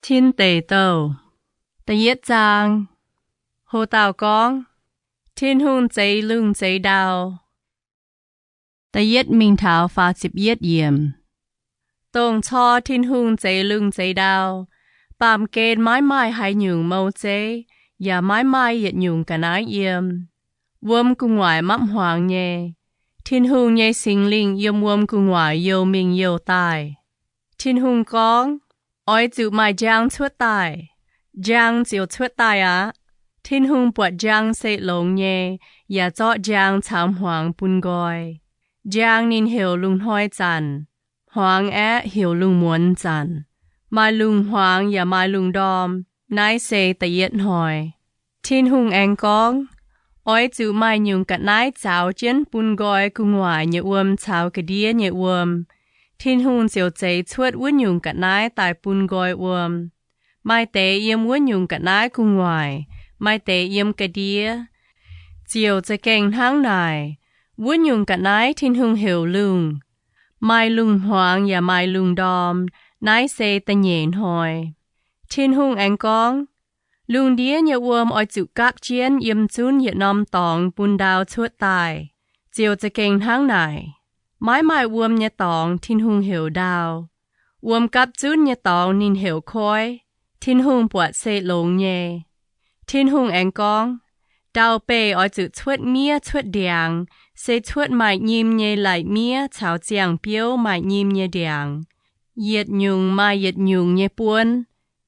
Tin Deic Douh da'yietv zaang. Ho dauh gorngv, Tin-Hungh zeix lungh zeix ndau. Da'yietv mingh taux faah ziepc yietv yiemc. Dongh cor Tin-Hungh zeix lungh zeix ndau, baamh gen maiv maaih haaix nyungc mou zeiv, yaac maiv maaih yietc nyungc ga'naaiv yiem. Wuom gu'nguaaic mapv hmuangx nyei. Tin-Hungh nyei Singx Lingh yiem wuom gu'nguaaic youh mingh youh daaih. Tin-Hungh gorngv, Oix zuqc maaih njang cuotv daaih. Njang ziouc cuotv daaih aqv. Tin-Hungh buatc njang se longx nyei, yaac zorqv njang caux hmuangx bun nqoi. Njang ninh heuc lungh hnoi zanc, hmuangx aeqv, heuc lungh muonz zanc. Maaih lungh hmuangx yaac maaih lungh ndorm. Naaiv se da'yietv hnoi. Tin-Hungh aengx gorngv, Oix zuqc maaih nyungc ga'naaiv zaaux jienv bun nqoi gu'nguaaic nyei wuom caux ga'ndiev nyei wuom. Tin-Hungh ziouc zeix cuotv wuov nyungc ga'naaiv daaih bun nqoi wuom. Maaih deix yiem wuov nyungc ga'naaiv gu'nguaaic, maaih deix yiem ga'ndiev. Ziouc za'gengh hnangv naaic. Wuov nyungc ga'naaiv Tin-Hungh heuc lungh. Maaih lungh hmuangx yaac maaih lungh ndorm. Naaiv se da'nyeic hnoi. Tin-Hungh aengx gorngv, Lungh ndiev nyei wuom oix zuqc gapv jienv yiem zunv yietc norm dorngx bun ndau cuotv daaih. Ziouc za'gengh hnangv naaic. Maiv maaih wuom nyei dorngx Tin-Hungh heuc ndau. Wuom gapv zunv nyei dorngx ninh heuc koiv. Tin-Hungh buatc se longx nyei. Tin-Hungh aengx gorngv, Ndau-beih oix zuqc cuotv miev cuotv ndiangx, se cuotv maaih nyim nyei lai-miev caux ziangh biouv maaih nyim nyei ndiangx, yietc nyungc maaih yietc nyungc nyei buonv.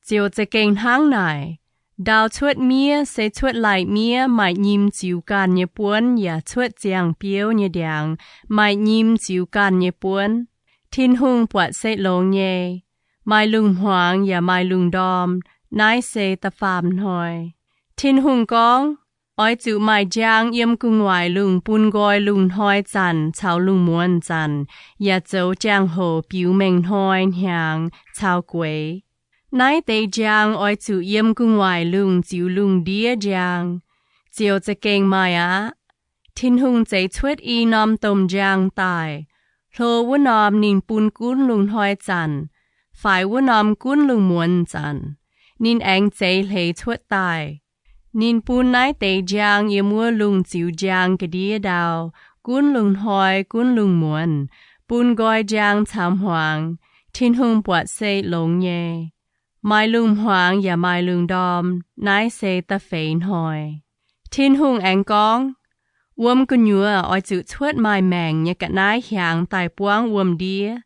Ziouc za'gengh hnangv naaic. Ndau cuotv miev se cuotv lai-miev maaih nyim ziux ganh nyei buonv yaac cuotv ziangh biouv nyei ndiangx maaih nyim ziux ganh nyei buonv. Tin-Hungh buatc se longx nyei. Maaih lungh hmuangx yaac maaih lungh ndorm. Naaiv se da'faam hnoi. Tin-Hungh gorngv, Oix zuqc maaih njang yiem gu'nguaaic lungh bun nqoi lungh hnoi zanc caux lungh muonz zanc, yaac zoux jangx-hoc biux mengh hnoi, hnyangx caux gueix. Naaiv deix njang oix zuqc yiem gu'nguaaic lungh ziux lungh ndiev njang. Ziouc za'gengh maaih aqv. Tin-Hungh zeix cuotv i norm domh njang daaih. Hlo wuov norm ninh bun gunv lungh hnoi zanc, faix wuov norm gunv lungh muonz zanc. Ninh aengx zeix hleix cuotv daaih. Ninh bun naaiv deix njang yiem wuov lungh ziux njang ga'ndiev ndau, gunv lungh hnoi gunv lungh muonz, bun nqoi njang caux hmuangx. Tin-Hungh buatc se longx nyei. Maaih lungh hmuangx yaac maaih lungh ndorm. Naaiv se da'feix hnoi. Tin-Hungh aengx gorngv, Wuom gu'nyuoz oix zuqc cuotv maaih maengc nyei ga'naaiv hiaangx daaih buangv wuom-ndiev,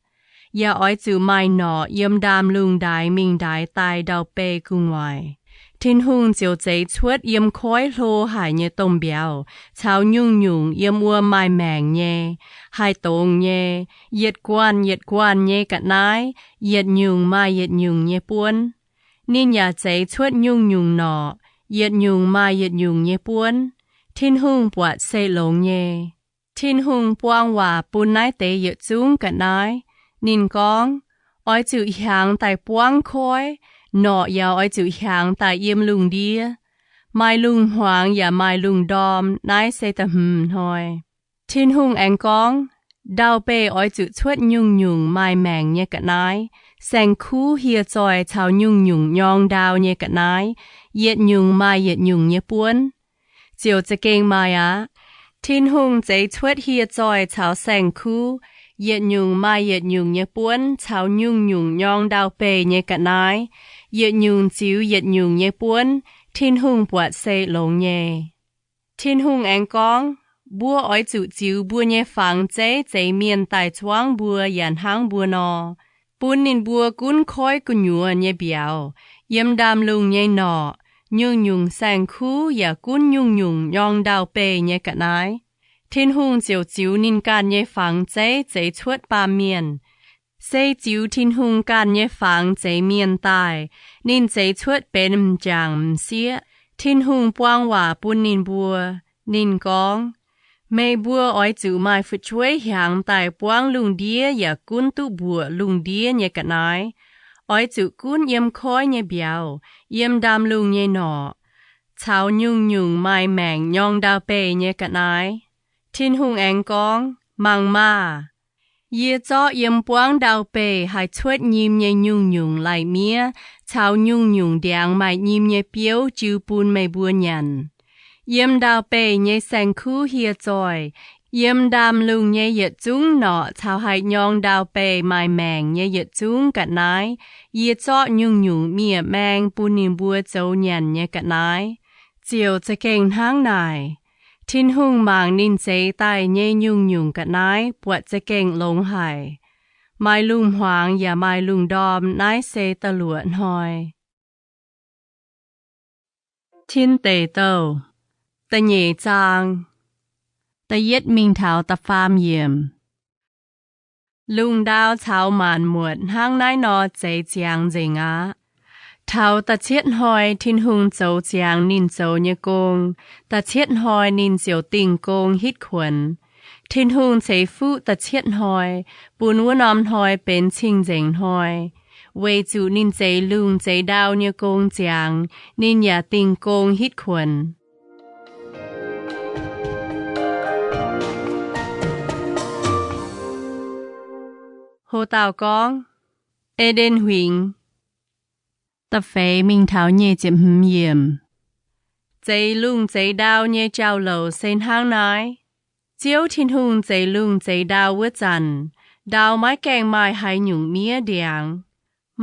yaac oix zuqc maaih norqc yiem ndaamv-lungh ndaix mingh ndaix daaih ndau-beih gu'nguaaic. Tin-Hungh ziouc zeix cuotv yiem koiv hlo haic nyei domh mbiauz caux nyungc-nyungc yiem wuom maaih maengc nyei, haih dongz nyei, yietc guanh yietc guanh nyei ga'naaiv, yietc nyungc maaih yietc nyungc nyei buonv. Ninh yaac zeix cuotv nyungc-nyungc norqc, yietc nyungc maaih yietc nyungc nyei buonv. Tin-Hungh buatc se longx nyei. Tin-Hungh buang waac bun naaiv deix yietc zungv ga'naaiv. Ninh gorngv, Oix zuqc hiaangx daaih buangv koiv. Norqc yaac oix zuqc hiaangx daaih yiem lungh ndiev. Maaih lungh hmuangx yaac maaih lungh ndorm. Naaiv se da'hmz hnoi. Tin-Hungh aengx gorngv, Ndau-beih oix zuqc cuotv nyungc-nyungc maaih maengc nyei ga'naaiv, saeng-kuv hieh zoih caux nyungc-nyungc nyorng ndau nyei ga'naaiv, yietc nyungc maaih yietc nyungc nyei buonv. Ziouc za'gengh maaih aqv. Tin-Hungh zeix cuotv hieh zoih caux saeng-kuv, yietc nyungc maaih yietc nyungc nyei buonv caux nyungc-nyungc nyorng ndau-beih nyei ga'naaiv, yietc nyungc ziux yietc nyungc nyei buonv. Tin-Hungh buatc se longx nyei. Tin-Hungh aengx gorngv, Mbuo oix zuqc ziux mbuo nyei fangx zeiv zeix mienh daaih zuangv mbuo yaac hnangv mbuo nor, bun ninh mbuo gunv koiv gu'nyuoz nyei mbiauz, yiem ndaamv-lungh nyei norqc, nyungc-nyungc saeng-kuv yaac gunv nyungc-nyungc nyorng ndau-beih nyei ga'naaiv. Tin-Hungh ziouc ziux ninh ganh nyei fangx zeiv zeix cuotv baamh mienh. Se ziux Tin-Hungh ganh nyei fangx zeix mienh daaih, ninh zeix cuotv benx m'jangc m'sieqv. Tin-Hungh buang waac bun ninh mbuo. Ninh gorngv, Meih mbuo oix zuqc maaih fu'jueiv hiaangx daaih buangv lungh ndiev yaac gunv duqv mbuoqc lungh ndiev nyei ga'naaiv. Oix zuqc gunv yiem koiv nyei mbiauz, yiem ndaamv-lungh nyei norqc, caux nyungc-nyungc maaih maengc nyorng ndau-beih nyei ga'naaiv. Tin-Hungh aengx gorngv, Mangc maah! Yie zorqv yiem buangv ndau-beih haih cuotv nyim nyei nyungc-nyungc lai-miev caux nyungc-nyungc ndiangx maaih nyim nyei biouv jiu bun meih mbuo nyanc. Yiem ndau-beih nyei saeng-kuv hieh zoih, yiem ndaamv-lungh nyei yietc zungv norqc caux haih nyorng ndau-beih maaih maengc nyei yietc zungv ga'naaiv, yie zorqv nyungc-nyungc miev-maeng bun ninh mbuo zoux nyanc nyei ga'naaiv. Ziouc za'gengh hnangv naaic. Tin-Hungh mangc ninh zeix daaih nyei nyungc-nyungc ga'naaiv buatc za'gengh longx haic. Maaih lungh hmuangx yaac maaih lungh ndorm. Naaiv se da'luoqc hnoi. Tin Deic Douh da'nyeic zaang, da'yietv mingh taux da'faam yiemc. Lungh ndau caux maanc muotc hnangv naaiv nor zeix ziangx nzengc aqv. Taux da'cietv hnoi Tin-Hungh zoux ziangx ninh zoux nyei gong, da'cietv hnoi ninh ziouc dingh gong hitv kuonx. Tin-Hungh ceix fuqv da'cietv hnoi, bun wuov norm hnoi benx cing-nzengc hnoi, weic zuqc ninh zeix lungh zeix ndau nyei gong ziangx, ninh yaac dingh gong hitv kuonx. Ho dauh gorngv, E^nden Huingx. Da'feix mingh taux nyic ziepc hmz yiemc. Zeix lungh zeix ndau nyei jauv-louc se hnangv naaiv. Ziouv Tin-Hungh zeix lungh zeix ndau wuov zanc, ndau maiv gaengh maaih haaix nyungc miev ndiangx,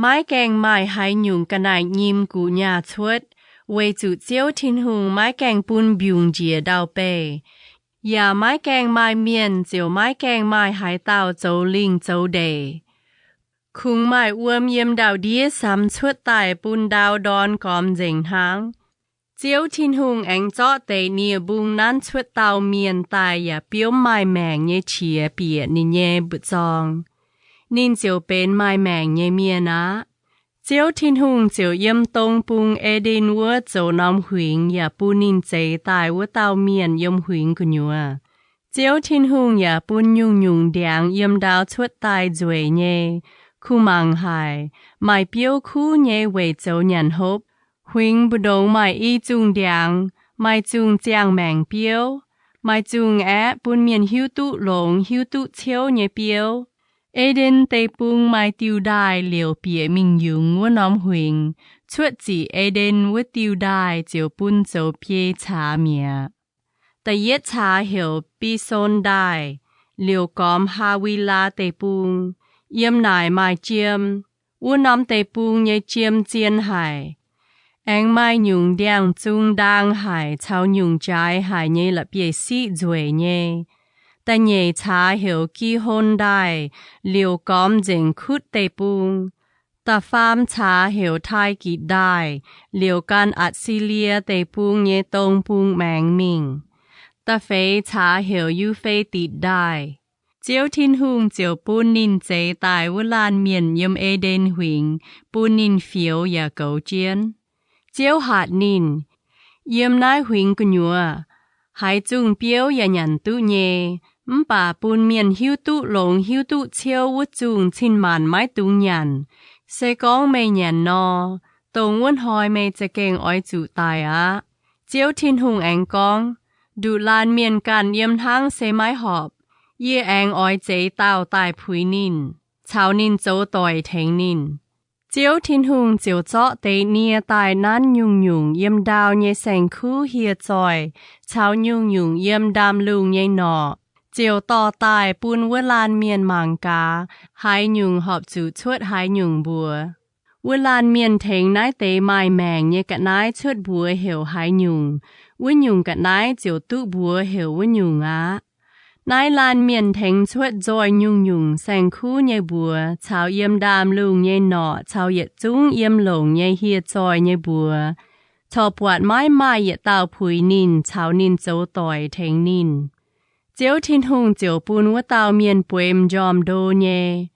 maiv gaengh maaih haaix nyungc ga'naaiv-nyim guqc nyaah cuotv, weic zuqc Ziouv Tin-Hungh maiv gaengh bun mbiungc njiec ndau-beih, yaac maiv gaengh maaih mienh ziouc maiv gaengh maaih haaix dauh zoux lingh zoux ndeic. Kungx maaih wuom yiem ndau-ndiev samx cuotv daaih bun ndau ndorn gormx nzengc hnaangx. Ziouv Tin-Hungh aengx zorqv deix nie-mbung nanv cuotv dauh mienh daaih yaac biomv maaih maengc nyei qiex bieqc ninh nyei mbu'zorng. Ninh ziouc benx maaih maengc nyei mienh aqv. Ziouv Tin-Hungh ziouc yiem dong bung E^nden wuov zoux norm huingx yaac bun ninh zeix daaih wuov dauh mienh yiem huingx gu'nyuoz. Ziouv Tin-Hungh yaac bun nyungc-nyungc ndiangx yiem ndau cuotv daaih nzueic nyei, kuh mangc haic, maaih biouv kuv nyei weic zoux nyanc hopv. Huingx mbu'ndongx maaih i zungh ndiangx, maaih zungh ziangh maengc biouv, maaih zungh aeqv, bun mienh hiuv duqv longx hiuv duqv ciouv nyei biouv. E^nden Deic-Bung maaih diuh ndaaih liouc bieqc mingh yungz wuov norm huingx. Cuotv ziqc E^nden wuov diuh ndaaih ziouc bun zoux biei caax mi'aqv. Da'yietv caax heuc Bispon Ndaaih, liouc gormx Haa^wi^laa Deic-Bung. Yiem naaic maaih jiem. Wuov norm deic-bung nyei jiem zien haic. Aengx maaih nyungc ndiangx-zung ndaang haic caux nyungc jaaix haic nyei la'bieiv-siqv nzueic nyei. Da'nyeic caax heuc Gi^hon Ndaaih, liouc gormx nzengc Kutv Deic-Bung. Da'faam caax heuc Taai^gitc Ndaaih, liouc gan Atc^si^lie Deic-Bung nyei dong bung maengx mingh. Da'feix caax heuc Yu^fe^ditc Ndaaih. Ziouv Tin-Hungh ziouc bun ninh zeix daaih wuov laanh mienh yiem E^nden Huingx, bun ninh fioux yaac goux jienv. Ziouv hatc ninh, Yiem naaiv huingx gu'nyuoz, haaix zungh biouv yaac nyanc duqv nyei, mv baac bun mienh hiuv duqv longx hiuv duqv ciouv wuov zungh cin-maanc maiv dungx nyanc. Se gorngv meih nyanc nor, dongh wuov hnoi meih za'gengh oix zuqc daic aqv. Ziouv Tin-Hungh aengx gorngv, Nduqc laanh mienh ganh yiem hnangv se maiv horpc. Yie aengx oix zeix dauh daaih puix ninh, caux ninh zoux doic tengx ninh. Ziouv Tin-Hungh ziouc zorqv deix nie daaih nanv nyungc-nyungc yiem ndau nyei saeng-kuv hieh zoih caux nyungc-nyungc yiem ndaamv-lungh nyei norqc, ziouc dorh daaih bun wuov laanh mienh mangc gaax, haaix nyungc horpc zuqc cuotv haaix nyungc mbuox. Wuov laanh mienh tengx naaiv deix maaih maengc nyei ga'naaiv cuotv mbuox heuc haaix nyungc, wuov nyungc ga'naaiv ziouc duqv mbuox heuc wuov nyungc aqv. Naaiv laanh mienh tengx cuotv nzoih nyungc-nyungc saeng-kuv nyei mbuox caux yiem ndaamv-lungh nyei norqc caux yietc zungv yiem longc nyei hieh zoih nyei mbuox, corc buatc maiv maaih yietc dauh puix ninh caux ninh zoux doic tengx ninh. Ziouv Tin-Hungh ziouc bun wuov dauh mienh bueix m'njormh ndo nyei.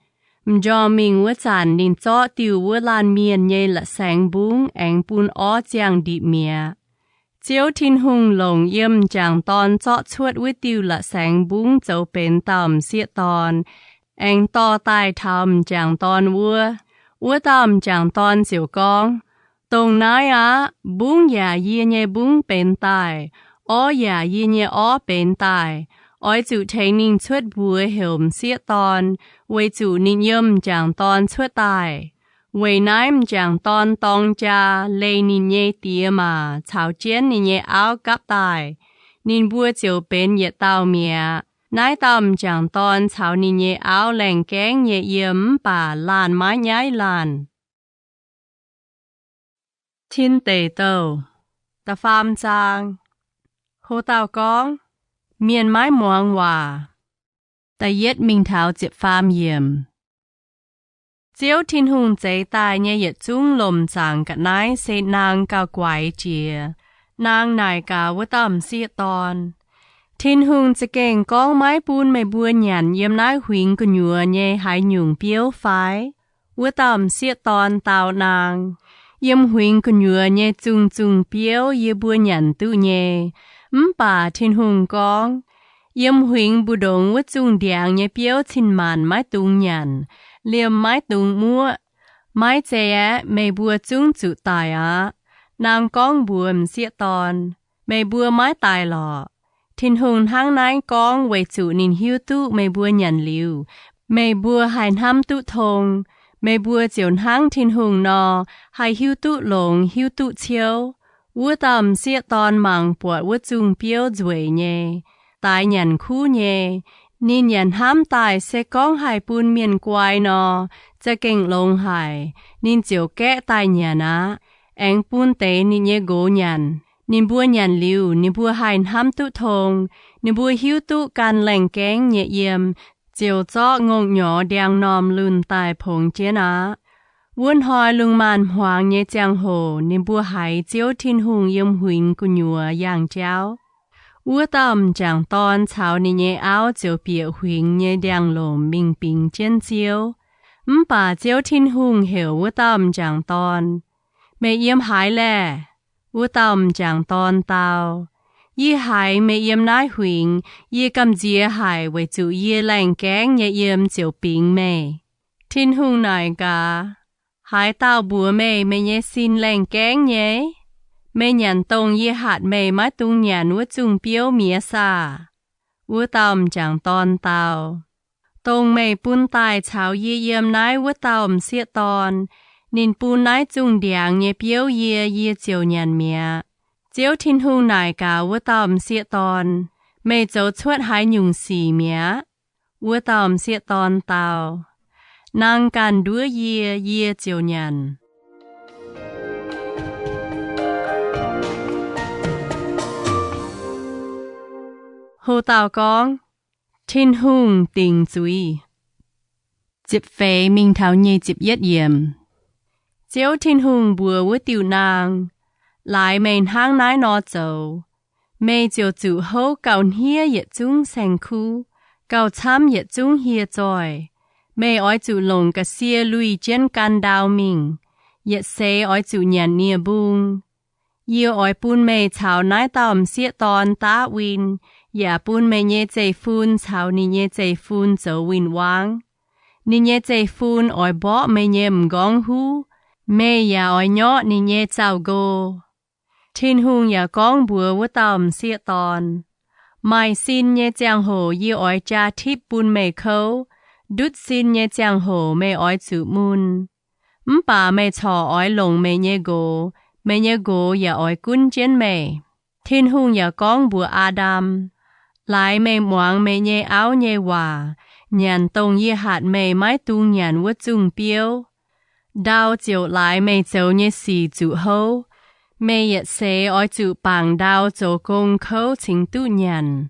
M'njormh mingh wuov zanc ninh zorqv diuh wuov laanh mienh nyei la'saengx mbungv aengx bun orv ziangh ndipc mi'aqv. Ziouv Tin-Hungh longc yiem m'jangc dorn zorqv cuotv wuov diuh la'saengx mbungv zoux benx dauh m'sieqv dorn, aengx dorh daaih taux m'jangc dorn wuov. Wuov dauh m'jangc dorn ziouc gorngv, Dongh naaiv aqv. Mbungv yaac yie nyei mbungv benx daaih, orv yaac yie nyei orv benx daaih. Oix zuqc tengx ninh cuotv mbuox heuc m'sieqv dorn, weic zuqc ninh yiem m'jangc dorn cuotv daaih. Weic naaiv m'jangc dorn dorng jaa leih ninh nyei diex maac caux jienv ninh nyei auv gapv daaih. Ninh mbuo ziouc benx yietc dauh mi'aqv. Naaiv dauh m'jangc dorn caux ninh nyei auv laengh gaengv nyei yiem mv baac laanh maiv nyaiv laanh. Tin Deic Douh, da'faam zaang. Ho dauh gorngv, Mienh maiv muangx waac. Da'yietv mingh taux ziepc faam yiemc. Ziouv Tin-Hungh zeix daaih nyei yietc zungv lomc zaangc ga'naaiv se naang gauh guaix jiex. Naang naaic gaax wuov dauh m'sieqv dorn, Tin-Hungh za'gengh gorngv maiv bun meih mbuo nyanc yiem naaiv huingx gu'nyuoz nyei haaix nyungc biouv fai? Wuov dauh m'sieqv dorn dau naang, Yiem huingx gu'nyuoz nyei zungh zungh biouv yie mbuo nyanc duqv nyei. Mv baac Tin-Hungh gorngv, Yiem huingx mbu'ndongx wuov zungh ndiangx nyei biouv cin-maanc maiv dungx nyanc, liemh maiv dungx muoqv. Maiv zei aeqv, meih mbuo zungv zuqc daic aqv. Naang gorngv mbuox m'sieqv dorn, Meih mbuo maiv daic lorqc. Tin-Hungh hnangv naaiv gorngv weic zuqc ninh hiuv duqv meih mbuo nyanc liuz, meih mbuo haih hnamv duqv tong. Meih mbuo ziouc hnangv Tin-Hungh nor, haih hiuv duqv longx hiuv duqv ciouv. Wuov dauh m'sieqv dorn mangc buatc wuov zungh biouv nzueic nyei, daix nyanc kuv nyei. Ninh yaac hnamv daaih se gorngv haih bun mienh guai nor, za'gengh longx haic. Ninh ziouc gaeqv daaih nyanc aqv, aengx bun deix ninh nyei nqox nyanc. Ninh mbuo nyanc liuz, ninh mbuo haih hnamv duqv tong. Ninh mbuo hiuv duqv gan laengh gaengv nyei yiem, ziouc zorqv ngongh nyorx ndiangx-normh lunh daaih pongx jienv aqv. Wuov hnoi lungh maanz-hmuangx nyei ziangh hoc ninh mbuo haiz Ziouv Tin-Hungh yiem huingx gu'nyuoz yangh jauv. Wuov dauh m'jangc dorn caux ninh nyei auv ziouc bieqc huingx nyei ndiangx-lomc mingh bingx jienv Ziouv. Mv baac Ziouv Tin-Hungh heuc wuov dauh m'jangc dorn, Meih yiem haaix laeh? Wuov dauh m'jangc dorn dau, Yie haiz meih yiem naaiv huingx. Yie gamh nziex haic weic zuqc yie laengh gaengv nyei yiem ziouc bingx meih. Tin-Hungh naaic gaax, Haaix dauh mbuox meih, meih nyei sin laengh gaengv nyei? Meih nyanc dongh yie hatc meih maiv dungx nyanc wuov zungh biouv mi'aqv saah? Wuov dauh m'jangc dorn dau, Dongh meih bun daaih caux yie yiem naaiv wuov dauh m'sieqv dorn, ninh bun naaiv zungh ndiangx nyei biouv yie, yie ziouc nyanc mi'aqv. Ziouv Tin-Hungh naaic gaax wuov dauh m'sieqv dorn, Meih zoux cuotv haaix nyungc sic mi'aqv? Wuov dauh m'sieqv dorn dau, Naang ganh nduov yie, yie ziouc nyanc. Ho dauh gorngv, Tin-Hungh dingc zuiz. Ziepc feix mingh taux nyic ziepc yietv yiemc. Ziouv Tin-Hungh mbuox wuov diuh naang, Laaix meih hnangv naaiv nor zoux, meih ziouc zuqc houv gauh hniev yietc zungv saeng-kuv, gauh camv yietc zungv hieh zoih. Meih oix zuqc longc ga'sie luih jienv gan ndau mingh. Yietc seix oix zuqc nyanc nie-mbung. Yie oix bun meih caux naaiv dauh m'sieqv dorn daav win, yaac bun meih nyei zeiv-fun caux ninh nyei zeiv-fun zoux win-wangv. Ninh nyei zeiv-fun oix mborqv meih nyei m'nqorngv huv, meih yaac oix nyorqv ninh nyei zaux-nqo. Tin-Hungh yaac gorngv mbuox wuov dauh m'sieqv dorn, Maaih sin nyei ziangh hoc yie oix jaa tipv bun meih kouv. Ndutv sin nyei ziangh hoc meih oix zuqc mun. Mv baac meih corc oix longc meih nyei nqox, meih nyei nqox yaac oix gunv jienv meih. Tin-Hungh yaac gorngv mbuox Aa^ndam, Laaix meih muangx meih nyei auv nyei waac, nyanc dongh yie hatc meih maiv dungx nyanc wuov zungh biouv, ndau ziouc laaix meih zoux nyei sic zuqc houv. Meih yietc seix oix zuqc bangc ndau zoux gong kouv cingx duqv nyanc.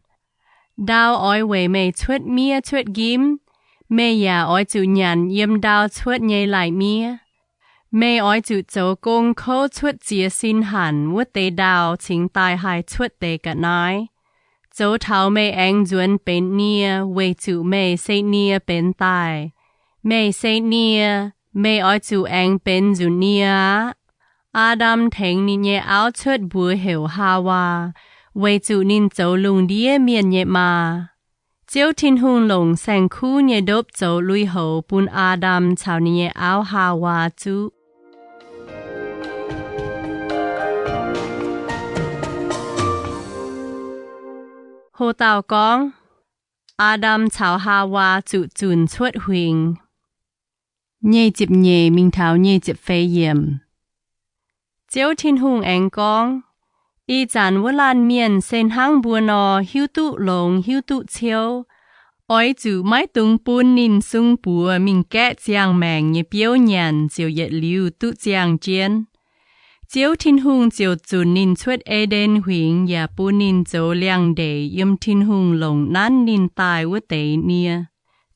Ndau oix weic meih cuotv miev cuotv njimv. Meih yaac oix zuqc nyanc yiem ndau cuotv nyei lai-miev. Meih oix zuqc zoux gong kouv cuotv ziex sin hanc wuov deix ndau cingx daaih haih cuotv deix ga'naaiv, zoux taux meih aengx nzuonx benx nie, weic zuqc meih se nie benx daaih. Meih se nie, meih oix zuqc aengx benx nzunc nie aqv. Aa^ndam tengx ninh nyei auv cuotv mbuox heuc Haawaa, weic zuqc ninh zoux lungh ndiev mienh nyei maa. Ziouv Tin-Hungh longc saeng-kuv nyei ndopv zoux lui-houx bun Aa^ndam caux ninh nyei auv Haawaa zuqv. Ho dauh gorngv, Aa^ndam caux Haawaa zuqc zunc cuotv huingx. Nyic ziepc nyeic mingh taux nyic ziepc feix yiemc. Ziouv Tin-Hungh aengx gorngv, Ih zanc wuov laanh mienh se hnangv mbuo nor, hiuv duqv longx hiuv duqv ciouv. Oix zuqc maiv dungx bun ninh sung buoz mingh gaeqv ziangh maengc nyei biouv nyanc ziouc yietc liuz duqv ziangh jienv. Ziouv Tin-Hungh ziouc zunc ninh cuotv E^nden Huingx yaac bun ninh zoux liangx-ndeic yiem Tin-Hungh longc nanv ninh daaih wuov deix nie.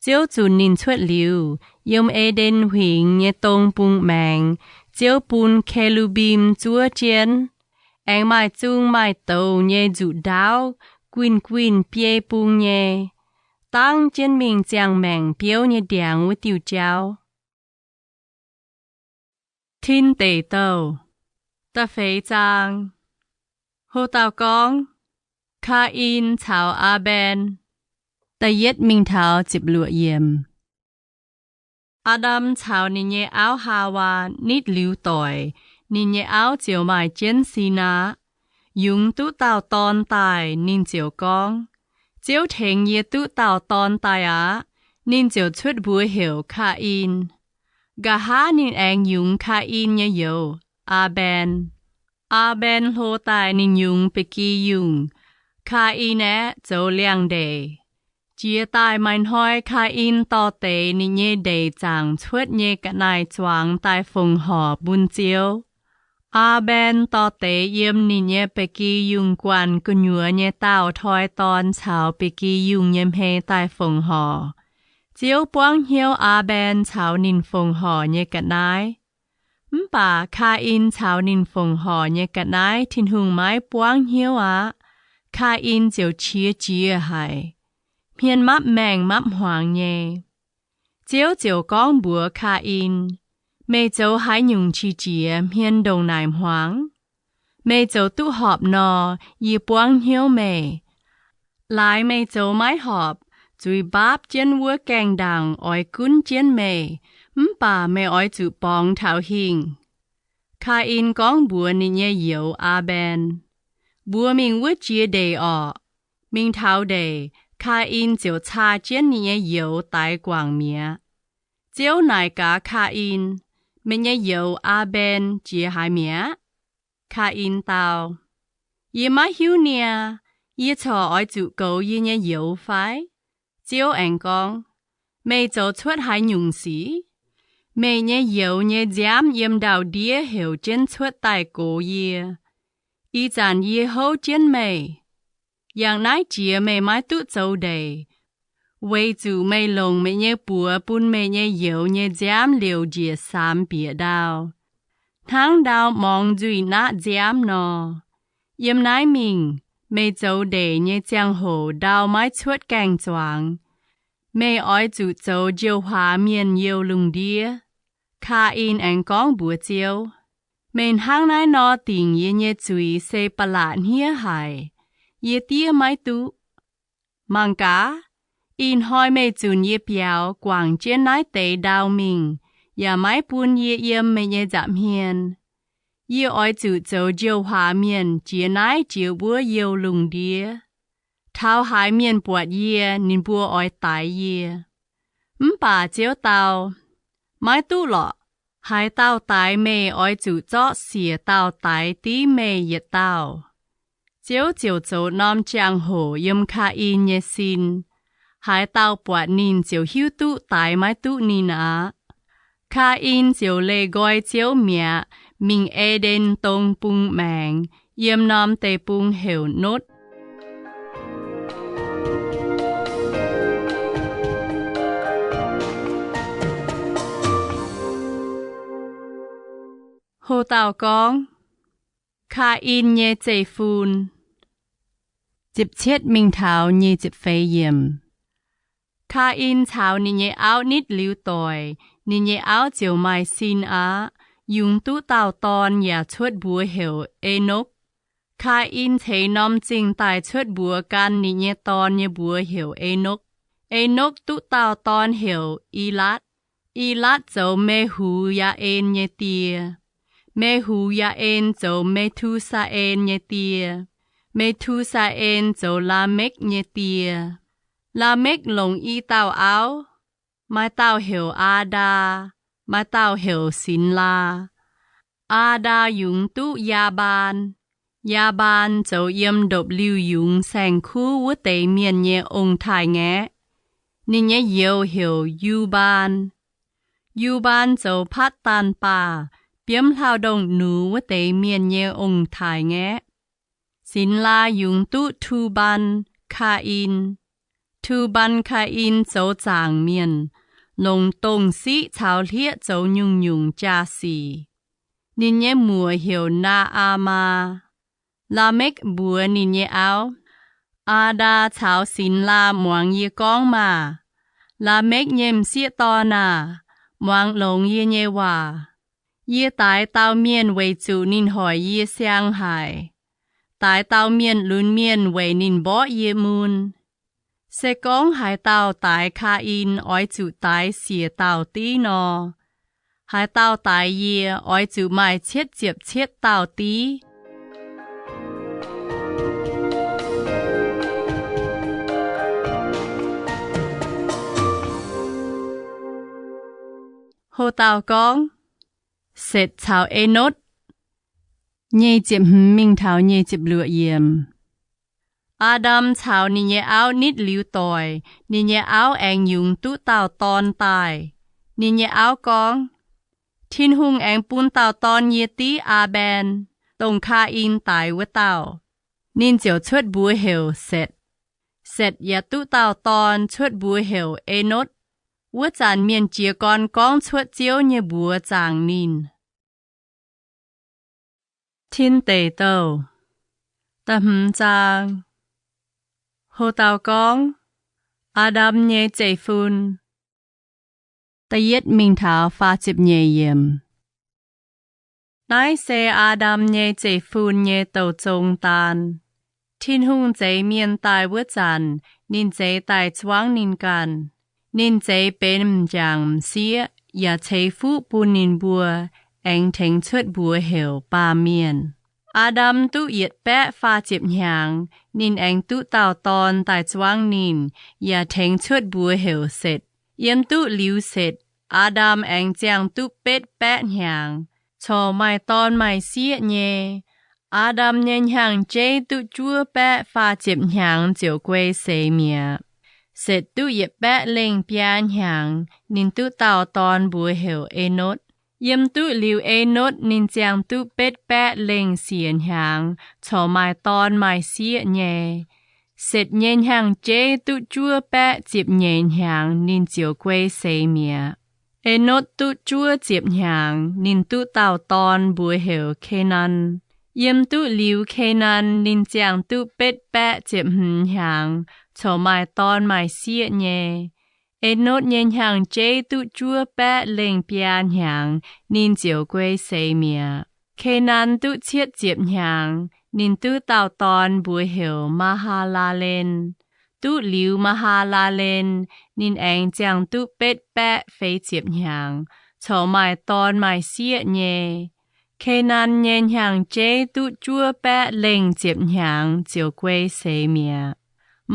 Ziouv zunc ninh cuotv liuz, yiem E^nden Huingx nyei dong bung maengx, Ziouv bun ke^lu^mbim zuov jienv. Aengx maaih zung maaih douz nyei nzuqc ndaauv guinh guinh biei bung nyei, dangv jienv mingh ziangh maengc biouv nyei ndiangx wuov diuh jauv. Tin Deic Douh, da'feix zaang. Ho dauh gorngv, Kaa^in caux Aa^mben. Da'yietv mingh taux ziepc luoqc yiemc. Aa^ndam caux ninh nyei auv, Haawaa, nitv liuz doic, ninh nyei auv ziouc maaih jienv sin aqv. Yungz duqv dauh dorn daaih, ninh ziouc gorngv, Ziouv tengx yie duqv dauh dorn daaih aqv. Ninh ziouc cuotv mbuox heuc Kaa^in. Nqa'haav ninh aengx yungz Kaa^in nyei youz, Aa^mben. Aa^mben hlo daaih ninh yungz Ba'gi Yungh. Kaa^in aeqv, zoux liangx-ndeic. Jiex daaih maaih hnoi Kaa^in dorh deix ninh nyei ndeic zaangc cuotv nyei ga'naaiv-zuangx daaih fongc horc bun Ziouv. Aa^mben dorh deix yiem ninh nyei Ba'gi Yungh guanh gu'nyuoz nyei daauh toi dorn caux Ba'gi Yungh nyei hmei daaih fongc horc. Ziouv buangv hnyouv Aa^mben caux ninh fongc horc nyei ga'naaiv. Mv baac Kaa^in caux ninh fongc horc nyei ga'naaiv Tin-Hungh maiv buangv hnyouv aqv. Kaa^in ziouc qiex jiez haic, hmien mapv maengh mapv hmuangx nyei. Ziouv ziouc gorngv mbuox Kaa^in, Meih zoux haaix nyungc qiex jiez, hmien ndongc naaic hmuangx? Meih zoux duqv horpc nor, yie buangv hnyouv meih. Laaix meih zoux maiv horpc, zuiz mbaapv jienv wuov gaengh ndaangc oix gunv jienv meih, mv baac meih oix zuqc borngz taux hingh. Kaa^in gorngv mbuox ninh nyei youz, Aa^mben, Mbuo mingh wuov jiex ndeic orqc. Mingh taux ndeic, Kaa^in ziouc caa jienv ninh nyei youz daix guangc mi'aqv. Ziouv naaic gaax Kaa^in, Meih nyei youz, Aa^mben, jiex haaix mi'aqv? Kaa^in dau, Yie maiv hiuv niaa. Yie corc oix zuqc goux yie nyei youz fai? Ziouv aengx gorngv, Meih zoux cuotv haaix nyungc sic? Meih nyei youz nyei nziaamv yiem ndau-ndiev heuc jienv cuotv daaih gox yie. Ih zanc yie houv jienv meih. Yangh naaiv jiex meih maiv duqv zoux ndeic, weic zuqc meih longc meih nyei buoz bun meih nyei youz nyei nziaamv liouc njiec samx bieqc ndau, hnangv ndau morngx nzuih naqv nziaamv nor. Yiem naaiv mingh, meih zoux ndeic nyei ziangh hoc ndau maiv cuotv gaengh zuangx. Meih oix zuqc zoux njoux-huaax mienh youh lungh ndiev. Kaa^in aengx gorngv mbuox Ziouv, Meih hnangv naaiv nor dingc yie nyei zuiz se ba'laqc hniev haic. Yie diev maiv duqv. Mangc gaax, ih hnoi meih zunc yie biaux guangc jienv naaiv deix ndau mingh, yaac maiv bun yie yiem meih nyei nza'hmien. Yie oix zuqc zoux njoux-huaax mienh jiex naaiv jiex wuov youh lungh ndiev. Taux haaix mienh buatc yie, ninh mbuo oix daix yie. Mv baac Ziouv dau, Maiv duqv lorqc. Haaix dauh daix meih oix zuqc zorqv siec dauh daix div meih yietc dauh. Ziouv ziouc zoux norm jangx-hoc yiem Kaa^in nyei sin. Haaix dauh buatc ninh ziouc hiuv duqv daix maiv duqv ninh aqv. Kaa^in ziouc leih nqoi Ziouv mi'aqv, mingh E^nden Dong bung maengx, yiem norm deic-bung heuc Notv. Ho dauh gorngv, Kaa^in nyei zeiv-fun. Ziepc cietv mingh taux nyic ziepc feix yiemc. Kaa^in caux ninh nyei auv nitv liuz doic, ninh nyei auv ziouc maaih sin aqv, yungz duqv dauh dorn yaac cuotv mbuox heuc Enokv. Kaa^in ceix norm zingh daaih cuotv mbuox gan ninh nyei dorn nyei mbuox heuc Enokv. Enokv duqv dauh dorn heuc Ilaatv. Ilaatv zoux Me^hu^yaa^en nyei die. Me^hu^yaa^en zoux Me^tu^saa^en nyei die. Me^tu^saa^en zoux Laamekv nyei die. Laamekv longc i dauh auv. Maaih dauh heuc Aa^ndaa, maaih dauh heuc Sinx^laa. Aa^ndaa yungz duqv Yaa^mbaan. Yaa^mbaan zoux yiem ndopv-liuh yungz saeng-kuv wuov deix mienh nyei ong-taaix-ngaeqv. Ninh nyei youz heuc Yu^mbaan. Yu^mbaan zoux Patv^daan Baac, biomv hlauv-ndongh nux wuov deix mienh nyei ong-taaix-ngaeqv. Sinx^laa yungz duqv Tu^mbaan, Kaa^in. Tu^mbaan Kaa^in zoux zaangc mienh, longc dongh siqv caux hlieqv zoux nyungc-nyungc jaa-sic. Ninh nyei muoc heuc Naa^aa^maa. Laamekv mbuox ninh nyei auv, Aa^ndaa caux Sinx^laa muangx yie gorngv maah! Laamekv nyei m'sieqv dorn aah! Muangx longx yie nyei waac. Yie daix dauh mienh weic zuqc ninh hoic yie siang haic. Daix dauh mienh lunx mienh weic ninh mborqv yie mun. Se gorngv haaix dauh daix Kaa^in oix zuqc daix siec dauh div nor, haaix dauh daix yie oix zuqc maaih cietv ziepc cietv dauh div. Ho dauh gorngv, Setc caux Enotv. Nyei ziepc hmz mingh taux nyei ziepc luoqc yiemc. Aa^ndam caux ninh nyei auv nitv liuz doic, ninh nyei auv aengx yungz duqv dauh dorn daaih. Ninh nyei auv gorngv, Tin-Hungh aengx bun dauh dorn yie div Aa^mbaen, dongh Kaa^in daix wuov dauh. Ninh ziouc cuotv mbuox heuc Setc. Setc yaac duqv dauh dorn, cuotv mbuox heuc Enotv. Wuov zanc mienh jiez gorn gorngv cuotv Ziouv nyei mbuox zaangc ninh. Tin Deic Douh, da'hmz zaang. Ho dauh gorngv, Aa^ndam nyei zeiv-fun. Da'yietv mingh taux faah ziepc nyeic yiemc. Naaiv se Aa^ndam nyei zeiv-fun nyei douh zong daan. Tin-Hungh zeix mienh daaih wuov zanc, ninh zeix daaih zuangv ninh ganh. Ninh zeix benx m'jangc m'sieqv yaac ceix fuqv bun ninh mbuo, aengx tengx cuotv mbuox heuc Baamh Mienh. Aa^ndam duqv yietc baeqv faah ziepc hnyangx, ninh aengx duqv dauh dorn daaih zuangv ninh, yaac tengx cuotv mbuox heuc Setc. Yiem duqv liuz Setc, Aa^ndam aengx ziangh duqv betv baeqv hnyangx, corc maaih dorn maaih sieqv nyei. Aa^ndam nyei hnyangx-jeiv duqv juov baeqv faah ziepc hnyangx ziouc guei seix mi'aqv. Setc duqv yietc baeqv lengh biaa hnyangx, ninh duqv dauh dorn mbuox heuc Enotv. Yiem duqv liuz Enotv, ninh ziangh duqv betv baeqv lengh siec hnyangx, corc maaih dorn maaih sieqv nyei. Setc nyei hnyangx-jeiv duqv juov baeqv ziepc nyeic hnyangx, ninh ziouc guei seix mi'aqv. Enotv duqv juov ziepc hnyangx, ninh duqv dauh dorn mbuox heuc Kenan. Yiem duqv liuz Kenan, ninh ziangh duqv betv baeqv ziepc hmz hnyangx, corc maaih dorn maaih sieqv nyei. Enotv nyei hnyangx-jeiv duqv juov baeqv lengh biaa hnyangx, ninh ziouc guei seix mi'aqv. Kenan duqv cietv ziepc hnyangx, ninh duqv dauh dorn mbuox heuc Maa^haa^laa^len. Duqv liuz Maa^haa^laa^len, ninh aengx ziangh duqv betv baeqv feix ziepc hnyangx, corc maaih dorn maaih sieqv nyei. Kenan nyei hnyangx-jeiv duqv juov baeqv lengh ziepc hnyangx ziouc guei seix mi'aqv.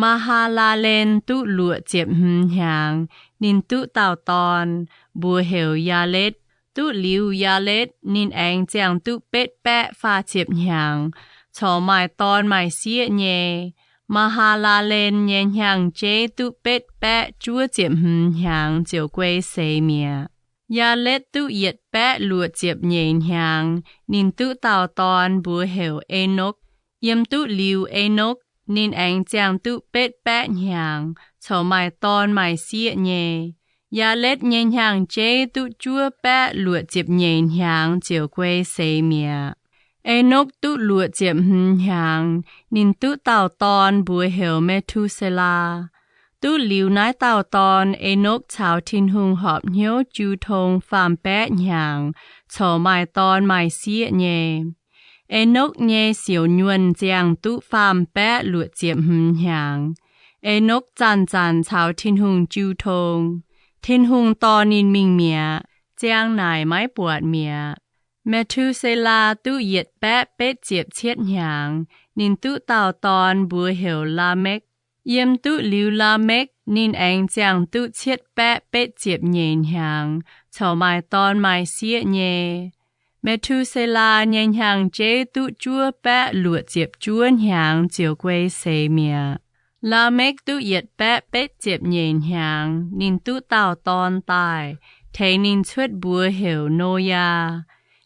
Maa^haa^laa^len duqv luoqc ziepc hmz hnyangx, ninh duqv dauh dorn, mbuox heuc Yaaletv. Duqv liuz Yaaletv, ninh aengx ziangh duqv betv baeqv faah ziepc hnyangx, corc maaih dorn maaih sieqv nyei. Maa^haa^laa^len nyei hnyangx-jeiv duqv betv baeqv juov ziepc hmz hnyangx ziouc guei seix mi'aqv. Yaaletv duqv yietc baeqv luoqc ziepc nyeic hnyangx, ninh duqv dauh dorn mbuox heuc Enokv. Yiem duqv liuz Enokv, ninh aengx ziangh duqv betv baeqv hnyangx, corc maaih dorn maaih sieqv nyei. Yaaletv nyei hnyangx-jeiv duqv juov baeqv luoqc ziepc nyeic hnyangx ziouc guei seix mi'aqv. Enokv duqv luoqc ziepc hmz hnyangx, ninh duqv dauh dorn mbuox heuc Me^tu^se^laa. Duqv liuz naaiv dauh dorn, Enokv caux Tin-Hungh horpc hnyouv jiu tong faam-baeqv hnyangx, corc maaih dorn maaih sieqv nyei. Enokv nyei siouc nyuonh ziangh duqv faam-baeqv luoqc ziepc hmz hnyangx. Enokv zanc-zanc caux Tin-Hungh jiu tong. Tin-Hungh dorh ninh mingh mi'aqv, ziang naaic maiv buatc mi'aqv. Me^tu^se^laa duqv yietc baeqv betv ziepc cietv hnyangx, ninh duqv dauh dorn mbuox heuc Laamekv. Yiem duqv liuz Laamekv, ninh aengx ziangh duqv cietv baeqv betv ziepc nyeic hnyangx, corc maaih dorn maaih sieqv nyei. Me^tu^se^laa nyei hnyangx-jeiv duqv juov baeqv luoqc ziepc juov hnyangx ziouc guei seix mi'aqv. Laamekv duqv yietc baeqv betv ziepc nyeic hnyangx, ninh duqv dauh dorn daaih, tengx ninh cuotv mbuox heuc Noyaa.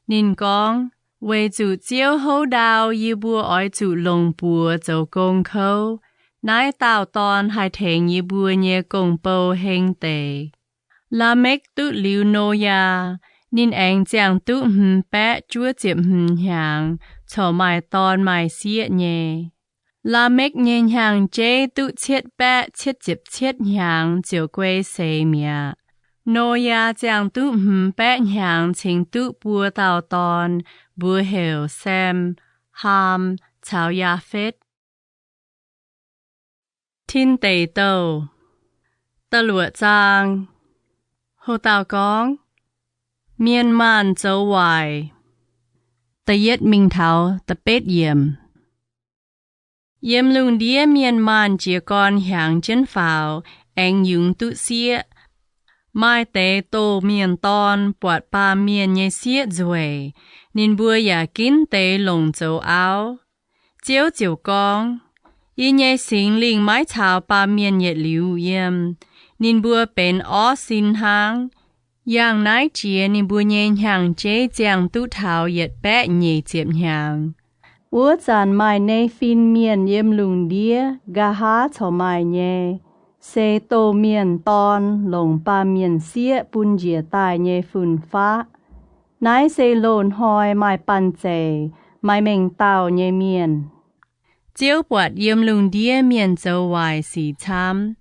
Ninh gorngv, Weic zuqc Ziouv houv ndau yie mbuo oix zuqc longc buoz zoux gong kouv, naaiv dauh dorn haih tengx yie mbuo nyei gong-bou heng deix. Laamekv duqv liuz Noyaa, ninh aengx ziangh duqv hmz baeqv juov ziepc hmz hnyangx, corc maaih dorn maaih sieqv nyei. Laamekv nyei hnyangx-jeiv duqv cietv baeqv cietv ziepc cietv hnyangx ziouc guei seix mi'aqv. Noyaa ziangh duqv hmz baeqv hnyangx cingx duqv buo dauh dorn, mbuox heuc Sem, Haam caux Yaafetv. Tin Deic Douh da'luoqc zaang. Ho dauh gorngv, Mienh maanh zoux waaic. Da'yietv mingh taux da'betv yiemc. Yiem lungh ndiev mienh maanh jiez gorn hiaangx jienv faaux, aengx yungz duqv sieqv. Maaih deix doh mienh dorn buatc baamh mienh nyei sieqv nzueic, ninh mbuo yaac ginv deix longc zoux auv. Ziouv ziouc gorngv, Yie nyei Singx Lingh maiv caux baamh mienh yietc liuz yiem. Ninh mbuo benx orv sin hnangv. Yangh naaiv jiex ninh mbuo nyei hnyangx-jeiv ziangh duqv taux yietc baeqv nyeic ziepc hnyangx. Wuov zanc maaih Nefin Mienh yiem lungh ndiev, nqa'haav corc maaih nyei, se doh mienh dorn longc baamh mienh sieqv bun njiec daaih nyei fun-faqv. Naaiv se loz-hnoi maaih banh zeic, maaih mengh dauh nyei mienh. Ziouv buatc yiem lungh ndiev mienh zoux waaic sic camv.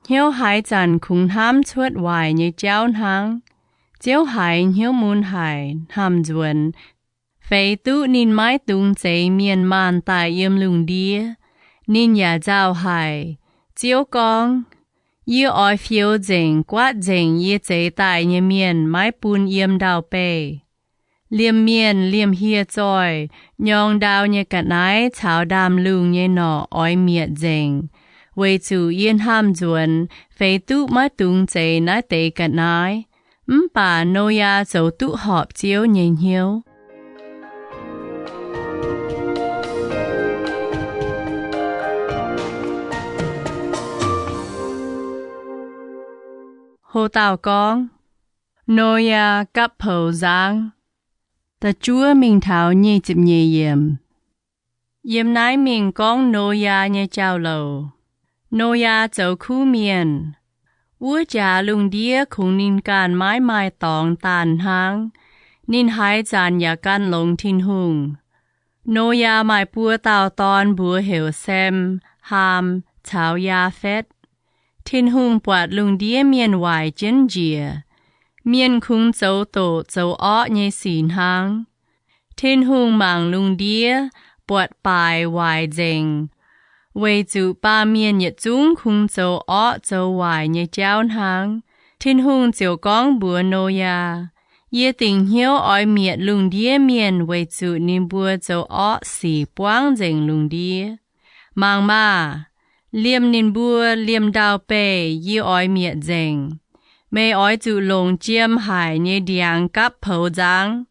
Hnyouv haaix zanc kungx hnamv cuotv waaic nyei jauv hnangv. Ziouv haiz hnyouv mun haic, hnamv-nzuonx, feix duqv ninh maiv dungx zeix mienh maanh daaih yiem lungh ndiev. Ninh yaac nzauh haic. Ziouv gorngv, Yie oix fioux nzengc guaatv nzengc yie zeix daaih nyei mienh, maiv bun yiem ndau-beih. Liemh mienh, liemh hieh zoih, nyorng ndau nyei ga'naaiv caux ndaamv-lungh nyei norqc oix mietc nzengc, weic zuqc yie hnamv-nzuonx feix duqv maiv dungx zeix naaiv deix ga'naaiv. Mv baac Noyaa zoux duqv horpc Ziouv nyei hnyouv. Ho dauh gorngv, Noyaa gapv poux nzangv. Da'juov mingh taux nyic ziepc nyeic yiemc. Yiem naaiv mingh gorngv Noyaa nyei jauv-louc. Noyaa zoux kuv mienh. Wuov jaax lungh ndiev kungx ninh ganh maiv maaih dorngx daanh hnangv. Ninh haaix zanc yaac gan longx Tin-Hungh. Noyaa maaih buo dauh dorn mbuox heuc Sem, Haam caux Yaafetv. Tin-Hungh buatc lungh ndiev mienh waaic jienv njiec. Mienh kungx zoux doqc zoux orqv nyei sic hnangv. Tin-Hungh mangc lungh ndiev buatc baaix waaic nzengc, weic zuqc baamh mienh yietc zungv kungx zoux orqv zoux waaic nyei jauv hnangv. Tin-Hungh ziouc gorngv mbuox Noyaa, Yie dingc hnyouv oix mietc lungh ndiev mienh weic zuqc ninh mbuo zoux orqv sic buangv nzengc lungh ndiev. Mangc maah! Liemh ninh mbuo liemh ndau-beih yie oix mietc nzengc. Meih oix zuqc longc jiem haic nyei ndiangx gapv poux nzangv.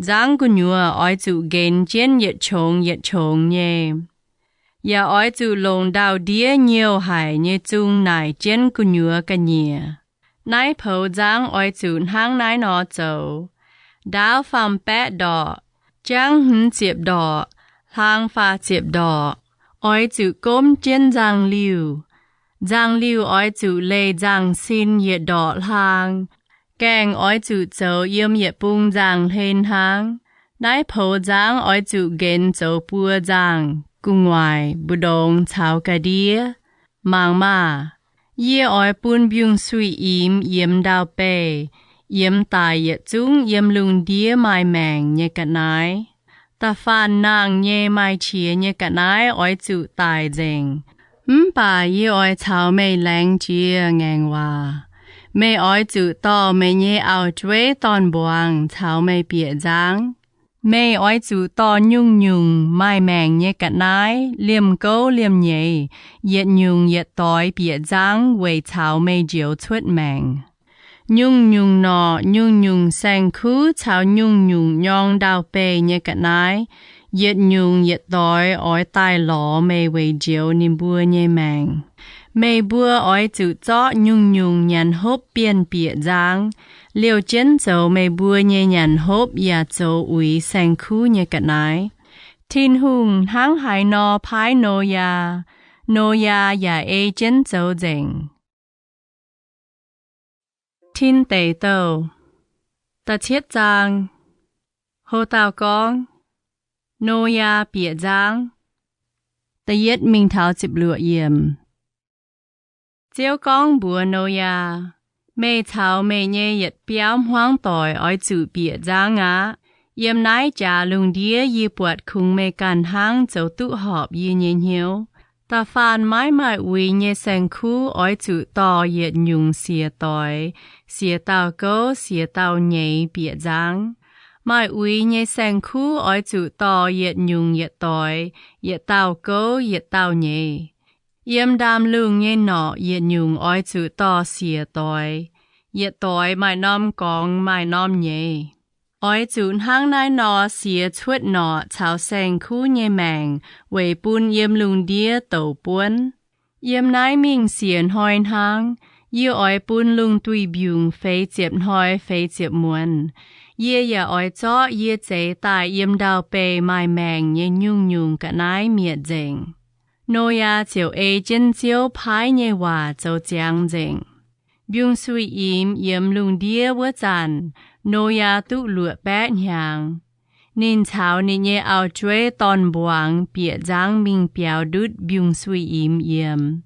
Nzangv gu'nyuoz oix zuqc nqenx jienv yietc qongx yietc qongx nyei. Yaac oix zuqc longc ndau-ndiev nyouh haic nyei zung naaic jienv gu'nyuoz ga'nyiec. Naaiv poux nzangv oix zuqc hnangv naaiv nor zoux. Ndaauv faam-baeqv ndorqc, jangv hmz ziepc ndorqc, hlaang faah ziepc ndorqc. Oix zuqc gomv jienv nzangv-liuh. Nzangv-liuh oix zuqc leih nzangv-sin yietc ndorqc hlaang. Gaengh oix zuqc zoux yiem yietc bung nzangv-hlen hnangv. Naaiv poux nzangv oix zuqc nqenx zoux buo nzangv, gu'nguaaic, mbu'ndongx caux ga'ndiev. Mangc maah! Yie oix bun mbiungc-suiv-imx yiemx ndau-beih, yiemx daic yietc zungv yiem lungh ndiev maaih maengc nyei ga'naaiv. Da'faanh nangh nyei maaih qiex nyei ga'naaiv oix zuqc daic nzengc. Mv baac yie oix caux meih laengz jiex ngaengc waac. Meih oix zuqc dorh meih nyei auv-jueiv dorn-mbuangz caux meih bieqc nzangv. Meih oix zuqc dorh nyungc-nyungc maaih maengc nyei ga'naaiv, liemh gouv liemh nyeic, yietc nyungc yietc doix bieqc nzangv weic caux meih njoux cuotv maengc. Nyungc-nyungc norqc, nyungc-nyungc saeng-kuv caux nyungc-nyungc nyorng ndau-beih nyei ga'naaiv, yietc nyungc yietc doix oix daaih lorz meih weic njoux ninh mbuo nyei maengc. Meih mbuo oix zuqc zorqv nyungc-nyungc nyanc hopv bienh bieqc nzangv, liouh jienv zoux meih mbuo nyei nyanc hopv yaac zoux uix saeng-kuv nyei ga'naaiv. Tin-Hungh hnangv haaix nor paaiv Noyaa, Noyaa yaac ei jienv zoux nzengc. Tin Deic Douh da'cietv zaang. Ho dauh gorngv, Noyaa bieqc nzangv. Da'yietv mingh taux ziepc luoqc yiemc. Ziouv gorngv mbuox Noyaa, Meih caux meih nyei yietc biauv hmuangv doic oix zuqc bieqc nzangv aqv. Yiem naaiv jaax lungh ndiev yie buatc kungx meih ganh hnangv zoux duqv horpc yie nyei hnyouv. Da'faanh maiv maaih uix nyei saeng-kuv oix zuqc dorh yietc nyungc siec doix, siec dauh gouv, siec dauh nyeiz bieqc nzangv. Maaih uix nyei saeng-kuv oix zuqc dorh yietc nyungc yietc doix, yietc dauh gouv, yietc dauh nyeiz. Yiem ndaamv-lungh nyei norqc yietc nyungc oix zuqc dorh siec doix. Yietc doix maaih norm gorngx maaih norm nyeiz. Oix zuqc hnangv naaiv nor siec cuotv norqc caux saeng-kuv nyei maengc weic bun yiem lungh ndiev douc buonv. Yiem naaiv mingh siec hnoi hnangv, yie oix bun lungh duih mbiungc feix ziepc hnoi feix ziepc muonz. Yie yaac oix zorqv yie zeix daaih yiem ndau-beih maaih maengc nyei nyungc-nyungc ga'naaiv mietc nzengc. Noyaa ziouc ei jienv Ziouv paaiv nyei waac zoux ziangx nzengc. Mbiungc-suiv-imx yiemx lungh ndiev wuov zanc, Noyaa duqv luoqc baeqv hnyangx. Ninh caux ninh nyei auv-jueiv dorn-mbuangz bieqc nzangv mingh biaux ndutv mbiungc-suiv-imx yiemx.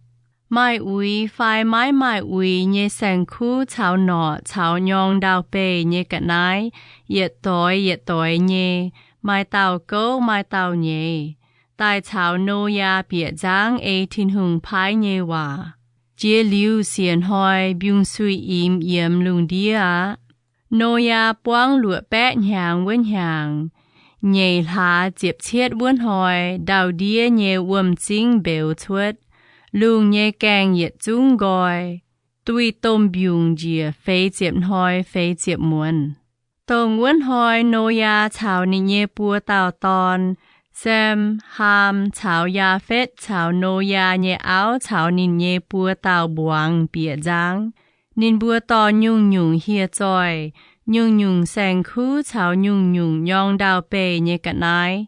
Maaih uix fai maiv maaih uix nyei saeng-kuv caux norqc caux nyorng ndau-beih nyei ga'naaiv, yietc doix yietc doix nyei, maaih dauh gouv maaih dauh nyeiz, daaih caux Noyaa bieqc nzangv ei Tin-Hungh paaiv nyei waac. Jiex liuz siec hnoi mbiungc-suiv-imx yiemx lungh ndiev aqv. Noyaa buangv luoqc baeqv hnyangx wuov hnyangx, nyeic hlaax ziepc cietv wuov hnoi ndau-ndiev nyei wuom-zingv mbeux cuotv. Lungh nyei gaengh yietc zungv nqoi. Duih domh mbiungc njiec feix ziepc hnoi feix ziepc muonz. Dongh wuov hnoi Noyaa caux ninh nyei buo dauh dorn, Sem, Haam caux Yaafetv caux Noyaa nyei auv caux ninh nyei buo dauh mbuangz bieqc nzangv. Ninh mbuo dorh nyungc-nyungc hieh zoih, nyungc-nyungc saeng-kuv caux nyungc-nyungc nyorng ndau-beih nyei ga'naaiv.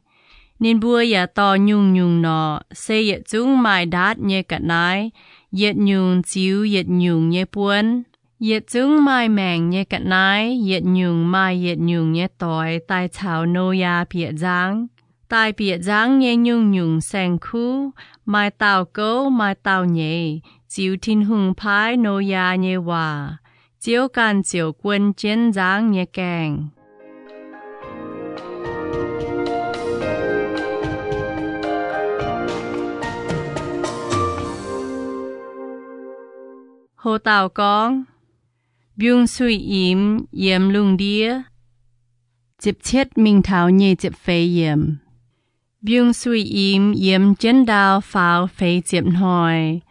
Ninh mbuo yaac dorh nyungc-nyungc norqc, se yietc zungv maaih ndaatv nyei ga'naaiv, yietc nyungc ziux yietc nyungc nyei buonv. Yietc zungv maaih maengc nyei ga'naaiv, yietc nyungc maaih yietc nyungc nyei doix daaih caux Noyaa bieqc nzangv. Daaih bieqc nzangv nyei nyungc-nyungc saeng-kuv, maaih dauh gouv maaih dauh nyeiz, ziux Tin-Hungh paaiv Noyaa nyei waac. Ziouv ganh ziouc guon jienv nzangv nyei gaengh. Ho dauh gorngv, Mbiungc-suiv-imx yiemx lungh ndiev. Ziepc cietv mingh taux nyic ziepc feix yiemc. Mbiungc-suiv-imx yiemx jienv ndau faaux feix ziepc hnoi.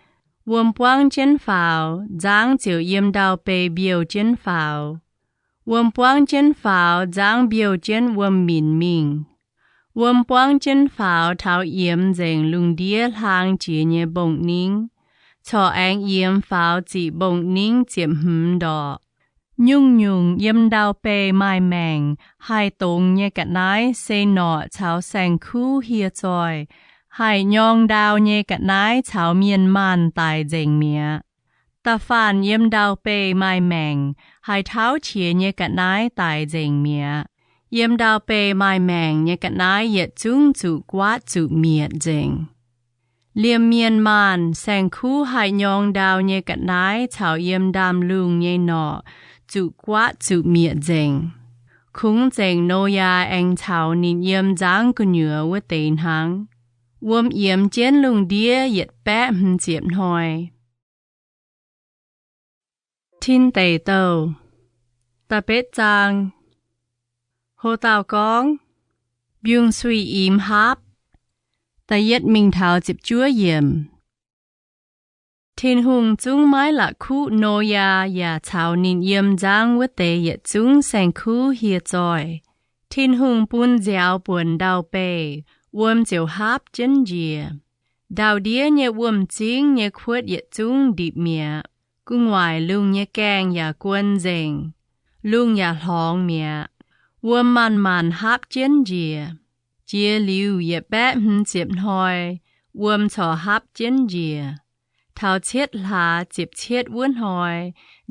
Wuom buangv jienv faaux, nzangv ziouc yiem ndau-beih mbiouh jienv faaux. Wuom buangv jienv faaux, nzangv mbiouh jienv wuom-minc mingh. Wuom buangv jienv faaux taux yiemx nzengc lungh ndiev hlang jiex nyei mbong-ningv, corc aengx yiemx faaux ziqc mbong-ningv ziepc hmz ndorqc. Nyungc-nyungc yiem ndau-beih maaih maengc haih dongz nyei ga'naaiv se norqc caux saeng-kuv hieh zoih, haih nyorng ndau nyei ga'naaiv caux mienh maanh daic nzengc mi'aqv. Da'faanh yiem ndau-beih maaih maengc haih tauv qiex nyei ga'naaiv daic nzengc mi'aqv. Yiem ndau-beih maaih maengc nyei ga'naaiv yietc zungv zuqc guaatv zuqc mietc nzengc. Liemh mienh maanh, saeng-kuv haih nyorng ndau nyei ga'naaiv caux yiem ndaamv-lungh nyei norqc zuqc guaatv zuqc mietc nzengc. Kungx zengc Noyaa aengx caux ninh yiem nzangv gu'nyuoz wuov deix hnangv. Wuom yiemx jienv lungh ndiev yietc baeqv hmz ziepc hnoi. Tin Deic Douh da'betv zaang. Ho dauh gorngv, Mbiungc-suiv-imx haapv. Da'yietv mingh taux ziepc juov yiemc. Tin-Hungh zungv maiv la'kuqv Noyaa yaac caux ninh yiem nzangv wuov deix yietc zungv saeng-kuv hieh zoih. Tin-Hungh bun nziaaux buonc ndau-beih, wuom ziouc haapv jienv njiec. Ndau-ndiev nyei wuom-zingv nyei kuotv yietc zungv ndipc mi'aqv. Gu'nguaaic lungh nyei gaengh yaac guon nzengc. Lungh yaac hlorngx mi'aqv. Wuom manc-manc haapv jienv njiec. Jiex liuz yietc baeqv hmz ziepc hnoi, wuom corc haapv jienv njiec. Taux cietv hlaax ziepc cietv wuov hnoi,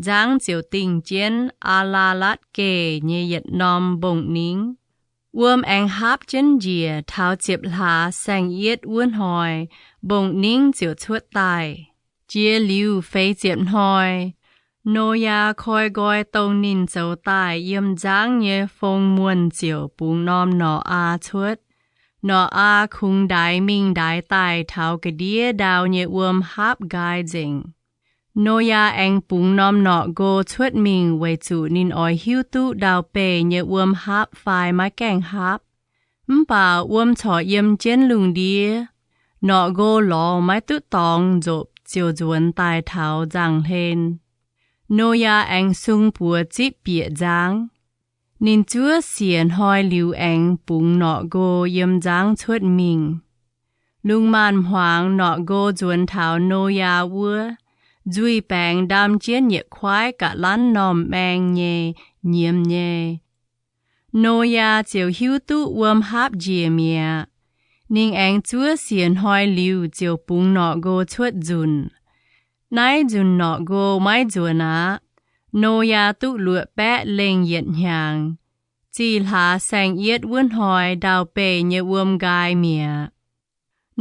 nzangv ziouc dingh jienv Aa^laa^latv Geh nyei yietc norm mbong-ningv. Wuom aengx haapv jienv njiec taux ziepc hlaax saeng-yietv wuov hnoi, mbong-ningv ziouc cuotv daaih. Jiex liuz feix ziepc hnoi, Noyaa koi nqoi dongh ninh zoux daaih yiem nzangv nyei fong muonh ziouc bungx norm norqc aa cuotv. Norqc aa kungx ndaix mingh ndaix daaih taux ga'ndiev ndau nyei wuom haapv nqaai nzengc. Noyaa aengx bungx norm norqc nqo cuotv mingh weic zuqc ninh oix hiuv duqv ndau-beih nyei wuom haapv fai maiv gaengh haapv. Mv baac wuom corc yiem jienv lungh ndiev. Norqc nqo lorz maiv duqv dorngx nzopc ziouc nzuonx daaih taux nzangv-hlen. Noyaa aengx sung buoz zipv bieqc nzangv. Ninh zuov siec hnoi liuz aengx bungx norqc nqo yiem nzangv cuotv mingh. Lungh maanz-hmuangx norqc nqo nzuonx taux Noyaa wuov, nzuih baengx ndaam jienv yietc kuaaiv ga'lanv normh maeng nyei, nyiemz nyei. Noyaa ziouc hiuv duqv wuom haapv njiec mi'aqv. Ninh aengx zuov siec hnoi liuz ziouc bungx norqc nqo cuotv nzunc. Naaiv nzunc norqc nqo maiv nzuonx aqv. Noyaa duqv luoqc baeqv lengh yietc hnyangx. Zih hlaax saeng-yietv wuov hnoi ndau-beih nyei wuom nqaai mi'aqv.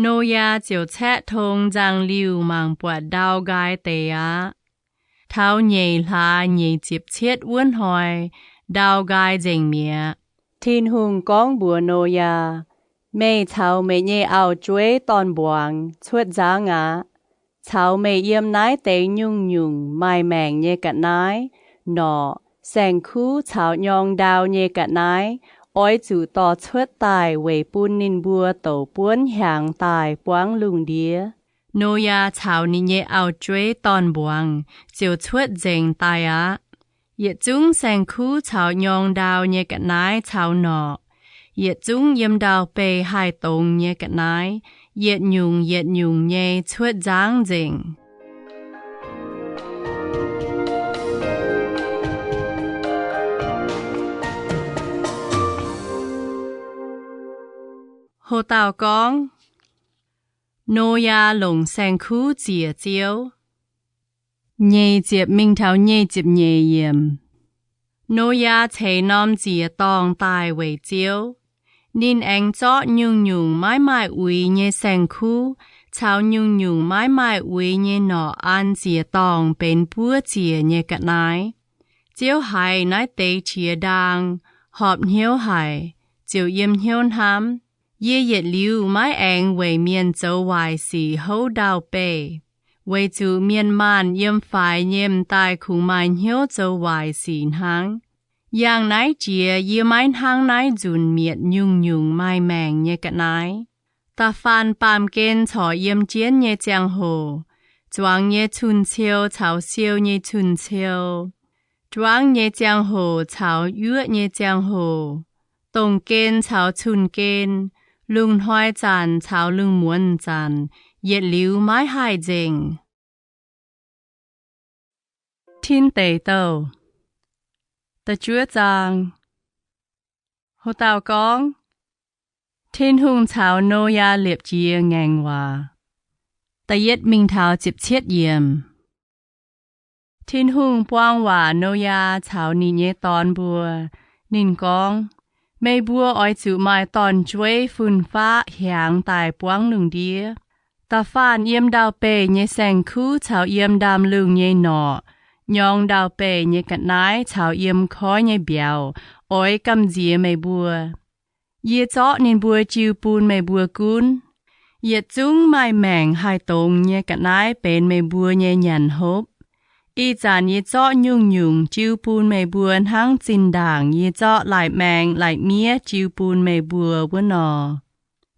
Noyaa ziouc caeqv tong nzangv-liuh mangc buatc ndau nqaai deix aqv. Taux nyeic hlaax nyeic ziepc cietv wuov hnoi, ndau nqaai nzengc mi'aqv. Tin-Hungh gorngv mbuox Noyaa, Meih caux meih nyei auv-jueiv dorn-mbuangz cuotv nzangv aqv. Caux meih yiem naaiv deix nyungc-nyungc maaih maengc nyei ga'naaiv, norqc, saeng-kuv caux nyorng ndau nyei ga'naaiv oix zuqc dorh cuotv daaih weic bun ninh mbuo douc buonv hiaangx daaih buangv lungh ndiev. Noyaa caux ninh nyei auv-jueiv dorn-mbuangz ziouc cuotv nzengc daaih aqv. Yietc zungv saeng-kuv caux nyorng ndau nyei ga'naaiv caux norqc, yietc zungv yiem ndau-beih haih dongz nyei ga'naaiv, yietc nyungc yietc nyungc nyei cuotv nzangv nzengc. Ho dauh gorngv, Noyaa longc saeng-kuv ziec Ziouv. Nyeic ziepc mingh taux nyeic ziepc nyeic yiemc. Noyaa ceix norm nziec-dorngh daaih weic Ziouv. Ninh aengx zorqv nyungc-nyungc maiv maaih uix nyei saeng-kuv caux nyungc-nyungc maiv maaih uix nyei norqc an nziec-dorngh benx buov ziec nyei ga'naaiv. Ziouv haiz naaiv deix qiex ndaang, horpc hnyouv haic, ziouc yiem hnyouv hnamv, Yie yietc liuz maiv aengx weic mienh zoux waaic sic houv ndau-beih, weic zuqc mienh maanh yiem faix nyei m'daaih kungx maaih hnyouv zoux waaic sic hnangv. Yangh naaiv jiex yie maiv hnangv naaiv nzunc mietc nyungc-nyungc maaih maengc nyei ga'naaiv. Da'faanh baamh gen corc yiem jienv nyei ziangh hoc, zuangx nyei cun-ciou caux siou nyei cun-ciou, juangv nyei ziangh hoc caux yuoqv nyei ziangh hoc, dongh gen caux cun-gen, lungh hnoi zanc caux lungh muonz zanc, yietc liuz maiv haih nzengc. Tin Deic Douh da'juov zaang. Ho dauh gorngv, Tin-Hungh caux Noyaa liepc jiez ngaengc waac. Da'yietv mingh taux ziepc cietv yiemc. Tin-Hungh buang waac Noyaa caux ninh nyei dorn mbuo. Ninh gorngv, Meih mbuo oix zuqc maaih dorn-jueiv fun-faqv hiaangx daaih buangv lungh ndiev. Da'faanh yiem ndau-beih nyei saeng-kuv caux yiem ndaamv-lungh nyei norqc, nyorng ndau-beih nyei ga'naaiv caux yiem koiv nyei mbiauz oix gamh nziex meih mbuo. Yie zorqv ninh mbuo jiu bun meih mbuo gunv. Yietc zungv maaih maengc haih dongz nyei ga'naaiv benx meih mbuo nyei nyanc hopv. Ih zanc yie zorqv nyungc-nyungc jiu bun meih mbuo hnangv zinh ndaangc yie zorqv lai-maeng lai-miev jiu bun meih mbuo wuov nor.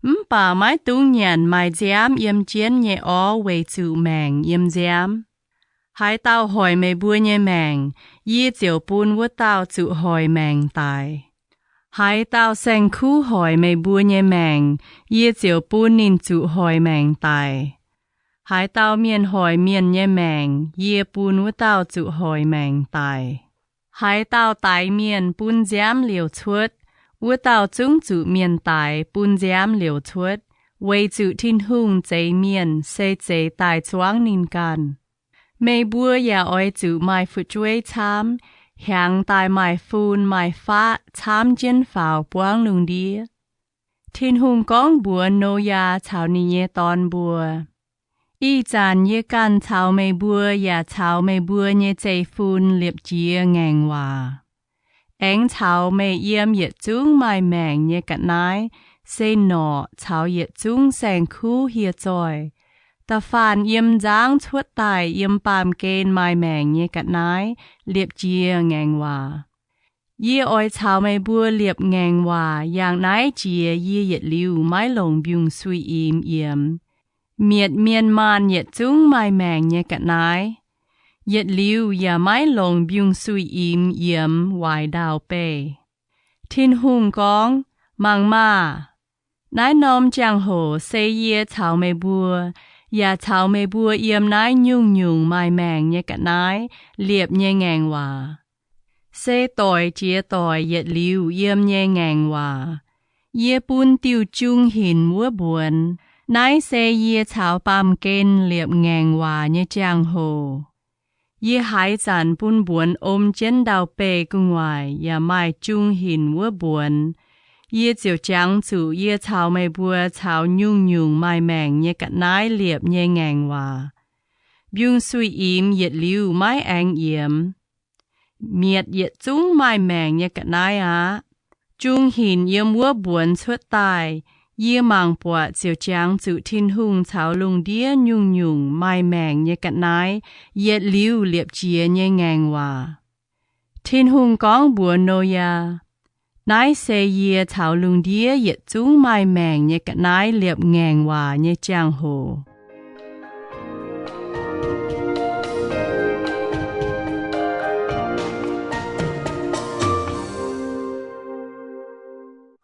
Mv baac maiv dungx nyanc maaih nziaamv yiem jienv nyei orv weic zuqc maengc yiem nziaamv. Haaix dauh hoic meih mbuo nyei maengc, yie ziouc bun wuov dauh zuqc hoic maengc daic. Haaix dauh saeng-kuv hoic meih mbuo nyei maengc, yie ziouc bun ninh zuqc hoic maengc daic. Haaix dauh mienh hoic mienh nyei maengc, yie bun wuov dauh zuqc hoic maengc daic. Haaix dauh daix mienh bun nziaamv liouc cuotv, wuov dauh zungv zuqc mienh daix bun nziaamv liouc cuotv, weic zuqc Tin-Hungh zeix mienh se zeix daaih zuangv ninh ganh. Meih mbuo yaac oix zuqc maaih fu'jueiv camv, hiaangx daaih maaih fun maaih faqv camv jienv faaux buangv lungh ndiev. Tin-Hungh gorngv mbuox Noyaa caux ninh nyei dorn mbuo, Ih zanc yie ganh caux meih mbuo yaac caux meih mbuo nyei zeiv-fun liepc jiez ngaengc waac. Aengx caux meih yiem yietc zungv maaih maengc nyei ga'naaiv, se norqc caux yietc zungv saeng-kuv hieh zoih, da'faanh yiem nzangv cuotv daaih yiem baamh gen maaih maengc nyei ga'naaiv liepc jiez ngaengc waac. Yie oix caux meih mbuo liepc ngaengc waac yangh naaiv jiex yie yietc liuz maiv longc mbiungc-suiv-imx yiemx. Mietc mienh maanh yietc zungv maaih maengc nyei ga'naaiv, yietc liuz yaac maiv longc mbiungc-suiv-imx yiemx waaic ndau-beih. Tin-Hungh gorngv, Mangc maah! Naaiv norm jangx-hoc se yie caux meih mbuo, yaac caux meih mbuo yiem naaiv nyungc-nyungc maaih maengc nyei ga'naaiv liepc nyei ngaengc waac. Se doic jiex doic yietc liuz yiem nyei ngaengc waac. Yie bun diuh jung hinc wuov mbuonx. Naaiv se yie caux baamh gen liepc ngaengc waac nyei jangx-hoc. Yie haaix zanc bun mbuonx om jienv ndau-beih gu'nguaaic yaac maaih jung hinc wuov mbuonx, yie ziouc jangx zuqc yie caux meih mbuo caux nyungc-nyungc maaih maengc nyei ga'naaiv liepc nyei ngaengc waac. Mbiungc-suiv-imx yietc liuz maiv aengx yiemx. Mietc yietc zungv maaih maengc nyei ga'naaiv aqv. Jung hinc yiem wuov mbuonx cuotv daaih, yie mangc buatc ziouc jangx zuqc Tin-Hungh caux lungh ndiev nyungc-nyungc maaih maengc nyei ga'naaiv yietc liuz liepc jiez nyei ngaengc waac. Tin-Hungh gorngv mbuox Noyaa, Naaiv se yie caux lungh ndiev yietc zungv maaih maengc nyei ga'naaiv liepc ngaengc waac nyei jangx-hoc.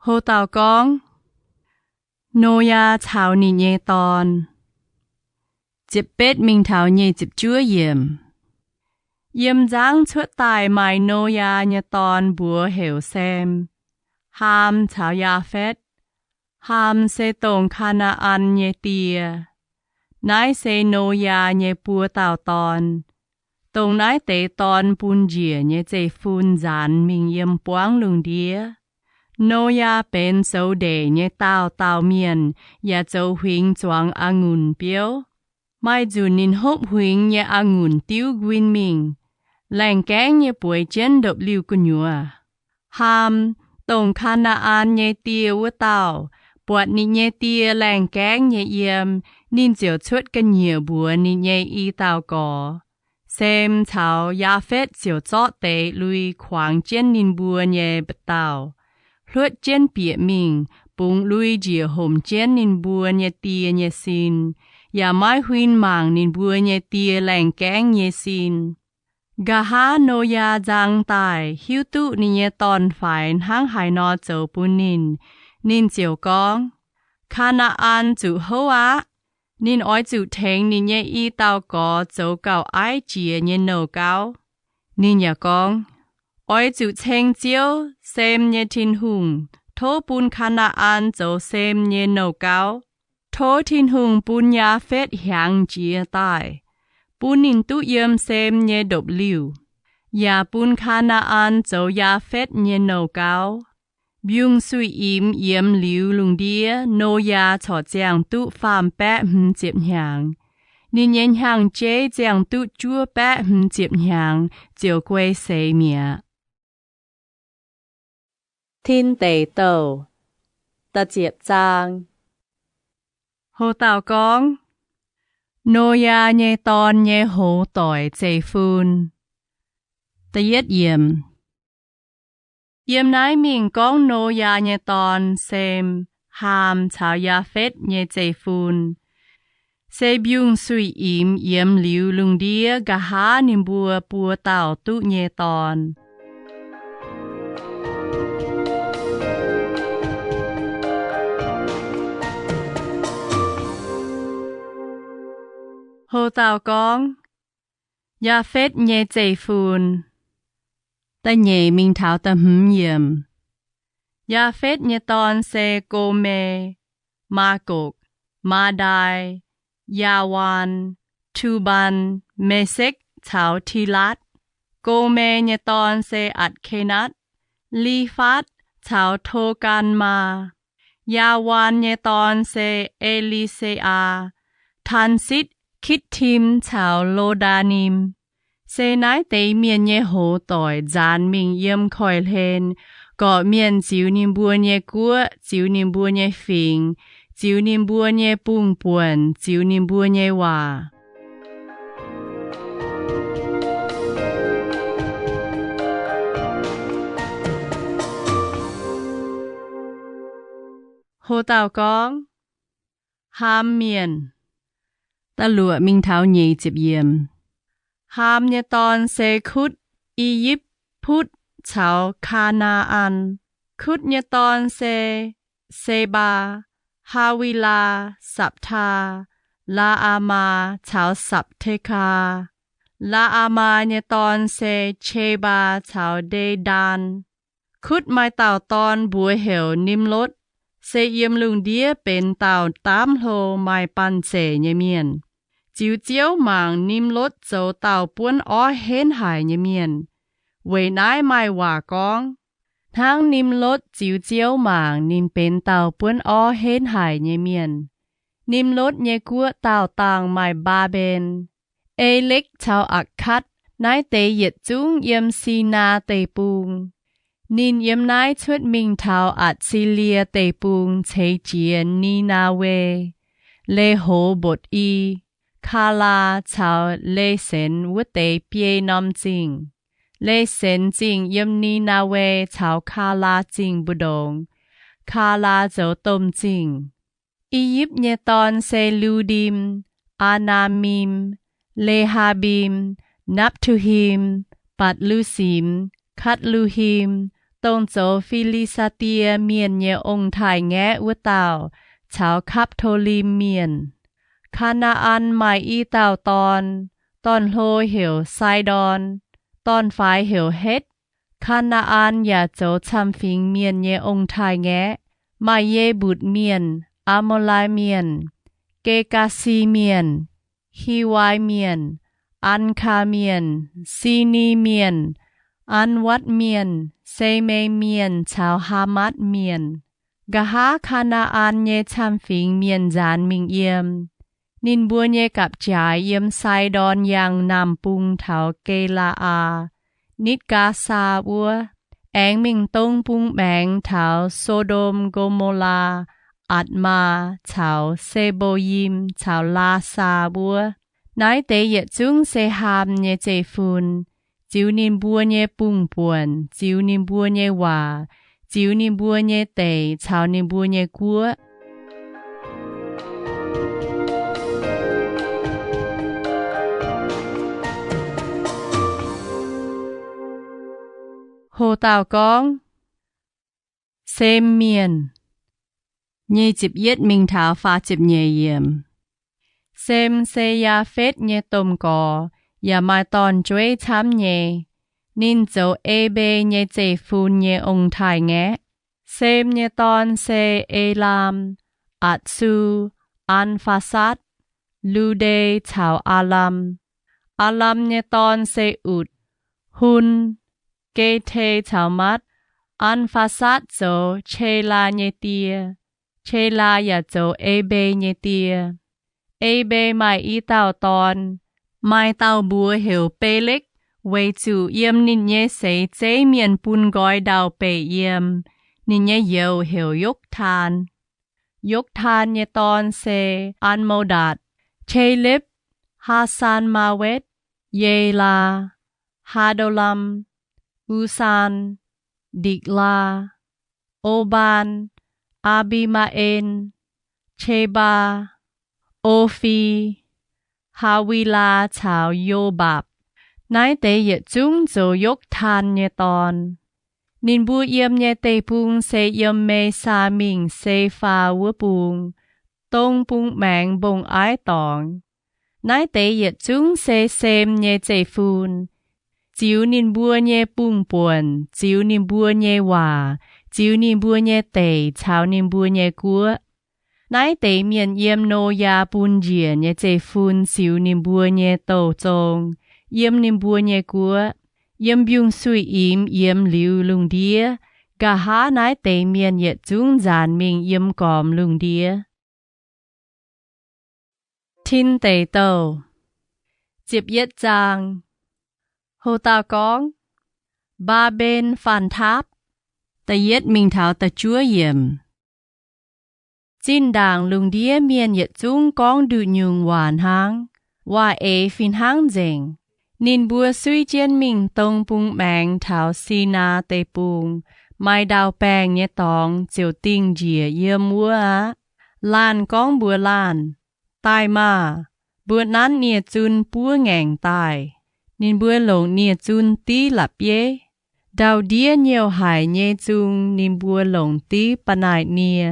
Ho dauh gorngv, Noyaa caux ninh nyei dorn. Ziepc betv mingh taux nyic ziepc juov yiemc. Yiem nzangv cuotv daaih maaih Noyaa nyei dorn mbuox heuc Sem, Haam caux Yaafetv. Haam se dongh Kaa^naa^an nyei die. Naaiv se Noyaa nyei buo dauh dorn. Dongh naaiv deix dorn bun njiec nyei zeiv-fun nzaanx mingh yiem buangv lungh ndiev. Noyaa benx zoux ndeic nyei daauh dauh mienh yaac zoux huingx zuangx a'ngunc biouv. Maaih nzunc ninh hopv huingx nyei a'ngunc diuv nquin mingh, laengh gaengv nyei bueix jienv ndopv-liuh gu'nyuoz. Haam, dongh Kaa^naa^an nyei die wuov dauh, buatc ninh nyei die laengh gaengv nyei yiem, ninh ziouc cuotv ga'nyiec mbuox ninh nyei i dauh gorx. Sem caux Yaafetv ziouc zorqv deix lui kuangx jienv ninh mbuo nyei mba'dauh, hluotv jienv bieqc mingh, bungx lui njiec homc jienv ninh mbuo nyei die nyei sin, yaac maiv huin mangc ninh mbuo nyei die laengh gaengv nyei sin. Nqa'haav Noyaa nzang daaih hiuv duqv ninh nyei dorn-faix hnangv haaix nor zoux bun ninh, ninh ziouc gorngv, Kaa^naa^an zuqc houv aqv. Ninh oix zuqc tengx ninh nyei i dauh gorx zoux gauh aiv jiex nyei nouh gauv. Ninh yaac gorngv, Oix zuqc ceng Ziouv, Sem nyei Tin-Hungh, tov bun Kaa^naa^an zoux Sem nyei nouh gauv. Tov Tin-Hungh bun Yaafetv hiaangx jiex daaih, bun ninh duqv yiem Sem nyei ndopv-liuh, yaac bun Kaa^naa^an zoux Yaafetv nyei nouh gauv. Mbiungc-suiv-imx yiemx liuz lungh ndiev, Noyaa corc ziangh duqv faam-baeqv hmz ziepc hnyangx. Ninh nyei hnyangx-jeiv ziangh duqv juov baeqv hmz ziepc hnyangx ziouc guei seix mi'aqv. Tin Deic Douh, da'ziepc zaang. Ho dauh gorngv, Noyaa nyei Dorn nyei Hoz Doic Zeiv-Fun. Yiem naaiv mingh gorngv Noyaa nyei dorn, Sem, Haam caux Yaafetv nyei zeiv-fun, se mbiungc-suiv-imx yiemx liuz lungh ndiev nqa'haav ninh mbuo buo dauh duqv nyei dorn. Ho dauh gorngv, Yaafetv nyei zeiv-fun. Da'nyeic mingh taux da'hmz yiemc. Yaafetv nyei dorn se Gome, Maagokv, Maadai, Yaawaan, Tubaan, Mesekv caux Tilatv. Gome nyei dorn se Atc^ke^natv, Lifaatv caux Togaan Maa. Yaawaan nyei dorn se E^li^se^aa, Taansitv, Kitv^tim caux Lo^ndaa^nim. Se naaiv deix mienh nyei hoz doic nzaanx mingh yiem koiv-hlen, gorqv-mienh ziux ninh mbuo nyei guoqv, ziux ninh mbuo nyei fingx, ziux ninh mbuo nyei bungx-buonc, ziux ninh mbuo nyei waac. Ho dauh gorngv, Haam Mienh. Da'luoqc mingh taux nyeic ziepc yiemc. Haam nyei dorn se Kutv, I^yipv, Putv caux Kaa^naa^an. Kutv nyei dorn se Sebaa, Haavilaa, Saptaa, Laa^aa^maa caux Sapv^tekaa. Laa^aa^maa nyei dorn se Qebaa caux Nde^ndaan. Kutv maaih dauh dorn mbuox heuc Nimlotv, se yiem lungh ndiev benx dauh daamv hlo maaih banh zeic nyei mienh. Ziux Ziouv mangc, Nimlotv zoux dauh buonv orv henv haic nyei mienh. Weic naaiv maaih waac gorngv, hnangv Nimlotv ziux Ziouv mangc, ninh benx dauh buonv orv henv haic nyei mienh. Nimlotv nyei guoqv daauh dangh maaih Mbaa^mben, Elekv caux Akkatv. Naaiv deix yietc zungv yiem Sinaa Deic-Bung. Ninh yiem naaiv cuotv mingh taux Atc^si^lie Deic-Bung ceix jiez Ni^naa^we, Le^ho^mbotc I, Kaalaa caux Le^senx wuov deix biei norm zingh. Le^senx Zingh yiem Ni^naa^we caux Kaalaa Zingh mbu'ndongx. Kaalaa zoux domh zingh. I^yipv nyei dorn se Ludim, Aa^naa^mim, Le^haa^mbim, Napv^tu^him, Batc^lu^simx, Katv^lu^him, dongh zoux Fi^li^saa^die Mienh nyei ong-taaix-ngaeqv wuov dauh, caux Kapv^to^lim Mienh. Kaa^naa^an maaih i dauh dorn, dorn-hlo heuc Saidon, dorn-faix heuc Hetv. Kaa^naa^an yaac zoux camv-fingx mienh nyei ong-taaix-ngaeqv, maaih Yie^mbutc Mienh, Aa^mo^lai Mienh, Gi^gaa^si Mienh, Hiwai Mienh, An^kaa Mienh, Si^ni Mienh, Anvatv Mienh, Seme Mienh caux Haamatv Mienh. Nqa'haav Kaa^naa^an nyei camv-fingx mienh nzaanx mingh yiem. Ninh mbuo nyei gapv-jaaix yiem Saidon yangh naamh bung taux Ge^laa^aa, nitv Gaasaa wuov, aengx mingh dong bung maengx taux So^ndom, Go^mo^laa, Atc^maa caux Se^mbo^yim caux Laasaa wuov. Naaiv deix yietc zungv se Haam nyei zeiv-fun, ziux ninh mbuo nyei bungh buonc, ziux ninh mbuo nyei waac, ziux ninh mbuo nyei deic caux ninh mbuo nyei guoqv. Ho dauh gorngv, Sem Mienh. Nyic ziepc yietv mingh taux faah ziepc nyeic yiemc. Sem se Yaafetv nyei domh gorx, yaac maaih dorn-jueiv camv nyei. Ninh zoux Epe nyei zeiv-fun nyei ong-taaix-ngaeqv. Sem nyei dorn se Elaam, Atc^su, An^faa^satv, Lu^nde caux Aalam. Aalam nyei dorn se Utc, Hun, Ge^te caux Matv. An^faa^satv zoux Qelaa nyei die. Qelaa yaac zoux Epe nyei die. Epe maaih i dauh dorn, maaih dauh mbuox heuc Belekv, weic zuqc yiem ninh nyei seix zeiv mienh bun nqoi ndau-beih yiem. Ninh nyei youz heuc Yoktaan. Yoktaan nyei dorn se An^mo^ndatc, Qelepv, Haa^san Maa^wetv, Ye^laa, Haa^ndo^lam, Usaan, Ndik^laa, Obaan, Aa^mbi^maa^en, Qebaa, O^fi, Haa^wi^laa caux Yombaapc. Naaiv deix yietc zungv zoux Yoktaan nyei dorn. Ninh mbuo yiem nyei deic-bung se yiem Me^saa mingh Se^faa wuov bung, dong bung maengx mbong-aiv dorngx. Naaiv deix yietc zungv se Sem nyei zeiv-fun, ziux ninh mbuo nyei bung-buonc, ziux ninh mbuo nyei waac, ziux ninh mbuo nyei deic caux ninh mbuo nyei guoqv. Naaiv deix mienh yiem Noyaa bun njiec nyei zeiv-fun ziux ninh mbuo nyei douh zong, yiem ninh mbuo nyei guoqv, yiem mbiungc-suiv-imx yiemx liuz lungh ndiev. Nqa'haav naaiv deix mienh yietc zungv nzaanx mingh yiem gormx lungh ndiev. Tin Deic Douh, ziepc yietv zaang. Ho dauh gorngv, Mbaa^mben faanh taapv. Da'yietv mingh taux da'juov yiemc. Zinh ndaangc lungh ndiev mienh yietc zungv gorngv nduqc nyungc waac hnangv, waac eix fih hnangv nzengc. Ninh mbuo suiv jienv mingh dong bung maengx taux Sinaa Deic-Bung, maaih ndau-baengh nyei dorngx ziouc dingh njiec yiem wuov aqv. Laanh gorngv mbuox laanh, Daaih maah! Mbuo nanv nie-zun buov ngaengc daaih. Ninh mbuo longc nie-zun div la'bieiv. Ndau-ndiev nyouh haic nyei zung ninh mbuo longc div ba'naaic nie.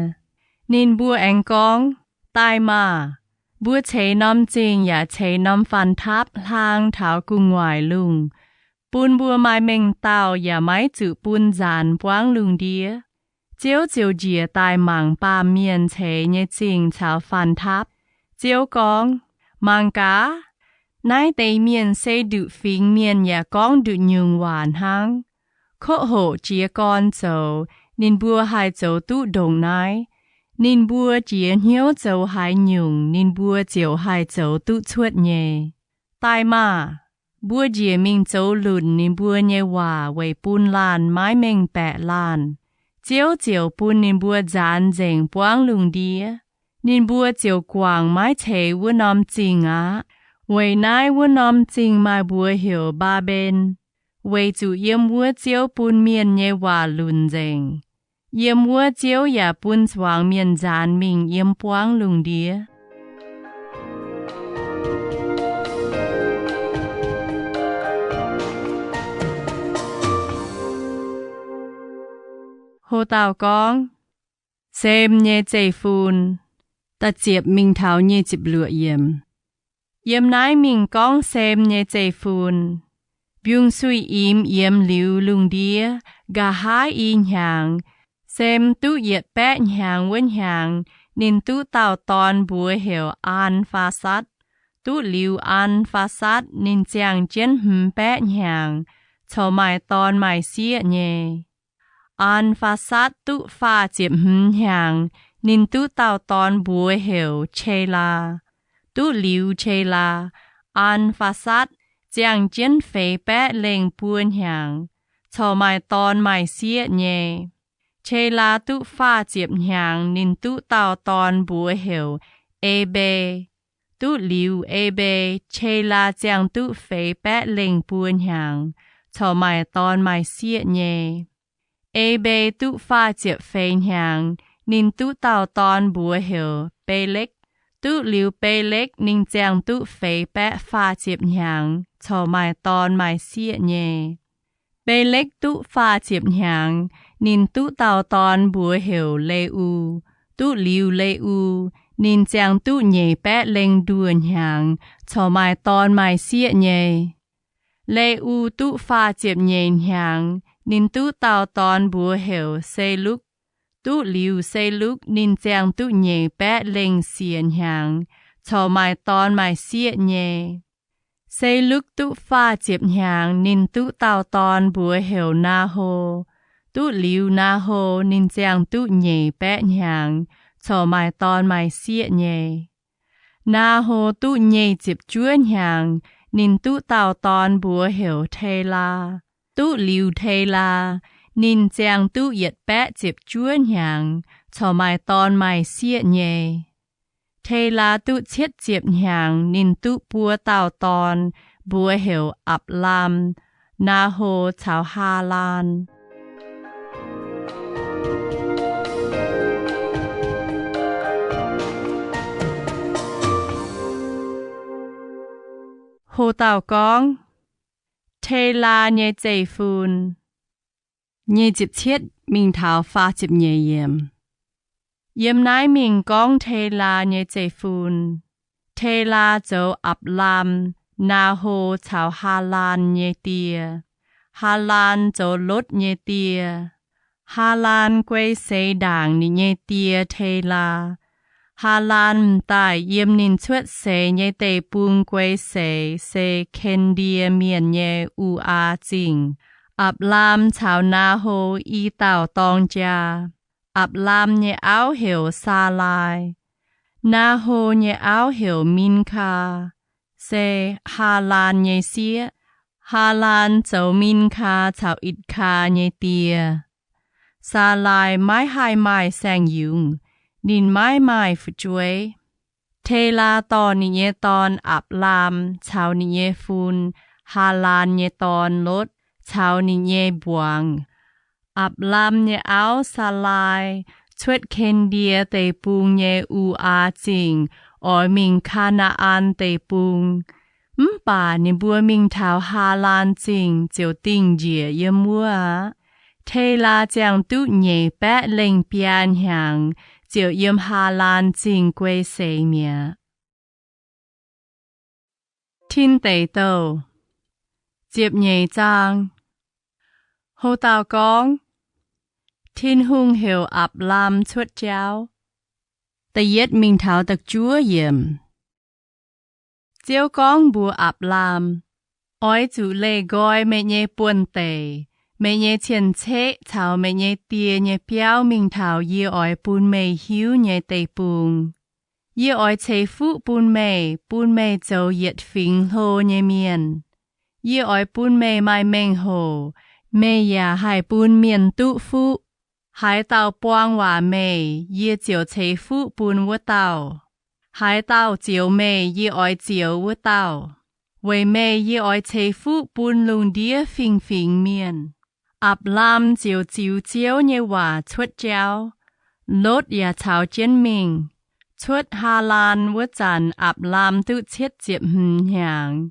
Ninh mbuo aengx gorngv, Daaih maah! Mbuo ceix norm zingh yaac ceix norm faanh taapv hlang taux gu'nguaaic lungh, bun mbuo maaih mengh dauh yaac maiv zuqc bun nzaanx buangv lungh ndiev. Ziouv ziouc njiec daaih mangc baamh mienh ceix nyei zingh caux faanh taapv. Ziouv gorngv, Mangc gaax! Naaiv deix mienh se nduqc fingx mienh yaac gorngv nduqc nyungc waac hnangv. Kov hoqc jiez gorn zoux, ninh mbuo haih zoux duqv ndongc naaiv. Ninh mbuo jiez hnyouv zoux haaix nyungc, ninh mbuo ziouc haih zoux duqv cuotv nyei. Daaih maah! Mbuo njiec mingh zoux lunc ninh mbuo nyei waac weic bun laanh maiv mengh baeqc laanh. Ziouv ziouc bun ninh mbuo nzaanx nzengc buangv lungh ndiev. Ninh mbuo ziouc guangc maiv ceix wuov norm zingh aqv. Weic naaiv wuov norm zingh maaih mbuox heuc Mbaa^mben, weic zuqc yiem wuov Ziouv bun mienh nyei waac lunc nzengc. Yiem wuov Ziouv yaac bun zuangx mienh nzaanx mingh yiem buangv lungh ndiev. Ho dauh gorngv, Sem nyei zeiv-fun, da'ziepc mingh taux nyic ziepc luoqc yiemc. Yiem naaiv mingh gorngv Sem nyei zeiv-fun. Mbiungc-suiv-imx yiemx liuz lungh ndiev, nqa'haav i hnyangx, Sem duqv yietc baeqv hnyangx wuov hnyangx, ninh duqv dauh dorn mbuox heuc Aan^faa^satv. Duqv liuz Aan^faa^satv, ninh ziangh jienv hmz baeqv hnyangx, corc maaih dorn maaih sieqv nyei. Aan^faa^satv duqv faah ziepc hmz hnyangx, ninh duqv dauh dorn mbuox heuc Qelaa. Duqv liuz Qelaa, Aan^faa^satv ziangh jienv feix baeqv lengh buo hnyangx, corc maaih dorn maaih sieqv nyei. Qelaa duqv faah ziepc hnyangx, ninh duqv dauh dorn mbuox heuc Eqbe. Duqv liuz Eqbe, Qelaa ziangh duqv feix baeqv lengh buo hnyangx, corc maaih dorn maaih sieqv nyei. Eqbe duqv faah ziepc feix hnyangx, ninh duqv dauh dorn mbuox heuc Belekv. Duqv liuz Belekv, ninh ziangh duqv feix baeqv faah ziepc hnyangx, corc maaih dorn maaih sieqv nyei. Belekv duqv faah ziepc hnyangx, ninh duqv dauh dorn mbuox heuc Le^u. Duqv liuz Le^u, ninh ziangh duqv nyeic baeqv lengh nduoh hnyangx, corc maaih dorn maaih sieqv nyei. Le^u duqv faah ziepc nyeic hnyangx, ninh duqv dauh dorn mbuox heuc Se^lukv. Duqv liuz Se^lukv, ninh ziangh duqv nyeic baeqv lengh siec hnyangx, corc maaih dorn maaih sieqv nyei. Se^lukv duqv faah ziepc hnyangx, ninh duqv dauh dorn mbuox heuc Naa^ho. Duqv liuz Naa^ho, ninh ziangh duqv nyeic baeqv hnyangx, corc maaih dorn maaih sieqv nyei. Naa^ho duqv nyeic ziepc juov hnyangx, ninh duqv dauh dorn mbuox heuc Telaa. Duqv liuz Telaa, ninh ziangh duqv yietc baeqv ziepc juov hnyangx, corc maaih dorn maaih sieqv nyei. Telaa duqv cietv ziepc hnyangx, ninh duqv buo dauh dorn, mbuox heuc Apc^laam, Naa^ho caux Haalaan. Ho dauh gorngv, Telaa nyei zeiv-fun. Nyic ziepc cietv mingh taux faah ziepc nyeic yiemc. Yiem naaiv mingh gorngv Telaa nyei zeiv-fun. Telaa zoux Apc^laam, Naa^ho caux Haalaan nyei die. Haalaan zoux Lotv nyei die. Haalaan guei seix ndaangc ninh nyei die Telaa. Haalaan m'daaih yiem ninh cuotv seix nyei deic-bung guei seix se Ken^ndie Mienh nyei U^aa Zingh. Apc^laam caux Naa^ho i dauh dorng jaa. Apc^laam nyei auv heuc Saalaai. Naa^ho nyei auv heuc Minkaa, se Haalaan nyei sieqv. Haalaan zoux Minkaa caux Itc^kaa nyei die. Saalaai maiv haih maaih saeng-yungz, ninh maiv maaih fu'jueiv. Telaa dorh ninh nyei dorn, Apc^laam, caux ninh nyei fun, Haalaan nyei dorn, Lotv, caux ninh nyei mbuangz. Apc^laam nyei auv, Saalaai, cuotv Ken^ndie Deic-Bung nyei U^aa Zingh oix mingh Kaa^naa^an Deic-Bung. Mv baac ninh mbuo mingh taux Haalaan Zingh ziouc dingh njiec yiem wuov aqv. Telaa ziangh duqv nyeic baeqv lengh biaa hnyangx ziouc yiem Haalaan Zingh guei seix mi'aqv. Tin Deic Douh ziepc nyeic zaang. Ho dauh gorngv, Tin-Hungh heuc Apc^laam cuotv jauv. Da'yietv mingh taux da'juov yiemc. Ziouv gorngv mbuox Apc^laam, Oix zuqc leih nqoi meih nyei buonv-deic, meih nyei cien-ceqv caux meih nyei die nyei biauv mingh taux yie oix bun meih hiuv nyei deic-bung. Yie oix ceix fuqv bun meih, bun meih zoux yietc fingx hlo nyei mienh. Yie oix bun meih maaih mengh hoc, meih yaac haih bun mienh duqv fuqv. Haaix dauh buang waac meih, yie ziouc ceix fuqv bun wuov dauh. Haaix dauh zioux meih, yie oix zioux wuov dauh. Weic meih yie oix ceix fuqv bun lungh ndiev fingx-fingx mienh. Apc^laam ziouc ziux Ziouv nyei waac cuotv jauv. Lotv yaac caux jienv mingh. Cuotv Haalaan wuov zanc Apc^laam duqv cietv ziepc hmz hnyangx.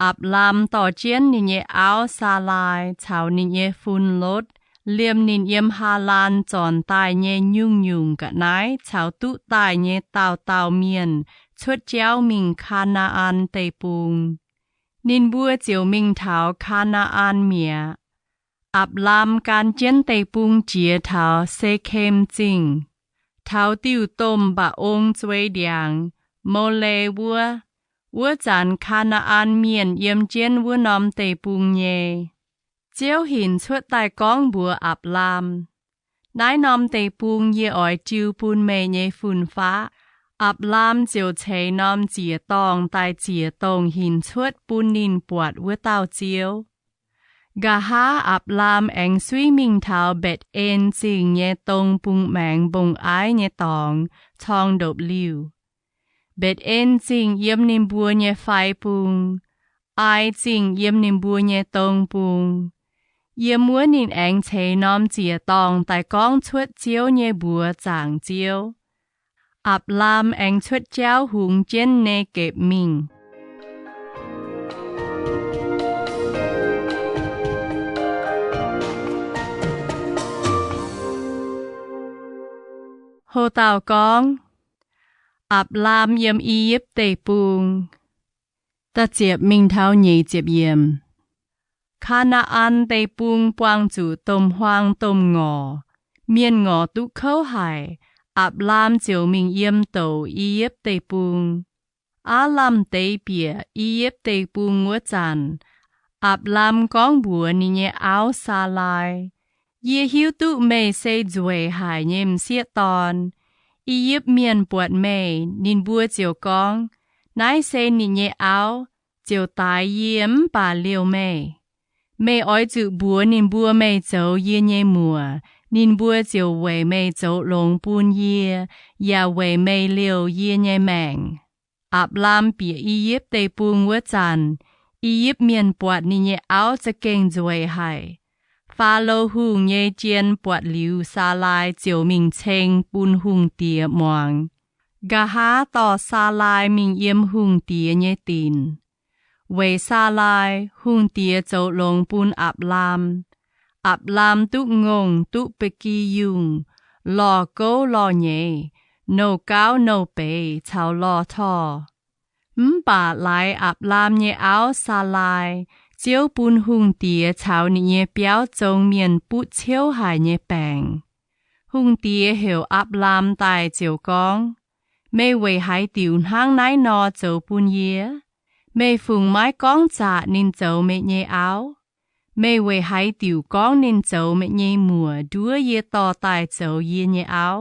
Apc^laam dorh jienv ninh nyei auv, Saalaai, caux ninh nyei fun, Lotv, liemh ninh yiem Haalaan zornc daaih nyei nyungc-nyungc ga'naaiv caux duqv daaih nyei dauh dauh mienh cuotv jauv mingh Kaa^naa^an Deic-Bung. Ninh mbuo ziouc mingh taux Kaa^naa^an mi'aqv. Apc^laam gan jienv deic-bung jiex taux Sekem Zingh, taux diuh domh mba'ong zueiz ndiangx, Mole wuov. Wuov zanc Kaa^naa^an Mienh yiem jienv wuov norm deic-bung nyei. Ziouv hinc cuotv daaih gorngv mbuox Apc^laam, Naaiv norm deic-bung yie oix jiu bun meih nyei fun-faqv. Apc^laam ziouc ceix norm ziec-dorngh daaih ziec-dongh hinc cuotv bun ninh buatc wuov dauh Ziouv. Nqa'haav Apc^laam aengx suiv mingh taux Mbetc^en Zingh nyei dong bung maengx mbong-aiv nyei dorngx corng ndopv-liuh. Mbetc^en Zingh yiem ninh mbuo nyei fai bung, Ai Zingh yiem ninh mbuo nyei dong bung. Yiem wuov ninh aengx ceix norm ziec-dorngh daaih gorngv cuotv Ziouv nyei mbuox zaangc Ziouv. Apc^laam aengx cuotv jauv hungx jienv Negepc mingh. Ho dauh gorngv, Apc^laam yiem I^yipv Deic-Bung. Da'ziepc mingh taux nyic ziepc yiemc. Kaa^naa^an Deic-Bung buangh zuqc domh huaang domh ngorc. Mienh ngorc duqv kouv haic, Apc^laam ziouc mingh yiem douc I^yipv Deic-Bung. Aav lamh deix bieqc I^yipv Deic-Bung wuov zanc, Apc^laam gorngv mbuox ninh nyei auv, Saalaai, Yie hiuv duqv meih se nzueic haic nyei m'sieqv dorn. I^yipv Mienh buatc meih, ninh mbuo ziouc gorngv, Naaiv se ninh nyei auv, ziouc daix yie mv baac liouh meih. Meih oix zuqc mbuox ninh mbuo meih zoux yie nyei muoc, Ninh mbuo ziouc weic meih zoux longx bun yie, yaac weic meih liouh yie nyei maengc. Apc^laam bieqc I^yipv Deic-Bung wuov zanc, I^yipv Mienh buatc ninh nyei auv za'gengh nzueic haic. Faalo Hungh nyei jien buatc liuz Saalaai ziouc mingh ceng bun hungh diex muangx. Nqa'haav dorh Saalaai mingh yiem hungh diex nyei dinc. Weic Saalaai, hungh diex zoux longx bun Apc^laam. Apc^laam duqv ngongh duqv ba'gi yungh, lorh gouv lorh nyeiz, nouh gauv nouh beiz caux lorh torh. Mv baac laaix Apc^laam nyei auv Saalaai, Ziouv bun hungh diex caux ninh nyei biauv zong mienh butv ciouv haic nyei baengc. Hungh diex heuc Apc^laam daaih ziouc gorngv, Meih weic haaix diuc hnangv naaiv nor zoux bun yie? Meih fungc maiv gorngv zaqc ninh zoux meih nyei auv? Meih weic haaix diuc gorngv ninh zoux meih nyei muoc nduov yie dorh daaih zoux yie nyei auv?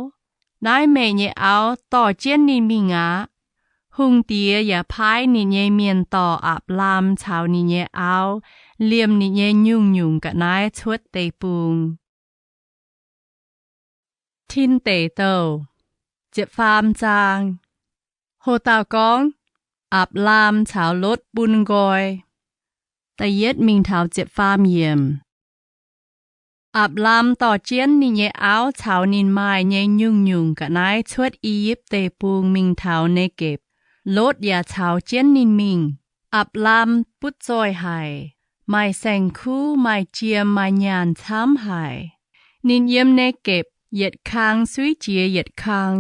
Naaiv meih nyei auv, dorh jienv ninh mingh aqv. Hungh diex yaac paaiv ninh nyei mienh dorh Apc^laam caux ninh nyei auv liemh ninh nyei nyungc-nyungc ga'naaiv cuotv deic-bung. Tin Deic Douh, ziepc faam zaang. Ho dauh gorngv, Apc^laam caux Lotv bun nqoi. Da'yietv mingh taux ziepc faam yiemc. Apc^laam dorh jienv ninh nyei auv caux ninh maaih nyei nyungc-nyungc ga'naaiv cuotv I^yipv Deic-Bung mingh taux Negepc. Lotv yaac caux jienv ninh mingh. Apc^laam butv zoih haic, maaih saeng-kuv, maaih jiem, maaih nyaanh camv haic. Ninh yiem Negepc yietc kang suiv jiex yietc kang.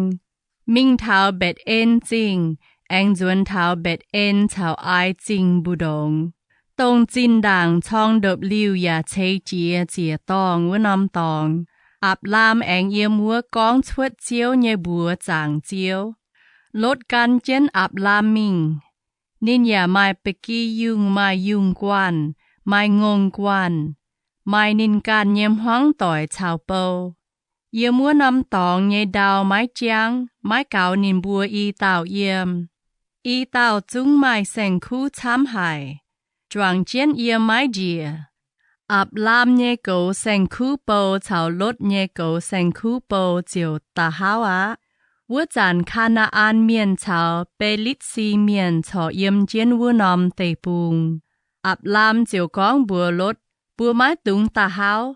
Mingh taux Mbetc^en Zingh, aengx nzuonx taux Mbetc^en caux Ai Zingh mbu'ndongx, dongh zinh ndaangc corng ndopv-liuh yaac ceix jiez ziec-dorngh wuov norm dorngx. Apc^laam aengx yiem wuov gorngv cuotv Ziouv nyei mbuox zaangc Ziouv. Lotv gan jienv Apc^laam mingh. Ninh yaac maaih ba'gi yungh, maaih yungh guanh, maaih ngongh guanh, maaih ninh ganh nyei hmuangv doic caux bou. Yiem wuov norm dorngx nyei ndau maiv jangv, maiv gaux ninh mbuo i dauh yiem. I dauh zungv maaih saeng-kuv camv haic, juangc jienv yiem maiv njiec. Apc^laam nyei goux saeng-kuv bou caux Lotv nyei goux saeng-kuv bou ziouc da'hauv aqv. Wuov zanc Kaa^naa^an Mienh caux Be^litv^si Mienh corc yiem jienv wuov norm deic-bung. Apc^laam ziouc gorngv mbuox Lotv, Mbuo maiv dungx da'hauv.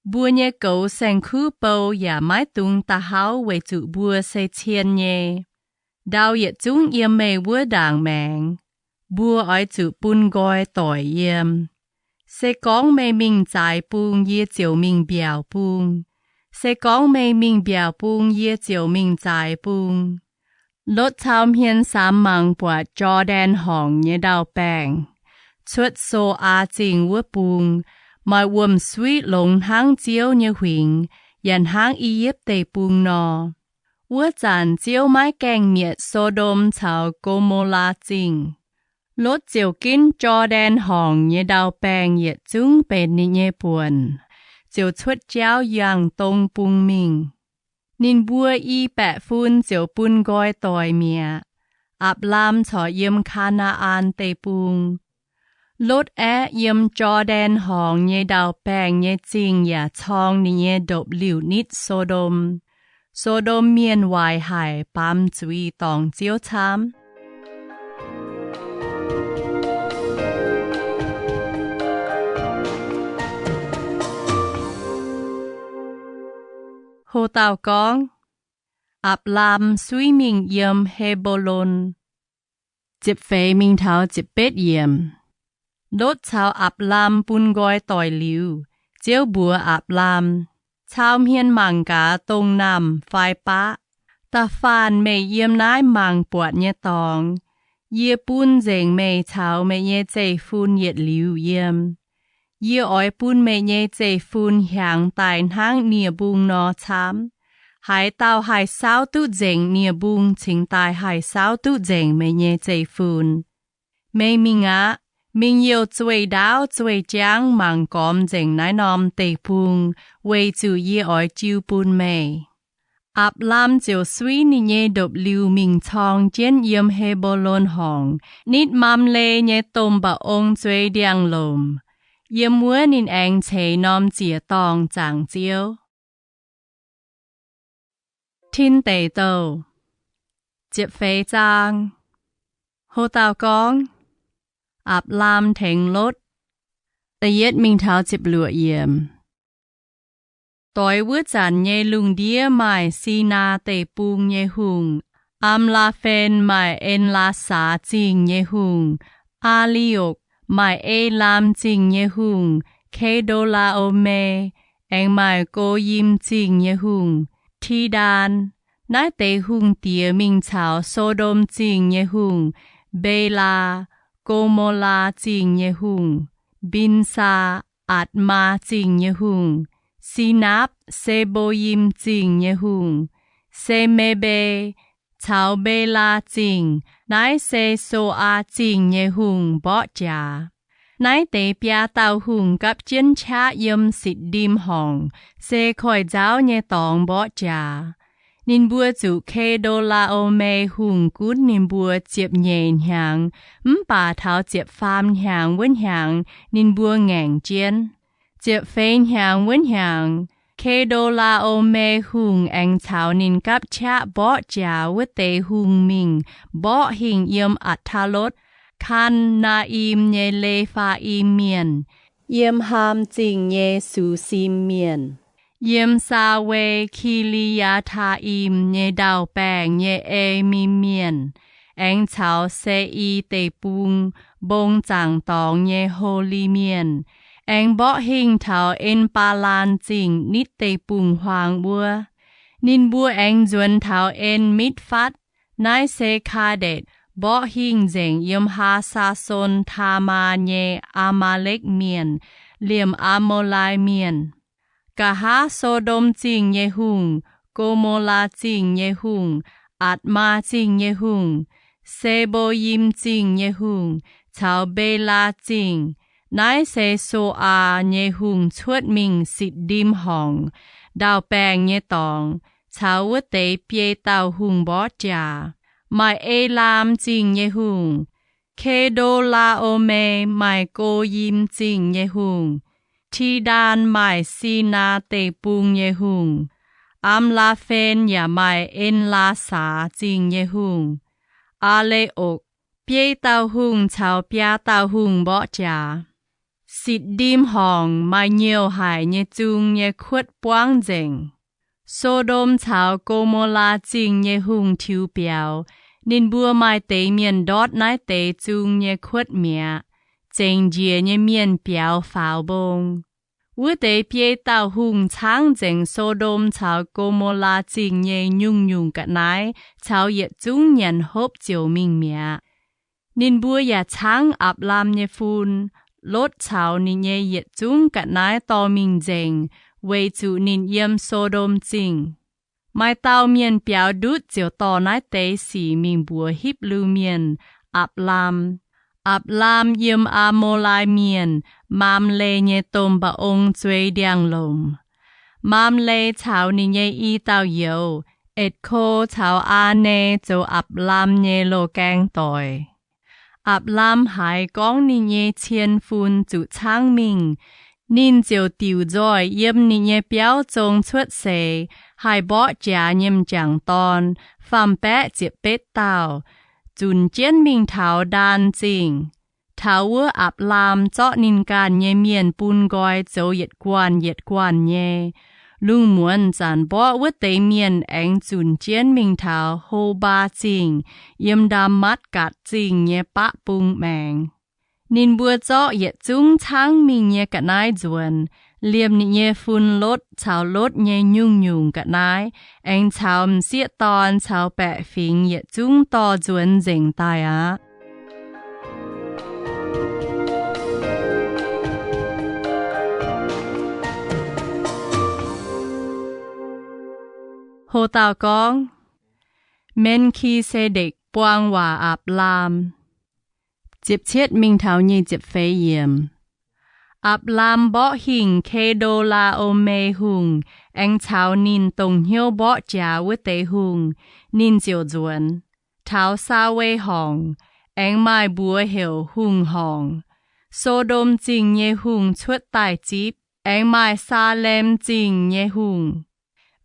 Mbuo nyei goux saeng-kuv bou yaac maiv dungx da'hauv weic zuqc mbuo se cien nyei. Ndau yietc zungv yiem meih wuov ndaangc maengx. Mbuo oix zuqc bun nqoi doic yiem. Se gorngv meih mingh zaaix bung, yie ziouc mingh mbiaauc bung. Se gorngv meih mingh mbiaauc bung, yie ziouc mingh zaaix bung. Lotv cau hmien samx mangc buatc Jor^ndaen Horngc nyei ndau-baengh, cuotv So^aa Zingh wuov bung, maaih wuom-suiv longx hnangv Ziouv nyei huingx yaac hnangv I^yipv Deic-Bung nor. Wuov zanc Ziouv maiv gaengh mietc So^ndom caux Go^mo^laa Zingh. Lotv ziouc ginv Jor^ndaen Horngc nyei ndau-baengh yietc zungv benx ninh nyei buonc, ziouc cuotv jauv yangh dong bung mingh. Ninh mbuo i baeqv fun ziouc bun nqoi doic mi'aqv. Apc^laam corc yiem Kaa^naa^an Deic-Bung. Lotv aeqv, yiem Jor^ndaen Horngc nyei ndau-baengh nyei zingh yaac corng ninh nyei ndopv-liuh nitv So^ndom. So^ndom Mienh waaic haic, baamz zuiz dorngc Ziouv camv. Ho dauh gorngv, Apc^laam suiv mingh yiem He^mbo^lon. Ziepc feix mingh taux ziepc betv yiemc. Lotv caux Apc^laam bun nqoi doic liuz, Ziouv mbuox Apc^laam, Cau hmien mangc gaax dongh naamh fai baqv. Da'faanh meih yiem naaiv mangc buatc nyei dorngx, yie bun nzengc meih caux meih nyei zeiv-fun yietc liuz yiem. Yie oix bun meih nyei zeiv-fun hiaangx daaih hnangv nie-mbung nor camv. Haaix dauh haih saauv duqv nzengc nie-mbung cingx daaih haih saauv duqv nzengc meih nyei zeiv-fun. Meih mingh aqv. Mingh youh zueih ndaauv zueih jangv mangc gormx nzengc naaiv norm deic-bung, weic zuqc yie oix jiu bun meih. Apc^laam ziouc suiv ninh nyei ndopv-liuh mingh corng jienv yiem He^mbo^lon Horngc nitv Mamle nyei domh mba'ong zueiz ndiangx-lomc. Yiem wuov ninh aengx ceix norm ziec-dorngh zaangc Ziouv. Tin Deic Douh, ziepc feix zaang. Ho dauh gorngv, Apc^laam Tengx Lotv. Da'yietv mingh taux ziepc luoqc yiemc. Doix wuov zanc nyei lungh ndiev maaih Sinaa Deic-Bung nyei hungh, Am^laa^fen, maaih En^laa^saa Zingh nyei hungh, Aa^li^okc, maaih E^laam Zingh nyei hungh, Ke^ndo^laa^o^me, aengx maaih Go^yim Zingh nyei hungh, Ti^ndaan. Naaiv deix hungh diex mingh caux So^ndom Zingh nyei hungh, Mbelaa, Go^mo^laa Zingh nyei hungh, Mbinsaa, Atc^maa Zingh nyei hungh, Sinaapv, Se^mbo^yim Zingh nyei hungh, Se^me^mbe, caux Mbelaa Zingh, naaiv se So^aa Zingh nyei hungh, mborqv jaax. Naaiv deix biaa dauh hungh gapv jienv qaqv yiem Sitc^ndim Horngc, se koiv-nzauv nyei dorngx, mborqv jaax. Ninh mbuo zuqc Ke^ndo^laa^o^me Hungh gunv ninh mbuo ziepc nyeic hnyangx, mv baac taux ziepc faam hnyangx wuov hnyangx ninh mbuo ngaengc jienv. Ziepc feix hnyangx wuov hnyangx, Ke^ndo^laa^o^me Hungh aengx caux ninh gapv qaqv mborqv jaax wuov deix hungh mingh mborqv hingh yiem Atc^taa^lotv, Kaan^naa^im nyei Le^faa^im Mienh, yiem Haam Zingh nyei Susim Mienh, yiem Saa^we Ki^li^yaa^taa^im nyei ndau-baengh nyei Emim Mienh, aengx caux Se^i Deic-Bung mbong zaangc dorngx nyei Holi Mienh, aengx mborqv hingh taux En^baa^laan Zingh nitv deic-bung-huaang wuov. Ninh mbuo aengx nzuonx taux En^mitv^fatv, naaiv se Kaa^ndetc, mborqv hingh nzengc yiem Haa^saa^son Taamaa nyei Aa^maa^lekv Mienh, liemh Aa^mo^lai Mienh. Nqa'haav So^ndom Zingh nyei hungh, Go^mo^laa Zingh nyei hungh, Atc^maa Zingh nyei hungh, Se^mbo^yim Zingh nyei hungh, caux Mbelaa Zingh, naaiv se So^aa nyei hungh, cuotv mingh Sitc^ndim Horngc ndau-baengh nyei dorngx caux wuov deix biei dauh hungh mborqv jaax. Maaih E^laam Zingh nyei hungh, Ke^ndo^laa^o^me maaih Go^yim Zingh nyei hungh, Ti^ndaan maaih Sinaa Deic-Bung nyei hungh, Am^laa^fen yaac maaih En^laa^saa Zingh nyei hungh, Aa^le^okc. Biei dauh hungh caux biaa dauh hungh mborqv jaax. Sitc^ndim Horngc maaih nyouh haic nyei zung nyei kuotv buangv nzengc. So^ndom caux Go^mo^laa Zingh nyei hungh tiux biaux. Ninh mbuo maaih deix mienh ndortv naaiv deix zung nyei kuotv mi'aqv. Zengc njiec nyei mienh biaux faaux mbong. Wuov deix biei dauh hungh caangv nzengc So^ndom caux Go^mo^laa Zingh nyei nyungc-nyungc ga'naaiv caux yietc zungv nyanc hopv ziouc mingh mi'aqv. Ninh mbuo yaac caangv Apc^laam nyei fun, Lotv, caux ninh nyei yietc zungv ga'naaiv dorh mingh nzengc, weic zuqc ninh yiem So^ndom Zingh. Maaih dauh mienh biaux ndutv ziouc dorh naaiv deix sic mingh mbuox Hipv^lu Mienh, Apc^laam. Apc^laam yiem Aa^mo^lai Mienh, Maamle, nyei domh mba'ong zuei ndiangx-lomc. Maamle caux ninh nyei i dauh youz, Etc^ko, caux Aa^ne zoux Apc^laam nyei loz-gaeng doic. Apc^laam haiz gorngv ninh nyei cien fun zuqc caangv mingh, ninh ziouc diuc nzoih yiem ninh nyei biauv zong cuotv seix, haih mborqv jaax nyei m'jangc dorn faam-baeqv ziepc betv dauh, zunc jienv mingh taux Ndaan Zingh. Taux wuov Apc^laam zorqv ninh ganh nyei mienh bun nqoi zoux yietc guanh yietc guanh nyei. Lungh muonz zanc mborqv wuov deix mienh aengx zunc jienv mingh taux Ho^mbaa Zingh, yiem Ndaa^matv^gatc Zingh nyei baqv bung maengx. Ninh mbuo zorqv yietc zungv caangv mingh nyei ga'naaiv nzuonx, liemh ninh nyei fun Lotv caux Lotv nyei nyungc-nyungc ga'naaiv, aengx caux m'sieqv dorn caux baeqc fingx yietc zungv dorh nzuonx nzengc daaih aqv. Ho dauh gorngv, Men^ki^se^ndekc buang waac Apc^laam. Ziepc cietv mingh taux nyic ziepc feix yiemc. Apc^laam mborqv hingh Ke^ndo^laa^o^me Hungh aengx caux ninh dongh hnyouv mborqv jaax wuov deix hungh, ninh ziouc nzuonx taux Saa^we Horngc, aengx maaih mbuox heuc Hungh Horngc. So^ndom Zingh nyei hungh cuotv daaih zipv, aengx maaih Saalem Zingh nyei hungh.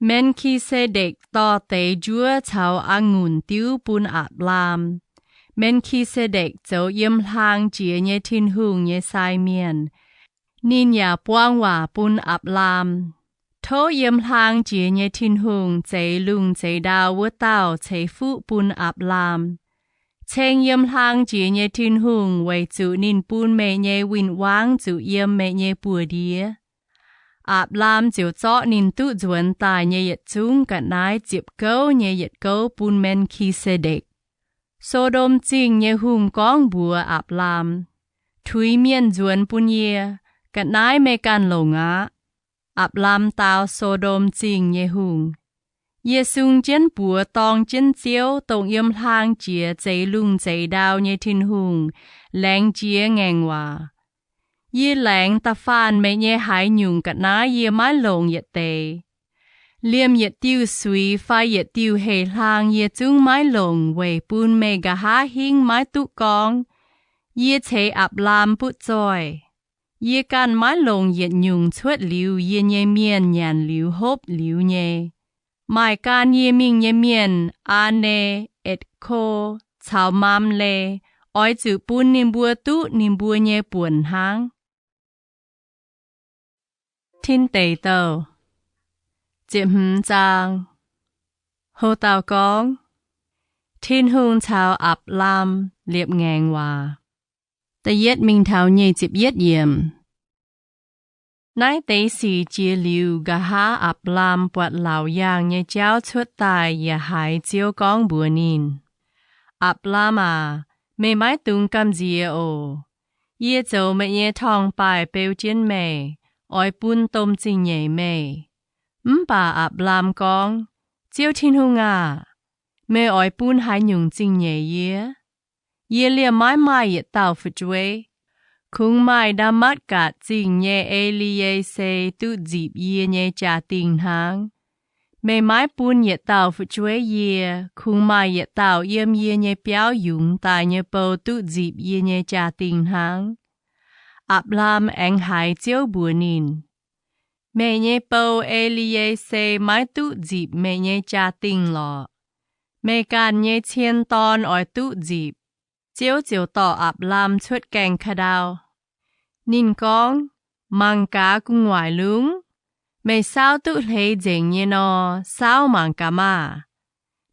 Men^ki^se^ndekc dorh deix njuov caux a'ngunc diuv bun Apc^laam. Men^ki^se^ndekc zoux yiem hlaang jiex nyei Tin-Hungh nyei sai mienh. Ninh yaac buang waac bun Apc^laam. Tov yiem hlaang jiex nyei Tin-Hungh, zeix lungh zeix ndau wuov dauh, ceix fuqv bun Apc^laam. Ceng yiem hlaang jiex nyei Tin-Hungh, weic zuqc ninh bun meih nyei win-wangv zuqc yiem meih nyei buoz-ndiev. Apc^laam ziouc zorqv ninh duqv nzuonx daaih nyei yietc zungv ga'naaiv ziepc gouv nyei yietc gouv bun Men^ki^se^ndekc. So^ndom Zingh nyei hungh gorngv mbuox Apc^laam, Tuix mienh nzuonx bun yie. Ga'naaiv meih ganh longc aqv. Apc^laam dau So^ndom Zingh nyei hungh, Yie sung jienv buoz dorng jienv Ziouv, dongh yiem hlaang jiex zeix lungh zeix ndau nyei Tin-Hungh, laengz jiex ngaengc waac. Yie laengz da'faanh meih nyei haaix nyungc ga'naaiv yie maiv longc yietc deix. Liemh yietc diuh suix fai yietc diuh heh hlaang yie zungv maiv longc weic bun meih nqa'haav hingv maiv duqv gorngv, Yie ceix Apc^laam butv zoih. Yie ganh maiv longc yietc nyungc cuotv liuz yie nyei mienh nyanc liuz hopv liuz nyei. Maaih gan yie mingh nyei mienh, Aa^ne, Etc^ko, caux Maamle, oix zuqc bun ninh mbuo duqv ninh mbuo nyei buonc hnangv. Tin Deic Douh ziepc hmz zaang. Ho dauh gorngv, Tin-Hungh caux Apc^laam liepc ngaengc waac. Da'yietv mingh taux nyic ziepc yietv yiemc. Naaiv deix sic jiex liuz, nqa'haav Apc^laam buatc laauc yaangh nyei jauv cuotv daaih yaac haiz Ziouv gorngv mbuox ninh, Apc^laam aac, meih maiv dungx gamh nziex oc. Yie zoux meih nyei torngv-baaih beu jienv meih, oix bun domh zingh nyeic meih. Mv baac Apc^laam gorngv, Ziouv Tin-Hungh aah! Meih oix bun haaix nyungc zingh nyeic yie? Yie liemh maiv maaih yietc dauh fu'jueiv. Kungx maaih Ndaa^matv^gatc Zingh nyei E^li^ye^se duqv nzipc yie nyei jaa-dingh hnangv. Meih maiv bun yietc dauh fu'jueiv yie, kungx maaih yietc dauh yiem yie nyei biauv yungz daaih nyei bou duqv nzipc yie nyei jaa-dingh hnangv. Apc^laam aengx haiz Ziouv mbuox ninh, Meih nyei bou, E^li^ye^se, maiv duqv nzipc meih nyei jaa-dingh lorqc. Meih ganh nyei cien dorn oix duqv nzipc. Ziouv ziouc dorh Apc^laam cuotv gaengh ka'ndau. Ninh gorngv, Mangc gaax gu'nguaaic lungv. Meih saauv duqv hleix nzengc nyei nor, saauv mangc gaax maah!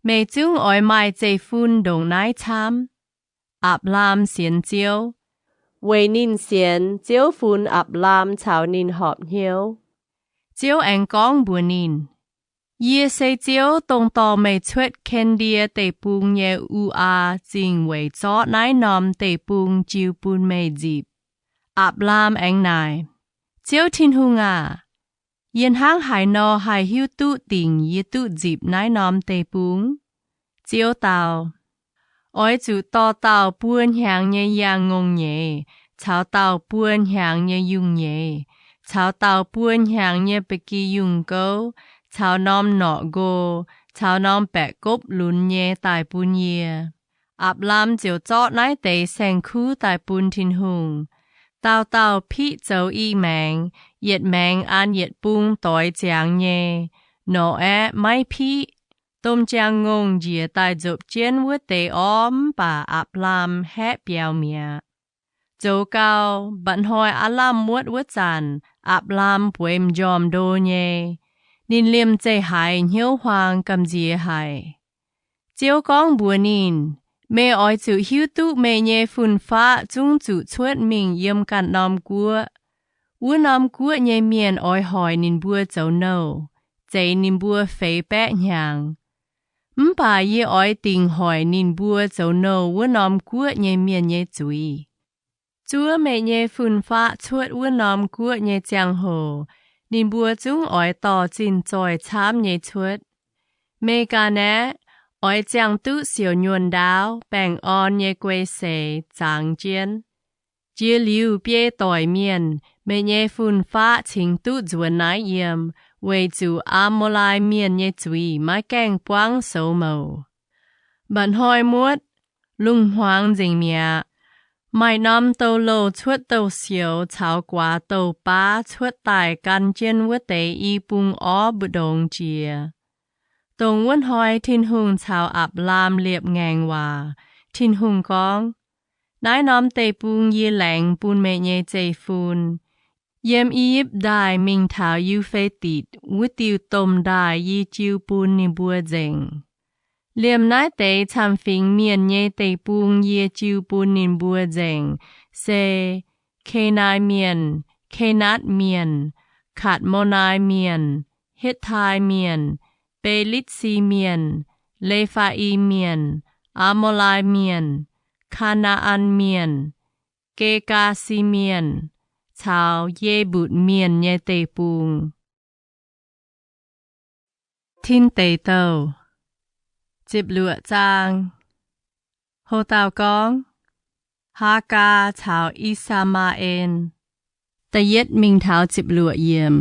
Meih zungv oix maaih zeiv-fun ndongc naaiv camv. Apc^laam sienx Ziouv. Weic ninh sienx, Ziouv funx Apc^laam caux ninh horpc hnyouv. Ziouv aengx gorngv mbuox ninh, Yie se Ziouv, dongh dorh meih cuotv Ken^ndie Deic-Bung nyei U^aa Zingh weic zorqv naaiv norm deic-bung jiu bun meih nzipc. Apc^laam aengx naaic, Ziouv Tin-Hungh aah! Yie hnangv haaix nor haih hiuv duqv dingc yie duqv nzipc naaiv norm deic-bung? Ziouv dau, Oix zuqc dorh dauh buo hnyangx nyei yangh ngongh nyeiz, caux dauh buo hnyangx nyei yungh nyeiz, caux dauh buo hnyangx nyei ba'gi yungh gouv, caux norm norqc nqo, caux norm baeqc gopv lunx nyei daaih bun yie. Apc^laam ziouc zorqv naaiv deix saeng-kuv daaih bun Tin-Hungh. Dauh dauh piqv zoux i maengx, yietc maengx an yietc bung doix ziangx nyei. Nor-aeqv maiv piqv. Domh jaang ngongh njiec daaih nzopv jienv wuov deix orv, mv baac Apc^laam haeqv biaux mi'aqv. Zoux gau, mba'hnoi aav lamh muotv wuov zanc, Apc^laam bueix m'njormh ndo nyei. Ninh liemh zeih haiz hnyouv huaang gamh nziex haic. Ziouv gorngv mbuox ninh, Meih oix zuqc hiuv duqv meih nyei fun-faqv zungv zuqc cuotv mingh yiem ganh norm guoqv. Wuov norm guoqv nyei mienh oix hoic ninh mbuo zoux nouh, zeix ninh mbuo feix baeqv hnyangx. Mv baac yie oix dingc hoic ninh mbuo zoux nouh wuov norm guoqv nyei mienh nyei zuiz. Zuov meih nyei fun-faqv cuotv wuov norm guoqv nyei ziangh hoc, ninh mbuo zungv oix dorh zinh zoih camv nyei cuotv. Meih ga'naaiv oix ziangh duqv siouc nyuonh ndaauv, baengh orn nyei guei seix zangx jienv. Jiex liuz biei doic mienh, meih nyei fun-faqv cingx duqv nzuonx naaiv yiem, weic zuqc Aa^mo^lai Mienh nyei zuiz maiv gaengh buangv soux mouc. Mba'hnoi muotv, lungh hmuangx nzengc mi'aqv. Maaih norm douz-louh cuotv douz-sioux caux guaax douz-baav cuotv daaih gan jienv wuov deix i bung orv mbu'ndongx jiex. Dongh wuov hnoi Tin-Hungh caux Apc^laam liepc ngaengc waac. Tin-Hungh gorngv, Naaiv norm deic-bung yie laengz bun meih nyei zeiv-fun, yiem I^yipv Ndaaih mingh taux Yu^fe^ditc wuov diuh domh ndaaih yie jiu bun ninh mbuo nzengc. Liemh naaiv deix camv-fingx mienh nyei deic-bung yie jiu bun ninh mbuo nzengc se Kenai Mienh, Kenaatv Mienh, Katc^mo^nai Mienh, Hetv^tai Mienh, Be^litv^si Mienh, Le^faa^im Mienh, Aa^mo^lai Mienh, Kaa^naa^an Mienh, Ge^gaa^si Mienh, caux Ye^mbutc Mienh nyei deic-bung. Tin Deic Douh ziepc luoqc zaang. Ho dauh gorngv, Haagaa caux I^saa^maa^en. Da'yietv mingh taux ziepc luoqc yiemc.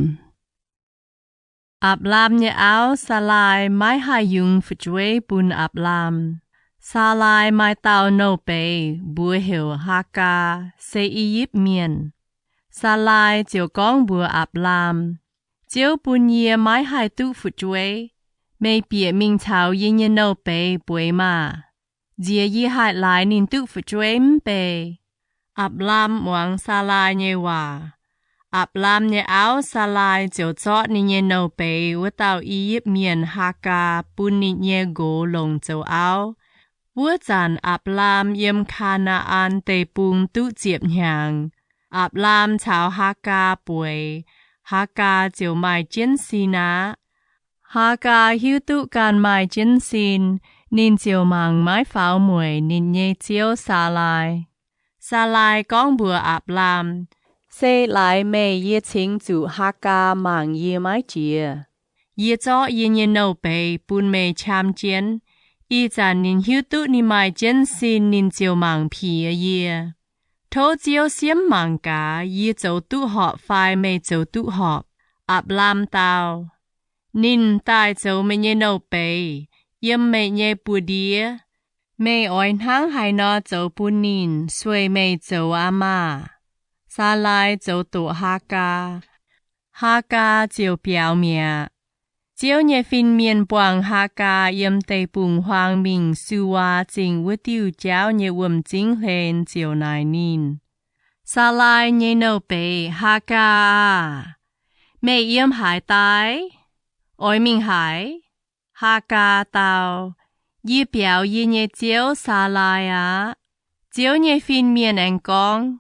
Apc^laam nyei auv, Saalaai, maiv haih yungz fu'jueiv bun Apc^laam. Saalaai maaih dauh nouh beiz mbuox heuc Haagaa, se I^yipv Mienh. Saalaai ziouc gorngv mbuox Apc^laam, Ziouv bun yie maiv haih duqv fu'jueiv. Meih bieqc mingh caux yie nyei nouh beiz bueix maah! Nziex yie haih laaix ninh duqv fu'jueiv mv bei? Apc^laam muangx Saalaai nyei waac. Apc^laam nyei auv, Saalaai, ziouc zorqv ninh nyei nouh beiz wuov dauh I^yipv Mienh, Haagaa, bun ninh nyei nqox longc zoux auv. Wuov zanc Apc^laam yiem Kaa^naa^an Deic-Bung duqv ziepc hnyangx. Apc^laam caux Haagaa bueix. Haagaa ziouc maaih jienv sin aqv. Haagaa hiuv duqv ganh maaih jienv sin, ninh ziouc mangc maiv faaux mueic ninh nyei ziouv, Saalaai. Saalaai gorngv mbuox Apc^laam, Se laaix meih yie cingx zuqc Haagaa mangc yie maiv jiex. Yie zorqv yie nyei nouh beiz bun meih qam jienv. Ih zanc ninh hiuv duqv ninh maaih jienv sin, ninh ziouc mangc piex yie. Tov Ziouv siemv mangc gaax yie zoux duqv horpc fai meih zoux duqv horpc. Apc^laam dau, Ninh daaih zoux meih nyei nouh beiz, yiem meih nyei buoz-ndiev. Meih oix hnangv haaix nor zoux bun ninh sueih meih zoux aqv maah! Saalaai zoux doqc Haagaa. Haagaa ziouc biaux mi'aqv. Ziouv nyei fin-mienh buangh Haagaa yiem deic-bung-huaang mingh Suwaa Zingh wuov diuh jauv nyei wuom-zingv hlen ziouc naaic ninh, Saalaai nyei nouh beiz Haagaa aah! Meih yiem haaix daaih? Oix mingh haaix? Haagaa dau, Yie biaux yie nyei ziouv, Saalaai, aqv. Ziouv nyei fin-mienh aengx gorngv,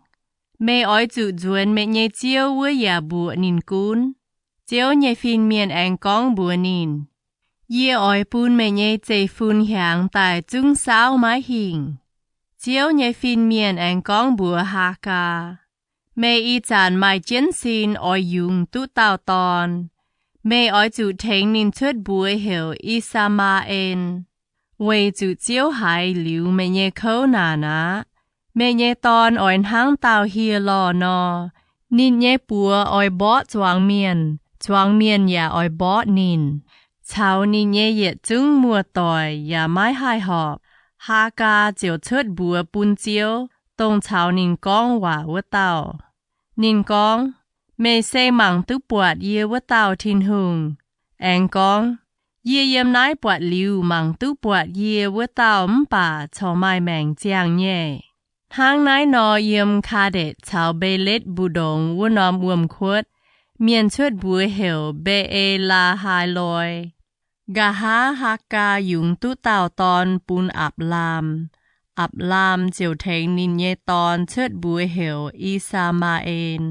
Meih oix zuqc nzuonx meih nyei ziouv wuov yaac mbuoqc ninh gunv. Ziouv nyei fin-mienh aengx gorngv mbuox ninh, Yie oix bun meih nyei zeiv-fun hiaangx daaih zungv saauv maiv hingh. Ziouv nyei fin-mienh aengx gorngv mbuox Haagaa, Meih ih zanc maaih jienv sin oix yungz duqv dauh dorn. Meih oix zuqc tengx ninh cuotv mbuox heuc I^saa^maa^en, weic zuqc Ziouv haiz liuz meih nyei kouv naanc aqv. Meih nyei dorn oix hnangv dauh hieh lorh nor. Ninh nyei buoz oix mborqv zuangx mienh, zuangx mienh yaac oix mborqv ninh. Caux ninh nyei yietc zungv muoz-doic yaac maiv haih horpc. Haagaa ziouc cuotv mbuox bun Ziouv, dongh caux ninh gorngv waac wuov dauh. Ninh gorngv, Meih se mangc duqv buatc yie wuov dauh Tin-Hungh. Aengx gorngv, Yie yiem naaiv buatc liuz mangc duqv buatc yie wuov dauh mv baac corc maaih maengc ziangh nyei. Hnangv naaiv nor yiem Kaa^ndetc caux Mbe^letv mbu'ndongx wuov norm wuom-kuotv, mienh cuotv mbuox heuc Mbe^e^laa^haa^loi. Nqa'haav Haagaa yungz duqv dauh dorn bun Apc^laam. Apc^laam ziouc tengx ninh nyei dorn cuotv mbuox heuc I^saa^maa^en.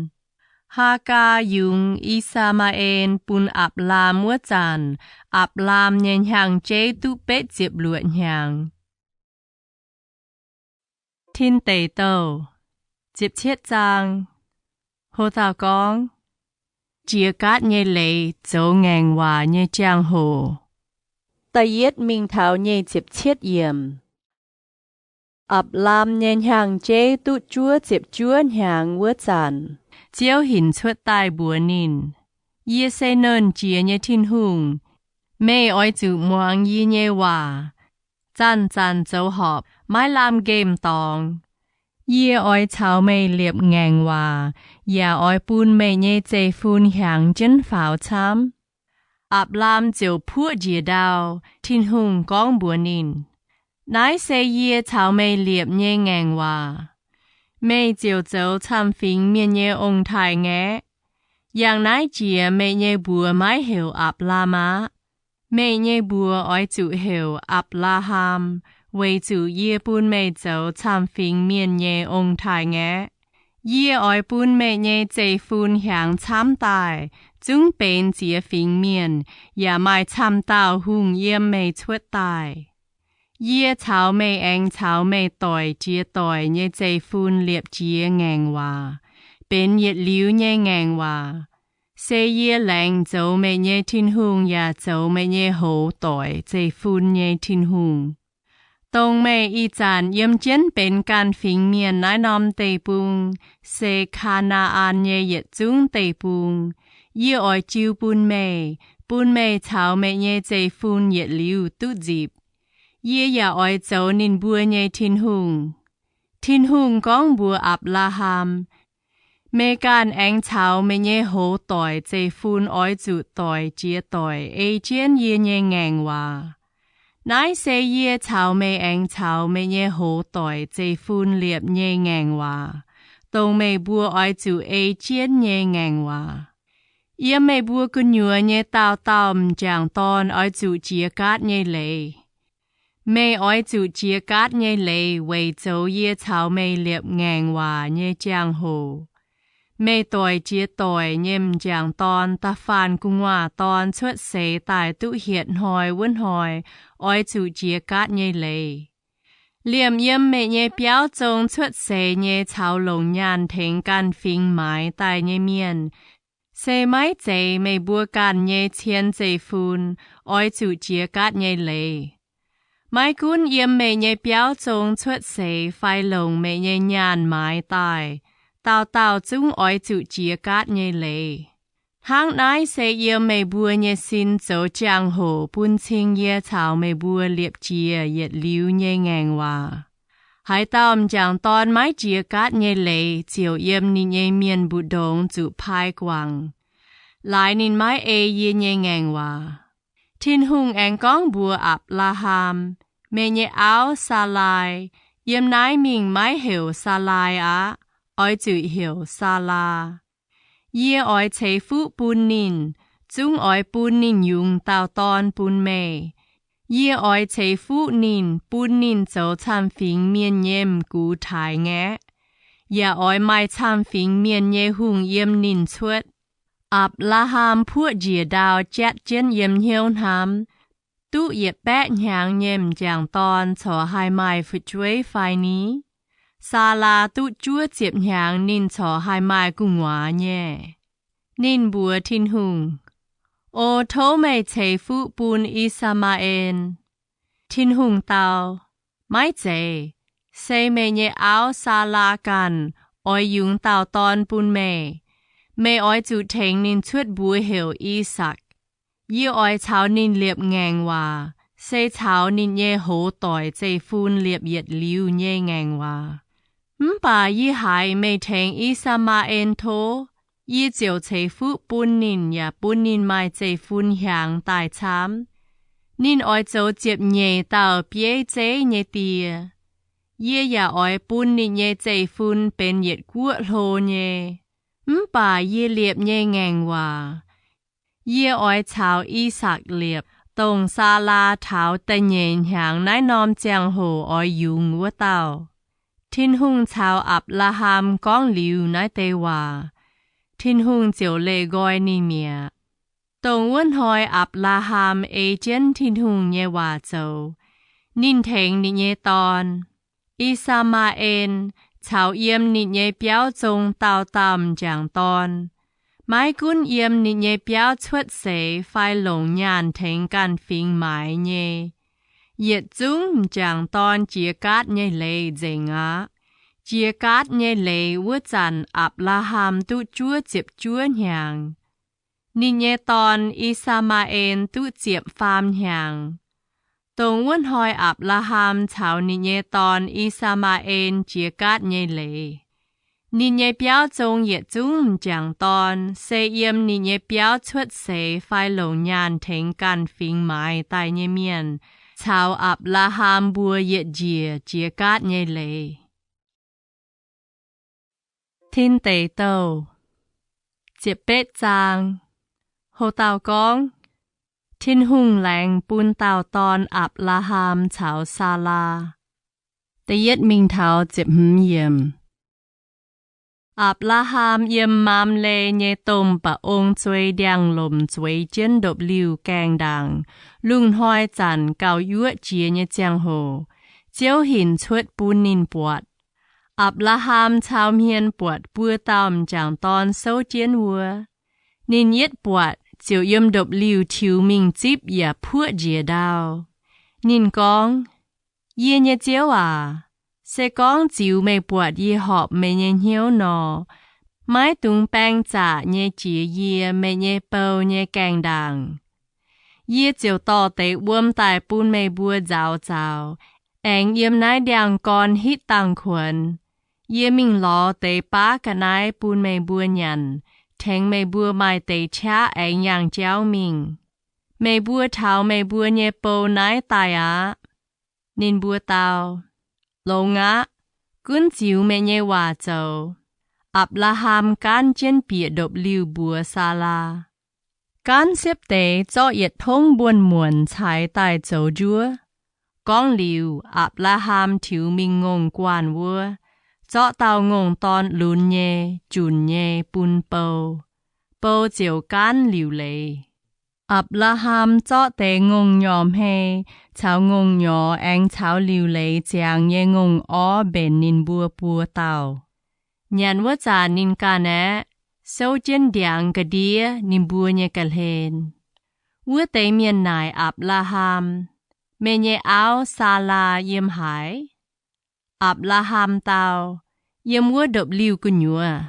Haagaa yungz I^saa^maa^en bun Apc^laam wuov zanc, Apc^laam nyei hnyangx-jeiv duqv betv ziepc luoqc hnyangx. Tin Deic Douh ziepc cietv zaang. Ho dauh gorngv, Jiex gaatv nyei leiz zoux ngaengc waac nyei jangx-hoc. Da'yietv mingh taux nyic ziepc cietv yiemc. Apc^laam nyei hnyangx-jeiv duqv juov ziepc juov hnyangx wuov zanc, Ziouv hinc cuotv daaih mbuox ninh, Yie se Nernh Jiex nyei Tin-Hungh. Meih oix zuqc muangx yie nyei waac, zanc-zanc zoux horpc, maiv lamh nqemh dorngx. Yie oix caux meih liepc ngaengc waac, yaac oix bun meih nyei zeiv-fun hiaangx jienv faaux camv. Apc^laam ziouc puoqv njiec ndau. Tin-Hungh gorngv mbuox ninh, Naaiv se yie caux meih liepc nyei ngaengc waac. Meih ziouc zoux camv-fingx mienh nyei ong-taaix-ngaeqv. Yangh naaiv jiex meih nyei mbuox maiv heuc Apc^laam aqv. Meih nyei mbuox oix zuqc heuc Apc^laa^ham, weic zuqc yie bun meih zoux camv-fingx mienh nyei ong-taaix-ngaeqv. Yie oix bun meih nyei zeiv-fun hiaangx camv daaih, zungv benx ziex fingx mienh, yaac maaih camv dauh hungh yiem meih cuotv daaih. Yie caux meih aengx caux meih doic jiex doic nyei zeiv-fun liepc jiex ngaengc waac, benx yietc liuz nyei ngaengc waac. Se yie laengz zoux meih nyei Tin-Hungh yaac zoux meih nyei hoz doic zeiv-fun nyei Tin-Hungh, dongh meih ih zanc yiem jienv benx ganh fingx mienh naaiv norm deic-bung, se Kaa^naa^an nyei yietc zungv deic-bung. Yie oix jiu bun meih, bun meih caux meih nyei zeiv-fun yietc liuz duqv nzipc. Yie yaac oix zoux ninh mbuo nyei Tin-Hungh. Tin-Hungh gorngv mbuox Apc^laa^ham, Meih ganh aengx caux meih nyei hoz doic zeiv-fun oix zuqc doic jiex doic ei jienv yie nyei ngaengc waac. Naaiv se yie caux meih aengx caux meih nyei hoz doic zeiv-fun liepc nyei ngaengc waac, dongh meih mbuo oix zuqc ei jienv nyei ngaengc waac. Yiem meih mbuo gu'nyuoz nyei dauh dauh m'jangc dorn oix zuqc jiex gaatv nyei leiz. Meih oix zuqc jiex gaatv nyei leiz weic zoux yie caux meih liepc ngaengc waac nyei jangx-hoc. Meih doic jiex doic nyei m'jangc dorn da'faanh gu'nguaaz dorn cuotv seix daaih duqv hietc hnoi wuov hnoi oix zuqc jiex gaatv nyei leiz. Liemh yiem meih nyei biauv zong cuotv seix nyei caux longc nyaanh tengx ganh fingx maaiz daaih nyei mienh, se maiv zeiz meih mbuo ganh nyei cien zeiv-fun, oix zuqc jiex gaatv nyei leiz. Maiv gunv yiem meih nyei biauv zong cuotv seix fai longc meih nyei nyaanh maaiz daaih, dauh dauh zungv oix zuqc jiex gaatv nyei leiz. Hnangv naaiv se yiem meih mbuo nyei sin zoux jangx-hoc bun cing yie caux meih mbuo liepc jiex yietc liuz nyei ngaengc waac. Haaix dauh m'jangc dorn maiv jiex gaatv nyei leiz ziouc yiem ninh nyei mienh mbu'ndongx zuqc paaiv guangc, laaix ninh maiv ei yie nyei ngaengc waac. Tin-Hungh aengx gorngv mbuox Apc^laa^ham, Meih nyei auv, Saalaai, yiem naaiv mingh maiv heuc Saalaai aqv. Oix zuqc heuc Saalaa. Yie oix ceix fuqv bun ninh, zungv oix bun ninh yungz dauh dorn bun meih. Yie oix ceix fuqv ninh, bun ninh zoux camv-fingx mienh nyei m'gux taaix-ngaeqv, yaac oix maaih camv-fingx mienh nyei hungh yiem ninh cuotv. Apc^laa^ham puoqv njiec ndau jatv jienv yiem hnyouv hnamv, Duqv yietc baeqv hnyangx nyei m'jangc dorn corc haih maaih fu'jueiv fai ni? Saalaa duqv juov ziepc hnyangx ninh corc haih maaih gu'nguaaz nyei. Ninh mbuox Tin-Hungh, O tov meih ceix fuqv bun I^saa^maa^en. Tin-Hungh dau, Maiv zeiz. Se meih nyei auv, Saalaa, ganh oix yungz dauh dorn bun meih. Meih oix zuqc tengx ninh cuotv mbuox heuc I^sakc. Yie oix caux ninh liepc ngaengc waac, se caux ninh nyei hoz doic zeiv-fun liepc yietc liuz nyei ngaengc waac. Mv baac yie haiz meih tengx I^saa^maa^en tov, yie ziouc ceix fuqv bun ninh yaac bun ninh maaih zeiv-fun hiaangx daaih camv. Ninh oix zoux ziepc nyeic dauh bieiv zeiv nyei die. Yie yaac oix bun ninh nyei zeiv-fun benx yietc guoqv hlo nyei. Mv baac yie liepc nyei ngaengc waac, yie oix caux I^sakc liepc, dongh Saalaa taux da'nyeic hnyangx naaiv norm ziangh hoc oix yungz wuov dauh. Tin-Hungh caux Apc^laa^ham gorngv liuz naaiv deix waac, Tin-Hungh ziouc leih nqoi ninh mi'aqv. Dongh wuov hnoi Apc^laa^ham ei jienv Tin-Hungh nyei waac zoux. Ninh tengx ninh nyei dorn, I^saa^maa^en, caux yiem ninh nyei biauv zong dauh dauh m'jangc dorn, maiv gunv yiem ninh nyei biauv cuotv seix fai longc nyaanh tengx ganh fingx maaiz nyei, yietc zungv m'jangc dorn jiex gaatv nyei leiz nzengc aqv. Jiex gaatv nyei leiz wuov zanc Apc^laa^ham duqv juov ziepc juov hnyangx. Ninh nyei dorn, I^saa^maa^en, duqv ziepc faam hnyangx. dongh wuov hnoi Apc^laa^ham caux ninh nyei dorn, I^saa^maa^en, jiex gaatv nyei leiz. Ninh nyei biauv zong yietc zungv m'jangc dorn, se yiem ninh nyei biauv cuotv seix fai longc nyaanh tengx ganh fingx maaiz daaih nyei mienh, caux Apc^laa^ham mbuo yietc njiec jiex gaatv nyei leiz. Tin Deic Douh ziepc betv zaang. Ho dauh gorngv, Tin-Hungh laengz bun dauh dorn Apc^laa^ham caux Saalaa. Da'yietv mingh taux ziepc hmz yiemc. Apc^laa^ham yiem Maamle nyei domh mba'ong zuei ndiangx-lomc zueiz jienv ndopv-liuh gaengh ndaangc, lungh hnoi zanc gauh yuoqv jiex nyei ziangh hoc, Ziouv hinc cuotv bun ninh buatc. Apc^laa^ham cau hmien buatc buo dauh m'jangc dorn souv jienv wuov. Ninh yietv buatc ziouc yiem ndopv-liuh tiux mingh zipv yaac puoqv njiec ndau. Ninh gorngv, Yie nyei Ziouv aac, se gorngv ziux meih buatc yie horpc meih nyei hnyouv nor, maiv dungx baeng zaqc nyei jiex yie, meih nyei bou, nyei gaengh ndaangc. Yie ziouc dorh deix wuom daaih bun meih mbuo nzauz zaux, aengx yiem naaiv ndiangx-gorn hitv dangh kuonx. Yie mingh lorz deix baav ga'naaiv bun meih mbuo nyanc, tengx meih mbuo maaih deix qaqv aengx yangh jauv mingh. Meih mbuo taux meih mbuo nyei bou naaiv daaih aqv. Ninh mbuo dau, Longx aqv. Gunv ziux meih nyei waac zoux. Apc^laa^ham gaanv jienv bieqc ndopv-liuh mbuox Saalaa, Gaanv siepv deix zorqv yietc tongv mbuonx-muonc caaix daaih zoux njuov. Gorngv liuz, Apc^laa^ham tiux mingh ngongh guanh wuov, zorqv dauh ngongh dorn lunx nyei, junc nyei bun bou. Bou ziouc gaanv liuc leiz. Apc^laa^ham zorqv deix ngongh nyormh hei caux ngongh nyorx aengx caux liuc leiz ziangx nyei ngongh orv mbenc ninh mbuo buo dauh. Nyanc wuov zanc ninh ganh aeqv, souv jienv ndiangx ga'ndiev ninh mbuo nyei ga'hlen. Wuov deix mienh naaic Apc^laa^ham, Meih nyei auv, Saalaa, yiem haaix? Apc^laa^ham dau, Yiem wuov ndopv-liuh gu'nyuoz.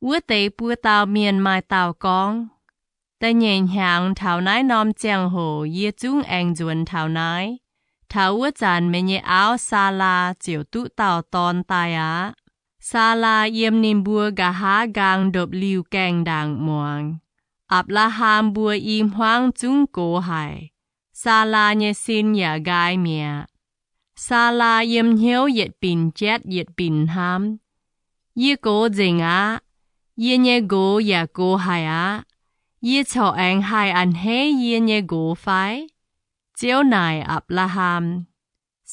Wuov deix buo dauh mienh maaih dauh gorngv, Da'nyeic hnyangx taux naaiv norm ziangh hoc yie zungv aengx nzuonx taux naaiv. Taux wuov zanc meih nyei auv, Saalaa, ziouc duqv dauh dorn daaih aqv. Saalaa yiem ninh mbuo nqa'haav nqaang ndopv-liuh gaengh ndaangc muangx. Apc^laa^ham mbuo i hmuangv zungv gox haic. Saalaa nyei sin yaac nqaai mi'aqv. Saalaa yiem hnyouv yietc binc jatv yietc binc hnamv, Yie gox nzengc aqv. Yie nyei nqox yaac gox haic aqv. Yie corc aengx haih a'hneiv yie nyei nqox fai? Ziouv naaic Apc^laa^ham,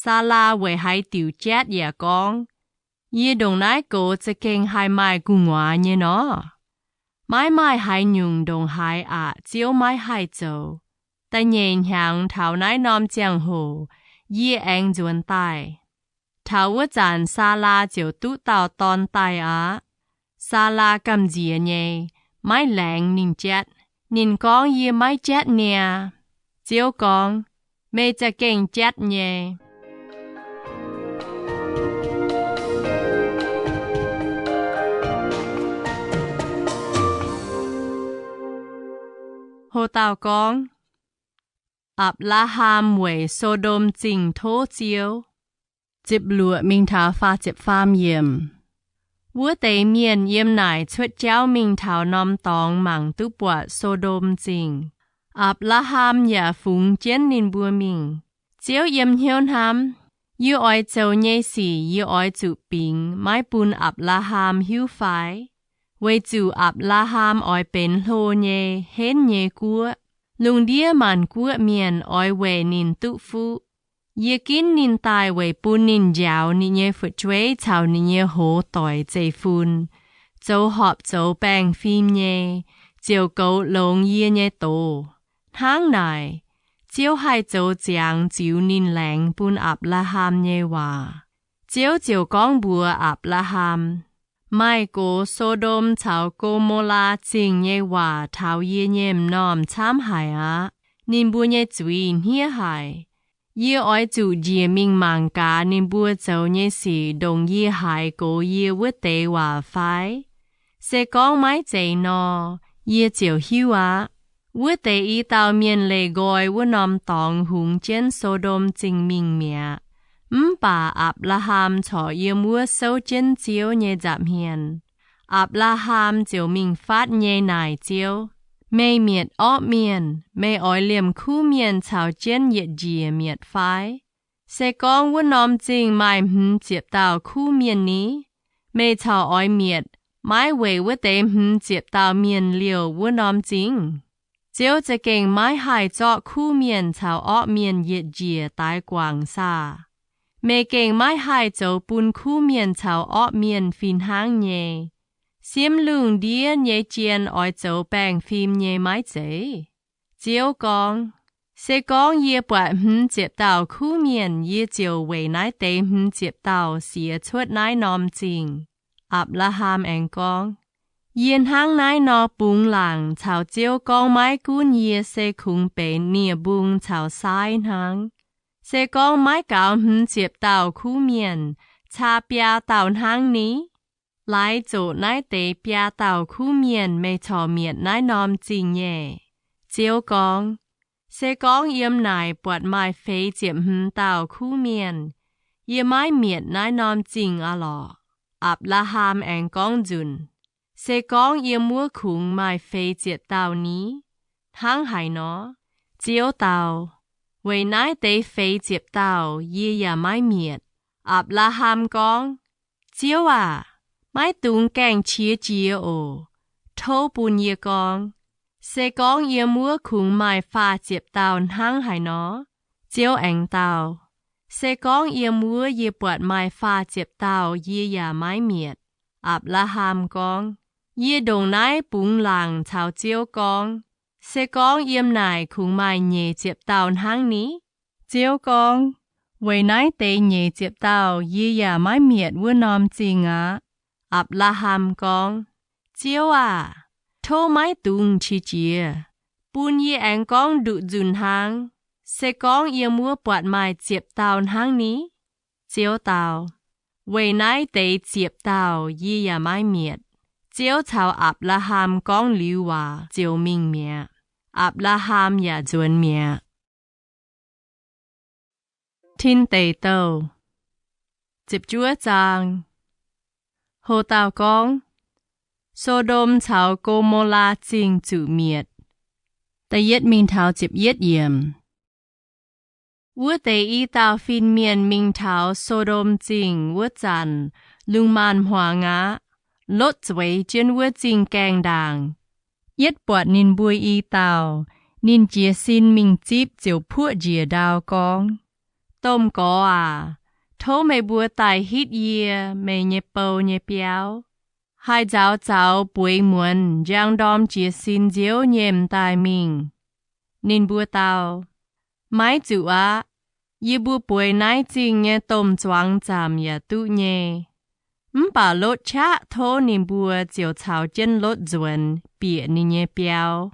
Saalaa weic haaix diuc jatv yaac gorngv, Yie ndongc naaiv gox za'gengh haih maaih gu'nguaaz nyei nor? Maiv maaih haaix nyungc ndongc haaix aqc Ziouv maiv haih zoux. Da'nyeic hnyangx taux naaiv norm ziangh hoc yie aengx nzuonx daaih. Taux wuov zanc Saalaa ziouc duqv dauh dorn daaih aqv. Saalaa gamh nziex nyei, maiv laengz ninh jatv. Ninh gorngv, Yie maiv jatv niaa. Ziouv gorngv, Meih za'gengh jatv nyei. Ho dauh gorngv, Apc^laa^ham weic So^ndom Zingh tov Ziouv. Ziepc luoqc mingh taux faah ziepc faam yiemc. Wuov deix mienh yiem naaic cuotv jauv mingh taux norm dorngx mangc duqv buatc So^ndom Zingh. Apc^laa^ham yaac fungx jienv ninh mbuo mingh. Ziouv yiem hnyouv hnamv, Yie oix zoux nyei sic yie oix zuqc bingx maiv bun Apc^laa^ham hiuv fai? Weic zuqc Apc^laa^ham oix benx hlo nyei, henv nyei guoqv. Lungh ndiev maanc guoqv mienh oix weic ninh duqv fuqv. Yie ginv ninh daaih weic bun ninh njaaux ninh nyei fu'jueiv caux ninh nyei hoz doic zeiv-fun, zoux horpc zoux baengh fim nyei, ziouc goux longx yie nyei doz. Hnangv naaic, Ziouv haih zoux ziangx ziux ninh laengz bun Apc^laa^ham nyei waac. Ziouv ziouc gorngv mbuox Apc^laa^ham, Maaih gox So^ndom caux Go^mo^laa Zingh nyei waac taux yie nyei m'normh camv haic aqv. Ninh mbuo nyei zuiz hniev haic. Yie oix zuqc njiec mingh mangc gaax ninh mbuo zoux nyei sic ndongc yie haiz gox yie wuov deix waac fai? Se gorngv maiv zeiz nor, yie ziouc hiuv aqv. Wuov deix i dauh mienh leih nqoi wuov norm dorngx hungx jienv So^ndom Zingh mingh mi'aqv. Mv baac Apc^laa^ham corc yiem wuov souv jienv Ziouv nyei nza'hmien. Apc^laa^ham ziouc mingh fatv nyei naaic Ziouv, Meih mietc orqv mienh, meih oix liemh kuv mienh caux jienv yietc njiec mietc fai? Se gorngv wuov norm zingh maaih hmz ziepc dauh kuv mienh ni, meih corc oix mietc maiv weic wuov deix hmz ziepc dauh mienh liouh wuov norm zingh? Ziouv za'gengh maiv haih zorqv kuv mienh caux orqv mienh yietc njiec daix guangc saah? Meih gengh maiv haih zoux bun kuv mienh caux orqv mienh fih hnangv nyei. Siemv lungh ndiev nyei jien oix zoux baengh fim nyei maiv zeiz? Ziouv gorngv, Se gorngv yie buatc hmz ziepc dauh kuv mienh, yie ziouc weic naaiv deix hmz ziepc dauh siex cuotv naaiv norm zingh. Apc^laa^ham aengx gorngv, Yie hnangv naaiv nor bungx laangc caux Ziouv gorngv maiv gunv yie se kungx benx nie-mbung caux saaiv hnangv. Se gorngv maiv gaux hmz ziepc dauh kuv mienh, caa biaa dauh hnangv ni? Laaix zoqc naaiv deix biaa dauh kuv mienh meih corc mietc naaiv norm zingh nyei. Ziouv gorngv, Se gorngv yiem naaic buatc maaih feix ziepc hmz dauh kuv mienh, yie maiv mietc naaiv norm zingh aqv lorqc. Apc^laa^ham aengx gorngv nzunc, Se gorngv yiem wuov kungx maaih feix ziepc dauh ni? Hnangv haaix nor? Ziouv dau, Weic naaiv deix feix ziepc dauh yie yaac maiv mietc. Apc^laa^ham gorngv, Ziouv aac, maiv dungx gaengh qiex jiez oc. Tov bun yie gorngv, Se gorngv yiem wuov kungx maaih faah ziepc dauh hnangv haaix nor? Ziouv aengx dau, Se gorngv yiem wuov yie buatc maaih faah ziepc dauh, yie yaac maiv mietc. Apc^laa^ham gorngv, Yie ndongc naaiv bungx laangc caux Ziouv gorngv, Se gorngv yiem naaic kungx maaih nyeic ziepc dauh hnangv ni? Ziouv gorngv, Weic naaiv deix nyeic ziepc dauh yie yaac maiv mietc wuov norm zingh aqv. Apc^laa^ham gorngv, Ziouv aah! Tov maiv dungx qiex jiez. Bun yie aengx gorngv nduqc nzunc hnaangx, Se gorngv yiem wuov buatc maaih ziepc dauh hnangv ni? Ziouv dau, Weic naaiv deix ziepc dauh yie yaac maiv mietc. Ziouv caux Apc^laa^ham gorngv liuz waac ziouc mingh mi'aqv. Apc^laa^ham yaac nzuonx mi'aqv. Tin Deic Douh, ziepc juov zaang. Ho dauh gorngv, So^ndom caux Go^mo^laa Zingh zuqc mietc. Da'yietv mingh taux ziepc yietv yiemc. Wuov deix i dauh fin-mienh mingh taux So^ndom Zingh wuov zanc, lungh maanz-hmuangx aqv. Lotv zueiz jienv wuov zingh gaengh ndaangc. Yietv buatc ninh mbuo i dauh, ninh jiez sin mingh zipv ziouc puoqv njiec ndau gorngv, Domh Gorx aac, tov meih mbuo daaih hitv yie, meih nyei bou nyei biauv. Haih nzauz zaux bueix muonz njang ndorm jiez sin nziouv nyei m'daaih mingh. Ninh mbuo dau, Maiv zuqc aqv. Yie mbuo bueix naaiv zingh nyei domh zuangx zaamc yaac duqv nyei. Mv baac Lotv qaqv tov ninh mbuo ziouc caux jienv Lotv nzuonx, bieqc ninh nyei biauv.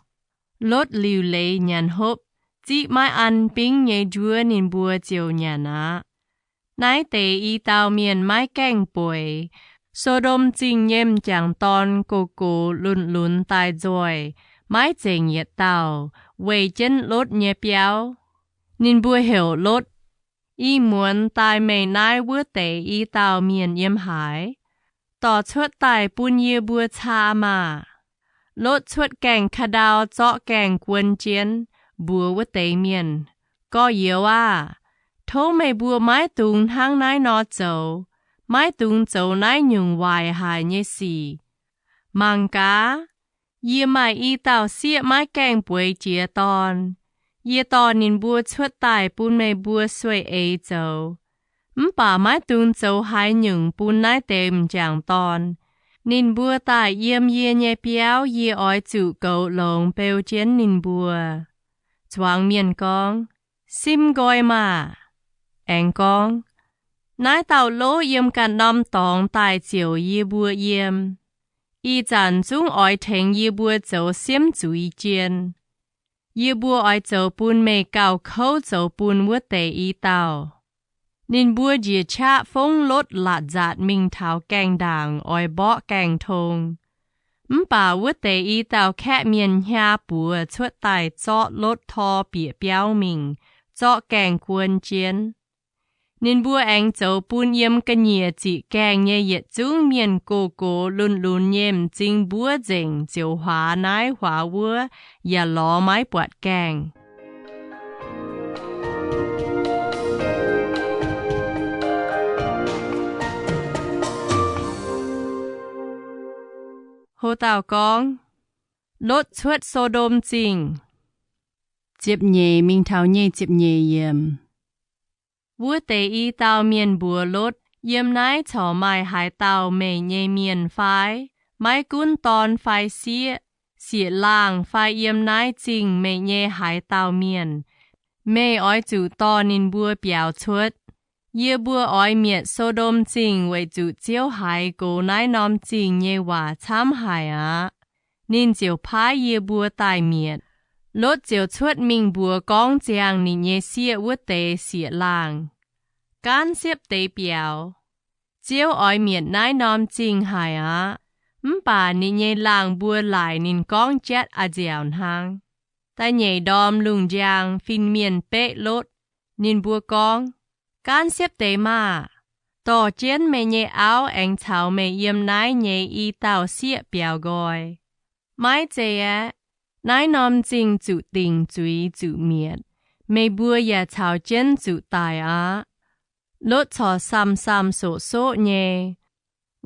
Lotv liuc leiz nyanc hopv, ziqv maiv an bingv nyei njuov ninh mbuo ziouc nyanc aqv. Naaiv deix i dauh mienh maiv gaengh bueix. So^ndom Zingh nyei m'jangc dorn gox gox lunx lunx daaih nzoih, maiv zengc yietc dauh, weih jienv Lotv nyei biauv. Ninh mbuo heuc Lotv. Ih muonz daaih meih naaiv wuov deix i dauh mienh yiem haaix? Dorh cuotv daaih bun yie mbuo caa maah! Lotv cuotv gaengh ka'ndau zorqv gaengh guon jienv, mbuox wuov deix mienh, Gorx-youz aah! Tov meih mbuo maiv dungx hnangv naaiv nor zoux. Maiv dungx zoux naaiv nyungc waaic haic nyei sic. Mangc gaax! Yie maaih i dauh sieqv maiv gaengh bueix jiez dorn. Yie dorh ninh mbuo cuotv daaih bun meih mbuo sueih-eix zoux. Mv baac maiv dungx zoux haaix nyungc bun naaiv deix m'jangc dorn. Ninh mbuo daaih yiem yie nyei biauv, yie oix zuqc goux longx beu jienv ninh mbuo. Zuangx mienh gorngv, Sim nqoi maah! Aengx gorngv, Naaiv dauh lov yiem ganh norm dorngx daaih ziouc yie mbuo yiem. Ih zanc zungv oix tengx yie mbuo zoux siemv zuiz jien. Yie mbuo oix zoux bun meih gauh kouv zoux bun wuov deix i dauh. Ninh mbuo njiec qaqv fongv Lotv laatc nzaatc mingh taux gaengh ndaangc oix mborqv gaengh tong. Mv baac wuov deix i dauh kaeqv mienh hnyaax buoz cuotv daaih zorqv Lotv tor bieqc biauv mingh, zorqv gaengh guon jienv. Ninh mbuo aengx zoux bun yiem ga'nyiec ziqc gaengh nyei yietc zungv mienh gox-gox lunx-lunx nyei m'zing mbuov nzengc, ziouc huaax naaiv huaax wuov, yaac lorz maiv buatc gaengh. Ho dauh gorngv, Lotv cuotv So^ndom Zingh. Ziepc nyeic mingh taux nyic ziepc nyeic yiemc. Wuov deix i dauh mienh mbuox Lotv, Yiem naaiv corc maaih haaix dauh meih nyei mienh fai? Maiv gunv dorn fai sieqv, sieqv-laangh fai yiem naaiv zingh meih nyei haaix dauh mienh, meih oix zuqc dorh ninh mbuo biaux cuotv. Yie mbuo oix mietc So^ndom Zingh weic zuqc Ziouv haiz gox naaiv norm zingh nyei waac camv haic aqv. Ninh ziouc paaiv yie mbuo daaih mietc. Lotv ziouc cuotv mingh mbuox gorngv ziangh ninh nyei sieqv wuov deix sieqv-laangh, Gaanv siepv deix biaux. Ziouv oix mietc naaiv norm zingh haic aqv. Mv baac ninh nyei laangh mbuo laaic ninh gorngv jatv a'nziaauc hnangv. Da'nyeic ndorm lungh njang, fin-mienh beqv Lotv. Ninh mbuo gorngv, Gaanv siepv deix maah! Dorh jienv meih nyei auv aengx caux meih yiem naaiv nyei i dauh sieqv biaux nqoi. Maiv zei aeqv, naaiv norm zingh zuqc dingc zuiz zuqc mietc. Meih mbuo yaac caux jienv zuqc daic aqv. Lotv corc saam-saam soqv-soqv nyei.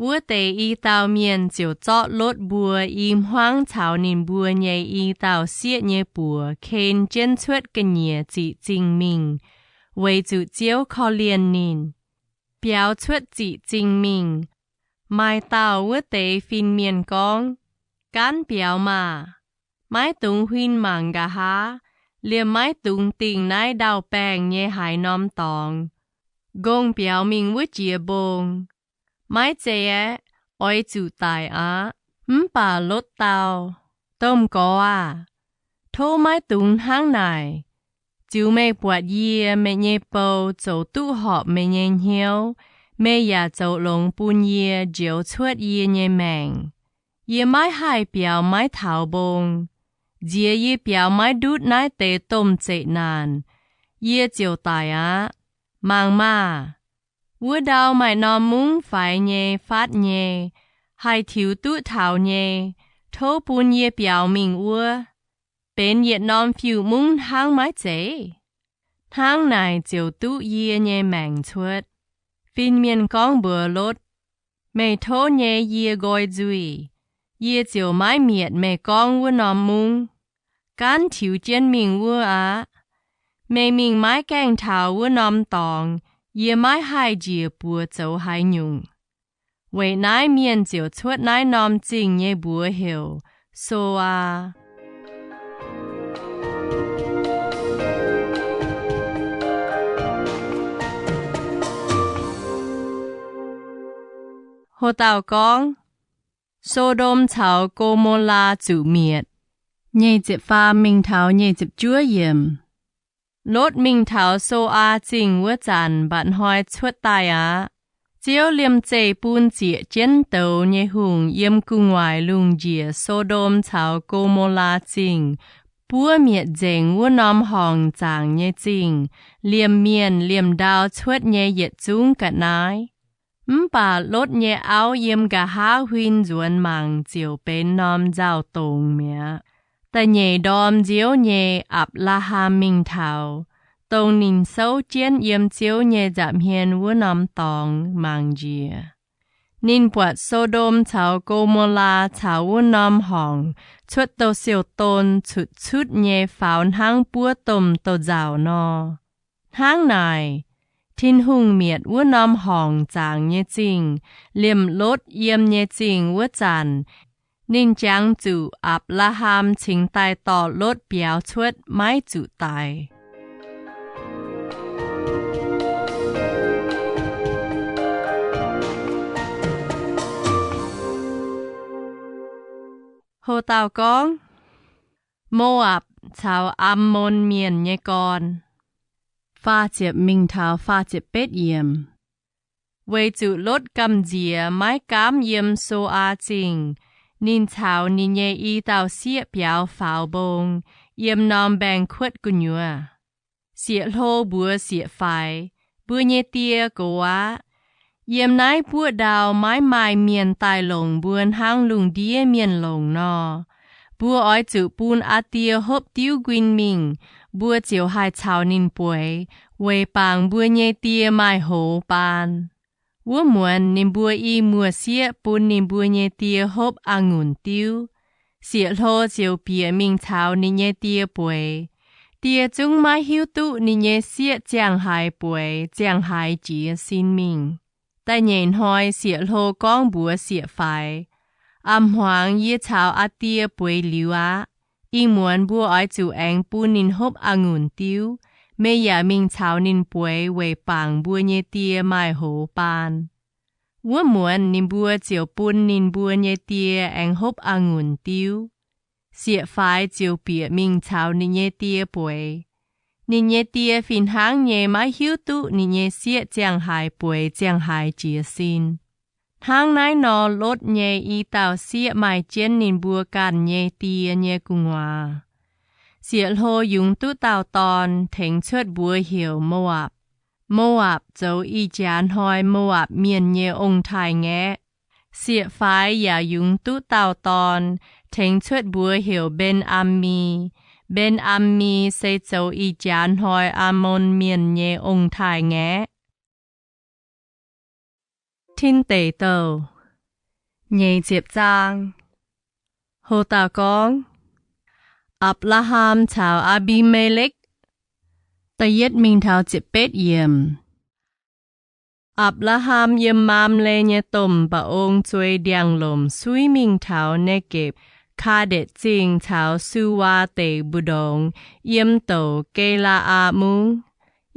Wuov deix i dauh mienh ziouc zorqv Lotv mbuo i hmuangv caux ninh mbuo nyei i dauh sieqv nyei buoc ken jienv cuotv ga'nyiec ziqc zingh mingh, weic zuqc Ziouv korv-lienh ninh. Biaux cuotv ziqc zingh mingh, maaih dauh wuov deix fin-mienh gorngv, Gaanv biaux maah! Maiv dungx huin mangc nqa'haav, liemh maiv dungx dingh naaiv ndau-baengh nyei haaix norm dorngx. Nqongh biaux mingh wuov jiex mbong. Maiv zei aeqv, oix zuqc daic aqv. Mv baac Lotv dau, Domh Gorx aah! Tov maiv dungx hnangv naaic. Ziux meih buatc yie, meih nyei bou, zoux duqv horpc meih nyei hnyouv, meih yaac zoux longx bun yie njoux cuotv yie nyei maengc. Yie maiv haih biaux maiv taux mbong. Nziex yie biaux maiv ndutv naaiv deix domh zeqc naanc, yie ziouc daic aqv. Mangc maah! Wuov ndau maaih norm mungv faix nyei, fatv nyei, haih tiux duqv taux nyei. Tov bun yie biaux mingh wuov. Benx yietc norm fiuv-mungv hnangv maiv zeiz? Hnangv naaic ziouc duqv yie nyei maengc cuotv. Fin-mienh gorngv mbuox Lotv, Meih tov nyei yie nqoi nzuih. Yie ziouc maiv mietc meih gorngv wuov norm mungv. Gaanv tiux jienv mingh wuov aqv. Meih mingh maiv gaengh taux wuov norm dorngx, yie maiv haih njiec buoz zoux haaix nyungc. Weic naaiv mienh ziouc cuotv naaiv norm zingh nyei mbuox heuc So^aa. Ho dauh gorngv, So^ndom caux Go^mo^laa zuqc mietc. Nyic ziepc faam mingh taux nyic ziepc juov yiemc. Lotv mingh taux So^aa Zingh wuov zanc mba'hnoi cuotv daaih aqv. Ziouv liemh zeih bun zieqc jienv douz nyei hungh yiem gu'nguaaic lungh njiec So^ndom caux Go^mo^laa Zingh buov mietc nzengc wuov norm horngc zaangc nyei zingh, liemh mienh liemh ndau cuotv nyei yietc zungv ga'naaiv. Mv baac Lotv nyei auv yiem nqa'haav huin nzuonx mangc ziouc benx norm nzauh dongz mi'aqv. Da'nyeic ndorm nziouv nyei, Apc^laa^ham mingh taux, dongh ninh souv jienv yiem Ziouv nyei nza'hmien wuov norm dorngx mangc njiec. Ninh buatc So^ndom caux Go^mo^laa caux wuov norm horngc cuotv douz-siou-don cutc cutv nyei faaux hnangv buov domh douz-nzauc nor. Hnangv naaic, Tin-Hungh mietc wuov norm horngc zaangc nyei zingh, liemh Lotv yiem nyei zingh wuov zanc, ninh jangx zuqc Apc^laa^ham cingx daaih dorh Lotv biaux cuotv maiv zuqc daic. Ho dauh gorngv, Mo^apc caux Am^mon Mienh nyei gorn. Faah ziepc mingh taux faah ziepc betv yiemc. Weic zuqc Lotv gamh nziex maiv gaamv yiem So^aa Zingh, Ninh caux ninh nyei i dauh sieqv biaux faaux mbong yiem norm mbaengx-kuotv gu'nyuoz. Sieqv-hlo mbuox sieqv-faix, Mbuo nyei die gox aqv. Yiem naaiv buoqv ndau maiv maaih mienh daaih longc mbuo hnangv lungh ndiev mienh longc nor. Mbuo oix zuqc bun aa die hopv diuv nquin mingh, mbuo ziouc haih caux ninh bueix, weic bangc mbuo nyei die maaih hoz baan. Wuov muonz ninh mbuo i muoz-sieqv bun ninh mbuo nyei die hopv a'ngunc diuv. Sieqv-hlo ziouc bieqc mingh caux ninh nyei die bueix. Die zungv maiv hiuv duqv ninh nyei sieqv ziangh haaix bueix, ziangh haaix jiez sin mingh. Da'nyeic hnoi sieqv-hlo gorngv mbuox sieqv-faix, A'hmuangx yie caux aa die bueix liuz aqv. Ih muonz mbuo oix zuqc aengx bun ninh hopv a'ngunc diuv. Meih yaac mingh caux ninh bueix weic bangc mbuo nyei die maaih hoz baan. Wuov muonz ninh mbuo ziouc bun ninh mbuo nyei die aengx hopv a'ngunc diuv. Sieqv-faix ziouc bieqc mingh caux ninh nyei die bueix. Ninh nyei die fih hnangv nyei maiv hiuv duqv ninh nyei sieqv ziangh haaix bueix, ziangh haaix jiez sin. Hnangv naaiv nor, Lotv nyei i dauh sieqv maaih jienv ninh mbuo ganh nyei die nyei gu'nguaaz. Sieqv-hlo yungz duqv dauh dorn, tengx cuotv mbuox heuc Mo^apc. Mo^apc zoux ih jaax hnoi Mo^apc Mienh nyei ong-taaix-ngaeqv. Sieqv-faix yaac yungz duqv dauh dorn, tengx cuotv mbuox heuc Mben^am^mi. Mben^am^mi se zoux ih jaax hnoi Aa^mon Mienh nyei ong-taaix-ngaeqv. Tin Deic Douh nyeic ziepc zaang. Houc dauh gorngv, Apc^laa^ham caux Aa^mbi^me^lekv. Da'yietv mingh taux ziepc betv yiemc. Apc^laa^ham yiem Maamle nyei domh mba'ong zuei ndiangx-lomc suiv mingh taux Negepc, Kaa^ndetc Zingh caux Suwaa Deic mbu'ndongx, yiem douc Ge^laa^aa Mungv.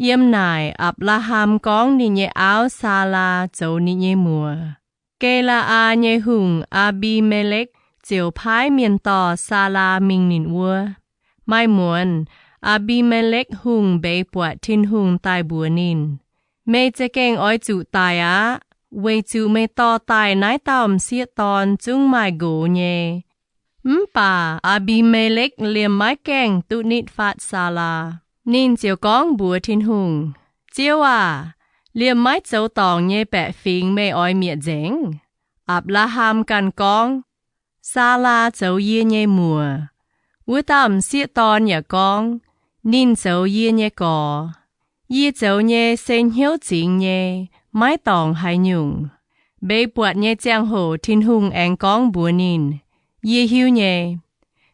Yiem naaic Apc^laa^ham gorngv ninh nyei auv, Saalaa, zoux ninh nyei muoc. Ge^laa^aa nyei hungh, Aa^mbi^me^lekv, ziouc paaiv mienh dorh Saalaa mingh ninh wuov. Maaih muonz, Aa^mbi^me^lekv Hungh mbeix buatc Tin-Hungh daaih mbuox ninh, Meih za'gengh oix zuqc daic aqv, weic zuqc meih dorh daaih naaiv dauh m'sieqv dorn zungv maaih nqox nyei. Mv baac Aa^mbi^me^lekv liemh maiv gaengh duqv nitv fatv Saalaa. Ninh ziouc gorngv mbuox Tin-Hungh, Ziouv aah! Liemh maiv zoux dorngc nyei baeqc fingx meih oix mietc nzengc? Apc^laa^ham ganh gorngv, Saalaa zoux yie nyei muoc. Wuov dauh m'sieqv dorn yaac gorngv, Ninh zoux yie nyei gorx. Yie zoux nyei se hnyouv zingx nyei, maiv dorngc haaix nyungc. Mbeix buatc nyei ziangh hoc Tin-Hungh aengx gorngv mbuox ninh, Yie hiuv nyei.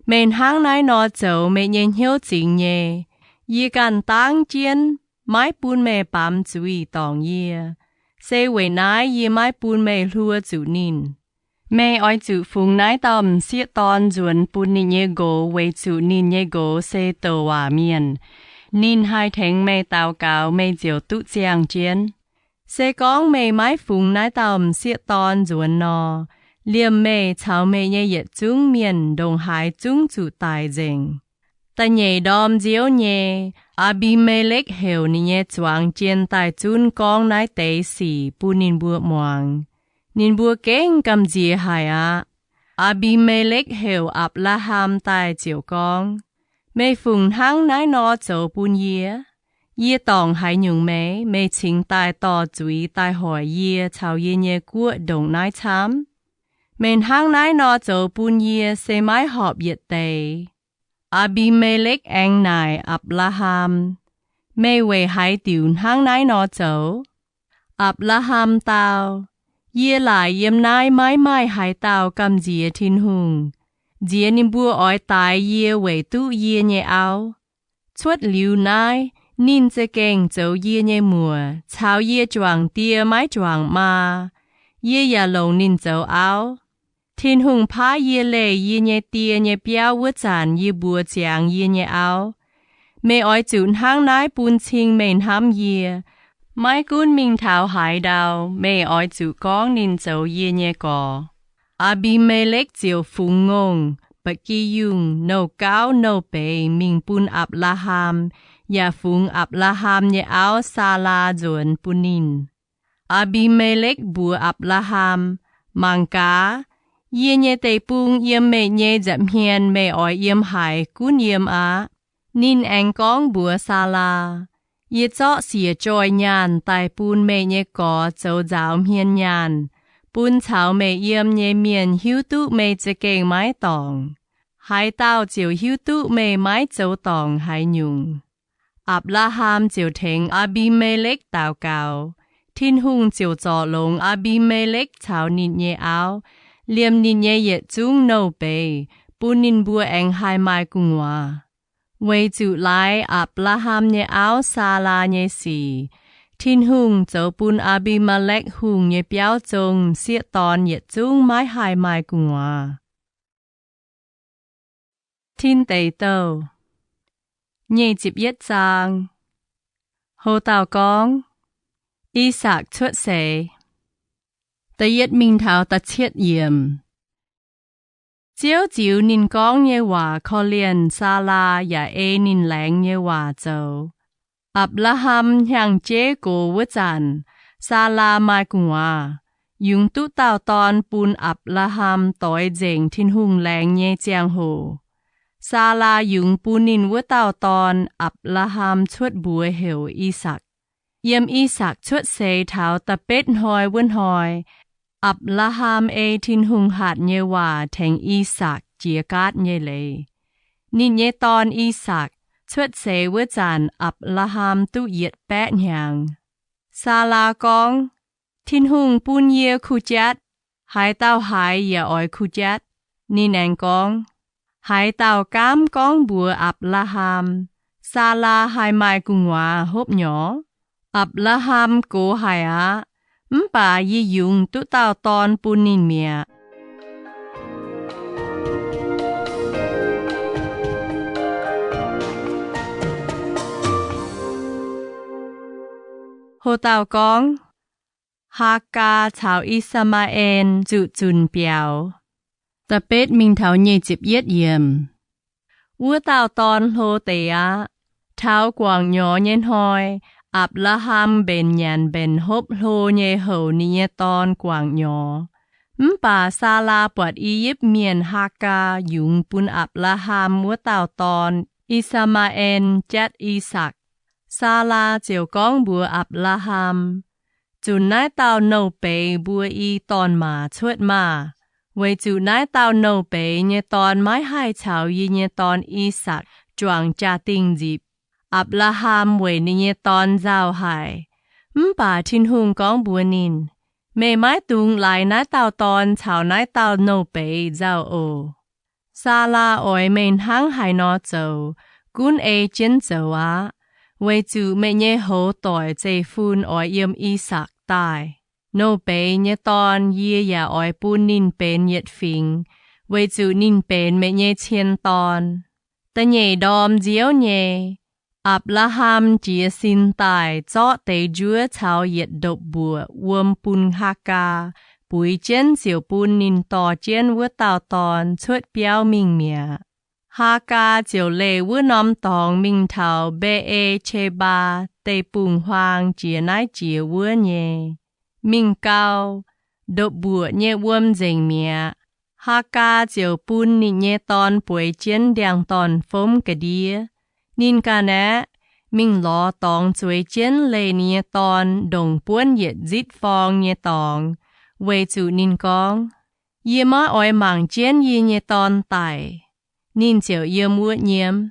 Meih hnangv naaiv nor zoux meih nyei hnyouv zingx nyei. Yie ganh dangv jienv maiv bun meih baamz zuiz dorngc yie. Se weic naaiv yie maiv bun meih hluo zuqc ninh. Meih oix zuqc fungx naaiv dauh m'sieqv dorn nzuonx bun ninh nyei nqox, weic zuqc ninh nyei nqox se douc waac mienh. Ninh haih tengx meih daux gaux, meih ziouc duqv ziangh jienv. Se gorngv meih maiv fungx naaiv dauh m'sieqv dorn nzuonx nor, liemh meih caux meih nyei yietc zungv mienh ndongc haaix zungv zuqc daic nzengc. Da'nyeic ndorm nziouv nyei, Aa^mbi^me^lekv heuc ninh nyei zuangx jien daaih zunv gorngv naaiv deix sic bun ninh mbuo muangx. Ninh mbuo gengh gamh nziex haic aqv. Aa^mbi^me^lekv heuc Apc^laa^ham daaih ziouc gorngv, Meih fungc hnangv naaiv nor zoux bun yie? Yie dorngc haaix nyungc meih, meih cingx daaih dorh zuiz daaih hoic yie caux yie nyei guoqv ndongc naaiv camv? Meih hnangv naaiv nor zoux bun yie se maiv horpc yietc deix. Aa^mbi^me^lekv aengx naaic Apc^laa^ham, Meih weic haaix diuc hnangv naaiv nor zoux? Apc^laa^ham dau, Yie laaic yiem naaiv maiv maaih haaix dauh gamh nziex Tin-Hungh. Nziex ninh mbuo oix daix yie weic duqv yie nyei auv. Cuotv liuz naaiv, ninh za'gengh zoux yie nyei muoc, caux yie juangc die maiv juangc maa. Yie yaac longc ninh zoux auv. Tin-Hungh paav yie leih yie nyei die nyei biauv wuov zanc yie mbuox ziangx yie nyei auv, Meih oix zuqc hnangv naaiv bun cing meih hnamv yie. Maiv gunv mingh taux haaix ndau, meih oix zuqc gorngv ninh zoux yie nyei gorx. Aa^mbi^me^lekv ziouc fungx ngongh, ba'gi yungh, nouh gauv nouh beiz mingh bun Apc^laa^ham, yaac fungx Apc^laa^ham nyei auv, Saalaa, nzuonx bun ninh. Aa^mbi^me^lekv mbuox Apc^laa^ham, Mangc gaax, Yie nyei deic-bung yiem meih nyei nza'hmien meih oix yiem haaix gunv yiem aqv. Ninh aengx gorngv mbuox Saalaa, Yie zorqv siec joih nyaanh daaih bun meih nyei gorx zoux nzaaux hmien nyaanh, bun caux meih yiem nyei mienh hiuv duqv meih za'gengh maiv dorngc. Haaix dauh ziouc hiuv duqv meih maiv zoux dorngc haaix nyungc. Apc^laa^ham ziouc tengx Aa^mbi^me^lekv daux gaux. Tin-Hungh ziouc zorc longx Aa^mbi^me^lekv caux ninh nyei auv, liemh ninh nyei yietc zungv nouh beiz, bun ninh mbuo aengx haih maaih gu'nguaaz. Weic zuqc laaix Apc^laa^ham nyei auv, Saalaa, nyei sic, Tin-Hungh zoux bun Aa^mbi^me^lekv Hungh nyei biauv zong m'sieqv dorn yietc zungv maiv haih maaih gu'nguaaz. Tin Deic Douh nyic ziepc yietv zaang. Ho dauh gorngv, I^sakc cuotv seix. Da'yietv mingh taux da'cietv yiemc. Ziouv ziux ninh gorngv nyei waac korv-lienh Saalaa yaac ei ninh laengz nyei waac zoux. Apc^laa^ham hnyangx-jeiv gox wuov zanc, Saalaa maaih gu'nguaaz, yungz duqv dauh dorn bun Apc^laa^ham doix nzengc Tin-Hungh laengz nyei ziangh hoc. Saalaa yungz bun ninh wuov dauh dorn, Apc^laa^ham, cuotv mbuox heuc I^sakc. Yiem I^sakc cuotv seix taux da'betv hnoi wuov hnoi, Apc^laa^ham ei Tin-Hungh hatc nyei waac tengx I^sakc jiex gaatv nyei leiz. Ninh nyei dorn, I^sakc, cuotv seix wuov zanc Apc^laa^ham duqv yietc baeqv hnyangx. Saalaa gorngv, Tin-Hungh bun yie kuh jatv. Haaix dauh haiz yaac oix kuh jatv. Ninh aengx gorngv, Haaix dauh gaamv gorngv mbuox Apc^laa^ham, Saalaa haih maaih gu'nguaaz hopv nyorx? Apc^laa^ham gox haic aqv. Mv baac yie yungz duqv dauh dorn bun ninh mi'aqv. Ho dauh gorngv, Haagaa caux I^saa^maa^en zuqc zunc biaux. Da'betv mingh taux nyic ziepc yietv yiemc. Wuov dauh dorn hlo deix aqv. Taux guangc nyorx nyei hnoi, Apc^laa^ham mbenc nyanc mbenc hopv hlo nyei houc ninh nyei dorn guangc nyorx. Mv baac Saalaa buatc I^yipv Mienh Haagaa yungz bun Apc^laa^ham wuov dauh dorn, I^saa^maa^en, jatv I^sakc. Saalaa ziouc gorngv mbuox Apc^laa^ham, Zunc naaiv dauh nouh beiz mbuo i dorn-maac cuotv maah! Weic zuqc naaiv dauh nouh beiz nyei dorn maiv haih caux yie nyei dorn, I^sakc, juangc jaa-dingh nzipc. Apc^laa^ham weic ninh nyei dorn nzauh haic. Mv baac Tin-Hungh gorngv mbuox ninh, Meih maiv dungx laaix naaiv dauh dorn caux naaiv dauh nouh beiz nzauh oc. Saalaa oix meih hnangv haaix nor zoux, gunv ei jienv zoux aqv. Weic zuqc meih nyei hoz doic zeiv-fun oix yiem I^sakc daaih. Nouh beiz nyei dorn yie yaac oix bun ninh benx yietc fingx, weic zuqc ninh benx meih nyei cien dorn. Da'nyeic ndorm nziouv nyei, Apc^laa^ham jiez sin daaih zorqv deix njuov caux yietc ndopv-mbuoqc wuom bun Haagaa, buix jienv ziouc bun ninh dorh jienv wuov dauh dorn cuotv biauv mingh mi'aqv. Haagaa ziouc leih wuov norm dorngx mingh taux Mbe^e^qe^mbaa Deic-Bung-Huaang jiex naaiv jiex wuov nyei. Mingh gau, ndopv-mbuoqc nyei wuom nzengc mi'aqv. Haagaa ziouc bun ninh nyei dorn bueix jienv ndiangx-dorn-fomv ga'ndiev. Ninh ganh aeqv, mingh lorz dorngx zueiz jienv leih ninh nyei dorn ndongc buonv yietc nzitv forng nyei dorngx, weic zuqc ninh gorngv, Yie maiv oix mangc jienv yie nyei dorn daic. Ninh ziouc yiem wuov nyiemv.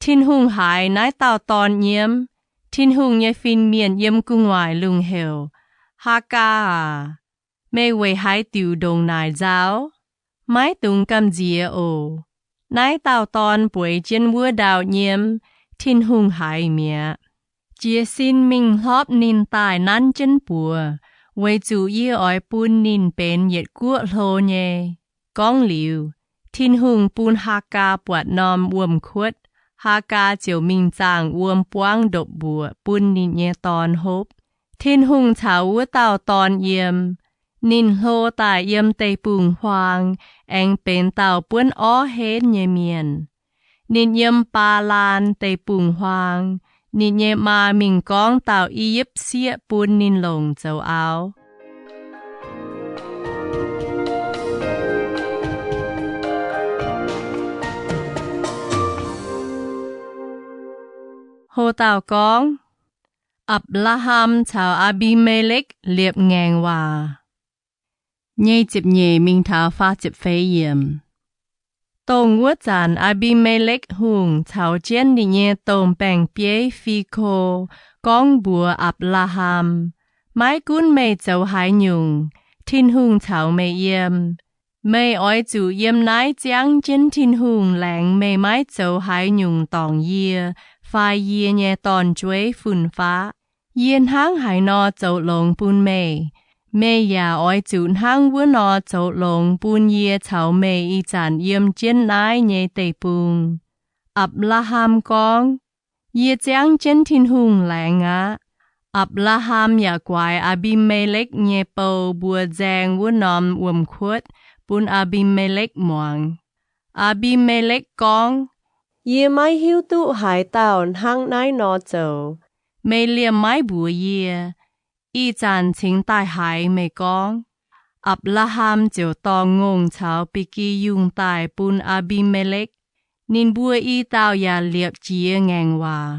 Tin-Hungh haiz naaiv dauh dorn nyiemv. Tin-Hungh nyei fin-mienh yiem gu'nguaaic lungh heuc, Haagaa aac, meih weic haaix diuc ndongc naaic nzauh? Maiv dungx gamh nziex oc. Naaiv dauh dorn bueix jienv wuov ndau nyiemv, Tin-Hungh haiz mi'aqv. Jiez sin mingh hlorpv ninh daaih nanv jienv buoz, weic zuqc yie oix bun ninh benx yietc guoqv hlo nyei. Gorngv liuz, Tin-Hungh bun Haagaa buatc norm wuom-kuotv. Haagaa ziouc mingh zaangh wuom buangv ndopv-mbuoqc bun ninh nyei dorn hopv. Tin-Hungh caux wuov dauh dorn yiem. Ninh hlo daaih yiem deic-bung-huaang, aengx benx dauh buonv orv henv nyei mienh. Ninh yiem Baalaan Deic-Bung-Huaang. Ninh nyei maa mingh gorngv dauh I^yipv Sieqv bun ninh longc zoux auv. Ho dauh gorngv, Apc^laa^ham caux Aa^mbi^me^lekv Liepc Ngaengc Waac. Nyei ziepc nyeic mingh taux faah ziepc feix yiemc. Dongh wuov zanc Aa^mbi^me^lekv Hungh caux jienv ninh nyei domh baeng-bieiv Fi^ko gorngv mbuox Apc^laa^ham, Maiv gunv meih zoux haaix nyungc, Tin-Hungh caux meih yiem. Meih oix zuqc yiem naaiv ziangv jienv Tin-Hungh laengz meih maiv zoux haaix nyungc dorngc yie fai yie nyei dorn-jueiv fun-faqv. Yie hnangv haaix nor zoux longx bun meih, meih yaac oix zuqc hnangv wuov nor zoux longx bun yie caux meih ih zanc yiem jienv naaiv nyei deic-bung. Apc^laa^ham gorngv, Yie ziangv jienv Tin-Hungh laengz aqv. Apc^laa^ham yaac guaix Aa^mbi^me^lekv nyei bou mbuo nzaeng wuov norm wuom-kuotv bun Aa^mbi^me^lekv muangx. Aa^mbi^me^lekv gorngv, Yie maiv hiuv duqv haaix dauh hnangv naaiv nor zoux. Meih liemh maiv mbuox yie. Ih zanc cingx daaih haiz meih gorngv. Apc^laa^ham ziouc dorh ngongh caux ba'gi yungh daaih bun Aa^mbi^me^lekv. Ninh mbuo i dauh yaac liepc jiez ngaengc waac.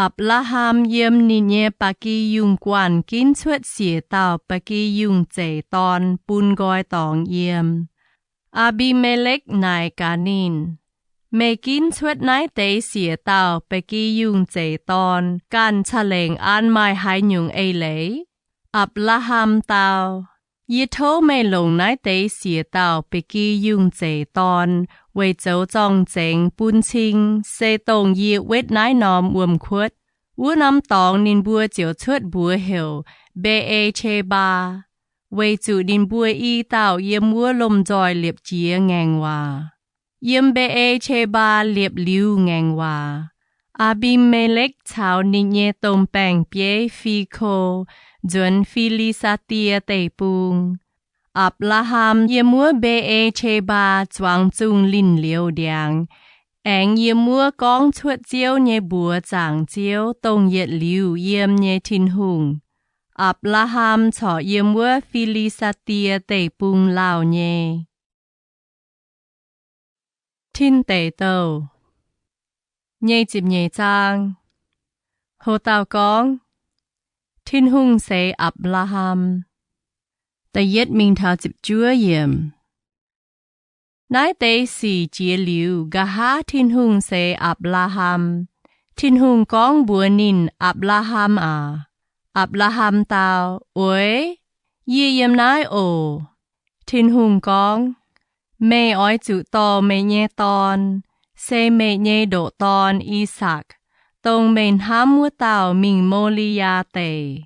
Apc^laa^ham yiem ninh nyei ba'gi yungh guanh ginv cuotv siec dauh ba'gi yungh zeic dorn bun nqoi dorngx yiem. Aa^mbi^me^lekv naaic gaax ninh, Meih ginv cuotv naaiv deix siec dauh ba'gi yungh zeic dorn ganh ca'lengc an maaih haaix nyungc eix leiz? Apc^laa^ham dau, Yie tov meih longc naaiv deix siec dauh ba'gi yungh zeic dorn weic zoux zorng-zengx bun cing se dongh yie wetv naaiv norm wuom-kuotv. Wuov norm dorngx ninh mbuo ziouc cuotv mbuox heuc Mbe^e^qe^mbaa, weic zuqc ninh mbuo i dauh yiem wuov lomh nzoih liepc jiez ngaengc waac. Yiem Mbe^e^qe^mbaa liepc liuz ngaengc waac, Aa^mbi^me^lekv caux ninh nyei domh baeng-bieiv Fi^ko nzuonx Fi^li^saa^die Deic-bung. Apc^laa^ham yiem wuov Mbe^e^qe^mbaa zuangx zungh linh liouz ndiangx, aengx yiem wuov gorngv cuotv Ziouv nyei mbuox zaangc Ziouv, dongh yietc liuz yiem nyei Tin-Hungh. Apc^laa^ham corc yiem wuov Fi^li^saa^die Deic-bung lauh nyei. Tin Deic Douh nyei ziepc nyeic zaang. Ho dauh gorngv, Tin-Hungh seix Apc^laa^ham. Da'yietv mingh taux ziepc juov yiemc. Naaiv deix sic jiex liuz, nqa'haav Tin-Hungh seix Apc^laa^ham. Tin-Hungh gorngv mbuox ninh, Apc^laa^ham aac. Apc^laa^ham dau, Oix, yie yiem naaiv oc. Tin-Hungh gorngv, Meih oix zuqc dorh meih nyei dorn, se meih nyei ndoqc dorn, I^sakc, dongh meih hnamv wuov dauh mingh Mo^li^yaa Deic.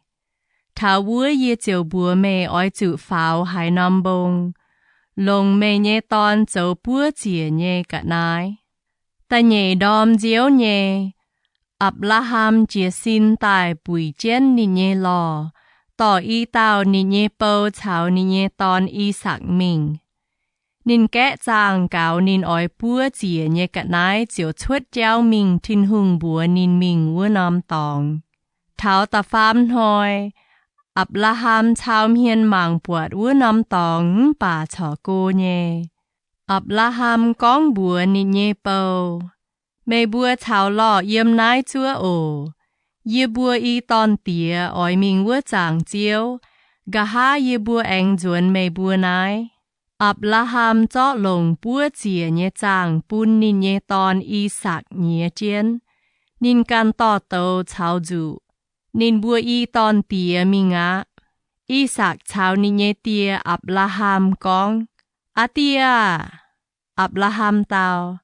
Taux wuov yie ziouc mbuox meih oix zuqc faaux haaix norm mbong, longc meih nyei dorn zoux buov ziec nyei ga'naaiv. Da'nyeic ndorm nziouv nyei, Apc^laa^ham jiez sin daaih buic jienv ninh nyei lorh, dorh i dauh ninh nyei bou caux ninh nyei dorn, I^sakc, mingh. Ninh gaeqv zaangh gaux ninh oix buov ziec nyei ga'naaiv ziouc cuotv jauv mingh Tin-Hungh mbuox ninh mingh wuov norm dorngx. Taux da'faam hnoi, Apc^laa^ham cau hmien mangc buatc wuov norm dorngx mv baac corc go nyei. Apc^laa^ham gorngv mbuox ninh nyei bou, Meih mbuo caux lorh yiem naaiv zuov oc. Yie mbuo i dorn-diex oix mingh wuov zaangc Ziouv. Nqa'haav yie mbuo aengx nzuonx meih mbuo naaiv. Apc^laa^ham zorqv longc buov ziec nyei zaangh bun ninh nyei dorn, I^sakc, nyiex jienv. Ninh ganh dorh douz caux nzuqc. Ninh mbuo i dorn-diex mingh aqv. I^sakc caux ninh nyei die, Apc^laa^ham, gorngv, Aa Die aah! Apc^laa^ham dau,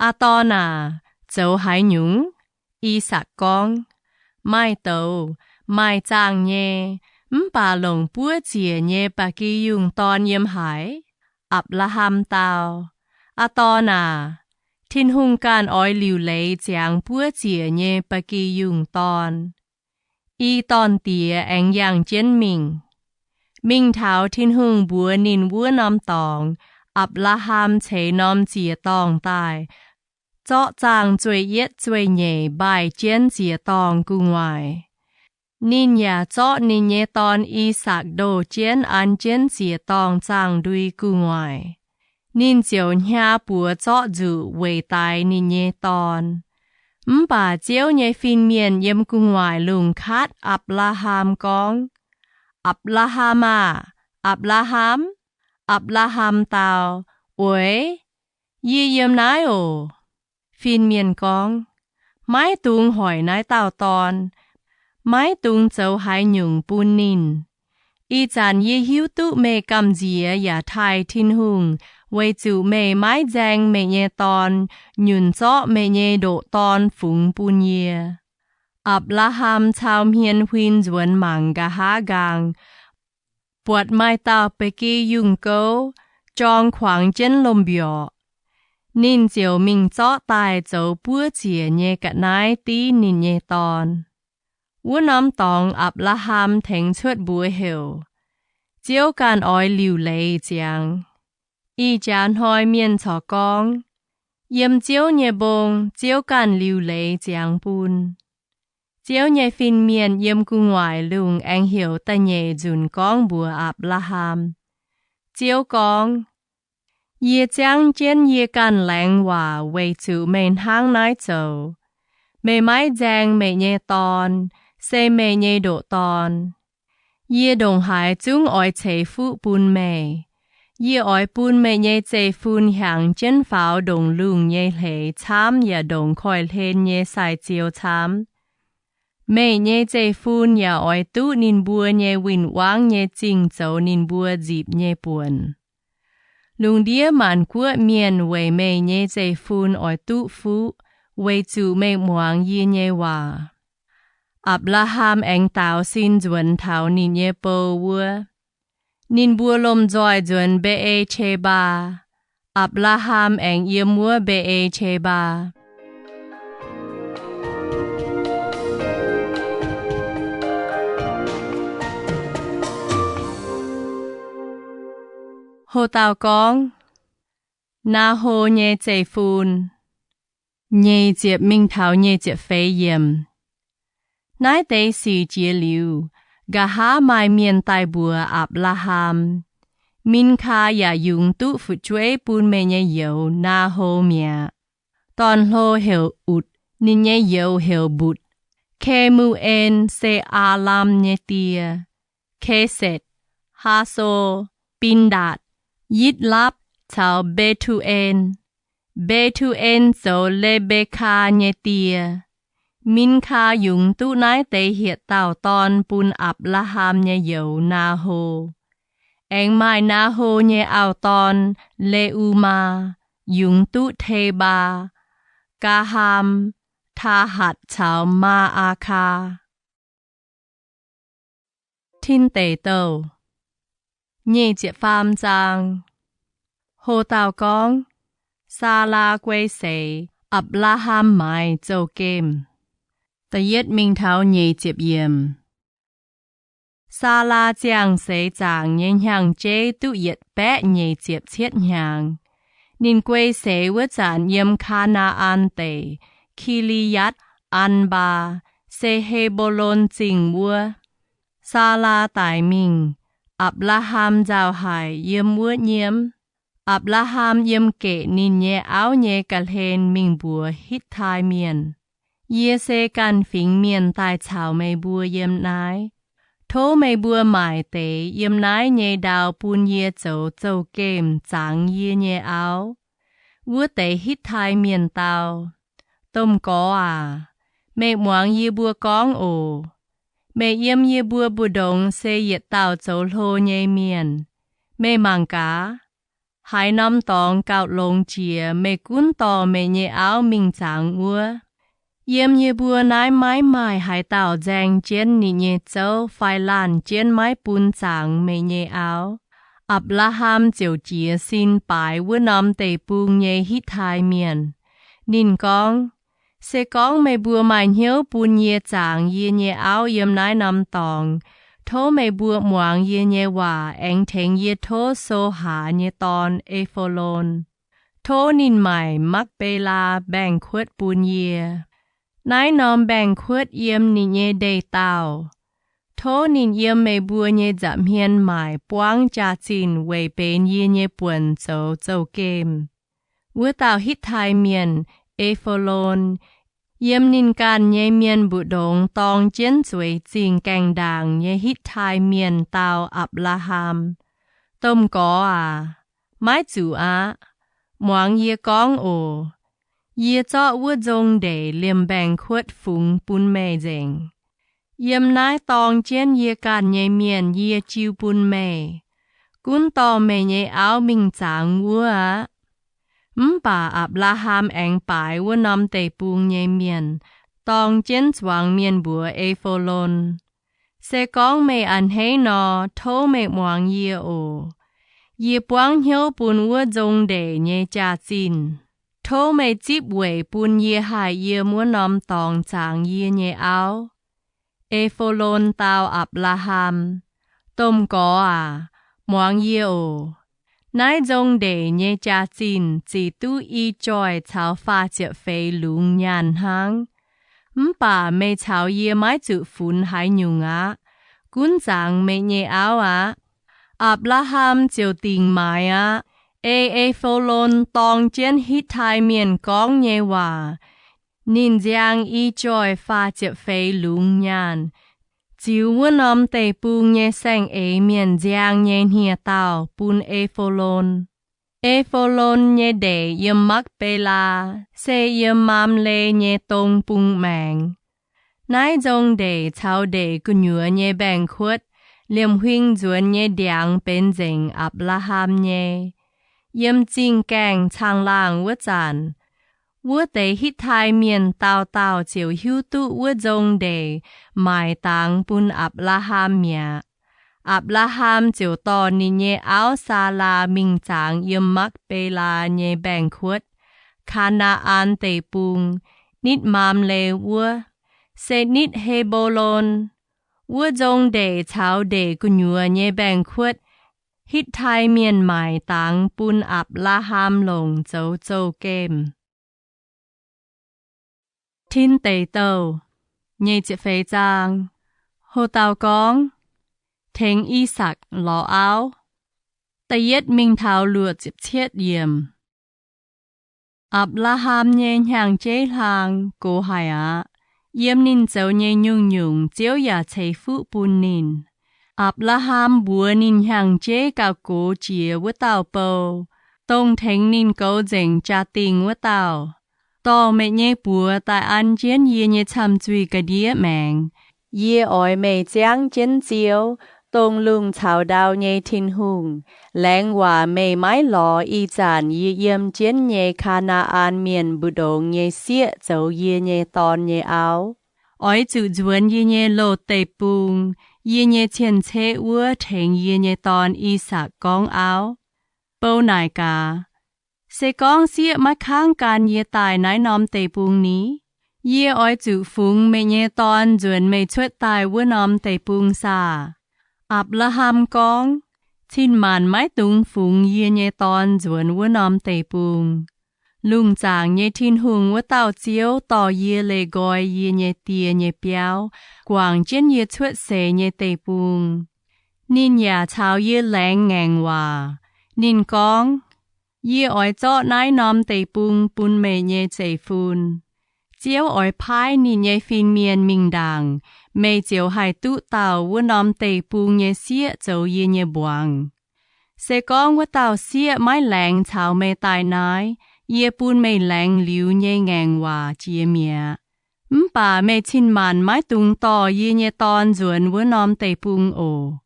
Aa Dorn aac, zoux haaix nyungc? I^sakc gorngv, Maaih douz, maaih zaangh nyei, mv baac longc buov ziec nyei ba'gi yungh dorn yiem haaix? Apc^laa^ham dau, Aa Dorn aac, Tin-Hungh ganh oix liuc leiz ziangx buov ziec nyei ba'gi yungh dorn. I dorn-diex aengx yangh jienv mingh. Mingh taux Tin-Hungh mbuox ninh wuov norm dorngx, Apc^laa^ham ceix norm ziec-dorngh daaih, zorqv zaangh zueih yietv zueih nyeic mbaih jienv ziec-dorngh gu'nguaaic. Ninh yaac zorqv ninh nyei dorn, I^sakc, ndoh jienv an jienv ziec-dorngh zaangh ndui gu'nguaaic. Ninh ziouc hnyaax buoz zorqv nzuqc weic daix ninh nyei dorn. Mv baac Ziouv nyei fin-mienh yiem gu'nguaaic lungh katv Apc^laa^ham gorngv, Apc^laa^ham aah! Apc^laa^ham! Apc^laa^ham dau, Oix, yie yiem naaiv oc. Fin-mienh gorngv, Maiv dungx hoic naaiv dauh dorn. Maiv dungx zoux haaix nyungc bun ninh. Ih zanc yie hiuv duqv meih gamh nziex yaac taaih Tin-Hungh weic zuqc meih maiv nzaeng meih nyei dorn nyunc zorqv meih nyei ndoqc dorn fungx bun yie. Apc^laa^ham cau hmien huin nzuonx mangc nqa'haav nqaang, buatc maaih dauh ba'gi yungh gouv jorng kuangx jienv lomh mbiorqc. Ninh ziouc mingh zorqv daaih zoux buov ziec nyei ga'naaiv div ninh nyei dorn. Wuov norm dorngx Apc^laa^ham tengx cuotv mbuox heuc, Ziouv ganh oix liuc leiz ziangx. Ih jaax hnoi mienh corc gorngv, Yiem Ziouv nyei mbong Ziouv ganh liuc leiz ziangx bun. Ziouv nyei fin-mienh yiem gu'nguaaic lungh aengx heuc da'nyeic nzunc gorngv mbuox Apc^laa^ham. Ziouv gorngv, Yie ziangv jienv yie ganh laengz waac weic zuqc meih hnangv naaiv zoux. Meih maiv nzaeng meih nyei dorn, se meih nyei ndoqc dorn. Yie ndongc haaix zungv oix ceix fuqv bun meih. Yie oix bun meih nyei zeiv-fun hiaangx jienv faaux ndongc lungh nyei hleix camv yaac ndongc koiv-hlen nyei sai-ziou camv. Meih nyei zeiv-fun yaac oix duqv ninh mbuo nyei win-wangv nyei zingh zoux ninh mbuo nzipc nyei buonc. Lungh ndiev maanc guoqv mienh weic meih nyei zeiv-fun oix duqv fuqv, weic zuqc meih muangx yie nyei waac. Apc^laa^ham aengx daaux sin nzuonx taux ninh nyei bou wuov. Ninh mbuo lomh nzoih nzuonx Mbe^e^qe^mbaa. Apc^laa^ham aengx yiem wuov Mbe^e^qe^mbaa. Ho dauh gorngv, Naa^ho nyei zeiv-fun. Nyeic ziepc mingh taux nyeic ziepc feix yiemc. Naaiv deix sic jiex liuz, nqa'haav maaih mienh daaih mbuox Apc^laa^ham, Minkaa yaac yungz duqv fu'jueiv bun meih nyei youz, Naa^ho, mi'aqv. Dorn-hlo heuc Utc, ninh nyei youz heuc Mbutc. Ke^mu^en se Aalam nyei die, Kesetc, Haaso, Bin^ndaatc, Yitv^lapv caux Mbe^tu^en. Mbe^tu^en zoux Le^mbe^kaa nyei die. Minkaa yungz duqv naaiv deix hietc dauh dorn bun Apc^laa^ham nyei youz, Naa^ho. Aengx maaih Naa^ho nyei auv-dorn, Le^u^maa, yungz duqv Tebaa, Gaahaam, Taahatc caux Maa^aa^kaa. Tin Deic Douh nyic ziepc faam zaang. Ho dauh gorngv, Saalaa guei seix, Apc^laa^ham maaiz zouv-gemh. Da'yietv mingh taux nyeic ziepc yiemc. Saalaa ziangh seix zaangc nyei hnyangx-jeiv duqv yietc baeqv nyeic ziepc cietv hnyangx. Ninh guei seix wuov zanc yiem Kaa^naa^an Deic, Ki^li^yatv^an^mbaa, se He^mbo^lon Zingh wuov. Saalaa daic mingh, Apc^laa^ham nzauh haic yiem wuov nyiemv. Apc^laa^ham yiem geqc ninh nyei auv nyei ga'hlen mingh mbuox Hitv^tai Mienh, Yie se ganh fingx mienh daaih caux meih mbuo yiem naaiv. Tov meih mbuo maaic deix yiem naaiv nyei ndau bun yie zoux zouv-gemh zangx yie nyei auv. Wuov deix Hitv^tai Mienh dau, Domh-gorx aac, meih muangx yie mbuo gorngv oc. Meih yiem yie mbuo mbu'ndongx se yietc dauh zoux hlo nyei mienh. Meih mangc gaax, haaix norm dorngx gauh longx jiex meih gunv dorh meih nyei auv mingh zangx wuov. Yiem yie mbuo naaiv maiv maaih haaix dauh nzaeng jienv ninh nyei zouv fai laanh jienv maiv bun zangx meih nyei auv. Apc^laa^ham ziouc jiez sin baaix wuov norm deic-bung nyei Hitv^tai Mienh. Ninh gorngv, Se gorngv meih mbuo maaih hnyouv bun yie zangx yie nyei auv yiem naaiv norm dorngx, tov meih mbuo muangx yie nyei waac aengx tengx yie tov So^haa nyei dorn, E^fo^lon. Tov ninh maaic Makv^be^laa mbaengx-kuotv bun yie. Naaiv norm mbaengx-kuotv yiem ninh nyei ndeic-daauh. Tov ninh yiem meih mbuo nyei nza'hmien maaic buangv jaax-zinh weic benx yie nyei buonc zoux zouv-gemh. Wuov dauh Hitv^tai Mienh, E^fo^lon, Yiem ninh ganh nyei mienh mbu'ndongx dorng jienv zueiz zingh gaengh ndaangc nyei Hitv^tai Mienh dau Apc^laa^ham, Domh Gorx aac, maiv zuqc aqv. Muangx yie gorngv oc. Yie zorqv wuov nzong ndeic liemh mbaengx-kuotv fungx bun meih nzengc. Yiem naaiv dorng jienv yie ganh nyei mienh yie jiu bun meih. Gunv dorh meih nyei auv mingh zangx wuov aqv. Mv baac Apc^laa^ham aengx baaix wuov norm deic-bung nyei mienh, dorng jienv zuangx mienh mbuox E^fo^lon, Se gorngv meih a'hneiv nor, tov meih muangx yie oc. Yie buangv hnyouv bun wuov nzong ndeic nyei jaax-zinh. Tov meih zipv weic bun yie haih yiem wuov norm dorngx zangx yie nyei auv. E^fo^lon dau Apc^laa^ham, Domh Gorx aac, muangx yie oc. Naaiv nzong ndeic nyei jaax-zinh zic duqv i joih caux faah ziepc feix lungz nyaanh hnangv. Mv baac meih caux yie maiv zuqc funx haaix nyungc aqv. Gunv zangx meih nyei auv aqv. Apc^laa^ham ziouc dingc maaiz aqv. Ei E^fo^lon dorng jienv Hitv^tai Mienh gorngv nyei waac, ninh nziang i joih faah ziepc feix lungz nyaanh, ziux wuov norm deic-bung nyei saeng-eix mienh nziang nyei hniex-daauh bun E^fo^lon. E^fo^lon nyei ndeic yiem Makv^be^laa, se yiem Maamle nyei dong bung maengx. Naaiv nzong ndeic caux ndeic gu'nyuoz nyei mbaengx-kuotv liemh huing nzuonx nyei ndiangx benx nzengc Apc^laa^ham nyei. Yiem zingh gaengh caangh laangh wuov zanc, wuov deix Hitv^tai Mienh dauh dauh ziouc hiuv duqv wuov nzong ndeic maaic dangx bun Apc^laa^ham mi'aqv. Apc^laa^ham ziouc dorh ninh nyei auv, Saalaa, mingh zangx yiem Makv^be^laa nyei mbaengx-kuotv, Kaa^naa^an Deic-Bung, nitv Maamle wuov, se nitv He^mbo^lon. Wuov nzong ndeic caux ndeic gu'nyuoz nyei mbaengx-kuotv Hitv^tai Mienh maaic dangx bun Apc^laa^ham longc zoux zouv-gemh. Tin Deic Douh, nyeic ziepc feix zaang. Ho dauh gorngv, Tengx I^sakc Lorz Auv. Da'yietv mingh taux luoqc ziepc cietv yiemc. Apc^laa^ham nyei hnyangx-jeiv hlang gox haic aqv. Yiem ninh zoux nyei nyungc-nyungc Ziouv yaac ceix fuqv bun ninh. Apc^laa^ham mbuox ninh hnyangx-jeiv gauh gox jiex wuov dauh bou, dongh tengx ninh goux nzengc jaa-dingh wuov dauh, Dorh meih nyei buoz daaih an jienv yie nyei camh zuih ga'ndiev maengx. Yie oix meih ziangv jienv Ziouv, dongh lungh caux ndau nyei Tin-Hungh. Laengz waac meih maiv lorz ih zanc yie yiem jienv nyei Kaa^naa^an Mienh mbu'ndongx nyei sieqv zoux yie nyei dorn nyei auv. Oix zuqc nzuonx yie nyei loz-deic-bung, yie nyei cien-ceqv wuov tengx yie nyei dorn, I^sakc, gorngv auv. Bou naaic gaax, Se gorngv sieqv maiv kangv gan yie daaih naaiv norm deic-bung ni? Yie oix zuqc fungx meih nyei dorn nzuonx meih cuotv daaih wuov norm deic-bung saah? Apc^laa^ham gorngv, Cin-maanc maiv dungx fungx yie nyei dorn nzuonx wuov norm deic-bung. Lungh zaangc nyei Tin-Hungh wuov dauh Ziouv dorh yie leih nqoi yie nyei die nyei biauv, guangc jienv yie cuotv seix nyei deic-bung. Ninh yaac caux yie laengz ngaengc waac. Ninh gorngv, Yie oix zorqv naaiv norm deic-bung bun meih nyei zeiv-fun. Ziouv oix paaiv ninh nyei fin-mienh mingh ndaangc, meih ziouc haih duqv dauh wuov norm deic-bung nyei sieqv zoux yie nyei mbuangz. Se gorngv wuov dauh sieqv maiv laengz caux meih daaih naaiv, yie bun meih laengz liuz nyei ngaengc waac jiex mi'aqv. Mv baac meih cin-maanc maiv dungx dorh yie nyei dorn nzuonx wuov norm deic-bung oc.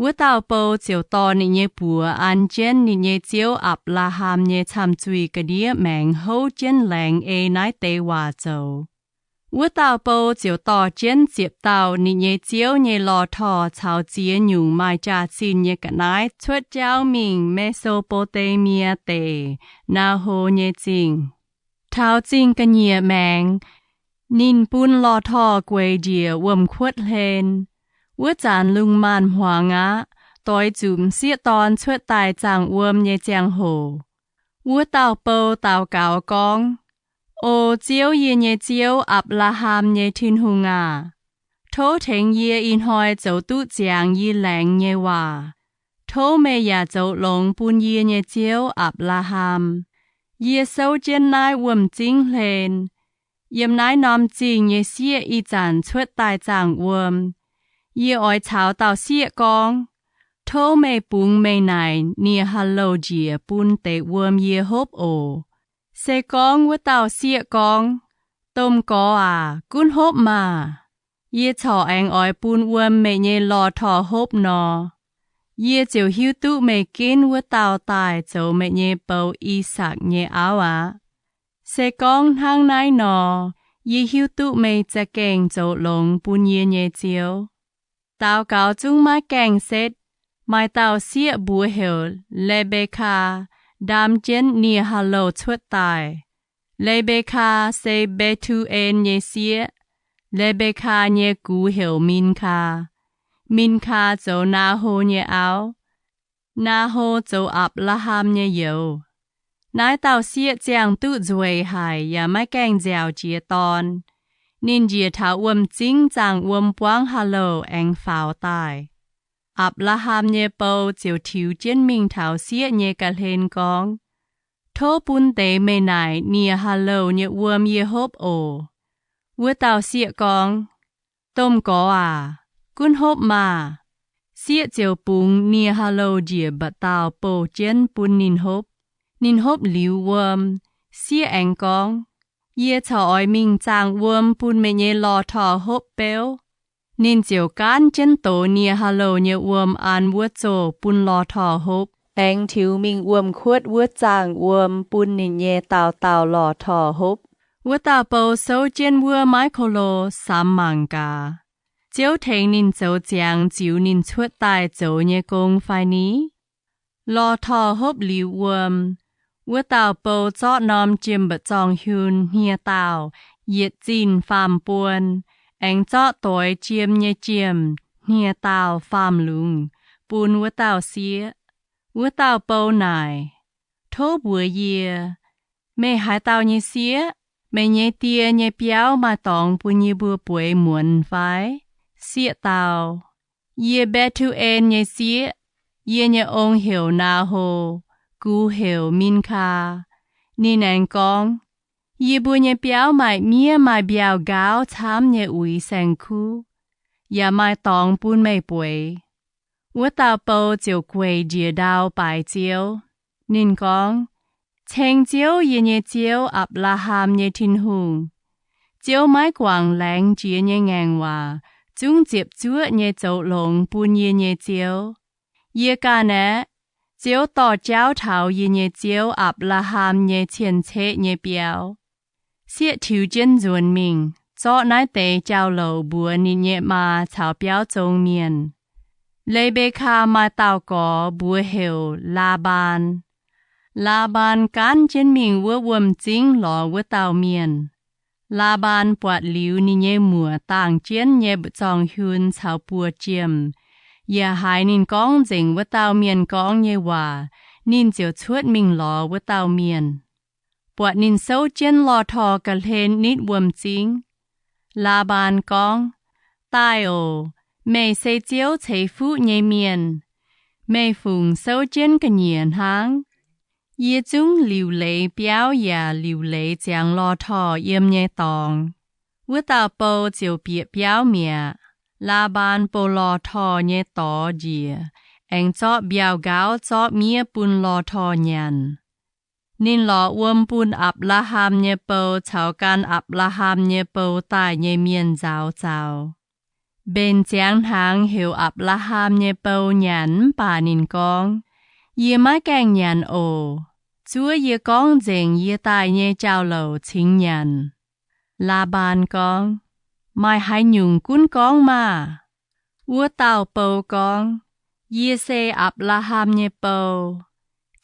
Wuov dauh bou ziouc dorh ninh nyei buoz an jienv ninh nyei ziouv, Apc^laa^ham, nyei camh zuih ga'ndiev maengx houv jienv laengz ei naaiv deix waac zoux. Wuov dauh bou ziouc dorh jienv ziepc dauh ninh nyei ziouv nyei lorh-torh caux ziex nyungc maaih jaax-zinh nyei ga'naaiv cuotv jauv mingh Me^so^mbo^nde^mie Deic, Naa^ho nyei zingh. Taux zingh ga'nyiec maengx, ninh bun lorh-torh gueix njiec wuom-kuotv hlen. Wuov zanc lungh maanz-hmuangx aqv, doix zuqc m'sieqv dorn cuotv daaih zaangh wuom nyei ziangh hoc. Wuov dauh bou daux gaux gorngv, O Ziouv, yie nyei Ziouv, Apc^laa^ham nyei Tin-Hungh aac, tov tengx yie ih hnoi zoux duqv ziangx yie laengz nyei waac. Tov meih yaac zoux longx bun yie nyei ziouv, Apc^laa^ham. Yie souv jienv naaiv wuom-zingv hlen. Yiem naaiv norm zingh nyei sieqv ih zanc cuotv daaih zaangh wuom. Yie oix caux dauh sieqv gorngv, Tov meih bungx meih naaic nie-haa louh njiec bun deix wuom yie hopv oc. Se gorngv wuov dauh sieqv gorngv, Domh Gorx aac, gunv hopv maah! Yie corc aengx oix bun wuom meih nyei lorh torh hopv nor, yie ziouc hiuv duqv meih ginv wuov dauh daaih zoux meih nyei bou, I^sakc, nyei auv aqv. Se gorngv hnangv naaiv nor, yie hiuv duqv meih za'gengh zoux longx bun yie nyei ziouv. Daux gaux zungv maiv gaengh setv, maaih dauh sieqv mbuox heuc Le^mbe^kaa ndaam jienv nie-haa louh cuotv daaih. Le^mbe^kaa se Mbe^tu^en nyei sieqv. Le^mbe^kaa nyei gux heuc Min^kaa. Min^kaa zoux Naa^ho nyei auv. Naa^ho zoux Apc^laa^ham nyei youz. Naaiv dauh sieqv ziangh duqv nzueic haic yaac maiv gaengh nziaauc jiex dorn. Ninh njiec taux wuom-zingv zaangh wuom buangv haa louh aengx faaux daaih. Apc^laa^ham nyei bou ziouc tiux jienv mingh taux sieqv nyei ga'hlen gorngv, Tov bun deix meih naaic nie-haa louh nyei wuom yie hopv oc. Wuov dauh sieqv gorngv, Domh Gorx aac, gunv hopv maah! Sieqv ziouc bungx nie-haa louh njiec mba'dauh bouh jienv bun ninh hopv. Ninh hopv liuz wuom, sieqv aengx gorngv, Yie corc oix mingh zaangh wuom bun meih nyei lorh torh hopv beuv. Ninh ziouc gaanv jienv doz nie-haa louh nyei wuom an wuov zoh bun lorh torh hopv, aengx tiux mingh wuom-kuotv wuov zaangh wuom bun ninh nyei dauh dauh lorh torh hopv. Wuov dauh bou souv jienv wuov maiv ko lo samx mangc gaax, Ziouv tengx ninh zoux ziangx ziux ninh cuotv daaih zoux nyei gong fai ni? Lorh torh hopv liuz wuom, wuov dauh bou zorqv norm jiem mba'zorng hiun hniev dauh yietc zinh faam-buon, aengx zorqv doix jiem nyei jiem hniev dauh faam-lungz bun wuov dauh sieqv. Wuov dauh bou naaic, Tov mbuox yie, meih haaix dauh nyei sieqv? Meih nyei die nyei biauv maaih dorngx bun yie mbuo bueix muonz fai? Sieqv dau, Yie Mbe^tu^en nyei sieqv. Yie nyei ong heuc Naa^ho, gux heuc Min^kaa. Ninh aengx gorngv, Yie mbuo nyei biauv maaih miev maaih mbiauh nqaauv camv nyei uix saeng-kuv, yaac maaih dorngx bun meih bueix. Wuov dauh bou ziouc gueic njiec ndau baaix Ziouv. Ninh gorngv, Ceng Ziouv, yie nyei Ziouv, Apc^laa^ham nyei Tin-Hungh, Ziouv maiv guangc laengz jiex nyei ngaengc waac zungv ziepc zuoqv nyei zoux longx bun yie nyei ziouv. Yie ganh aeqv, Ziouv dorh jauv taux yie nyei ziouv Apc^laa^ham nyei cien-ceqv nyei biauv. Sieqv tiux jienv nzuonx mingh, zorqv naaiv deix jauv-louc mbuox ninh nyei maa caux biauv zong mienh. Le^mbe^kaa maaih dauh gorx mbuox heuc Laa^mbaan. Laa^mbaan gaanv jienv mingh wuov wuom-zingv lorz wuov dauh mienh. Laa^mbaan buatc liuz ninh nyei muoc dangh jienv nyei mba'zorng hiun caux buoz-jiem, yaac haiz ninh gorngv nzengc wuov dauh mienh gorngv nyei waac, ninh ziouc cuotv mingh lorz wuov dauh mienh. Buatc ninh souv jienv lorh torh ga'hlen nitv wuom-zingv. Laa^mbaan gorngv, Daaih oc. Meih se Ziouv ceix fuqv nyei mienh. Meih fungc souv jienv ga'nyiec hnangv. Yie zungv liuc leiz biauv yaac liuc leiz ziangx lorh torh yiem nyei dorngx. Wuov dauh bou ziouc bieqc biauv mi'aqv. Laa^mbaan bou lorh torh nyei dorx njiec, aengx zorqv mbiauh nqaauv zorqv miev bun lorh torh nyanc. Ninh lorz wuom bun Apc^laa^ham nyei bou caux gan Apc^laa^ham nyei bou daaih nyei mienh nzauz zaux. Mbenc ziangx hnaangx heuc Apc^laa^ham nyei bou nyanc mv baac ninh gorngv, Yie maiv gaengh nyanc oc. Zuov yie gorngv nzengc yie daaih nyei jauv-louc cingx nyanc. Laa^mbaan gorngv, Maaih haaix nyungc gunv gorngv maah! Wuov dauh bou gorngv, Yie se Apc^laa^ham nyei bou.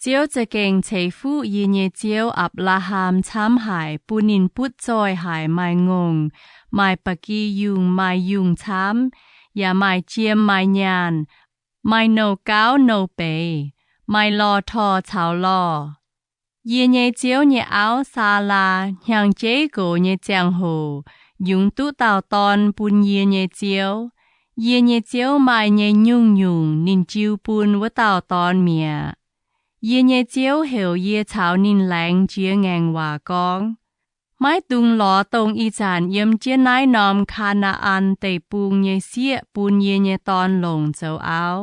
Ziouv za'gengh ceix fuqv yie nyei ziouv Apc^laa^ham camv haic, bun ninh butv zoih haic, maaih ngongh, maaih ba'gi yungh, maaih yungh camv, yaac maaih jiem, maaih nyaanh, maaih nouh gauv nouh beiz, maaih lorh torh caux lorh. Yie nyei ziouv nyei auv, Saalaa, hnyangx-jeiv nqox nyei ziangh hoc yungz duqv dauh dorn bun yie nyei ziouv. Yie nyei ziouv maaih nyei nyungc-nyungc ninh jiu bun wuov dauh dorn mi'aqv. Yie nyei ziouv heuc yie caux ninh laengz jiex ngaengc waac gorngv, Maiv dungx lorz dongh ih zanc yiem jienv naaiv norm Kaa^naa^an Deic-Bung nyei sieqv bun yie nyei dorn longc zoux auv.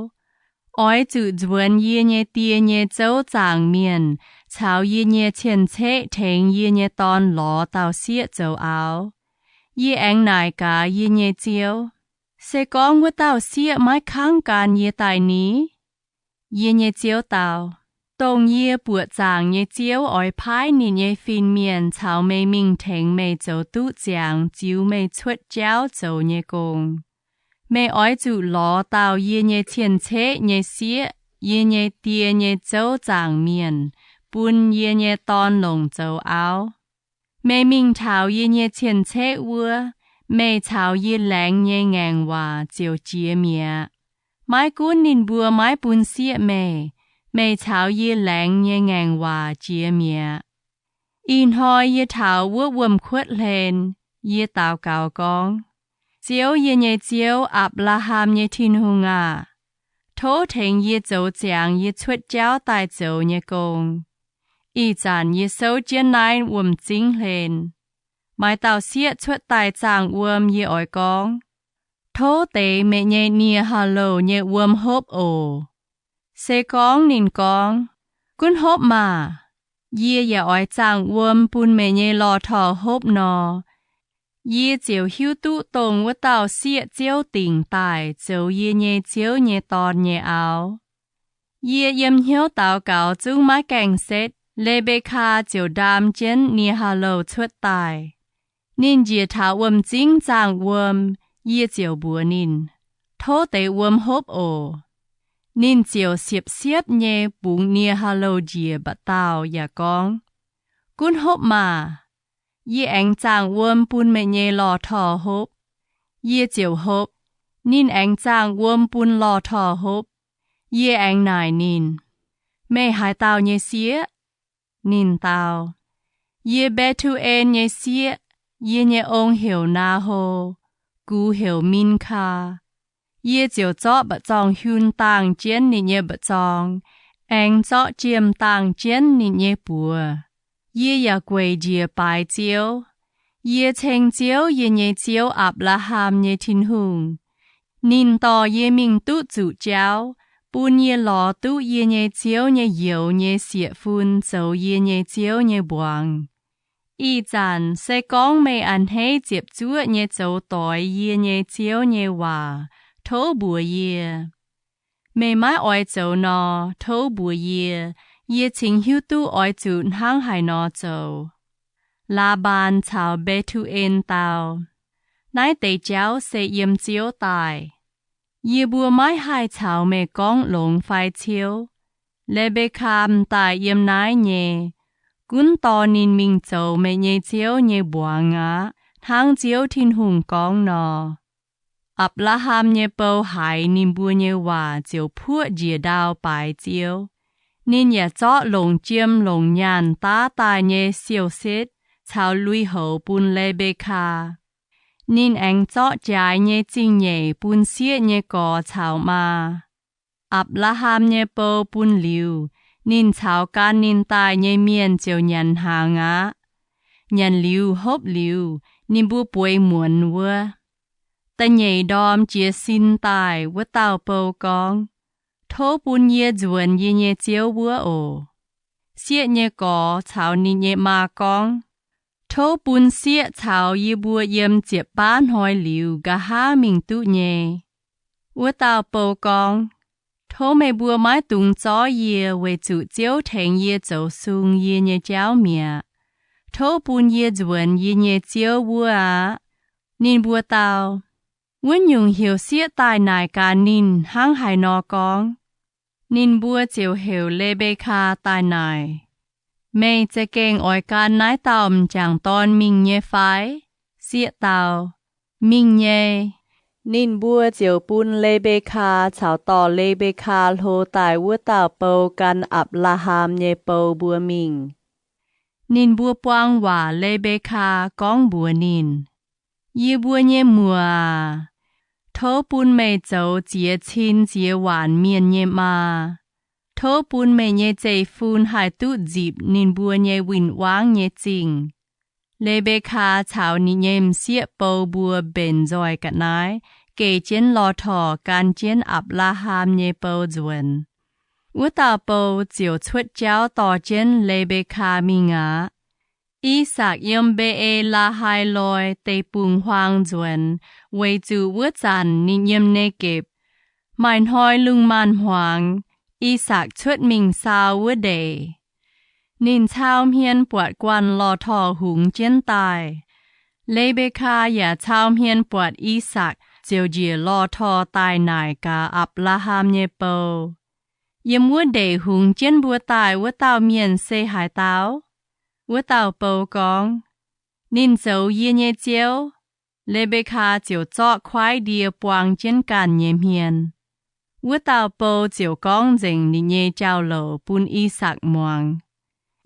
Oix zuqc nzuonx yie nyei die nyei zouv zaangc mienh caux yie nyei cien-ceqv tengx yie nyei dorn lorz dauh sieqv zoux auv. Yie aengx naaic gaax yie nyei ziouv, Se gorngv wuov dauh sieqv maiv kangv gan yie daaih ni? Yie nyei ziouv dau, Dongh yie buoqc zaangc nyei ziouv oix paaiv ninh nyei fin-mienh caux meih mingh tengx meih zoux duqv ziangx ziux meih cuotv jauv zoux nyei gong. Meih oix zuqc lorz dauh yie nyei cien-ceqv nyei sieqv, yie nyei die nyei zouv zaangc mienh, bun yie nyei dorn longc zoux auv. Meih mingh taux yie nyei cien-ceqv wuov, meih caux yie laengz nyei ngaengc waac ziouc jiex mi'aqv. Maiv gunv ninh mbuo maiv bun sieqv meih, meih caux yie laengz nyei ngaengc waac jiex mi'aqv. Ih hnoi yie taux wuov wuom-kuotv hlen, yie daux gaux gorngv, Ziouv, yie nyei Ziouv, Apc^laa^ham nyei Tin-Hungh aah! Tov tengx yie zoux ziangx yie cuotv jauv daaih zoux nyei gong. Ih zanc yie souv jienv naaiv wuom-zingv hlen. Maaih dauh sieqv cuotv daaih zaangh wuom, yie oix gorngv, Tov deix meih nyei nie-haaix-louh nyei wuom hopv oc. Se gorngv ninh gorngv, Gunv hopv maah! Yie yaac oix zaangh wuom bun meih nyei lorh torh hopv nor, yie ziouc hiuv duqv dongh wuov dauh sieqv ziouv dingc daaih zoux yie nyei ziouv nyei dorn nyei auv. Yie yiem hnyouv daux gaux zungv maiv gaengh setv, Le^mbe^kaa ziouc ndaam jienv nie-haaix-louh cuotv daaih. Ninh njiec taux wuom-zingv zaangh wuom, yie ziouc mbuox ninh, Tov deix wuom hopv oc. Ninh ziouc siepv-siepv nyei bungx nie-haaix-louh njiec mba'dauh yaac gorngv, Gunv hopv maah! Yie aengx zaangh wuom bun meih nyei lorh torh hopv. Yie ziouc hopv. Ninh aengx zaangh wuom bun lorh torh hopv. Yie aengx naaic ninh, Meih haaix dauh nyei sieqv? Ninh dau, Yie Mbe^tu^en nyei sieqv. Yie nyei ong heuc Naa^ho, gux heuc Min^kaa. Yie ziouc zorqv mba'zorng hiun dangh jienv ninh nyei mba'zorng, aengx zorqv jiem dangh jienv ninh nyei buoz. Yie yaac gueic njiec baaix Ziouv. Yie ceng Ziouv, yie nyei ziouv, Apc^laa^ham nyei Tin-Hungh. Ninh dorh yie mingh duqv zuqc jauv, bun yie lorz duqv yie nyei ziouv nyei youz nyei sieqv-fun zoux yie nyei ziouv nyei mbuangz. Ih zanc se gorngv meih a'hneiv ziepc zuoqv nyei zoux doix yie nyei ziouv nyei waac, tov mbuox yie. Meih maiv oix zoux nor, tov mbuox yie. Yie cingx hiuv duqv oix zuqc hnangv haaix nor zoux. Laa^mbaan caux Mbe^tu^en dau, Naaiv deix jauv se yiem Ziouv daaih. Yie mbuo maiv haih caux meih gorngv longx fai ciouv. Le^mbe^kaa m'daaih yiem naaiv nyei. Gunv dorh ninh mingh zoux meih nyei ziouv nyei mbuangz aqv, hnangv Ziouv Tin-Hungh gorngv nor. Apc^laa^ham nyei bou haiz ninh mbuo nyei waac ziouc puoqv njiec ndau baaix Ziouv. Ninh yaac zorqv longc jiem longc nyaanh daav daaih nyei siou-setv caux lui-houx bun Le^mbe^kaa. Ninh aengx zorqv jaaix nyei zingh nyeic bun sieqv nyei gorx caux maa. Apc^laa^ham nyei bou bun liuz, ninh caux gan ninh daaih nyei mienh ziouc nyanc hnaangx aqv. Nyanc liuz hopv liuz, ninh mbuo bueix muonz wuov. Da'nyeic ndorm jiez sin daaih, wuov dauh bou gorngv, Tov bun yie nzuonx yie nyei ziouv wuov oc. Sieqv nyei gorx caux ninh nyei maa gorngv, Tov bun sieqv caux yie mbuo yiem ziepc baav hnoi liuz nqa'haav mingh duqv nyei. Wuov dauh bou gorngv, Tov meih mbuo maiv dungx zorv yie, weic zuqc Ziouv tengx yie zoux sung yie nyei jauv mi'aqv. Tov bun yie nzuonx yie nyei ziouv wuov aqv. Ninh mbuo dau, Wuov nyungc heuc sieqv daaih naaic gaax ninh hnangv haaix nor gorngv. Ninh mbuo ziouc heuc Le^mbe^kaa daaih naaic, Meih za'gengh oix gan naaiv dauh m'jangc dorn mingh nyei fai? Sieqv dau, Mingh nyei. Ninh mbuo ziouc bun Le^mbe^kaa caux dorh Le^mbe^kaa hlo daaih wuov dauh bou gan Apc^laa^ham nyei bou mbuo mingh. Ninh mbuo buang waac Le^mbe^kaa gorngv mbuox ninh, Yie mbuo nyei muoc aac, tov bun meih zoux ziex cin ziex waanc mienh nyei maa. Tov bun meih nyei zeiv-fun haih duqv nzipc ninh mbuo nyei win-wangv nyei zingh. Le^mbe^kaa caux ninh nyei m'sieqv bou mbuo mbenc nzoih ga'naaiv geh jienv lorh torh gan jienv Apc^laa^ham nyei bou nzuonx. Wuov dauh bou ziouc cuotv jauv dorh jienv Le^mbe^kaa mingh aqv. I^sakc yiem Mbe^e^laa^hai Loi Deic-Bung-Huaang nzuonx, weic zuqc wuov zanc ninh yiem Ne^gepc. Maaih hnoi lungh maanz-hmuangx, I^sakc cuotv mingh saau wuov ndeic. Ninh cau hmien buatc guanh lorh torh hungx jienv daaih. Le^mbe^kaa yaac cau hmien buatc I^sakc ziouc njiec lorh torh daaih naaic gaax Apc^laa^ham nyei bou, Yiem wuov ndeic hungx jienv mbuo daaih wuov dauh mienh se haaix dauh? Wuov dauh bou gorngv, Ninh zoux yie nyei ziouv. Le^mbe^kaa ziouc zorqv kuaaiv ndie buang jienv ganh nyei hmien. Wuov dauh bou ziouc gorngv nzengc ninh nyei jauv-louc bun I^sakc muangx.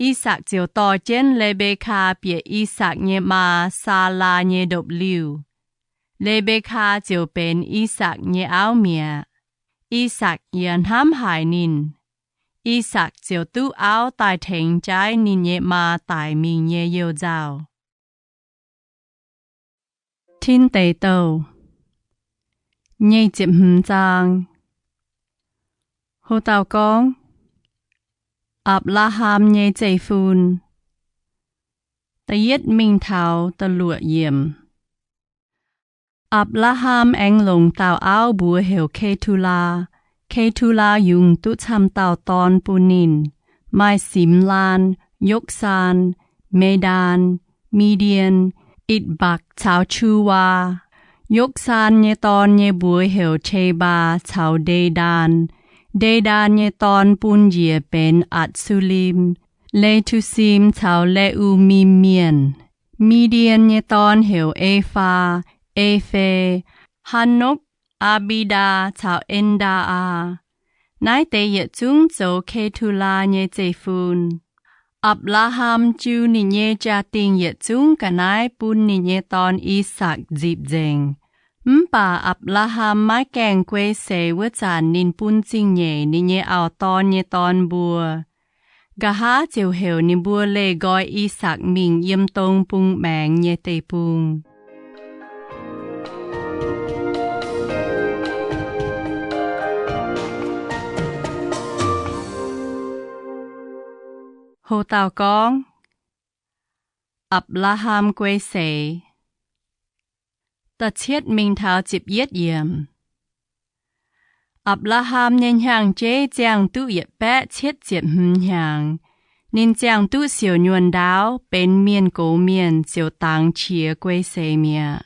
I^sakc ziouc dorh jienv Le^mbe^kaa bieqc I^sakc nyei maa, Saalaa, nyei ndopv-liuh. Le^mbe^kaa ziouc benx I^sakc nyei auv mi'aqv. I^sakc yaac hnamv haic ninh. I^sakc ziouc duqv auv daaih tengx jaaiv ninh nyei maa daic mingh nyei you-nzauh. Tin Deic Douh nyei ziepc hmz zaang. Ho dauh gorngv, Apc^laa^ham nyei zeiv-fun. Da'yietv mingh taux da'luoqc yiemc. Apc^laa^ham aengx longc dauh auv mbuox heuc Ke^tu^laa. Ke^tu^laa yungz duqv camv dauh dorn bun ninh, maaih Simx^laan, Yokv^saan, Me^ndaan, Mi^ndien, Itc^mbakc caux Qu^waa. Yokv^saan nyei dorn nyei mbuox heuc Qe^mbaa caux Nde^ndaan. Nde^ndaan nyei dorn bun njiec benx Atc^su^lim, Le^tu^sim caux Le^u^mim Mienh. Mi^ndien nyei dorn heuc Efaa, E^fe, Haa^nokv, Aa^mbi^ndaa caux En^ndaa^aa. Naaiv deix yietc zungv zoux Ke^tu^laa nyei zeiv-fun. Apc^laa^ham jiu ninh nyei jaa-dingh yietc zungv ga'naaiv bun ninh nyei dorn, I^sakc, nzipc nzengc. Mv baac Apc^laa^ham maiv gaengh guei seix wuov zanc ninh bun zingh nyeic ninh nyei auv-dorn nyei dorn mbuo. Nqa'haav ziouc heuc ninh mbuo leih nqoi I^sakc mingh yiem dong bung maengx nyei deic-bung. Ho dauh gorngv, Apc^laa^ham guei seix. Da'cietv mingh taux ziepc yietv yiemc. Apc^laa^ham nyei hnyangx-jeiv ziangh duqv yietc baeqv cietv ziepc hmz hnyangx. Ninh ziangh duqv siouc nyuonh ndaauv, benx mienh gox mienh, ziouc dangx qiex guei seix mi'aqv.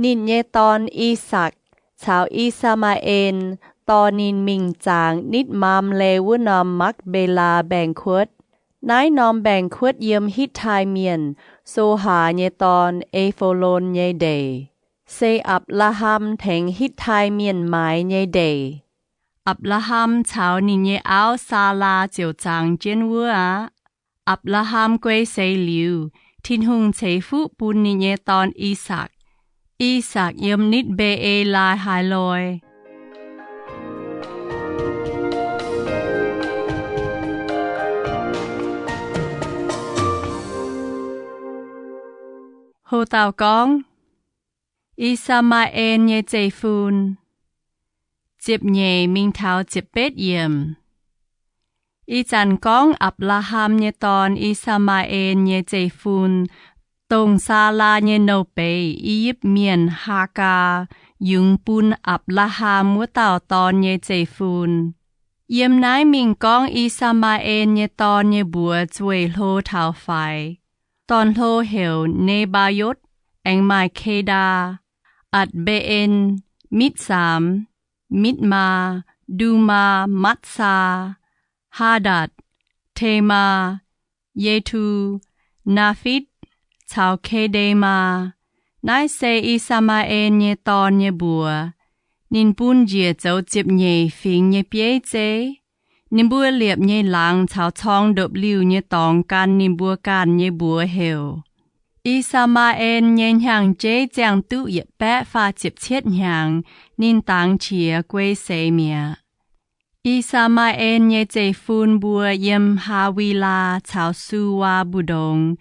Ninh nyei dorn, I^sakc, caux I^saa^maa^en dorh ninh mingh zaangc nitv Maamle wuov norm Makv^mbe^laa mbaengx-kuotv. Naaiv norm mbaengx-kuotv yiem Hitv^tai Mienh, So^haa, nyei dorn, E^fo^lon, nyei ndeic, se Apc^laa^ham tengx Hitv^tai Mienh maaiz nyei ndeic. Apc^laa^ham caux ninh nyei auv, Saalaa, ziouc zaangx jienv wuov aqv. Apc^laa^ham guei seix liuz, Tin-Hungh ceix fuqv bun ninh nyei dorn, I^sakc. I^sakc yiem nitv Mbe^e^laa^hai Loi. Ho dauh gorngv, I^saa^maa^en nyei zeiv-fun. Ziepc nyeic mingh taux ziepc betv yiemc. Ih zanc gorngv Apc^laa^ham nyei dorn, I^saa^maa^en nyei zeiv-fun, dongh Saalaa nyei nouh beiz, I^yipv Mienh, Haagaa, yungz bun Apc^laa^ham wuov dauh dorn nyei zeiv-fun. Yiem naaiv mingh gorngv I^saa^maa^en nyei dorn nyei mbuox zueih hlo taux faix. Dorn-hlo heuc Ne^mbaa^yotv, aengx maaih Kedaa, Atc^mbe^en, Mitv^saamx, Mitv^maa, Ndumaa, Matv^saa, Haadatc, Temaa, Yetu, Naafitv, caux Ke^nde^maa. Naaiv se I^saa^maa^en nyei dorn nyei mbuox. Ninh bun njiec zoux ziepc nyeic fingx nyei bieiv zeiv. Ninh mbuo liepc nyei laangz caux corng ndopv-liuh nyei dorngx gan ninh mbuo ganh nyei mbuox heuc. I^saa^maa^en nyei hnyangx-jeiv ziangh duqv yietc baeqv faah ziepc cietv hnyangx, ninh dangx qiex guei seix mi'aqv. I^saa^maa^en nyei zeiv-fun mbuo yiem Haa^wi^laa caux Su^waa mbu'ndongx,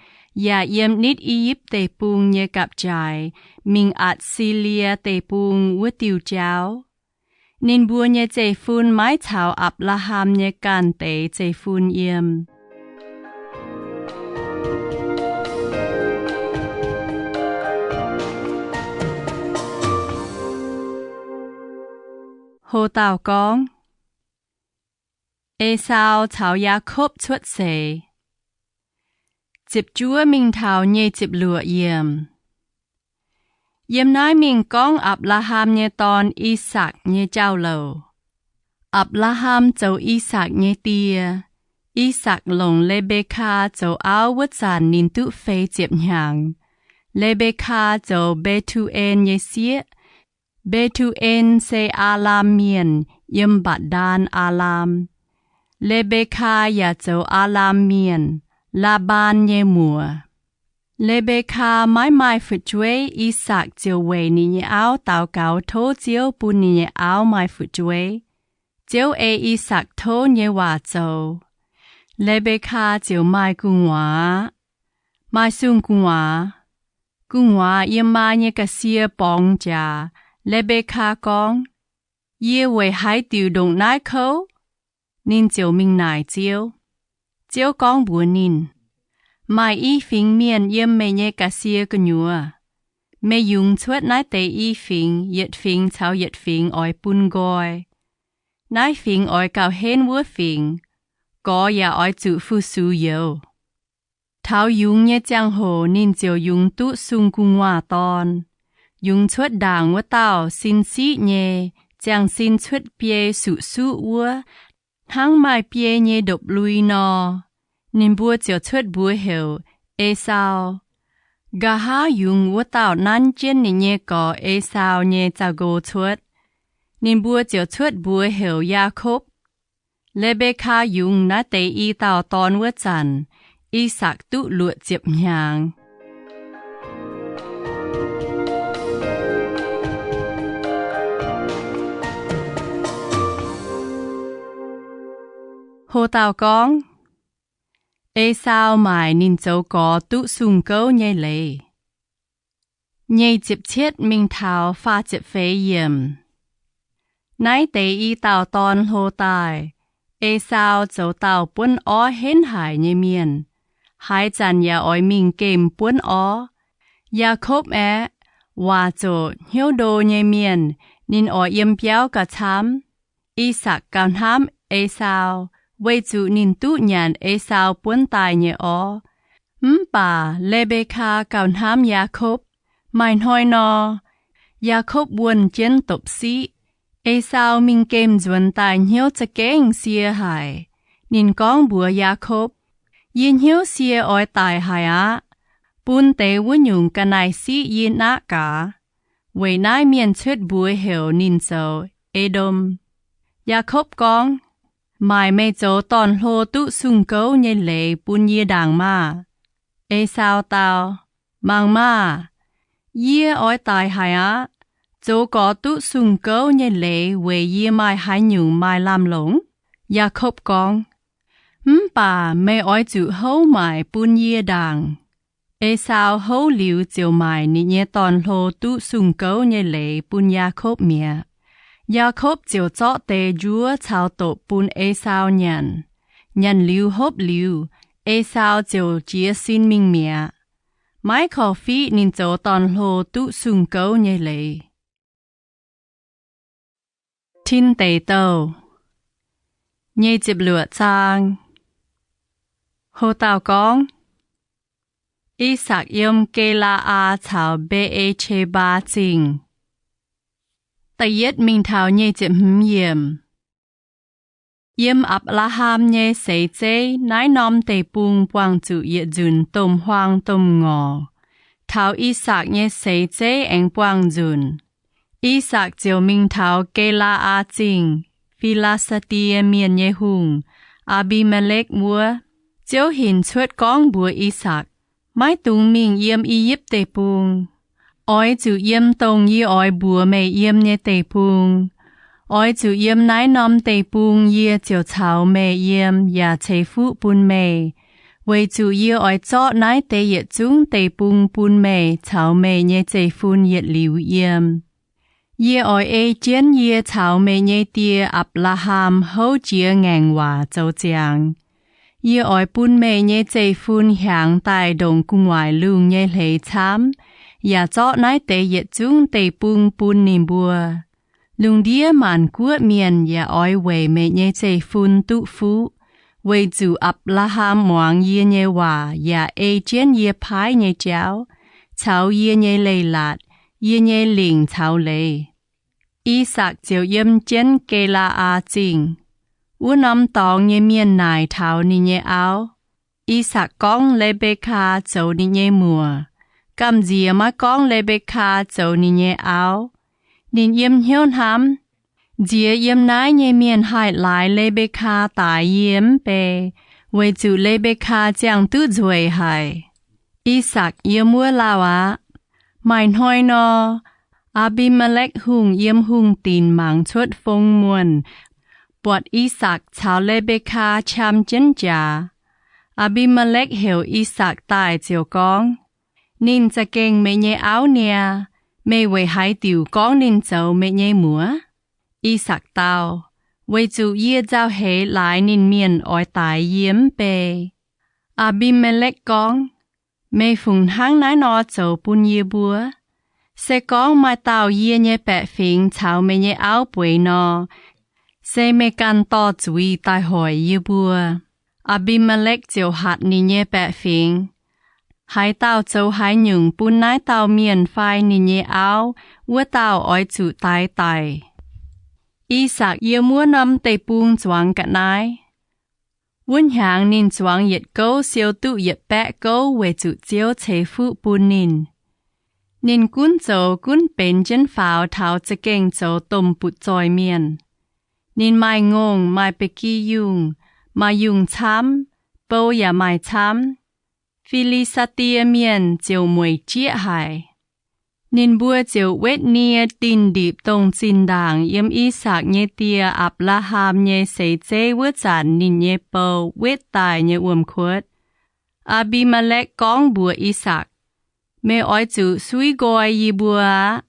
yaac yiem nitv I^yipv Deic-Bung nyei gapv-jaaix mingh Atc^si^lie Deic-Bung wuov diuh jauv. Ninh mbuo nyei zeiv-fun maiv caux Apc^laa^ham nyei ganh deix zeiv-fun yiem. Ho dauh gorngv, Esaau caux Yaakopv cuotv seix. Ziepc juov mingh taux nyic ziepc luoqc yiemc. Yiem naaiv mingh gorngv Apc^laa^ham nyei dorn, I^sakc, nyei jauv-louc. Apc^laa^ham zoux I^sakc nyei die. I^sakc longc Le^mbe^kaa zoux auv wuov zanc ninh duqv feix ziepc hnyangx. Le^mbe^kaa zoux Mbe^tu^en nyei sieqv. Mbe^tu^en se Aalam Mienh, yiem Mbatc^ndaan, Aalam. Le^mbe^kaa yaac zoux Aalam Mienh, Laa^mbaan, nyei muoc. Le^mbe^kaa maiv maaih fu'jueiv, I^sakc ziouc weic ninh nyei auv daux gaux tov Ziouv bun ninh nyei auv maaih fu'jueiv. Ziouv ei I^sakc tov nyei waac zoux. Le^mbe^kaa ziouc maaih gu'nguaaz aqv. Maaih sung gu'nguaaz. Gu'nguaaz yiem maa nyei ga'sie borngz jaax. Le^mbe^kaa gorngv, Yie weic haaix diuc ndongc naaiv kouv? Ninh ziouc mingh naaic Ziouv. Ziouv gorngv mbuox ninh, Maaih i fingx mienh yiem meih nyei ga'sie gu'nyuoz. Meih yungz cuotv naaiv deix i fingx, yietc fingx caux yietc fingx oix bun nqoi. Naaiv fingx oix gauh henv wuov fingx. Gorx yaac oix zuqc fu-sux youz. Taux yungz nyei ziangh hoc ninh ziouc yungz duqv sung gu'nguaaz-dorn. Yungz cuotv ndaangc wuov dauh sin siqv nyei, ziangh sin cuotv biei suqv suqv wuov, hnangv maaih biei nyei ndopv-lui nor. Ninh mbuo ziouc cuotv mbuox heuc Esaau. Nqa'haav yungz wuov dauh nanv jienv ninh nyei gorx Esaau nyei zaux-nqo cuotv. Ninh mbuo ziouc cuotv mbuox heuc Yaakopv. Le^mbe^kaa yungz naaiv deix i dauh dorn wuov zanc, I^sakc duqv luoqc ziepc hnyangx. Ho dauh gorngv, Esaau maaic ninh zoux gorx duqv sung gouv nyei leiz. Nyic ziepc cietv mingh taux faah ziepc feix yiemc. Naaiv deix i dauh dorn hlo daaih, Esaau zoux dauh buonv orv henv haic nyei mienh, haaix zanc yaac oix mingh gemh buonv orv. Yaakopv aeqv, waac zoqc hnyouv ndo nyei mienh, ninh oix yiem biauv gauh camv. I^sakc gauh hnamv Esaau, weic zuqc ninh duqv nyanc Esaau buonv daaih nyei orv. Mv baac Le^mbe^kaa gauh hnamv Yaakopv. Maaih hnoi nor, Yaakopv wuonh jienv dopc-siqv. Esaau mingh gemh nzuonx daaih hnyouv za'gengh sie haic. Ninh gorngv mbuox Yaakopv, Yie hnyouv sie oix daic haic aqv. Bun deix wuov nyungc ga'naaiv-siqv yie naqv gaax. Weic naaiv mienh cuotv mbuox heuc ninh zoux E^ndom. Yaakopv gorngv, Maaic meih zoux dorn-hlo duqv sung gouv nyei leiz bun yie ndaangc maah! Esaau dau, Mangc maah! Yie oix daic haic aqv. Zoux gorx duqv sung gouv nyei leiz weic yie maaih haaix nyungc maaih lamh longc? Yaakopv gorngv, Mv baac meih oix zuqc houv maaic bun yie ndaangc. Esaau houv liuz ziouc maaic ninh nyei dorn-hlo duqv sung gouv nyei leiz bun Yaakopv mi'aqv. Yaakopv ziouc zorqv deix njuov caux dopc bun Esaau nyanc. Nyanc liuz hopv liuz, Esaau ziouc jiez sin mingh mi'aqv. Maiv korv-fiqv ninh zoux dorn-hlo duqv sung gouv nyei leiz. Tin Deic Douh nyic ziepc luoqc zaang. Ho dauh gorngv, I^sakc yiem Ge^laa^aa caux Mbe^e^qe^mbaa Zingh. Da'yietv mingh taux nyic ziepc hmz yiemc. Yiem Apc^laa^ham nyei seix zeiv naaiv norm deic-bung buangh zuqc yietc nzunc domh huaang domh ngorc. Taux I^sakc nyei seix zeiv aengx buangh nzunc. I^sakc ziouc mingh taux Ge^laa^aa Zingh, Fi^laa^saa^die Mienh nyei hungh, Aa^mbi^me^lekv wuov. Ziouv hinc cuotv gorngv mbuox I^sakc, Maiv dungx mingh yiem I^yipv Deic-Bung. Oix zuqc yiem dongh yie oix mbuox meih yiem nyei deic-bung. Oix zuqc yiem naaiv norm deic-bung yie ziouc caux meih yiem yaac ceix fuqv bun meih, weic zuqc yie oix zorqv naaiv deix yietc zungv deic-bung bun meih caux meih nyei zeiv-fun yietc liuz yiem. Yie oix ei jienv yie caux meih nyei die, Apc^laa^ham, houv jiex ngaengc waac zoux ziangx. Yie oix bun meih nyei zeiv-fun hiaangx daaih ndongc gu'nguaaic lungh nyei hleix camv, yaac zorqv naaiv deix yietc zungv deic-bung bun ninh mbuo. Lungh ndiev maanc guoqv mienh yaac oix weic meih nyei zeiv-fun duqv fuqv, weic zuqc Apc^laa^ham muangx yie nyei waac yaac ei jienv yie paaiv nyei jauv, caux yie nyei leiz-latc, yie nyei lingc caux leiz. I^sakc ziouc yiem jienv Ge^laa^aa Zingh. Wuov norm dorngx nyei mienh naaic taux ninh nyei auv. I^sakc gorngv Le^mbe^kaa zoux ninh nyei muoc. Gamh nziex maiv gorngv Le^mbe^kaa zoux ninh nyei auv. Ninh yiem hnyouv hnamv, Nziex yiem naaiv nyei mienh haih laaix Le^mbe^kaa daaix yie mv bei, weic zuqc Le^mbe^kaa ziangh duqv nzueic haic. I^sakc yiem wuov lauh aqv. Maaih hnoi nor, Aa^mbi^me^lekv Hungh yiem hungh dinc mangc cuotv fong muonh, buatc I^sakc caux Le^mbe^kaa qam jienv jaax. Aa^mbi^me^lekv heuc I^sakc daaih ziouc gorngv, Ninh za'gengh meih nyei auv niaa. Meih weic haaix diuc gorngv ninh zoux meih nyei muoc? I^sakc dau, Weic zuqc yie nzauh heix laaix ninh mienh oix daix yie mv bei. Aa^mbi^me^lekv gorngv, Meih fungc hnangv naaiv nor zoux bun yie mbuo? Se gorngv maaih dauh yie nyei baeqc fingx caux meih nyei auv bueix nor, se meih ganh dorh zuiz daaih hoic yie mbuo. Aa^mbi^me^lekv ziouc hatc ninh nyei baeqc fingx, Haaix dauh zoux haaix nyungc bun naaiv dauh mienh fai ninh nyei auv, wuov dauh oix zuqc daix daic. I^sakc yiem wuov norm deic-bung zuangx ga'naaiv. Wuov hnyangx ninh zuangx yietc gouv siou duqv yietc baeqv gouv weic zuqc Ziouv ceix fuqv bun ninh. Ninh gunv zoux gunv benx jienv faaux taux za'gengh zoux domh butv-zoih mienh. Ninh maaih ngongh, maaih ba'gi yungh, maaih yungh camv, bou yaac maaih camv. Fi^li^saa^die Mienh ziouc mueic jieqv haic. Ninh mbuo ziouc wetv nie dinh ndipc dongh zinh ndaangc yiem I^sakc nyei die, Apc^laa^ham, nyei seix zeiv wuov zanc ninh nyei bou wetv daaih nyei wuom-kuotv. Aa^mbi^me^lekv gorngv mbuox I^sakc, Meih oix zuqc suiv nqoi yie mbuo aqv,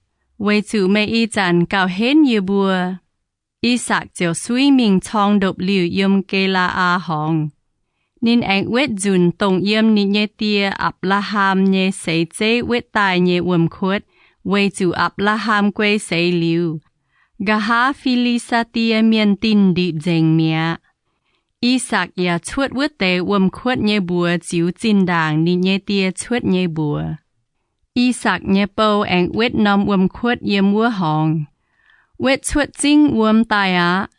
weic zuqc meih ih zanc gauh henv yie mbuo. I^sakc ziouc suiv mingh corng ndopv-liuh yiem Ge^laa^aa Horngz. Ninh aengx wetv nzunc dongh yiem ninh nyei die, Apc^laa^ham, nyei seix zeiv wetv daaih nyei wuom-kuotv, weic zuqc Apc^laa^ham guei seix liuz, nqa'haav Fi^li^saa^die Mienh dinh ndipc nzengc mi'aqv. I^sakc yaac cuotv wuov deix wuom-kuotv nyei mbuox ziux zinh ndaangc ninh nyei die cuotv nyei mbuox. I^sakc nyei bou aengx wetv norm wuom-kuotv yiem wuov horngz. Wetv cuotv zingv wuom daaih aqv.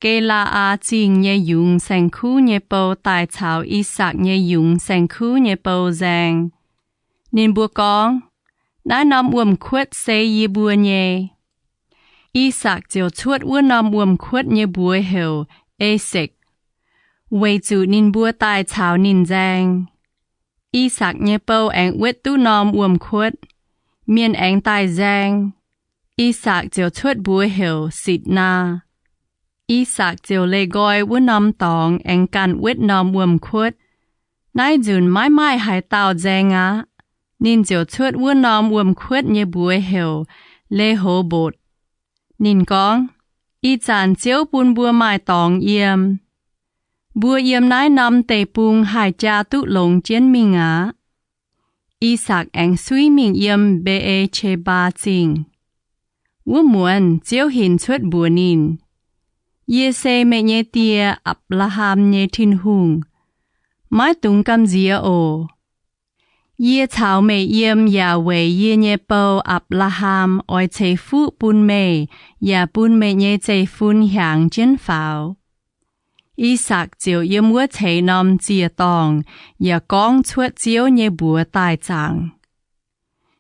Ge^laa^aa Zingh nyei yungz saeng-kuv nyei bou daaih caux I^sakc nyei yungz saeng-kuv nyei bou nzaeng. Ninh mbuo gorngv, Naaiv norm wuom-kuotv se yie mbuo nyei. I^sakc ziouc cuotv wuov norm wuom-kuotv nyei mbuox heuc Esekc, weic zuqc ninh mbuo daaih caux ninh nzaeng. I^sakc nyei bou aengx wetv duqv norm wuom-kuotv. Mienh aengx daaih nzaeng. I^sakc ziouc cuotv mbuox heuc Sitc^naa. I^sakc ziouc leih nqoi wuov norm dorngx aengx ganh wetv norm wuom-kuotv. Naaiv nzunc maiv maaih haaix dauh nzaeng aqv. Ninh ziouc cuotv wuov norm wuom-kuotv nyei mbuox heuc Le^ho^mbotc. Ninh gorngv, Ih zanc Ziouv bun mbuo maaih dorngx yiem. Mbuo yiem naaiv norm deic-bung haih jaa duqv longx jienv mingh aqv. I^sakc aengx suiv mingh yiem Mbe^e^qe^mbaa Zingh. Wuov muonz Ziouv hinc cuotv mbuox ninh, Yie se meih nyei die, Apc^laa^ham, nyei Tin-Hungh. Maiv dungx gamh nziex oc. Yie caux meih yiem yaac weic yie nyei bou, Apc^laa^ham, oix ceix fuqv bun meih yaac bun meih nyei zeiv-fun hiaangx jienv faaux. I^sakc ziouc yiem wuov ceix norm ziec-dorngh yaac gorngv cuotv Ziouv nyei mbuox daaih zaangc.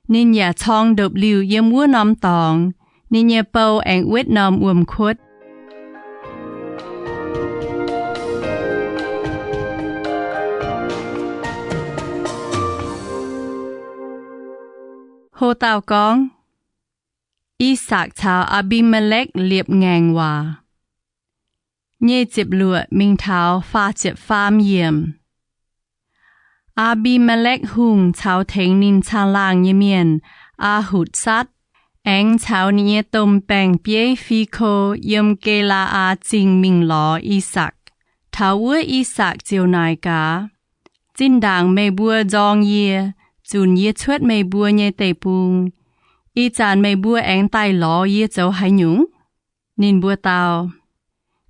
Ninh yaac corng ndopv-liuh yiem wuov norm dorngx. Ninh nyei bou aengx wetv norm wuom-kuotv. Ho dauh gorngv, I^sakc caux Aa^mbi^me^lekv liepc ngaengc waac. Nyei ziepc luoqc mingh taux faah ziepc faam yiemc. Aa^mbi^me^lekv Hungh caux tengx ninh caangh laangh nyei mienh, Aa^hutc^satv, aengx caux ninh nyei domh baeng-bieiv, Fiko, yiem Ge^laa^aa Zingh mingh lorz I^sakc. Taux wuov I^sakc ziouc naaic gaax, Zinh ndaangc meih mbuo nzorng yie, zunc yie cuotv meih mbuo nyei deic-bung, ih zanc meih mbuo aengx daaih lorz yie zoux haaix nyungc? Ninh mbuo dau,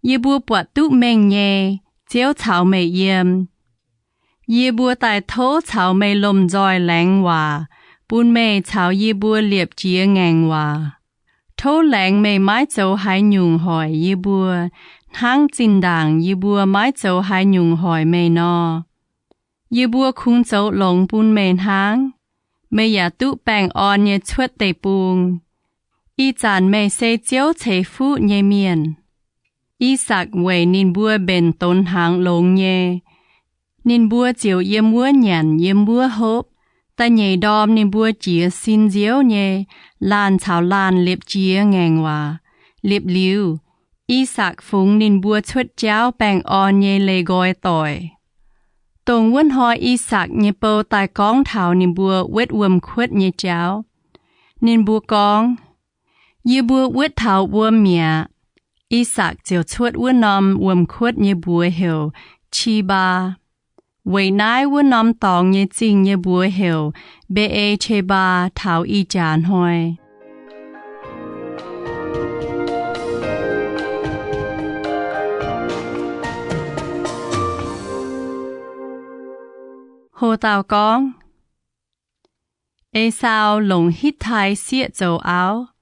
Yie mbuo buatc duqv mengh nyei. Ziouv caux meih yiem. Yie mbuo daaih tov caux meih lomh nzoih laengz waac, bun meih caux yie mbuo liepc jiez ngaengc waac. Tov laengz meih maiv zoux haaix nyungc hoic yie mbuo, hnangv zinh ndaangc yie mbuo maiv zoux haaix nyungc hoic meih nor. Yie mbuo kungx zoux longx bun meih hnangv. Meih yaac duqv baengh orn nyei cuotv deic-bung. Ih zanc meih se Ziouv ceix fuqv nyei mienh. I^sakc weic ninh mbuo mbenc donx hnaangx longx nyei. Ninh mbuo ziouc yiem wuov nyanc yiem wuov hopv. Da'nyeic ndorm ninh mbuo jiez sin nziouv nyei, laanh caux laanh liepc jiez ngaengc waac. Liepc liuz, I^sakc fungx ninh mbuo cuotv jauv baengh orn nyei leih nqoi doic. Dongh wuov hnoi I^sakc nyei bou daaih gorngv taux ninh mbuo wetv wuom-kuotv nyei jauv. Ninh mbuo gorngv, Yie mbuo wetv taux wuom mi'aqv. I^sakc ziouc cuotv wuov norm wuom-kuotv nyei mbuox heuc Qi^mbaa. Weic naaiv wuov norm dorngx nyei zingh nyei mbuox heuc Mbe^e^qe^mbaa taux ih jaax hnoi. Ho dauh gorngv, Esaau Longc Hitv^tai Sieqv Zoux Auv.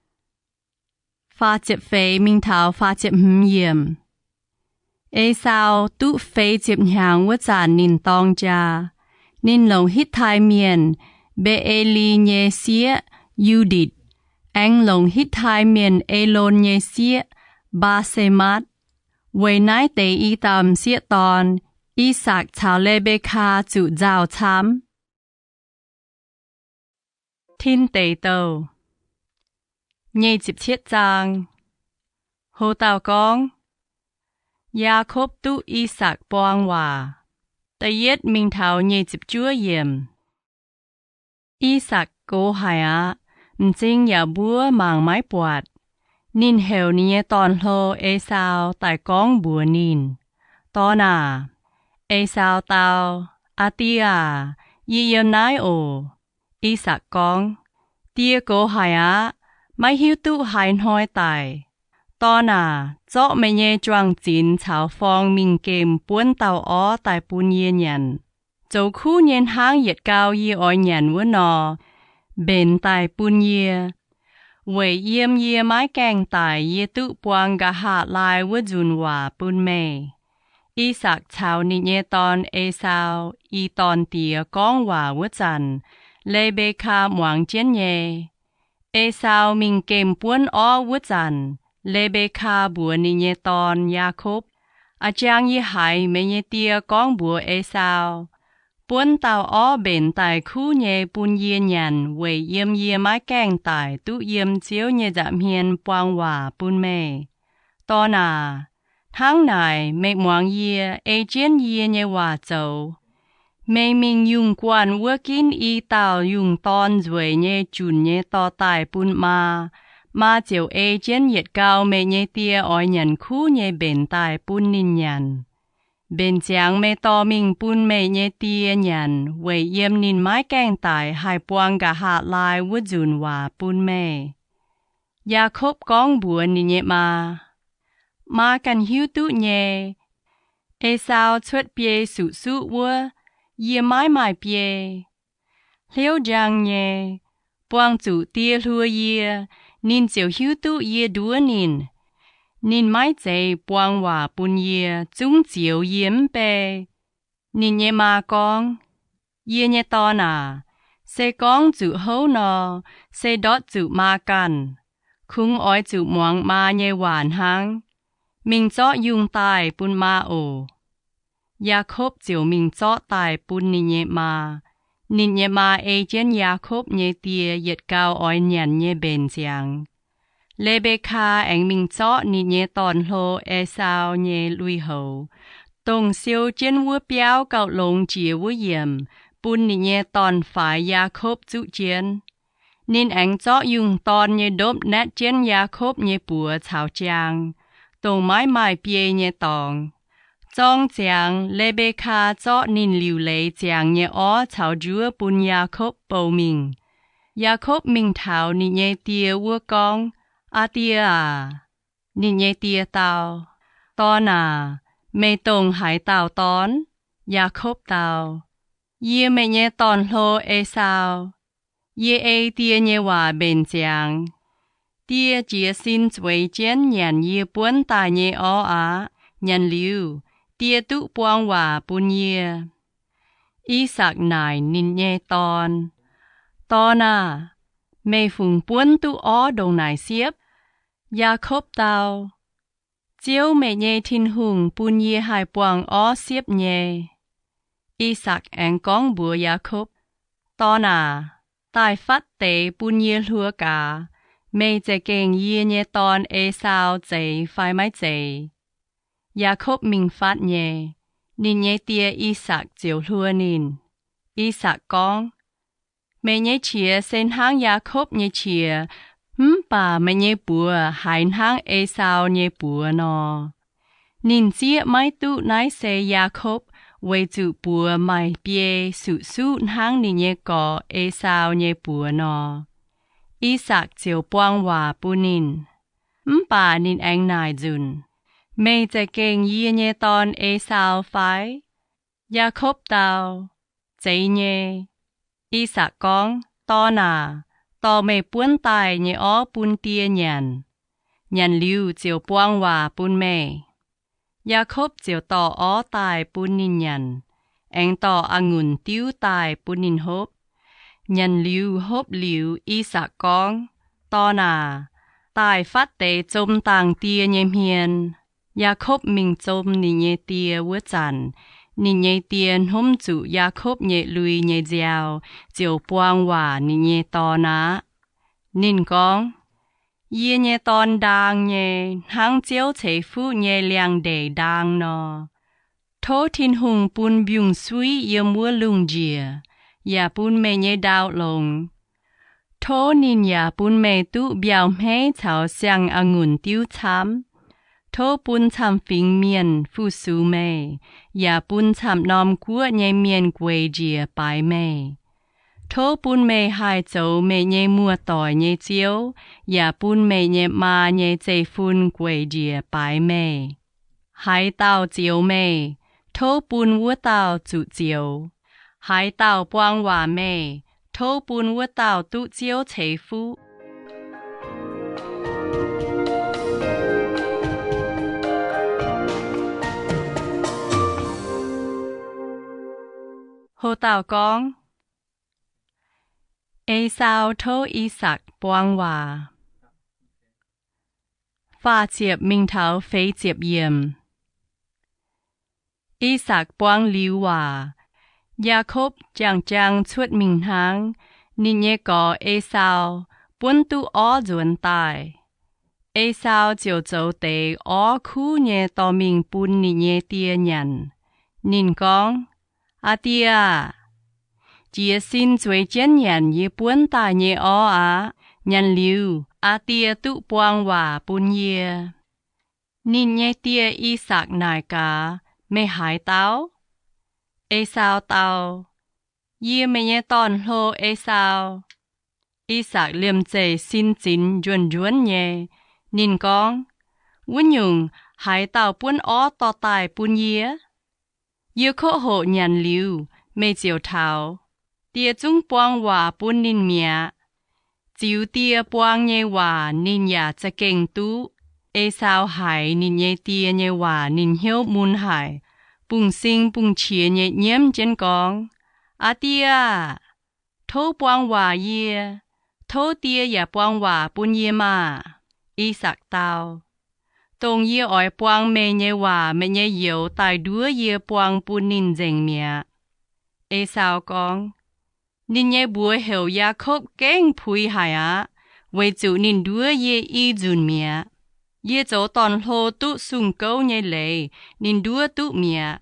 Faah ziepc feix mingh taux faah ziepc hmz yiemc. Esaau duqv feix ziepc hnyangx wuov zanc ninh dorng jaa. Ninh longc Hitv^tai Mienh, Mbe^e^li, nyei sieqv, Yu^nditc, aengx longc Hitv^tai Mienh, Elon, nyei sieqv, Mbaa^se^matv. Weic naaiv deix i dauh m'sieqv dorn, I^sakc caux Le^mbe^kaa zuqc nzauh camv. Tin Deic Douh nyic ziepc cietv zaang. Ho dauh gorngv, Yaakopv Duqv I^sakc Buang Waac. Da'yietv mingh taux nyic ziepc juov yiemc. I^sakc gox haic aqv. M'zing yaac mbuov mangc maiv buatc. Ninh heuc ninh nyei dorn-hlo, Esaau, daaih gorngv mbuox ninh, Dorn aac. Esaau dau, Aa Die aac, yie yiem naaiv oc. I^sakc gorngv, Die gox haic aqv. Maiv hiuv duqv haaix hnoi daic. Dorn aac, zorqv meih nyei juang-zinx caux forng mingh gemh buonv dauh orv daaih bun yie nyanc. Zoux kuv nyei hnangv yietc gau yie oix nyanc wuov nor, mbenc daaih bun yie. Weic yiem yie maiv gaengh daic yie duqv buang nqa'haav laai wuov nzunc waac bun meih. I^sakc caux ninh nyei dorn, Esaau, i dorn diex gorngv waac wuov zanc, Le^mbe^kaa muangx jienv nyei. Esaau mingh gemh buonv orv wuov zanc, Le^mbe^kaa mbuox ninh nyei dorn, Yaakopv, A'jang yie haiz meih nyei die gorngv mbuox Esaau, Buonv dauh orv mbenc daic kuv nyei bun yie nyanc weic yiem yie maiv gaengh daic duqv yiem Ziouv nyei nza'hmien buang waac bun meih. Dorn aac, hnangv naaic meih muangx yie, ei jienv yie nyei waac zoux. Meih mingh yungh guanh wuov ginv i dauh yungh dorn nzueic nyei junc nyei dorh daaih bun maa. Maa ziouc ei jienv yietc gau meih nyei die oix nyanc kuv nyei mbenc daaih bun ninh nyanc. Mbenc ziangx meih dorh mingh bun meih nyei die nyanc weic yiem ninh maiv gaengh daic haih buang nqa'haav laai wuov nzunc waac bun meih. Yaakopv gorngv mbuox ninh nyei maa, Maa ganh hiuv duqv nyei. Esaau cuotv biei suqv suqv wuov, yie maiv maaih biei. Hliouv njang nyei, buangh zuqc die hluo yie, ninh ziouc hiuv duqv yie nduov ninh. Ninh maiv zeiz buang waac bun yie, zungv zioux yie mv bei. Ninh nyei maa gorngv, Yie nyei dorn aac, se gorngv zuqc houv nor, se ndortv zuqc maa ganh. Kungx oix zuqc muangx maa nyei waac hnangv. Mingh zorqv yungh daaih bun maa oc. Yaakopv ziouc mingh zorqv daaih bun ninh nyei maa. Ninh nyei maa ei jienv Yaakopv nyei die yietc gau oix nyanc nyei mbenc ziangx. Le^mbe^kaa aengx mingh zorqv ninh nyei dorn-hlo, Esaau, nyei lui-houx, dongh siou jienv wuov biauv gauh longx jiex wuov yiemc, bun ninh nyei dorn-faix Yaakopv zuqv jienv. Ninh aengx zorqv yungh dorn nyei ndopv naetv jienv Yaakopv nyei buoz caux jaang, dongh maiv maaih biei nyei dorngx, zorng ziangx Le^mbe^kaa zorqv ninh liuc leiz ziangx nyei orv caux njuov bun Yaakopv bou mingh. Yaakopv mingh taux ninh nyei die wuov gorngv, Aa Die aac! Ninh nyei die dau, Dorn aac, meih dongh haaix dauh dorn? Yaakopv dau, Yie meih nyei dorn-hlo, Esaau. Yie ei die nyei waac mbenc ziangx. Die jiez sin zueiz jienv nyanc yie buonv daaih nyei orv aqv. Nyanc liuz, die duqv buang waac bun yie. I^sakc naaic ninh nyei dorn, Dorn aah! Meih fungc buonv duqv orv ndongc naaic siepv? Yaakopv dau, Ziouv, meih nyei Tin-Hungh, bun yie haih buangh orv siepv nyei. I^sakc aengx gorngv mbuox Yaakopv, Dorn aac, daaih fatv deix bun yie hluo gaax, meih za'gengh yie nyei dorn, Esaau, zeiz fai maiv zeiz? Yaakopv mingh fatv nyei. Ninh nyei die, I^sakc, ziouc hluo ninh. I^sakc gorngv, Meih nyei qiex se hnangv Yaakopv nyei qiex, mv baac meih nyei buoz haiz hnangv Esaau nyei buoz nor. Ninh zieqv maiv duqv naaiv se Yaakopv, weic zuqc buoz maaih biei suqv-suqv hnangv ninh nyei gorx, Esaau, nyei buoz nor. I^sakc ziouc buang waac bun ninh. Mv baac ninh aengx naaic nzunc, Meih za'gengh yie nyei dorn, Esaau, fai? Yaakopv dau, Zeiz nyei. I^sakc gorngv, Dorn aac, dorh meih buonv daaih nyei orv bun die nyanc. Nyanc liuz ziouc buang waac bun meih. Yaakopv ziouc dorh orv daaih bun ninh nyanc, aengx dorh a'ngunc diuv daaih bun ninh hopv. Nyanc liuz hopv liuz, I^sakc gorngv, Dorn aac, daaih fatv deix zom dangh die nyei hmien. Yaakopv mingh zom ninh nyei die wuov zanc, ninh nyei die hnomv zuqc Yaakopv nyei lui nyei nziaaux, ziouc buang waac ninh nyei dorn aqv. Ninh gorngv, Yie nyei dorn ndaang nyei, hnangv Ziouv ceix fuqv nyei liangx-ndeic ndaang nor. Tov Tin-Hungh bun mbiungc-suiv yiem wuov lungh njiec, yaac bun meih nyei ndau longx. Tov ninh yaac bun meih duqv mbiauh hmeiv caux siang-a'ngunc diuv camv. Tov bun camv-fingx mienh fu-sux meih, yaac bun camv-norm guoqv nyei mienh gueic njiec baaix meih. Tov bun meih haih zoux meih nyei muoz-doic nyei ziouv, yaac bun meih nyei maa nyei zeiv-fun gueic njiec baaix meih. Haaix dauh zioux meih, tov bun wuov dauh zuqc zioux. Haaix dauh buang waac meih, tov bun wuov dauh duqv Ziouv ceix fuqv. Ho dauh gorngv, Esaau Tov I^sakc Buang Waac. Faah ziepc mingh taux feix ziepc yiemc. I^sakc buang liuz waac, Yaakopv jangx-jangx cuotv mingh hnangv, ninh nyei gorx, Esaau, buonv duqv orv nzuonx daaih. Esaau ziouc zoux deix orv kuv nyei dorh mingh bun ninh nyei die nyanc. Ninh gorngv, Aa Die aah! Jiez sin zueiz jienv nyanc yie buonv daaih nyei orv aqv. Nyanc liuz, aa die duqv buang waac bun yie. Ninh nyei die, I^sakc, naaic gaax, Meih haaix dauh? Esaau dau, Yie meih nyei dorn-hlo, Esaau. I^sakc liemh zeih sin zinx njuonx-njuonx nyei. Ninh gorngv, Wuov nyungc, haaix dauh buonv orv dorh daaih bun yie? Yie koqv hoqc nyanc liuz, meih ziouc taux. Die zungv buang waac bun ninh mi'aqv. Ziux die buang nyei waac ninh yaac za'gengh duqv. Esaau haiz ninh nyei die nyei waac ninh hnyouv mun haic, bungx-sing bungx-qiex nyei nyiemv jienv gorngv, Aa Die aah! Tov buang waac yie. Tov die yaac buang waac bun yie maah! I^sakc dau, Dongh yie oix buang meih nyei waac meih nyei youz daaih nduov yie buang bun ninh nzengc mi'aqv. Esaau gorngv, Ninh nyei mbuox heuc Yaakopv gengh puix haic aqv, weic zuqc ninh nduov yie i nzunc mi'aqv. Yie zoux dorn-hlo duqv sung-gouv nyei leiz ninh nduov duqv mi'aqv.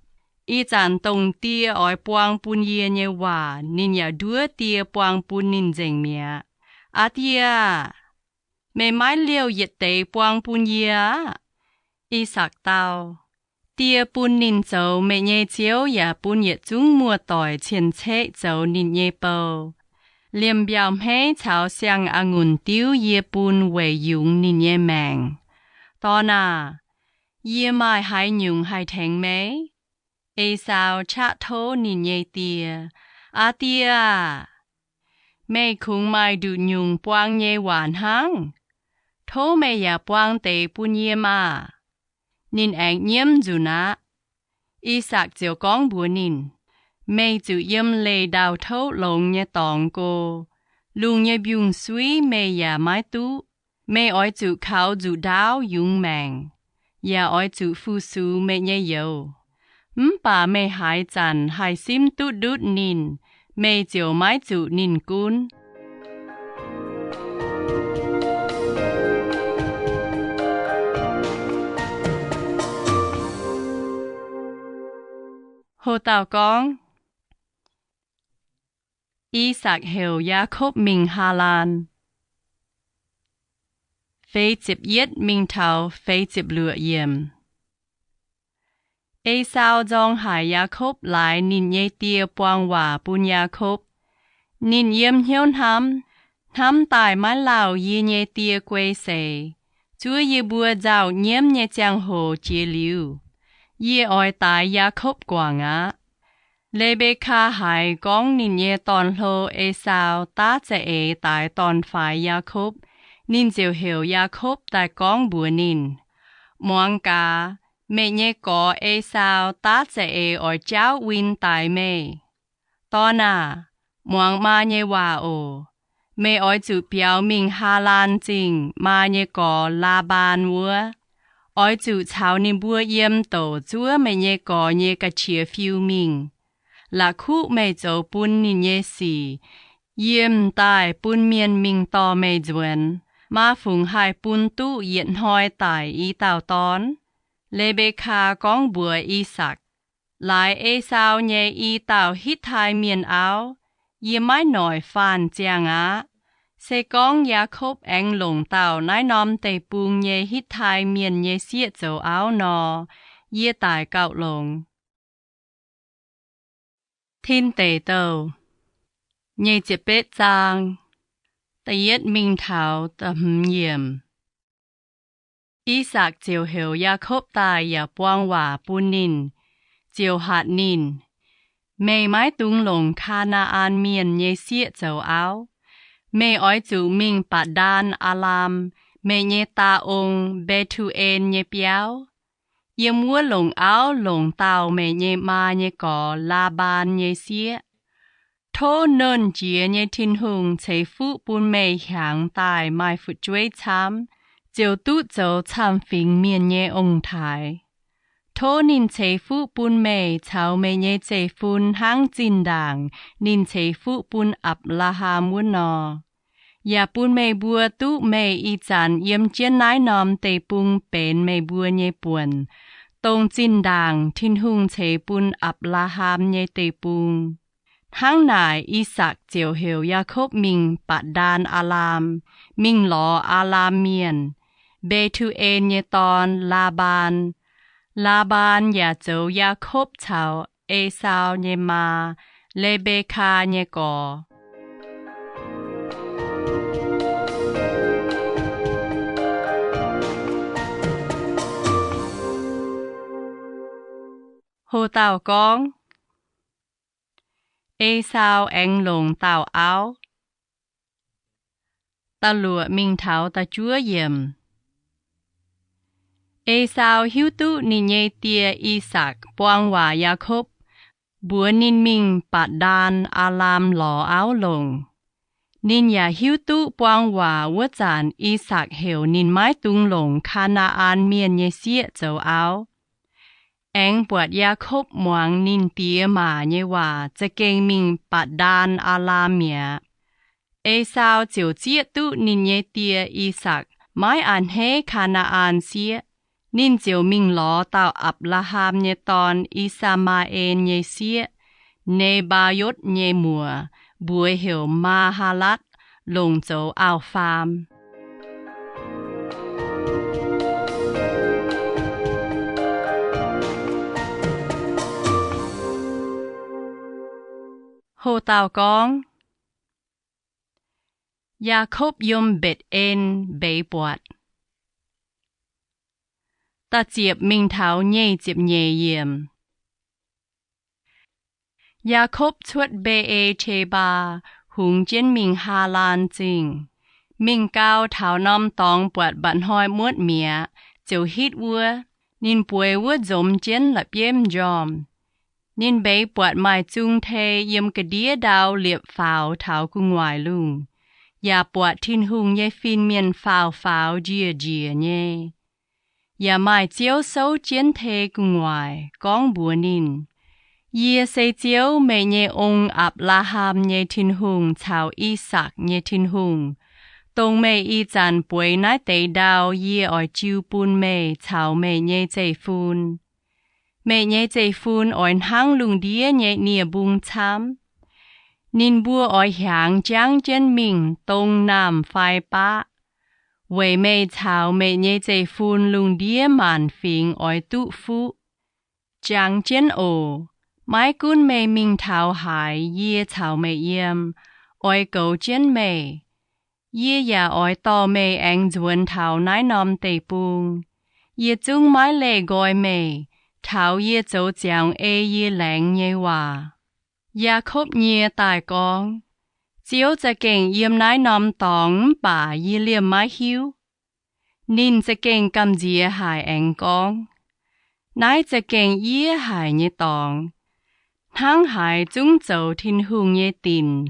Ih zanc dongh die oix buang bun yie nyei waac ninh yaac nduov die buang bun ninh nzengc mi'aqv. Aa die aah! Meih maiv liouh yietc deix buang bun yie aqv. I^sakc dau, Die bun ninh zoux meih nyei ziouv yaac bun yietc zungv muoz-doic cien-ceqv zoux ninh nyei bou. Liemh mbiauh hmeiv caux siang-a'ngunc diuv yie bun weic yungz ninh nyei maengc. Dorn aah! Yie maaih haaix nyungc haih tengx meih? Esaau qaqv tov ninh nyei die, Aa die aah! Meih kungx maaih nduqc nyungc buang nyei waac hnangv. Tov meih yaac buang deix bun yie maah! Ninh aengx nyiemv nzunc aqv. I^sakc ziouc gorngv mbuox ninh, Meih zuqc yiem leiz-ndau-touv longx nyei dorngx go. Lungh nyei mbiungc-suiv meih yaac maiv duqv. Meih oix zuqc kaux nzuqc ndaauv yungz maengc, yaac oix zuqc fu-sux meih nyei youz. Mv baac meih haaix zanc haih simv duqv ndutv ninh, meih ziouc maiv zuqc ninh gunv. Ho dauh gorngv, I^sakc heuc Yaakopv mingh Haalaan. Feix ziepc yietv mingh taux feix ziepc luoqc yiemc. Esaau nzorng haic Yaakopv laaix ninh nyei die buang waac bun Yaakopv. Ninh yiem hnyouv hnamv, Hnamv daaih maiv lauh yie nyei die guei seix, zuov yie mbuo nzauh nyiemv nyei ziangh hoc jiex liuz, yie oix daix Yaakopv guangc aqv. Le^mbe^kaa haiz gorngv ninh nyei dorn-hlo Esaau daav za'eix daix dorn-faix Yaakopv, ninh ziouc heuc Yaakopv daaih gorngv mbuox ninh, Muangx gaax, meih nyei gorx Esaau daav za'eix oix jaauv win daix meih. Dorn aah! Muangx maa nyei waac oc. Meih oix zuqc biaux mingh Haalaan Zingh maa nyei gorx, Laa^mbaan, wuov. Oix zuqc caux ninh mbuo yiem douc zuov meih nyei gorx nyei ga'qiex fiu mingh. La'kuqv meih zoux bun ninh nyei sic, yie m'daaih bun mienh mingh dorh meih nzuonx. Maa fungc haih bun duqv yietc hnoi daic i dauh dorn? Le^mbe^kaa gorngv mbuox I^sakc, Laaix Esaau nyei i dauh Hitv^tai Mienh auv, yie maiv noic faanh ziangh aqv. Se gorngv Yaakopv aengx longc dauh naaiv norm deic-bung nyei Hitv^tai Mienh nyei sieqv zoux auv nor, yie daic gauh longx. Tin Deic Douh nyic ziepc betv zaang, da'yietv mingh taux da'hmz yiemc. I^sakc ziouc heuc Yaakopv daaih yaac buang waac bun ninh, ziouc hatc ninh, Meih maiv dungx longc Kaa^naa^an Mienh nyei sieqv zoux auv. Meih oix zuqc mingh Batc^ndaan Aa^laam, meih nyei daa-ong, Mbe^tu^en, nyei biauv. Yiem wuov longc auv longc dauh meih nyei maa nyei gorx, Laa^mbaan, nyei sieqv. Tov Nernh Jiex nyei Tin-Hungh ceix fuqv bun meih hiaangx daaih maaih fu'jueiv camv, ziouc duqv zoux camv-fingx mienh nyei ong-taaix. Tov ninh ceix fuqv bun meih caux meih nyei zeiv-fun hnangv zinh ndaangc ninh ceix fuqv bun Apc^laa^ham wuov nor, yaac bun meih mbuo duqv meih ih zanc yiem jienv naaiv norm deic-bung benx meih mbuo nyei buonc, dongh zinh ndaangc Tin-Hungh ceix bun Apc^laa^ham nyei deic-bung. Hnangv naaic, I^sakc ziouc heuc Yaakopv mingh Batc^ndaan Aa^laam, mingh lorz Aa^laam Mienh, Mbe^tu^en, nyei dorn, Laa^mbaan. Laa^mbaan yaac zoux Yaakopv caux Esaau nyei maa, Le^mbe^kaa, nyei gorx. Ho dauh gorngv, Esaau Aengx Longc Dauh Auv. Da'luoqc mingh taux da'juov yiemc. Esaau hiuv duqv ninh nyei die, I^sakc, buang waac Yaakopv, mbuox ninh mingh Batc^ndaan Aa^laam lorz auv longc. Ninh yaac hiuv duqv buang waac wuov zanc I^sakc heuc ninh maiv dungx longc Kaa^naa^an Mienh nyei sieqv zoux auv. Aengx buatc Yaakopv muangx ninh diex maac nyei waac za'gengh mingh Batc^ndaan Aa^laam mi'aqv. Esaau ziouc zieqv duqv ninh nyei die, I^sakc, maiv a'hneiv Kaa^naa^an Sieqv. Ninh ziouc mingh lorz dauh Apc^laa^ham nyei dorn, I^saa^maa^en nyei sieqv, Ne^mbaa^yotv nyei muoc, mbuox heuc Maa^haa^latv, longc zoux auv-faam. Ho dauh gorngv, Yaakopv Yiem Mbetc^en Mbeix Buatc. Da'ziepc mingh taux nyic ziepc nyeic yiemc. Yaakopv cuotv Mbe^e^te^mbaa, hungx jienv mingh Haalaan Zingh. Mingh gau, taux norm dorngx buatc mba'hnoi muotv mi'aqv, ziouc hitv wuov. Ninh bueix wuov nzomz jienv la'bieiv m'njormh. Ninh mbeix buatc maaih zung tei yiem ga'ndiev ndau liepc faaux taux gu'nguaaic lungh, yaac buatc Tin-Hungh nyei fin-mienh faaux faaux njiec njiec nyei. Yaac maaih Ziouv souv jienv tei gu'nguaaic gorngv mbuox ninh, Yie se Ziouv, meih nyei ong, Apc^laa^ham nyei Tin-Hungh caux I^sakc nyei Tin-Hungh, dongh meih ih zanc bueix naaiv deix ndau yie oix jiu bun meih caux meih nyei zeiv-fun. Meih nyei zeiv-fun oix hnangv lungh ndiev nyei nie-mbung camv. Ninh mbuo oix hiaangx jangv jienv mingh dong, naamh fai baqv, weic meih caux meih nyei zeiv-fun lungh ndiev maanc fingx oix duqv fuqv. Jangx jienv oc. Maiv gunv meih mingh taux haaix, yie caux meih yiem, oix goux jienv meih. Yie yaac oix dorh meih aengx nzuonx taux naaiv norm deic-bung. Yie zungv maiv leih nqoi meih, taux yie zoux ziangx ei yie laengz nyei waac. Yaakopv nyie daaih gorngv, Ziouv za'gengh yiem naaiv norm dorngx mv baac yie liemh maiv hiuv. Ninh za'gengh gamh nziex haic aengx gorngv, Naaiv za'gengh yie haic nyei dorngx. Hnangv haaix zungv zoux Tin-Hungh nyei dinc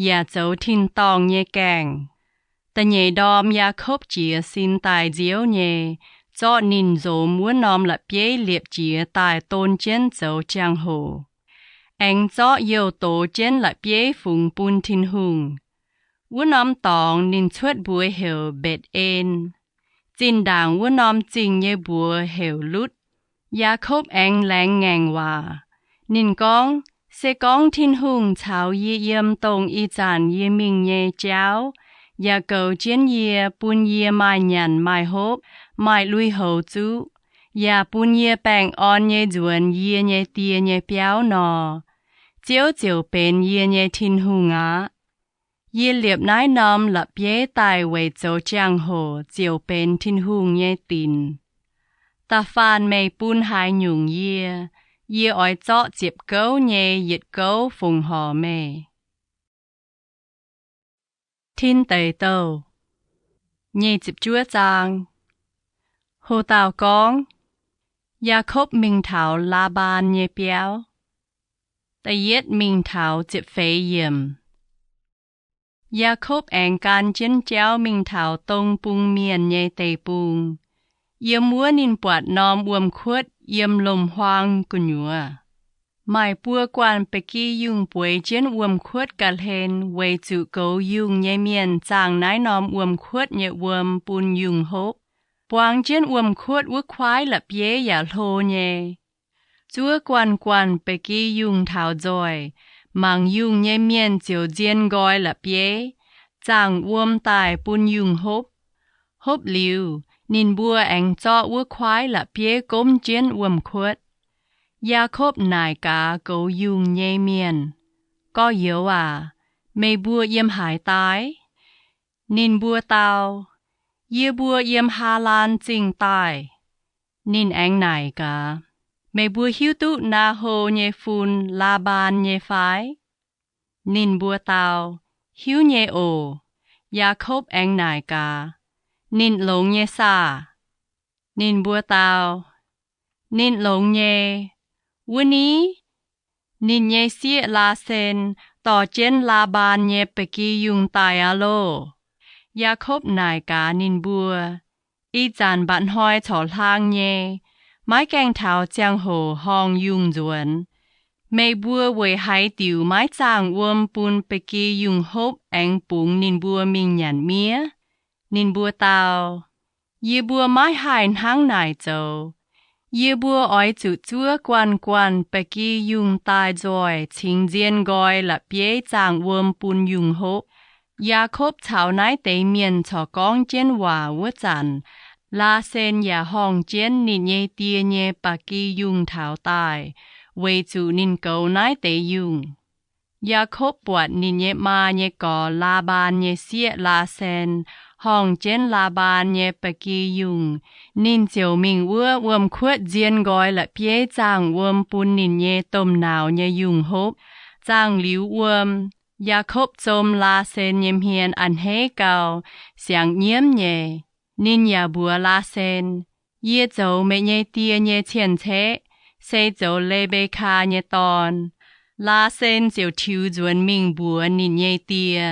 yaac zoux tin-dorngh nyei gaengh. Da'nyeic ndorm Yaakopv jiez sin daaih nziouv nyei, zorqv ninh nzomz wuov norm la'bieiv liepc jiez daaih don jienv zoux jangx-hoc, aengx zorqv youh doz jienv la'bieiv fungx bun Tin-Hungh. Wuov norm dorngx ninh cuotv mbuox heuc Mbetc^en. Zinh ndaangc wuov norm zingh nyei mbuox heuc Lutv. Yaakopv aengx laengz ngaengc waac. Ninh gorngv, Se gorngv Tin-Hungh caux yie yiem dongh ih zanc yie mingh nyei jauv, yaac goux jienv yie, bun yie maaih nyanc maaih hopv, maaih lui-houx zuqv, yaac bun yie baengh orn nyei nzuonx yie nyei die nyei biauv nor, Ziouv ziouc benx yie nyei Tin-Hungh aqv. Yie liepc naaiv norm la'bieiv daaih weic zoux jangx-hoc ziouc benx Tin-Hungh nyei dinc. Da'faanh meih bun haaix nyungc yie, yie oix zorqv ziepc gouv nyei yietc gouv fongc horc meih. Tin Deic Douh nyic ziepc juov zaang. Ho dauh gorngv, Yaakopv Mingh Taux Laaban Nyei Biauv. Da'yietv mingh taux ziepc feix yiemc. Yaakopv aengx gan jienv jauv mingh taux dong bung mienh nyei deic-bung. Yiem wuov ninh buatc norm wuom-kuotv yiem lomc-huaang gu'nyuoz. Maaih buo guanh ba'gi yungh bueix jienv wuom-kuotv ga'hlen, weic zuqc goux yungh nyei mienh zaangh naaiv norm wuom-kuotv nyei wuom bun yungh hopv. Buang jienv wuom-kuotv wuov kuaaiv la'bieiv yaac hlo nyei. Zuov guanh guanh ba'gi yungh taux nzoih, mangc yungh nyei mienh ziouc nzien nqoi la'bieiv, zaangh wuom daaih bun yungh hopv. Hopv liuz, ninh mbuo aengx zorqv wuov kuaaiv la'bieiv gomv jienv wuom-kuotv. Yaakopv naaic gaax goux yungh nyei mienh, Gorx-youz aac, meih mbuo yiem haaix daaih? Ninh mbuo dau, Yie mbuo yiem Haalaan Zingh daaih. Ninh aengx naaic gaax, Meih mbuo hiuv duqv Naa^ho nyei fun, Laaban, nyei fai? Ninh mbuo dau, Hiuv nyei oc. Yaakopv aengx naaic gaax, Ninh longx nyei saah? Ninh mbuo dau, Ninh longx nyei. Wuov ni, ninh nyei sieqv, Laasen, dorh jienv Laaban nyei ba'gi yungh daaih aqv loh. Yaakopv naaic gaax ninh mbuo, Ih zanc mba'hnoi corc hlaang nyei, maiv gaengh taux ziangh hoc horngh yungh nzuonx. Meih mbuo weic haaix diuc maiv zaangh wuom bun ba'gi yungh hopv aengx bungx ninh mbuo mingh nyanc miev? Ninh mbuo dau, Yie mbuo maiv haih hnangv naaic zoux. Yie mbuo oix zuqc zuov guanh guanh ba'gi yungh daaih nzoih cingx nzien nqoi la'bieiv zaangh wuom bun yungh hopv. Yaakopv caux naaiv deix mienh corc gorngv jienv waac wuov zanc, Laasen yaac horngh jienv ninh nyei die nyei ba'gi yungh taux daaih, weic zuqc ninh goux naaiv deix yungh. Yaakopv buatc ninh nyei maa nyei gorx, Laamaan, nyei sieqv, Laasen, horngh jienv Laamaan nyei ba'gi yungh. Ninh ziouc mingh wuov wuom-kuotv nzien nqoi la'bieiv zaangh wuom bun ninh nyei domh nauz nyei yungh hopv. Zaangh liuz wuom, Yaakopv zom Laasen nyei hmien a'hneiv gau, siangx nyiemv nyei. Ninh yaac mbuox Laasen, Yie zoux meih nyei die nyei cien-ceqv, se zoux Le^mbe^kaa nyei dorn. Laasen ziouc tiux nzuonx mingh mbuox ninh nyei die.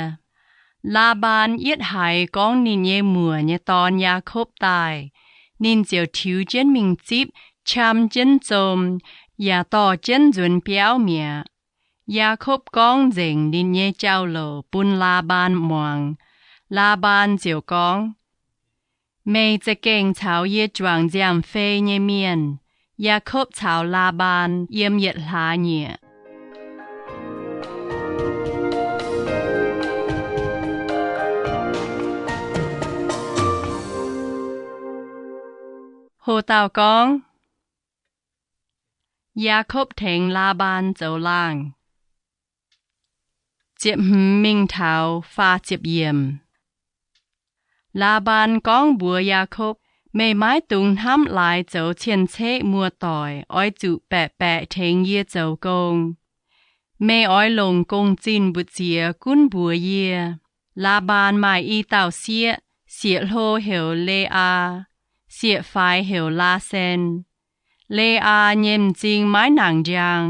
Laamaan yietv haiz gorngv ninh nyei muoc nyei dorn, Yaakopv, daaih, ninh ziouc tiux jienv mingh zipv, qam jienv zom, yaac dorh jienv nzuonx biauv mi'aqv. Yaakopv gorngv nzengc ninh nyei jauv-louc bun Laamaan muangx. Laamaan ziouc gorngv, Meih za'gengh caux yie juangc nziaamv-fei nyei mienh. Yaakopv caux Laamaan yiem yietc hlaax nyieqc. Ho dauh gorngv, Yaakopv Tengx Laamaan Zoux Laangh. Ziepc hmz mingh taux faah ziepc yiemc. Laamaan gorngv mbuox Yaakopv, Meih maiv dungx hnamv laaix zoux cien-ceqv muoz-doic oix zuqc baeqc baeqc tengx yie zoux gong. Meih oix longc gong-zinh mbu'ziex gunv mbuox yie. Laamaan maaih i dauh sieqv, sieqv-hlo heuc Le^aa, sieqv-faix heuc Laasen. Le^aa nyei m'zing maiv nangc njang.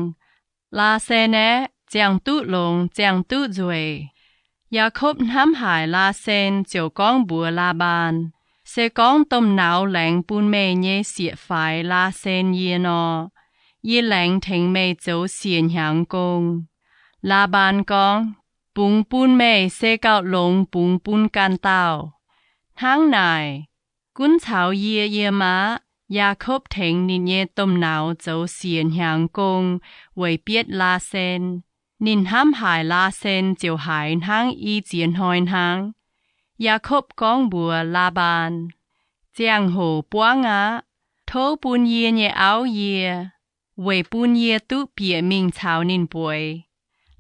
Laasen aeqv, ziangh duqv longx, ziangh duqv nzueic. Yaakopv hnamv haic Laasen, ziouc gorngv mbuox Laamaan, Se gorngv domh nauz laengz bun meih nyei sieqv-faix Laasen yie nor, yie laengz tengx meih zoux siec hnyangx gong. Laamaan gorngv, Bungx bun meih se gauh longx bungx bun ganh dauh. Hnangv naaic, gunv caux yie yiem aqv. Yaakopv tengx ninh nyei domh nauz zoux siec hnyangx gong weic bietv Laasen. Ninh hnamv haic Laasen ziouc haiz hnangv i ziex hnoi hnangv. Yaakopv gorngv mbuox Laamaan, Ziangh hoc buangv aqv. Tov bun yie nyei auv yie, weic bun yie duqv bieqc mingh caux ninh bueix.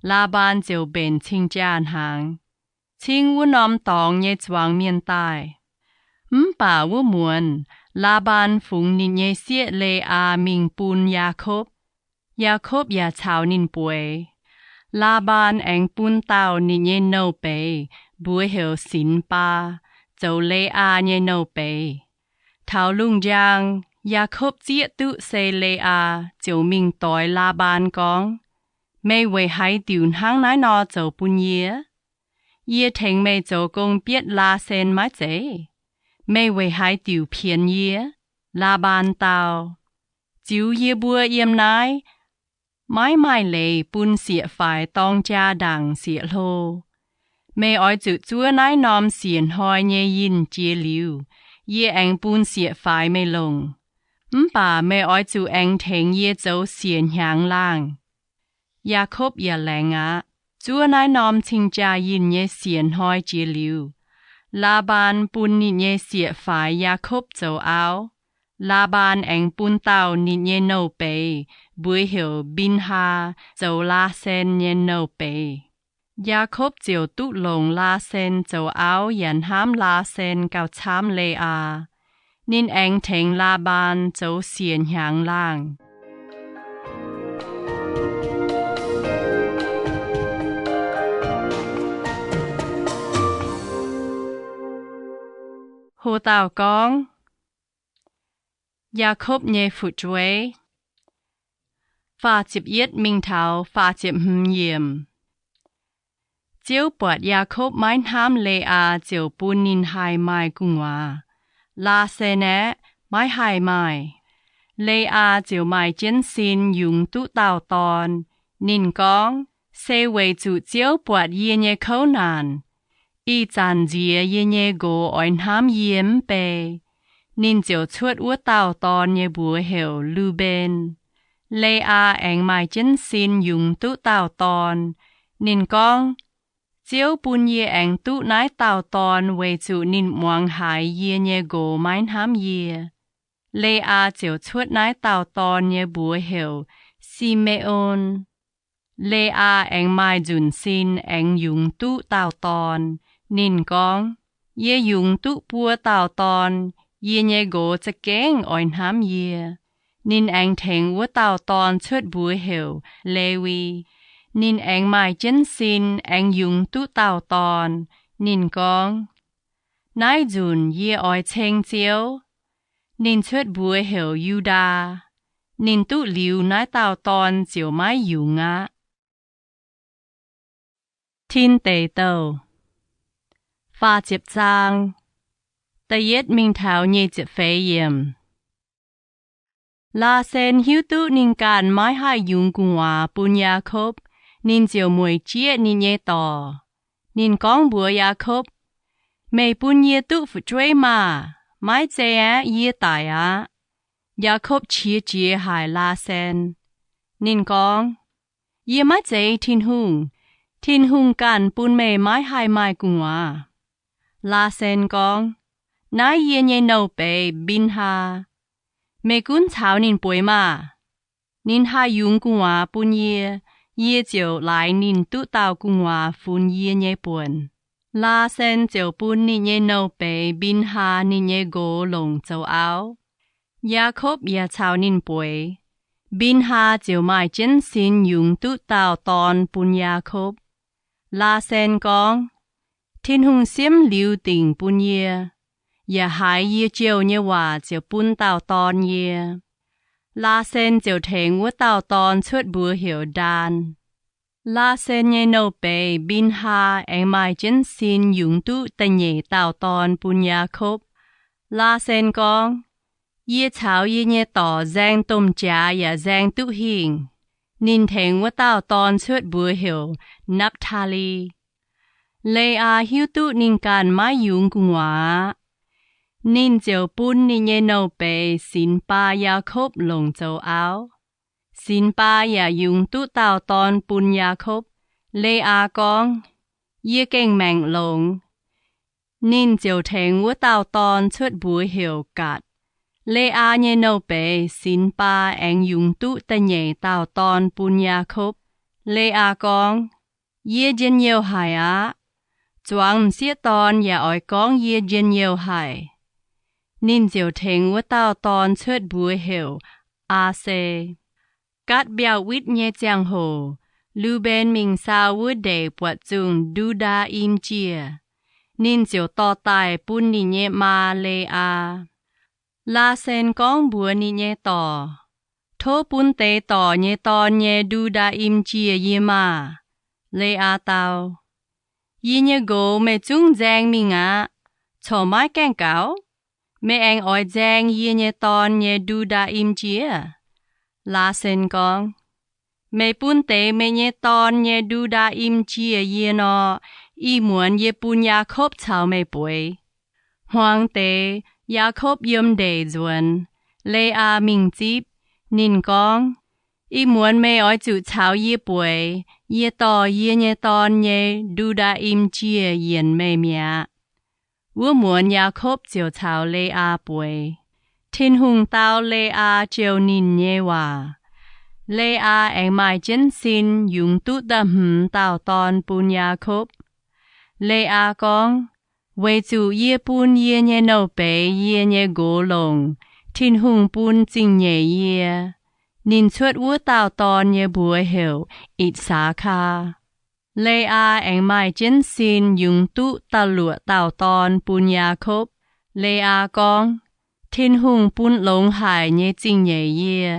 Laamaan ziouc mbenc cing-jaa hnaangx, cingv wuov norm dorngx nyei zuangx mienh daaih. Mv baac wuov muonz Laamaan fungx ninh nyei sieqv Le^aa mingh bun Yaakopv. Yaakopv yaac caux ninh bueix. Laamaan aengx bun dauh ninh nyei nouh beiz, mbuox heuc Sinx^baa, zoux Le^aa nyei nouh beiz. Taux lungh njang, Yaakopv zieqv duqv se Le^aa, ziouc mingh doix Laamaan gorngv, Meih weic haaix diuc hnangv naaiv nor zoux bun yie? Yie tengx meih zoux gong bietv Laasen maiv zeiz? Meih weic haaix diuc pienx yie? Laamaan dau, Ziux yie mbuo yiem naaiv maiv maaih leiz bun sieqv-faix dorng jaa ndaangc sieqv-hlo. Meih oix zuqc zuov naaiv norm siec hnoi nyei yinh jiex liuz, yie aengx bun sieqv-faix meih longc. Mv baac meih oix zuqc aengx tengx yie zoux siec hnyangx laangh. Yaakopv yaac laengz aqv. Zuov naaiv norm cing-jaa yinh nyei siec hnoi jiex liuz, Laamaan bun ninh nyei sieqv-faix Yaakopv zoux auv. Laamaan aengx bun dauh ninh nyei nouh beiz, mbuox heuc Mbinhaa, zoux Laasen nyei nouh beiz. Yaakopv ziouc duqv longc Laasen zoux auv yaac hnamv Laasen gauh camv Le^aa. Ninh aengx tengx Laamaan zoux siec hnyangx laangh. Ho dauh gorngv, Yaakopv nyei fu'jueiv. Faah ziepc yietv mingh taux faah ziepc hmz yiemc. Ziouv buatc Yaakopv maiv hnamv Le^aa ziouc bun ninh haih maaih gu'nguaaz. Laasen aeqv, maiv haih maaih. Le^aa ziouc maaih jienv sin yungz duqv dauh dorn. Ninh gorngv, Se weic zuqc Ziouv buatc yie nyei kouv naanc, ih zanc nziex yie nyei nqox oix hnamv yie mv bei. Ninh ziouc cuotv wuov dauh dorn nyei mbuox heuc Lu^mben. Le^aa aengx maaih jienv sin yungz duqv dauh dorn. Ninh gorngv, Ziouv bun yie aengx duqv naaiv dauh dorn weic zuqc ninh muangx haiz yie nyei nqox maiv hnamv yie. Le^aa ziouc cuotv naaiv dauh dorn nyei mbuox heuc Si^me^on. Le^aa aengx maaih nzunc sin aengx yungz duqv dauh dorn. Ninh gorngv, Yie yungz duqv buo dauh dorn. Yie nyei nqox za'gengh oix hnamv yie. Ninh aengx tengx wuov dauh dorn cuotv mbuox heuc Lewi. Ninh aengx maaih jienv sin aengx yungz duqv dauh dorn. Ninh gorngv, Naaiv nzunc yie oix ceng Ziouv. Ninh cuotv mbuox heuc Yu^ndaa. Ninh duqv liuz naaiv dauh dorn ziouc maiv yungz aqv. Tin Deic Douh faah ziepc zaang, da'yietv mingh taux nyic ziepc feix yiemc. Laasen hiuv duqv ninh ganh maiv haih yungz gu'nguaaz bun Yaakopv, ninh ziouc mueic jieqv ninh nyei dorc. Ninh gorngv mbuox Yaakopv, Meih bun yie duqv fu'jueiv maah! Maiv zeiz aeqv, yie daic aqv. Yaakopv qiex jiez haic Laasen. Ninh gorngv, Yie maiv zeiz Tin-Hungh. Tin-Hungh ganh bun meih maiv haih maaih gu'nguaaz. Laasen gorngv, Naaiv yie nyei nouh beiz Mbinhaa. Meih gunv caux ninh bueix maah! Ninh haih yungz gu'nguaaz bun yie, yie ziouc laaix ninh duqv dauh gu'nguaaz funx yie nyei buonc. Laasen ziouc bun ninh nyei nouh beiz Mbinhaa ninh nyei nqox longc zoux auv. Yaakopv yaac caux ninh bueix. Mbinhaa ziouc maaih jienv sin yungz duqv dauh dorn bun Yaakopv. Laasen gorngv, Tin-Hungh siemv liuz dingc bun yie, yaac haiz yie jouh nyei waac ziouc bun dauh dorn yie. Laasen ziouc tengx wuov dauh dorn cuotv mbuox heuc Ndaan. Laasen nyei nouh beiz Mbinhaa aengx maaih jienv sin yungz duqv da'nyeic dauh dorn bun Yaakopv. Laasen gorngv, Yie caux yie nyei dorc nzaeng domh jaax yaac nzaeng duqv hingh. Ninh tengx wuov dauh dorn cuotv mbuox heuc Napv^taa^li. Le^aa hiuv duqv ninh ganh maiv yungz gu'nguaaz aqv. Ninh ziouc bun ninh nyei nouh beiz Sinx Baa Yaakopv longc zoux auv. Sinx Baa yaac yungz duqv dauh dorn bun Yaakopv. Le^aa gorngv, Yie gengh maengc longx. Ninh ziouc tengx wuov dauh dorn cuotv mbuox heuc Gaatc. Le^aa nyei nouh beiz Sinx Baa aengx yungz duqv da'nyeic dauh dorn bun Yaakopv. Le^aa gorngv, Yie njien-youh haic aqv. Zuangx m'sieqv dorn yaac oix gorngv yie njien-youh haic. Ninh ziouc tengx wuov dauh dorn cuotv mbuox heuc Aa^se. Gaatv mbiauh witv nyei ziangh hoc, Lu^mben mingh sau wuov ndeic buatc zungh Ndu^ndaa^im Jiex. Ninh ziouc dorh daaih bun ninh nyei maa, Le^aa. Laasen gorngv mbuox ninh nyei dorc, Tov bun deix dorc nyei dorn nyei Ndu^ndaa^im Jiex yie maah! Le^aa dau, Yie nyei nqox meih zungv nzaeng mingh aqv. Corc maiv gaengh gaux? Meih aengx oix nzaeng yie nyei dorn nyei Ndu^ndaa^im Jiex? Laasen gorngv, Meih bun deix meih nyei dorn nyei Ndu^ndaa^im Jiex yie nor, ih muonz yie bun Yaakopv caux meih bueix. Hmuangx deix, Yaakopv yiem ndeic nzuonx. Le^aa mingh zipv. Ninh gorngv, Ih muonz meih oix zuqc caux yie bueix. Yie dorh yie nyei dorn nyei Ndu^ndaa^im Jiex yienc meih mi'aqv. Wuov muonz Yaakopv ziouc caux Le^aa bueix. Tin-Hungh dau Le^aa jouh ninh nyei waac. Le^aa aengx maaih jienv sin yungz duqv da'hmz dauh dorn bun Yaakopv. Le^aa gorngv, Weic zuqc yie bun yie nyei nouh beiz yie nyei nqox longc, Tin-Hungh bun zingh nyeic yie. Ninh cuotv wuov dauh dorn nyei mbuox heuc Itc^saa^kaa. Le^aa aengx maaih jienv sin yungz duqv da'luoqc dauh dorn bun Yaakopv. Le^aa gorngv, Tin-Hungh bun longx haic nyei zingh nyeic yie.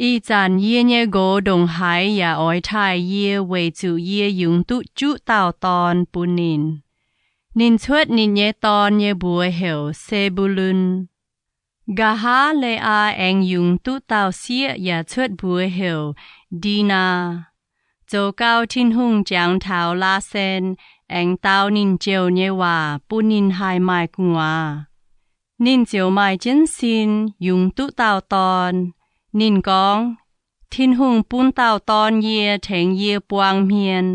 Ih zanc yie nyei nqox ndongc haaix yaac oix taaih yie weic zuqc yie yungz duqv juqv dauh dorn bun ninh. Ninh cuotv ninh nyei dorn nyei mbuox heuc Se^mbu^lun. Nqa'haav Le^aa aengx yungz duqv dauh sieqv yaac cuotv mbuox heuc Ndinaa. Zoux gau Tin-Hungh jangx taux Laasen aengx dau ninh jouh nyei waac bun ninh haih maaih gu'nguaaz. Ninh ziouc maaih jienv sin yungz duqv dauh dorn. Ninh gorngv, Tin-Hungh bun dauh dorn yie tengx yie buang hmien,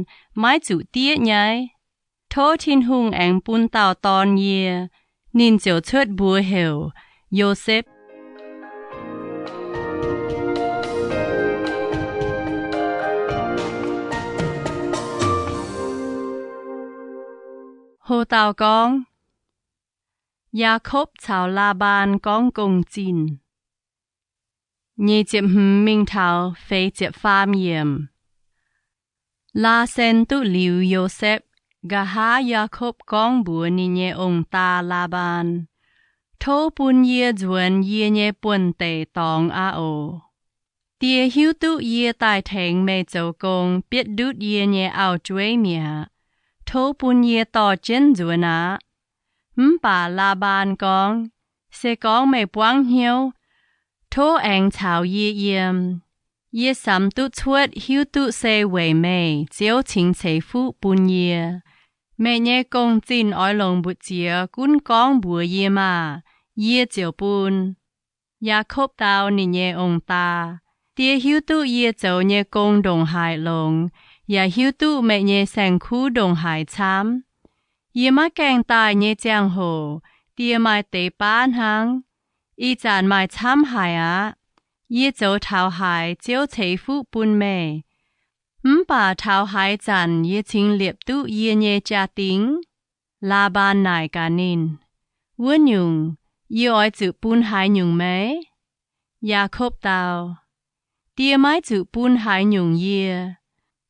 maiv zuqc diev nyaiv. Tov Tin-Hungh aengx bun dauh dorn yie. Ninh ziouc cuotv mbuox heuc Yosepv. Ho dauh gorngv, Yaakopv caux Laamaan Gorngv Gong-Zinh. Nyic ziepc hmz mingh taux feix ziepc faam yiemc. Laasen duqv liuz Yosepv, nqa'haav Yaakopv gorngv mbuox ninh nyei ong-daa Laamaan, Tov bun yie nzuonx yie nyei buonv-deic dorngx aqv oc. Die hiuv duqv yie daaih tengx meih zoux gong bietv ndutv yie nyei auv-jueiv mi'aqv. Tov bun yie dorh jienv nzuonx aqv. Mv baac Laamaan gorngv, Se gorngv meih buangv hnyouv, tov aengx caux yie yiem. Yie samx duqv cuotv hiuv duqv se weic meih Ziouv cingx ceix fuqv bun yie. Meih nyei gong-zinh oix longc mbu'ziex gunv gorngv mbuox yie maah! Yie ziouc bun. Yaakopv dau ninh nyei ong-daa, Die hiuv duqv yie zoux nyei gong ndongc haaix longx, yaac hiuv duqv meih nyei saeng-kuv ndongc haaix camv. Yie maiv gaengh daaih nyei ziangh hoc, die maaih deix baav hnangv. Ih zanc maaih camv haic aqv. Yie zoux taux haaix, Ziouv ceix fuqv bun meih. Mv baac taux haaix zanc yie cingx liepc duqv yie nyei jaa-dingh? Laamaan naaic gaax ninh, Wuov nyungc, yie oix zuqc bun haaix nyungc meih? Yaakopv dau, Die maiv zuqc bun haaix nyungc yie.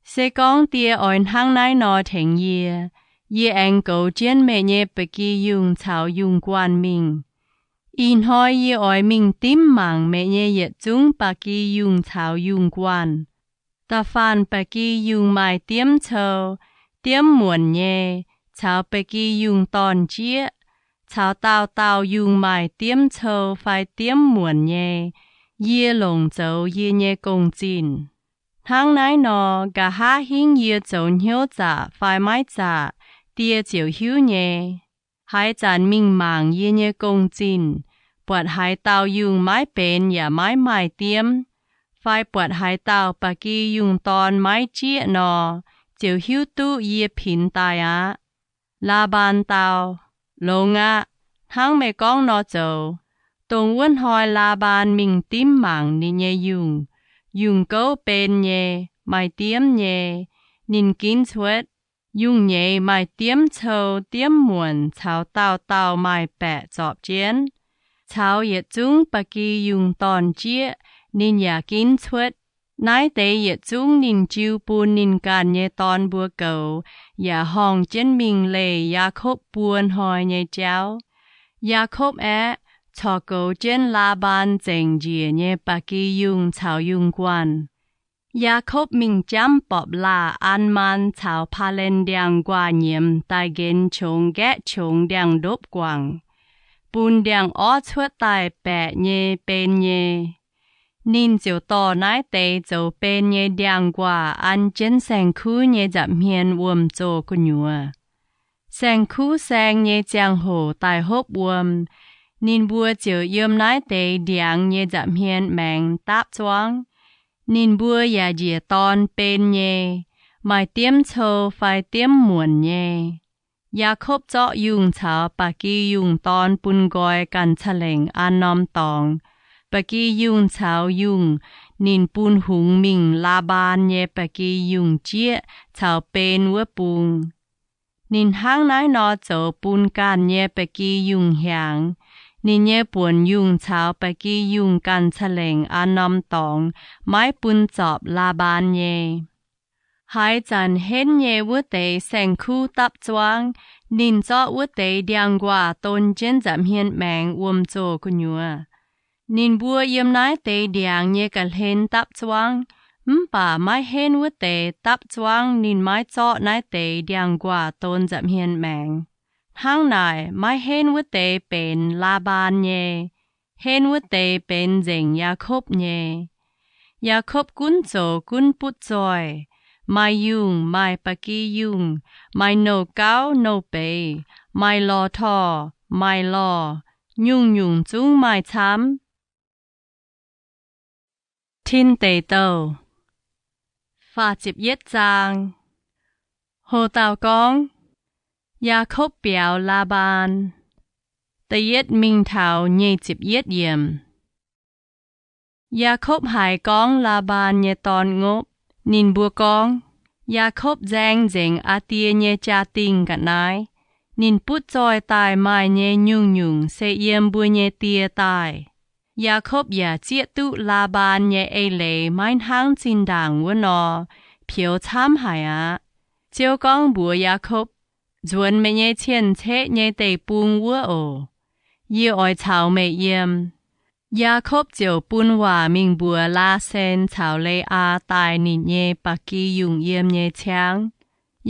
Se gorngv die oix hnangv naaiv nor tengx yie, yie aengx goux jienv meih nyei ba'gi yungh caux yungh guanh mingh. Ih hnoi yie oix mingh dimv mangc meih nyei yietc zungv ba'gi yungh caux yungh guanh. Da'faanh ba'gi yungh maaih diemv cou, diemv muonc nyei, caux ba'gi yungh dorn-jieqv, caux dauh dauh yungh maaih diemv cou fai diemv muonc nyei, yie longc zoux yie nyei gong-zinh. Hnangv naaiv nor, nqa'haav hingv yie zoux hnyouv zaqc fai maiv zaqc, die ziouc hiuv nyei. Haaix zanc mingh mangc yie nyei gong-zinh, buatc haaix dauh yungh maiv benx yaac maiv maaih diemv, fai buatc haaix dauh ba'gi yungh dorn maiv jieqv nor, ziouc hiuv duqv yie pinx daaih aqv. Laamaan dau, Longx aqv. Hnangv meih gorngv nor zoux. Dongh wuov hnoi Laamaan mingh dimv mangc ninh nyei yungh. Yungh gouv ben nyei, maaih diemv nyei. Ninh ginv cuotv. Yungh nyeiz maaih diemv cou, diemv muonc caux dauh dauh maaih baeqc zorpc jienv, caux yietc zungv ba'gi yungh dorn-jieqv ninh yaac ginv cuotv. Naaiv deix yietc zungv ninh jiu bun ninh ganh nyei dorn mbuo goux, yaac horngh jienv mingh leih Yaakopv buo hnoi nyei jauv. Yaakopv aeqv, corc goux jienv Laamaan nzengc njiec nyei ba'gi yungh caux yungh guanh. Yaakopv mingh jamv borpc laah An^maan caux Paa^len Ndiangx-Nquaah nyiemz daaih nqenx qongx nqaeqv qongx ndiangx-ndopv guangc, bun ndiangx-orv cuotv daaih baeqc nyei, ben nyei. Ninh ziouc dorh naaiv deix zoux ben nyei ndiangx-nquaah an jienv saeng-kuv nyei nza'hmien wuom zoh gu'nyuoz. Saeng-kuv saeng nyei ziangh hoc daaih hopv wuom, ninh mbuo ziouc yiem naaiv deix ndiangx nyei nza'hmien maengx dapv zuangv. Ninh mbuo yaac njiec dorn ben nyei, maaih diemv cou fai diemv muonc nyei. Yaakopv zorqv yungh caux ba'gi yungh dorn bun nqoi ganh ca'lengc an norm dorngx. Ba'gi yungh caux yungh ninh bun hungx mingh Laamaan nyei ba'gi yungh jieqv caux ben wuov bung. Ninh hnangv naaiv nor zoux bun ganh nyei ba'gi yungh hiaangx. Ninh nyei buonc yungh caux ba'gi yungh ganh ca'lengc an norm dorngx, maiv bun zorpc Laamaan nyei. Haaix zanc henv nyei wuov deix saeng-kuv dapv zuangv, ninh zorqv wuov deix ndiangx-nquaah don jienv nza'hmien maengx wuom zoh gu'nyuoz. Ninh mbuo yiem naaiv deix ndiangx nyei ga'hlen dapv zuangv, mv baac maiv henv wuov deix dapv zuangv ninh maiv zorqv naaiv deix ndiangx-nquaah don nza'hmien maengx. Hnangv naaic, maiv henv wuov deix benx Laamaan nyei. Henv wuov deix benx nzengc Yaakopv nyei. Yaakopv gunv zoux gunv butv zoih, maaih yungh, maaih ba'gi yungh, maaih nouh gauv nouh beiz, maaih lorh torh, maaih lorh, nyungc-nyungc zungv maaih camv. Tin Deic Douh faah ziepc yietv zaang. Ho dauh gorngv, Yaakopv biaux Laa^mbaan. Da'yietv mingh taux nyic ziepc yietv yiemc. Yaakopv haiz gorngv Laa^mbaan nyei dorn ngopv. Ninh mbuo gorngv, Yaakopv nzaeng nzengc aa die nyei jaa-dingh ga'naaiv. Ninh butv zoih daaih maaih nyei nyungc-nyungc se yiem mbuo nyei die daaih. Yaakopv yaac zieqv duqv Laa^mbaan nyei eix leiz maiv hnangv zinh ndaangc wuov nor, peux camv haic aqv. Ziouv gorngv mbuox Yaakopv, Nzuonx meih nyei cien-ceqv nyei deic-bung wuov oc. Yie oix caux meih yiem. Yaakopv ziouc bun waac mingh mbuox Laasen caux Le^aa daaih ninh nyei ba'gi yungh yiem nyei ciangv.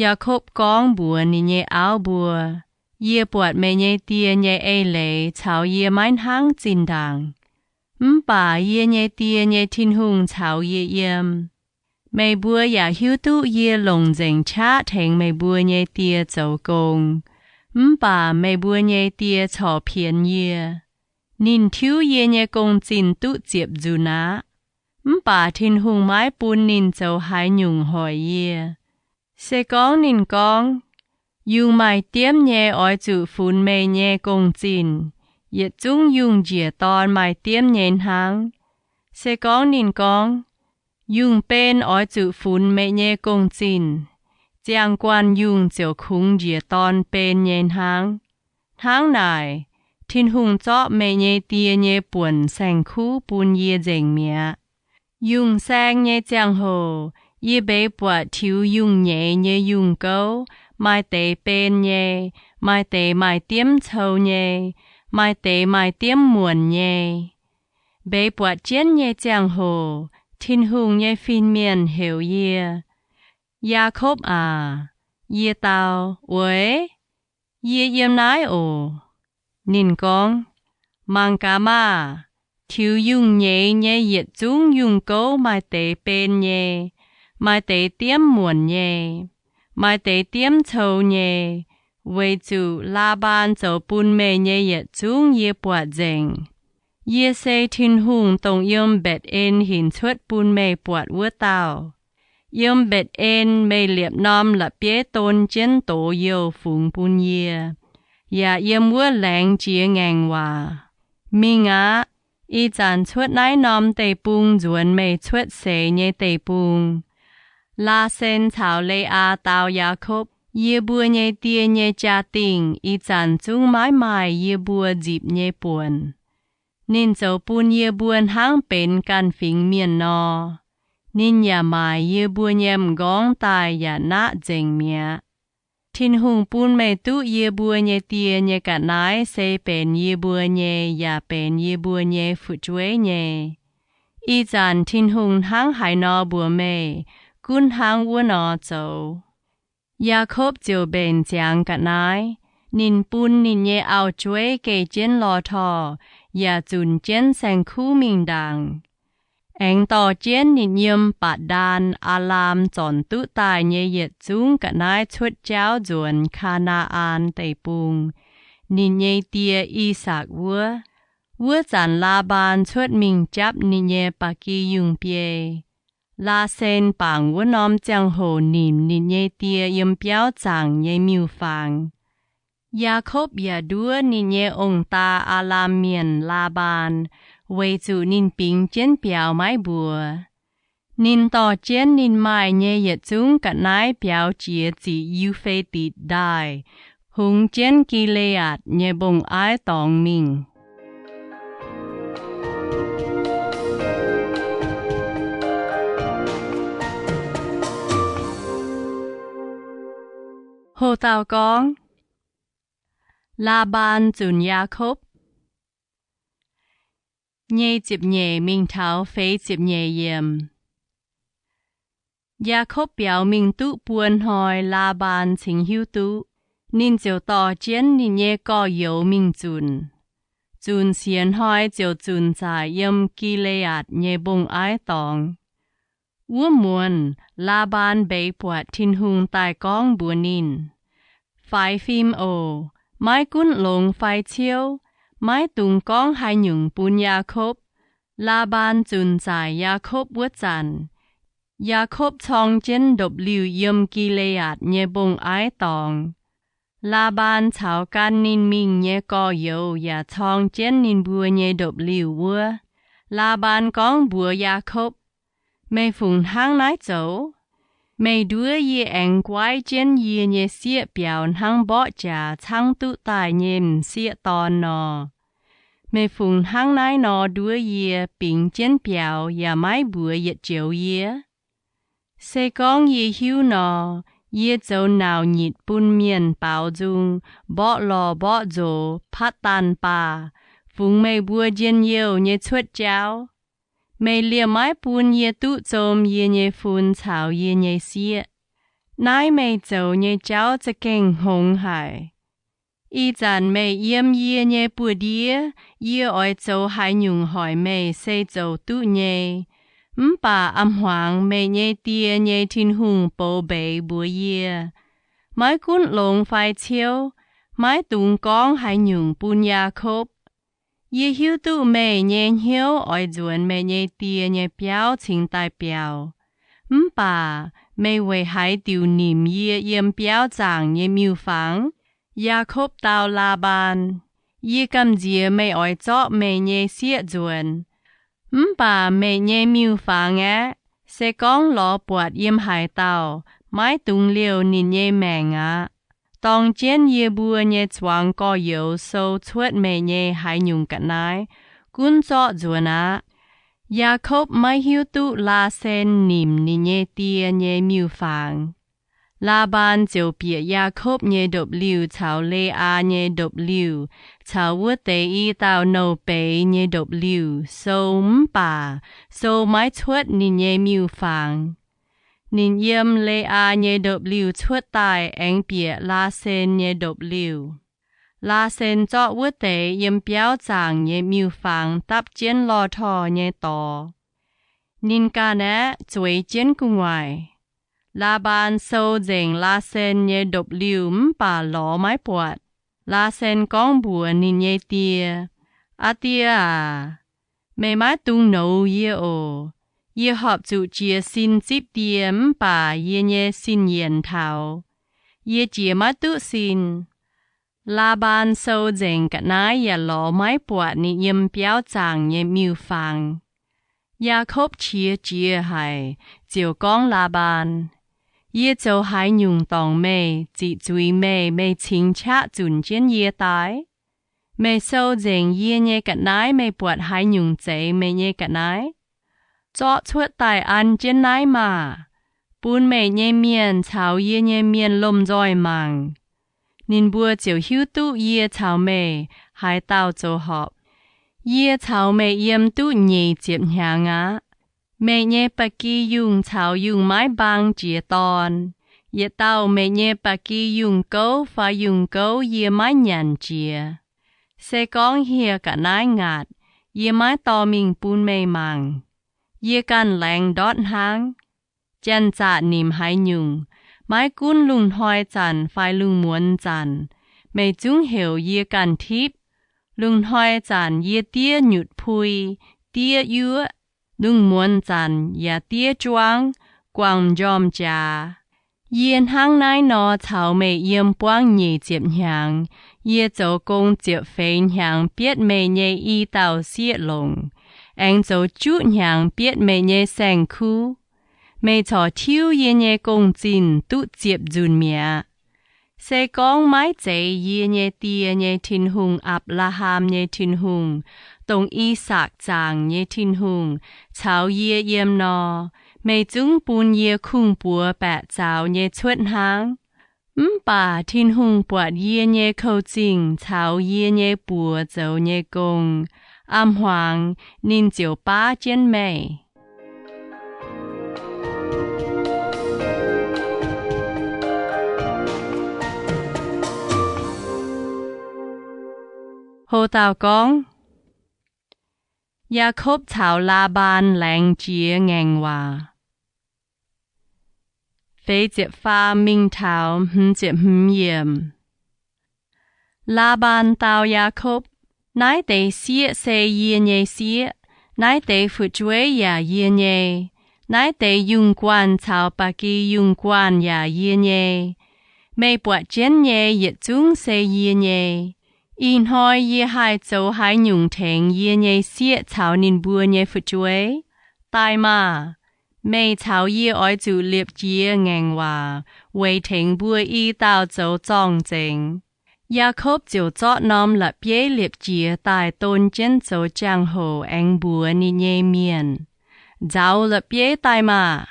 Yaakopv gorngv mbuox ninh nyei auv mbuo, Yie buatc meih nyei die nyei eix leiz caux yie maiv hnangv zinh ndaangc. Mv baac yie nyei die nyei Tin-Hungh caux yie yiem. Meih mbuo yaac hiuv duqv yie longc nzengc qaqv tengx meih mbuo nyei die zoux gong. Mv baac meih mbuo nyei die corc pienx yie. Ninh tiuv yie nyei gong-zinh duqv ziepc nzunc aqv. Mv baac Tin-Hungh maiv bun ninh zoux haaix nyungc hoic yie. Se gorngv ninh gorngv, Yungh maaih diemv nyei oix zuqc funx meih nyei gong-zinh, yietc zungv yungh njiec dorn maaih diemv nyei hnangv. Se gorngv ninh gorngv, Yungh ben oix zuqc funx meih nyei gong-zinh, ziangh guanh yungh ziouc kungx njiec dorn ben nyei hnangv. Hnangv naaic, Tin-Hungh zorqv meih nyei die nyei buonc saeng-kuv bun yie nzengc mi'aqv. Yungh saeng nyei ziangh hoc yie mbeix buatc tiux yungh nyeiz nyei yungh gouv, maaih deix ben nyei, maaih deix maaih diemv cou nyei, maaih deix maaih diemv muonc nyei. Mbeix buatc jienv nyei ziangh hoc Tin-Hungh nyei fin-mienh heuc yie, Yaakopv aac. Yie dau, Oix, yie yiem naaiv oc. Ninh gorngv, Mangc gaax maah! Tiux yungh nyeiz nyei yietc zungv yungh gouv maaih deix ben nyei, maaih deix diemv muonc nyei, maaih deix diemv cou nyei, weic zuqc Laa^mbaan zoux bun meih nyei yietc zungv yie buatc nzengc. Yie se Tin-Hungh dongh yiem Mbetc^en hinc cuotv bun meih buatc wuov dauh. Yiem Mbetc^en meih liepc norm la'bieiv don jienv doz youh fungx bun yie, yaac yiem wuov laengz jiex ngaengc waac. Mingh aqv. Ih zanc cuotv naaiv norm deic-bung nzuonx meih cuotv seix nyei deic-bung. Laasen caux Le^aa dau Yaakopv, Yie mbuo nyei die nyei jaa-dingh ih zanc zungv maiv maaih yie mbuo nzipc nyei buonc. Ninh zoux bun yie mbuo hnangv benx ganh fingx mienh nor. Ninh yaac maaic yie mbuo nyei m'nqorngv daaih yaac naqv nzengc mi'aqv. Tin-Hungh bun meih duqv yie mbuo nyei die nyei ga'naaiv se benx yie mbuo nyei yaac benx yie mbuo nyei fu'jueiv nyei. Ih zanc Tin-Hungh hnangv haaix nor mbuox meih, gunv hnangv wuov nor zoux. Yaakopv ziouc mbenc ziangx ga'naaiv. Ninh bun ninh nyei auv-jueiv geh jienv lorh torh yaac zunc jienv saeng-kuv mingh ndaangc, aengx dorh jienv ninh yiem Baac^ndaan Aalam zornc duqv daaih nyei yietc zungv ga'naaiv cuotv jauv nzuonx Kaa^naa^an Deic-Bung, ninh nyei die, I^sakc, wuov. Wuov zanc Laa^mbaan cuotv mingh japv ninh nyei ba'gi yungh biei. Laasen bangc wuov norm ziangh hoc nimc ninh nyei die yiem biauv zaangc nyei miuc-fangx. Yaakopv yaac nduov ninh nyei ong-daa Aalam Mienh, Laa^mbaan, weic zuqc ninh bingx jienv biaux maiv mbuox. Ninh dorh jienv ninh maaih nyei yietc zungv ga'naaiv biaux jiex ziqc Yu^fe^ditc Ndaaih, hungx jienv Gi^le^aatc nyei mbong-aiv dorngx mingh. Ho dauh gorngv, Laa^mbaan Zunc Yaakopv. Nyei ziepc nyeic mingh taux feix ziepc nyeic yiemc. Yaakopv biaux mingh duqv buo hnoi Laa^mbaan cingx hiuv duqv. Ninh ziouc dorh jienv ninh nyei gorx-youz mingh zunc. Zunc siec hnoi ziouc zunc zaaic yiem Gi^le^aatc nyei mbong-aiv dorngx. Wuov muonz Laa^mbaan mbeix buatc Tin-Hungh daaih gorngv mbuox ninh, Faix fim oc. Maiv gunv longx fai ciouv, maiv dungx gorngv haaix nyungc bun Yaakopv. Laa^mbaan zunc zaaic Yaakopv wuov zanc, Yaakopv corng jienv ndopv-liuh yiem Gi^le^aatc nyei mbong-aiv dorngx. Laa^mbaan caux gan ninh mingh nyei gorx-youz yaac corng jienv ninh mbuo nyei ndopv-liuh wuov. Laa^mbaan gorngv mbuox Yaakopv, Meih fungc hnangv naaiv zoux? Meih nduov yie aengx guaiv jienv yie nyei sieqv biaux hnangv mborqv jaax caangv duqv daaih nyei m'sieqv dorn nor? Meih fungc hnangv naaiv nor nduov yie, bingx jienv biaux yaac maiv mbuox yietc joux yie? Se gorngv yie hiuv nor, yie zoux nauc nyitc bun mienh baaux nzung, mborqv lorh mborqv nzox, patv daanh baah, fungx meih mbuo njien-youh nyei cuotv jauv. Meih liemh maiv bun yie duqv zom yie nyei fun caux yie nyei sieqv. Naaiv meih zoux nyei jauv za'gengh hngongx haic. Ih zanc meih yiem yie nyei buoz-ndiev, yie oix zoux haaix nyungc hoic meih se zoux duqv nyei. Mv baac a'hmuangx meih nyei die nyei Tin-Hungh boux mbeix mbuox yie, Maiv gunv longx fai ciouv, maiv dungx gorngv haaix nyungc bun Yaakopv. Yie hiuv duqv meih nyei hnyouv oix nzuonx meih nyei die nyei biauv cingx daaih biaux. Mv baac meih weic haaix diuc nimc yie yiem biauv zaangc nyei miuc-fangx? Yaakopv dau Laa^mbaan, Yie gamh nziex meih oix zorqv meih nyei sieqv nzuonx. Mv baac meih nyei miuc-fangx aeqv, se gorngv lorz buatc yiem haaix dauh, maiv dungx liouh ninh nyei maengc aqv. Dorng jienv yie mbuo nyei zuangx gorx-youz sou cuotv meih nyei haaix nyungc ga'naaiv, gunv zorqv nzuonx aqv. Yaakopv maiv hiuv duqv Laasen nimc ninh nyei die nyei miuc-fangx. Laa^mbaan ziouc bieqc Yaakopv nyei ndopv-liuh caux Le^aa nyei ndopv-liuh caux wuov deix i dauh nouh beiz nyei ndopv-liuh sou, mv baac sou maiv cuotv ninh nyei miuc-fangx. Ninh yiem Le^aa nyei ndopv-liuh cuotv daaih aengx bieqc Laasen nyei ndopv-liuh. Laasen zorqv wuov deix yiem biauv zaangc nyei miuc-fangx dapv jienv lorh torh nyei dorx. Ninh ganh aeqv, zueiz jienv gu'nguaaic. Laa^mbaan sou nzengc Laasen nyei ndopv-liuh mv baac lorz maiv buatc. Laasen gorngv mbuox ninh nyei die, Aa die aac, meih maiv dungx nouz yie oc. Yie horpc zuqc jiez sin zipv die mv baac yie nyei sin yienc taux. Yie jiez maiv duqv sin. Laa^mbaan sou nzengc ga'naaiv yaac lorz maiv buatc ninh yiem biauv zaangc nyei miuc-fangx. Yaakopv qiex jiez haic, ziouc gorngv Laa^mbaan, Yie zoux haaix nyungc dorngc meih, ziqc zuiz meih, meih cingx qaqv zunc jienv yie daaih? Meih sou nzengc yie nyei ga'naaiv meih buatc haaix nyungc zeiz meih nyei ga'naaiv? Zorqv cuotv daaih an jienv naaiv maah! Bun meih nyei mienh caux yie nyei mienh lomh nzoih mangc. Ninh mbuo ziouc hiuv duqv yie caux meih haaix dauh zoux horpc. Yie caux meih yiem duqv nyeic ziepc hnyangx aqv. Meih nyei ba'gi yungh caux yungh maiv mbaang jiex dorn. Yietc dauh meih nyei ba'gi yungh gouv fai yungh gouv yie maiv nyanc jiex. Se gorngv hieh ga'naaiv ngaatc, yie maiv dorh mingh bun meih mangc. Yie ganh laengz ndortv hnangv. Janx-zaqc nimc haaix nyungc, maiv gunv lungh hnoi zanc fai lungh muonz zanc, meih zungv heuc yie ganh tipv. Lungh hnoi zanc yie diev nyutc pui, diev yuoqv. Lungh muonz zanc yaac diev juangv, guangc m'njormh jaax. Yie hnangv naaiv nor caux meih yiem buangv nyeic ziepc hnyangx. Yie zoux gong ziepc feix hnyangx bietv meih nyei i dauh sieqv longc, aengx zoux juqv hnyangx bietv meih nyei saeng-kuv. Meih corc tiuv yie nyei gong-zinh duqv ziepc nzunc mi'aqv. Se gorngv maiv zeiz yie nyei die nyei Tin-Hungh, Apc^laa^ham nyei Tin-Hungh, dongh I^sakc zaangc nyei Tin-Hungh, caux yie yiem nor, meih zungv bun yie kungx-buoz baeqc zaux nyei cuotv hnangv. Mv baac Tin-Hungh buatc yie nyei kouv-zingh caux yie nyei buoz zoux nyei gong. A'hmuangx ninh ziouc baav jienv meih. Ho dauh gorngv, Yaakopv caux Laa^mbaan Laengz Jiex Ngaengc Waac. Feix ziepc faam mingh taux hmz ziepc hmz yiemc. Laa^mbaan dau Yaakopv, Naaiv deix sieqv se yie nyei sieqv, naaiv deix fu'jueiv yaac yie nyei, naaiv deix yungh guanh caux ba'gi yungh guanh yaac yie nyei. Meih buatc jienv nyei yietc zungv se yie nyei. Ih hnoi yie haih zoux haaix nyungc tengx yie nyei sieqv caux ninh mbuo nyei fu'jueiv? Daaih maah! Meih caux yie oix zuqc liepc jiez ngaengc waac weic tengx mbuo i dauh zoux zorng-zengx. Yaakopv ziouc zorqv norm la'bieiv liepc jiez daaih don jienv zoux jangx-hoc aengx mbuox ninh nyei mienh, Nzauz la'bieiv daaih maah!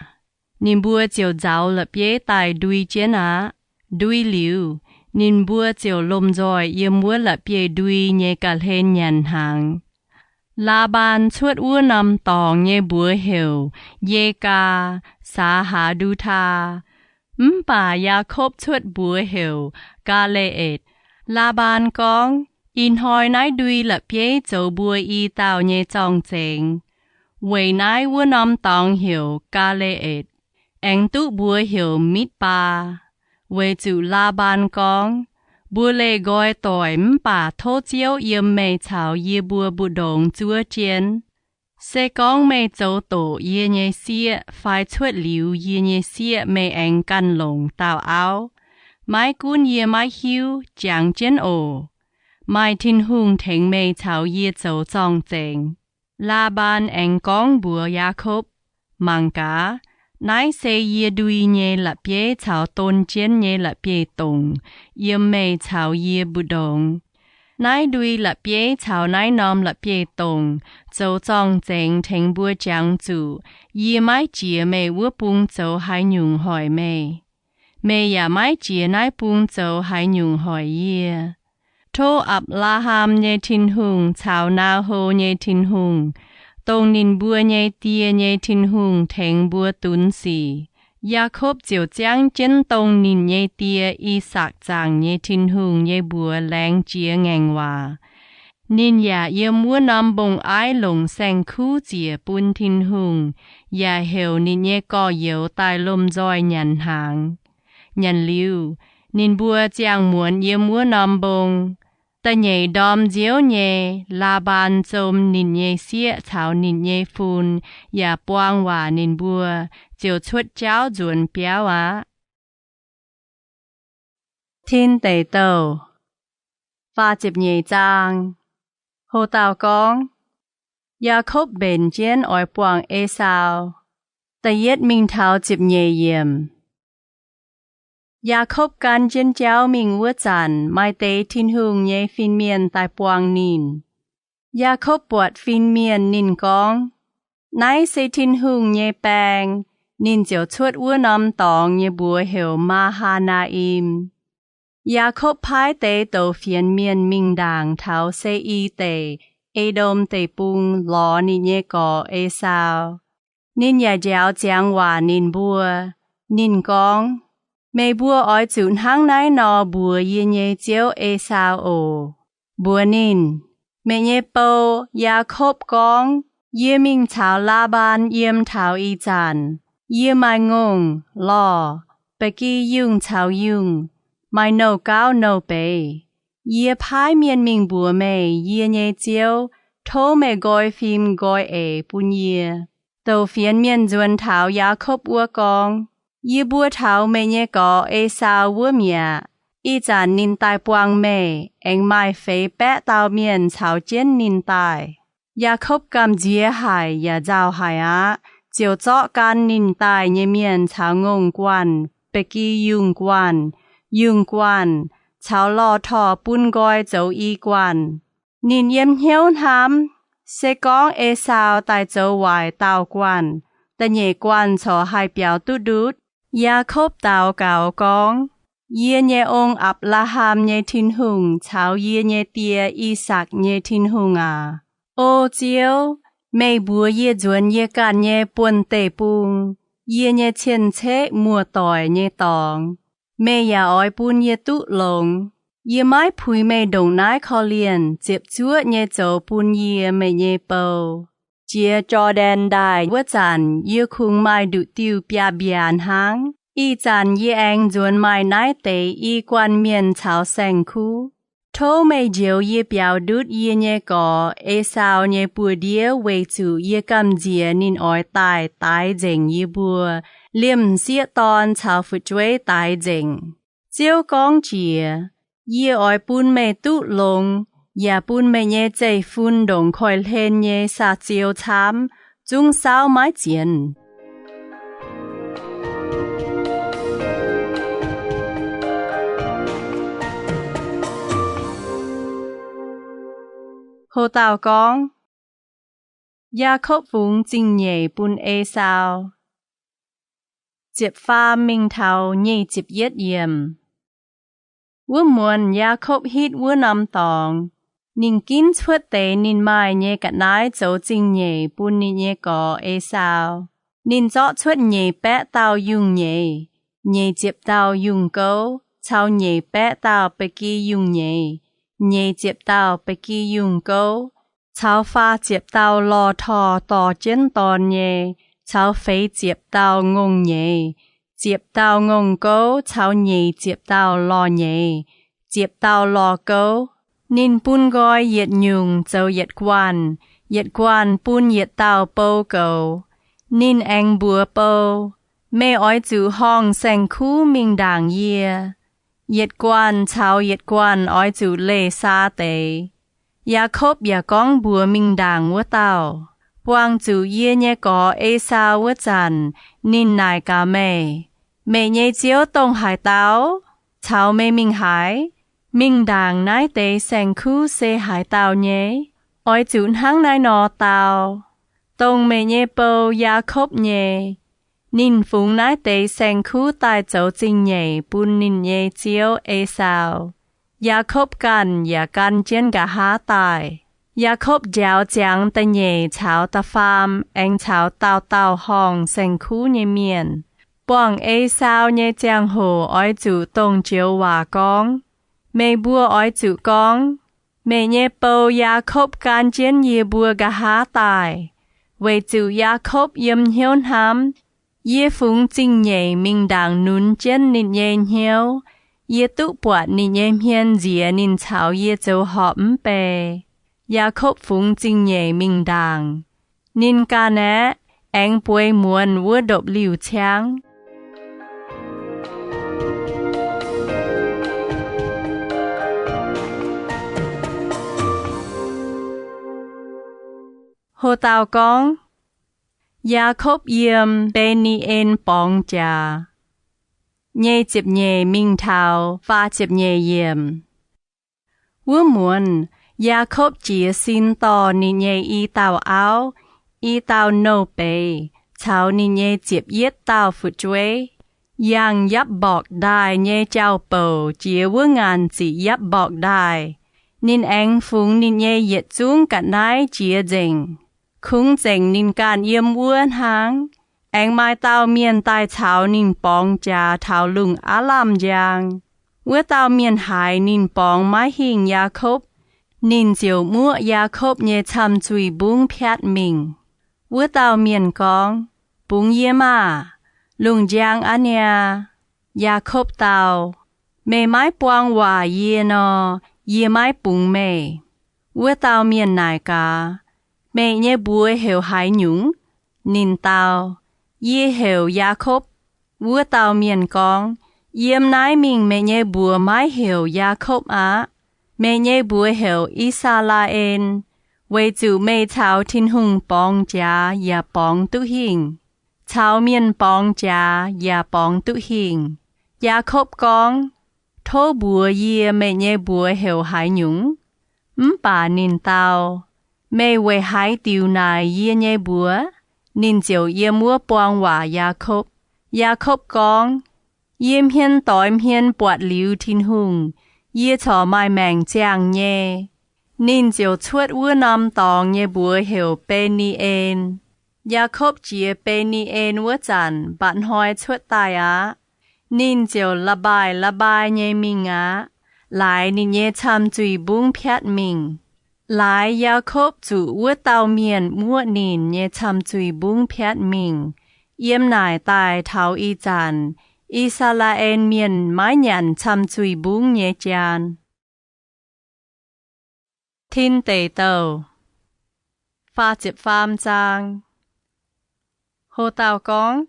Ninh mbuo ziouc nzauz la'bieiv daaih ndui jienv aqv. Ndui liuz, ninh mbuo ziouc lomh nzoih yiem wuov la'bieiv-ndui nyei ga'hlen nyanc hnaangx. Laa^mbaan cuotv wuov norm dorngx nyei mbuox heuc Yegaa, Saa^haa^ndu^taa, mv baac Yaakopv cuotv mbuox heuc Gaa^le^etc. Laa^mbaan gorngv, Ih hnoi naaiv ndui la'bieiv zoux mbuo i dauh nyei zorng-zengx. Weic naaiv wuov norm dorngx heuc Gaa^le^etc, aengx duqv mbuox heuc Mitv^baa, weic zuqc Laa^mbaan gorngv, Mbuo leih nqoi doic mv baac tov Ziouv yiem meih caux yie mbuo mbu'ndongx zuov jienv. Se gorngv meih zoux doqc yie nyei sieqv fai cuotv liuz yie nyei sieqv meih aengx ganh longc dauh auv. Maiv gunv yie maiv hiuv, jangx jienv oc. Maaih Tin-Hungh tengx meih caux yie zoux zorng-zengx. Laa^mbaan aengx gorngv mbuox Yaakopv, Mangc gaax, naaiv se yie ndui nyei la'bieiv caux don jienv nyei la'bieiv-dongc yiem meih caux yie mbu'ndongx. Naaiv ndui la'bieiv caux naaiv norm la'bieiv-dongc zoux zorng-zengx tengx mbuo jangx zuqc yie maiv jiex meih wuov bung zoux haaix nyungc hoic meih. Meih yaac maiv jiex naaiv bung zoux haaix nyungc hoic yie. Tov Apc^laa^ham nyei Tin-Hungh caux Naa^ho nyei Tin-Hungh, dongh ninh mbuo nyei die nyei Tin-Hungh tengx mbuo dunx sic. Yaakopv ziouc ziangv jienv dongh ninh nyei die, I^sakc, zaangc nyei Tin-Hungh nyei mbuox laengz jiex ngaengc waac. Ninh yaac yiem wuov norm mbong-aiv longc saeng-kuv ziec bun Tin-Hungh, yaac heuc ninh nyei gorx-youz daaih lomh nzoih nyanc hnaangx. Nyanc liuz, ninh mbuo ziangh muonz yiem wuov norm mbong. Da'nyeic ndorm nziouv nyei, Laa^mbaan zom ninh nyei sieqv caux ninh nyei fun, yaac buang waac ninh mbuo, ziouc cuotv jauv nzuonx biauv aqv. Tin Deic Douh faah ziepc nyeic zaang. Ho dauh gorngv, Yaakopv mbenc jienv oix buangh Esaau. Da'yietv mingh taux ziepc nyeic yiemc. Yaakopv gan jienv jauv mingh wuov zanc, maaih deix Tin-Hungh nyei fin-mienh daaih buangh ninh. Yaakopv buatc fin-mienh, ninh gorngv, Naaiv se Tin-Hungh nyei baeng. Ninh ziouc cuotv wuov norm dorngx nyei mbuox heuc Maa^haa^naa^im. Yaakopv paaiv deix douc fienx mienh mingh ndaangc taux Se^i Deic, E^ndom Deic-Bung, lorz ninh nyei gorx, Esaau. Ninh yaac njaaux ziangx waac ninh mbuo. Ninh gorngv, Meih mbuo oix zuqc hnangv naaiv nor mbuox yie nyei ziouv, Esaau, oc. Mbuox ninh, Meih nyei bou, Yaakopv, gorngv, Yie mingh caux Laa^mbaan yiem taux ih zanc, yie maaih ngongh, lorh, ba'gi yungh caux yungh, maaih nouh gauv nouh beiz. Yie paaiv mienh mingh mbuox meih, yie nyei ziouv, tov meih nqoi fim nqoi eix bun yie. Douc fienx mienh nzuonx taux Yaakopv wuov gorngv, Yie mbuo taux meih nyei gorx, Esaau, wuov mi'aqv. Ih zanc ninh daaih buangh meih, aengx maaih feix baeqv dauh mienh caux jienv ninh daaih. Yaakopv gamh nziex haic yaac nzauh haic aqv, ziouc zorqv gan ninh daaih nyei mienh caux ngongh guanh, ba'gi yungh guanh, yungh guanh, caux lorh torh bun nqoi zoux i guanh. Ninh yiem hnyouv hnamv, Se gorngv Esaau daaih zoux waaic dauh guanh, da'nyeic guanh corc haih biaux duqv ndutv. Yaakopv daux gaux gorngv, Yie nyei ong, Apc^laa^ham nyei Tin-Hungh caux yie nyei die, I^sakc nyei Tin-Hungh aac, O Ziouv, meih mbuox yie nzuonx yie ganh nyei buonv-deic-bung, yie nyei cien-ceqv muoz-doic nyei dorngx. Meih yaac oix bun yie duqv longx. Yie maiv puix meih ndongc naaiv korv-lienh ziepc zuoqv nyei zoux bun yie, meih nyei bou. Jiex Jor^ndaen Ndaaih wuov zanc yie kungx maaih nduqc diuh biaav-mbiaac hnangv. Ih zanc yie aengx nzuonx maaih naaiv deix i guanh mienh caux saeng-kuv. Tov meih njoux yie biaux ndutv yie nyei gorx, Esaau, nyei buoz-ndiev, weic zuqc yie gamh nziex ninh oix daaih daix nzengc yie mbuo. Liemh m'sieqv dorn caux fu'jueiv daix nzengc. Ziouv gorngv jiex, Yie oix bun meih duqv longx, yaac bun meih nyei zeiv-fun ndongc koiv-hlen nyei saa-ziou camv, zungv saauv maiv zienx. Ho dauh gorngv, Yaakopv Fungx Zingh Nyeic Bun Esaau. Ziepc faam mingh taux nyic ziepc yietv yiemc. Wuov muonz Yaakopv hitv wuov norm dorngx, ninh ginv cuotv deix ninh maaih nyei ga'naaiv zoux zingh nyeic bun ninh nyei gorx, Esaau. Ninh zorqv cuotv nyeic baeqv dauh yungh nyeiz, nyeic ziepc dauh yungh gouv, caux nyeic baeqv dauh ba'gi yungh nyeiz, nyeic ziepc dauh ba'gi yungh gouv, caux faah ziepc dauh lorh torh dorh jienv dorn nyei, caux feix ziepc dauh ngongh nyeiz, ziepc dauh ngongh gouv caux nyeic ziepc dauh lorh nyeiz, ziepc dauh lorh gouv. Ninh bun nqoi yietc nyungc zoux yietc guanh, yietc guanh bun yietc dauh bou goux. Ninh aengx mbuox bou, Meih oix zuqc horngh saeng-kuv mingh ndaangc yie. Yietc guanh caux yietc guanh oix zuqc leih saa deix. Yaakopv yaac gorngv mbuox mingh ndaangc wuov dauh, Buangh zuqc yie nyei gorx, Esaau, wuov zanc ninh naaic gaax meih, Meih nyei ziouv dongh haaix dauh? Caux meih mingh haaix? Mingh ndaangc naaiv deix saeng-kuv se haaix dauh nyei? Oix zuqc hnangv naaiv nor dau. Dongh meih nyei bou, Yaakopv, nyei. Ninh fungx naaiv deix saeng-kuv daaih zoux zingh nyeic bun ninh nyei ziouv, Esaau. Yaakopv ganh yaac gan jienv nqa'haav daaih. Yaakopv njaaux ziangx da'nyeic caux da'faam aengx caux dauh dauh horngh saeng-kuv nyei mienh. Buangh Esaau nyei ziangh hoc oix zuqc dongh joux waac gorngv. Meih mbuo oix zuqc gorngv, Meih nyei bou, Yaakopv, gan jienv yie mbuo nqa'haav daaih. Weic zuqc Yaakopv yiem hnyouv hnamv, Yie fungx zingh nyeic mingh ndaangc nunz jienv ninh nyei hnyouv. Yie duqv buatc ninh nyei hmien nziex ninh caux yie zoux horpc mv bei. Yaakopv fungx zingh nyeic mingh ndaangc. Ninh ganh aeqv, aengx bueix muonz wuov ndopv-liuh ciangv. Ho dauh gorngv, Yaakopv Yiem Be^ni^en Borngz Jaax. Nyei ziepc nyeic mingh taux faah ziepc nyeic yiemc. Wuov muonz, Yaakopv jiez sin dorh ninh nyei i dauh auv, i dauh nouh beiz, caux ninh nyei ziepc yietv dauh fu'jueiv, yangh Yapv-mborqc Ndaaih nyei jauv-bouc jiex wuov ngaanc ziqc Yapv-mborqc Ndaaih. Ninh aengx fungx ninh nyei yietc zungv ga'naaiv jiex nzengc. Kungx zengc ninh ganh yiem wuov hnangv. Aengx maaih dauh mienh daaih caux ninh borngz jaax taux lungh aav lamh njang. Wuov dauh mienh haiz ninh borngz maiv hingh Yaakopv, ninh ziouc muoqv Yaakopv nyei camh zuih mbungv piatv mingh. Wuov dauh mienh gorngv, Bungx yie maah! Lungh njang aqv niaa. Yaakopv dau, Meih maiv buang waac yie nor, yie maiv bungx meih. Wuov dauh mienh naaic gaax, Meih nyei mbuox heuc haaix nyungc? Ninh dau, Yie heuc Yaakopv. Wuov dauh mienh gorngv, Yiem naaiv mingh meih nyei mbuox maiv heuc Yaakopv aqv. Meih nyei mbuox heuc I^saa^laa^en, weic zuqc meih caux Tin-Hungh borngz jaax yaac borngz duqv hingh, caux mienh borngz jaax yaac borngz duqv hingh. Yaakopv gorngv, Tov mbuox yie meih nyei mbuox heuc haaix nyungc? Mv baac ninh dau, Meih weic haaix diuc naaic yie nyei mbuox? Ninh ziouc yiem wuov buang waac Yaakopv. Yaakopv gorngv, Yie hmien doix hmien buatc liuz Tin-Hungh, yie corc maaih maengc ziangh nyei. Ninh ziouc cuotv wuov norm dorngx nyei mbuox heuc Be^ni^en. Yaakopv jiez Be^ni^en wuov zanc mba'hnoi cuotv daaih aqv. Ninh ziouc La'mbaaih La'mbaaih nyei mingh aqv, laaix ninh nyei camh zuih mbungv piatv mingh. Laaix Yaakopv zuqc wuov dauh mienh muoqv ninh nyei camh zuih mbungv piatv mingh. Yiem naaic daaih taux ih zanc, I^saa^laa^en Mienh maiv nyanc camh zuih mbungv nyei jaan. Tin Deic Douh faah ziepc faam zaang. Ho dauh gorngv,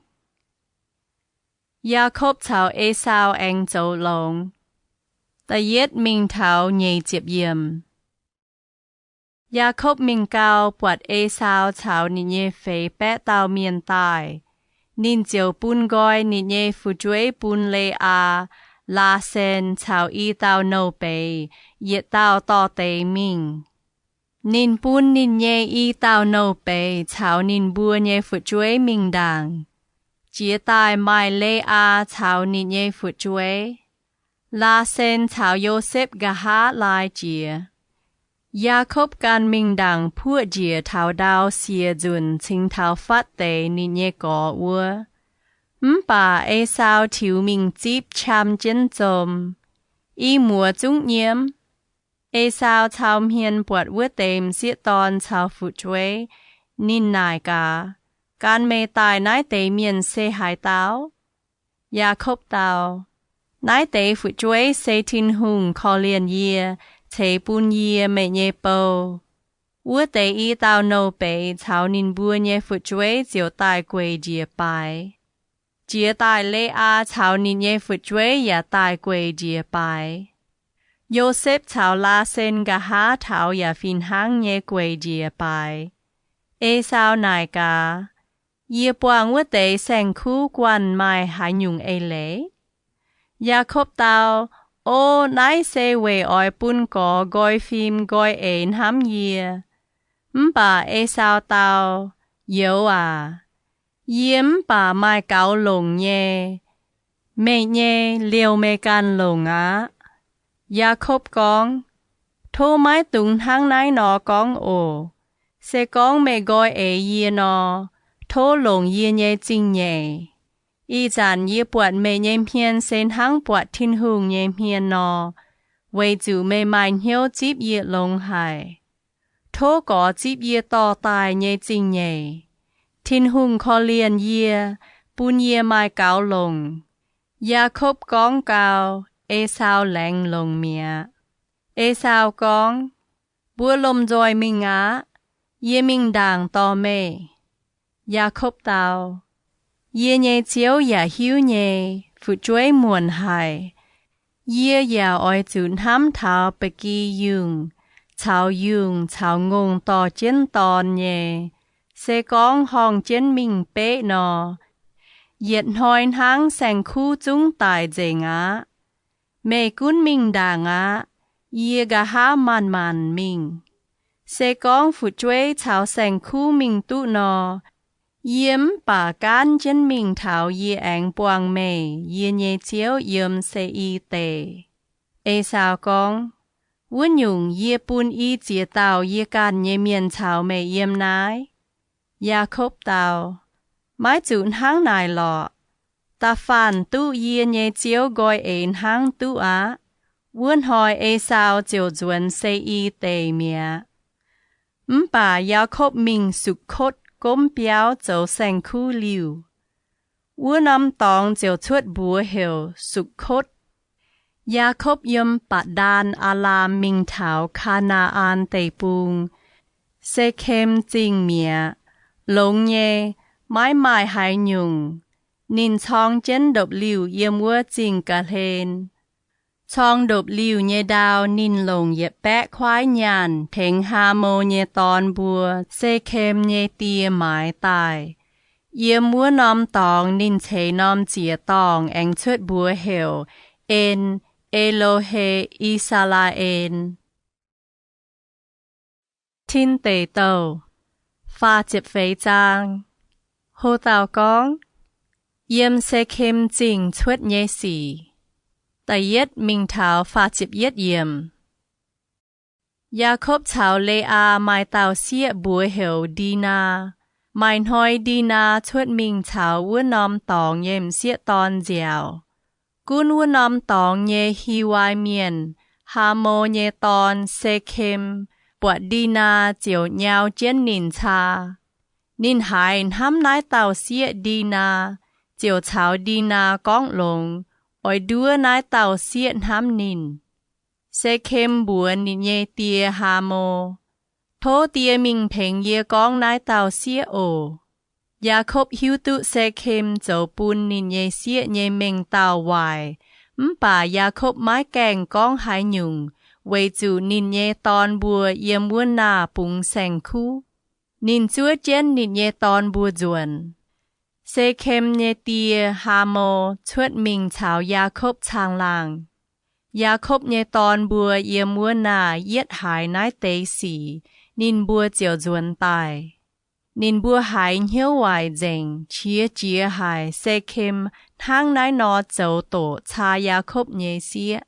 Yaakopv caux Esaau aengx zoux longx. Da'yietv mingh taux nyeic ziepc yiemc. Yaakopv mingh gau, buatc Esaau caux ninh nyei feix baeqv dauh mienh daaih. Ninh ziouc bun nqoi ninh nyei fu'jueiv bun Le^aa, Laasen caux i dauh nouh beiz yietc dauh dorh deix mingh. Ninh bun ninh nyei i dauh nouh beiz caux ninh mbuo nyei fu'jueiv mingh ndaangc. Jiex daaih maaih Le^aa caux ninh nyei fu'jueiv. Laasen caux Yosepv nqa'haav laai jiex. Yaakopv ganh mingh ndaangc puoqv njiec taux ndau siec nzunc cingx taux fatv deix ninh nyei gorx wuov. Mv baac Esaau tiux mingh zipv qam jienv zom. I muoz zungv nyiemv. Esaau cau hmien buatc wuov deix m'sieqv dorn caux fu'jueiv. Ninh naaic gaax, Gan meih daaih naaiv deix mienh se haaix dauh? Yaakopv dau, Naaiv deix fu'jueiv se Tin-Hungh korv-lienh yie, ceix bun yie meih nyei bou. Wuov deix i dauh nouh beiz caux ninh mbuo nyei fu'jueiv ziouc daaih gueic njiec baaix. Jiex daaih Le^aa caux ninh nyei fu'jueiv yaac daaih gueic njiec baaix. Yosepv caux Laasen nqa'haav taux yaac fih hnangv nyei gueic njiec baaix. Esaau naaic gaax, Yie buangh wuov deix saeng-kuv guanh maaih haaix nyungc eix leiz? Yaakopv dau, O, naaiv se weic oix bun gorx nqoi fim nqoi eix hnamv yie. Mv baac Esaau dau, Youz aac, yie mv baac maaih gaux longc nyei. Meih nyei liouh meih ganh longc aqv. Yaakopv gorngv, Tov maiv dungx hnangv naaiv nor gorngv oc. Se gorngv meih nqoi eix yie nor, tov longc yie nyei zingh nyeic. Ih zanc yie buatc meih nyei hmien se hnangv buatc Tin-Hungh nyei hmien nor, weic zuqc meih maaih hnyouv zipv yie longx haic. Tov gorx zipv yie dorh daaih nyei zingh nyeic. Tin-Hungh korv-lienh yie, bun yie maaih gaux longc. Yaakopv gorngv gau, Esaau laengz longc mi'aqv. Esaau gorngv, Mbuo lomh nzoih mingh aqv. Yie mingh ndaangc dorh meih. Yaakopv dau, Yie nyei ziouv yaac hiuv nyei, fu'jueiv muonc haic. Yie yaac oix zuqc hnamv taux ba'gi yungh caux yungh caux ngongh dorh jienv dorn nyei. Se gorngv horngh jienv mingh beqv nor, yietc hnoi hnangv saeng-kuv zungv daic nzengc aqv. Meih gunv mingh ndaangc aqv. Yie nqa'haav maanc-maanc mingh. Se gorngv fu'jueiv caux saeng-kuv mingh duqv nor, yie mv baac gaanv jienv mingh taux yie aengx buangh meih, yie nyei ziouv, yiem Se^i Deic. Esaau gorngv, Wuov nyungc, yie bun i ziex dauh yie ganh nyei mienh caux meih yiem naaiv. Yaakopv dau, Maiv zuqc hnangv naaic lorqc. Da'faanh duqv yie nyei ziouv nqoi eix hnangv duqv aqv. Wuov hnoi Esaau ziouc nzuonx Se^i Deic mi'aqv. Mv baac Yaakopv mingh Sukv^kotv gomv biauv zoux saeng-kuv liuh. Wuov norm dorngx ziouc cuotv mbuox heuc Sukv^kotv. Yaakopv yiem Baac^ndaan Aa^laam mingh taux Kaa^naa^an Deic-Bung, Se^kem Zingh mi'aqv. Longx nyei, maiv maaih haaix nyungc. Ninh corng jienv ndopv-liuh yiem wuov zingh ga'hlen. Corng ndopv-liuh nyei ndau ninh longc yietc baeqv kuaaiv nyaanh tengx Haamo nyei dorn mbuo, Se^kem nyei die, maaiz daaih. Yiem wuov norm dorngx ninh ceix norm ziex dorngh aengx cuotv mbuox heuc En^e^lo^he, I^saa^laa^en. Tin Deic Douh faah ziepc feix zaang. Ho dauh gorngv, Yiem Se^kem Zingh Cuotv Nyei Sic. Da'yietv mingh taux faah ziepc yietv yiemc. Yaakopv caux Le^aa maaih dauh sieqv mbuox heuc Ndinaa. Maaih hnoi Ndinaa cuotv mingh caux wuov norm dorngx nyei m'sieqv dorn nziaauc. Gunv wuov norm dorngx nyei Hiwai Mienh, Haamo nyei dorn, Se^kem, buatc Ndinaa ziouc nyau jienv ninh caa. Ninh haiz hnamv naaiv dauh sieqv Ndinaa, ziouc caux Ndinaa gorngv longx, oix nduov naaiv dauh sieqv hnamv ninh. Se^kem mbuox ninh nyei die, Haamo, Tov die mingh pengx yie gorngv naaiv dauh sieqv oc. Yaakopv hiuv duqv Se^kem zoux bun ninh nyei sieqv nyei mengh dauh waaic, mv baac Yaakopv maiv gaengh gorngv haaix nyungc, weic zuqc ninh nyei dorn mbuo yiem wuov naah bungx saeng-kuv. Ninh zuov jienv ninh nyei dorn mbuo nzuonx. Se^kem nyei die, Haamo, cuotv mingh caux Yaakopv caangh laangh. Yaakopv nyei dorn mbuo yiem wuov naah yietv haiz naaiv deix sic, ninh mbuo ziouc nzuonx daaih. Ninh mbuo haiz hnyouv waaic nzengc, qiex jiez haic, Se^kem hnangv naaiv nor zoux doqc caa Yaakopv nyei sieqv.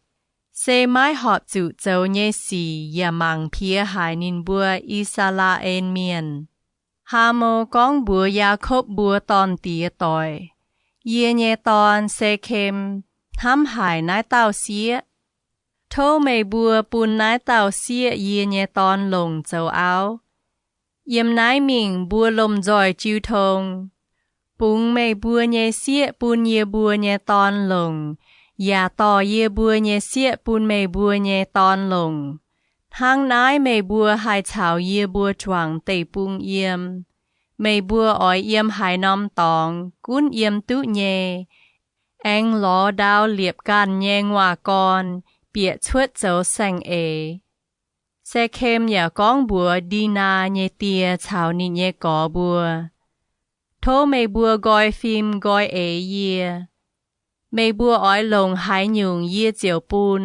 Se maiv horpc zuqc zoux nyei sic yaac mangc piex haic ninh mbuo I^saa^laa^en Mienh. Haamo gorngv mbuox Yaakopv mbuo dorn-diex doic, Yie nyei dorn, Se^kem, hnamv haic naaiv dauh sieqv. Tov meih mbuo bun naaiv dauh sieqv yie nyei dorn longc zoux auv. Yiem naaiv mingh mbuo lomh nzoih jiu tong. Bungx meih mbuo nyei sieqv bun yie mbuo nyei dorn longc, yaac dorh yie mbuo nyei sieqv bun meih mbuo nyei dorn longc. Hnangv naaiv meih mbuo haih caux yie mbuo juangc deic-bung yiem. Meih mbuo oix yiem haaix norm dorngx gunv yiem duqv nyei. Aengx lorz ndau liepc ganh nyei nguaac gorn bieqc cuotv zoux saeng-eix. Se^kem yaac gorngv mbuox Ndinaa nyei die caux ninh nyei gorx mbuo, Tov meih mbuo nqoi fim nqoi eix yie. Meih mbuo oix longc haaix nyungc yie ziouc bun.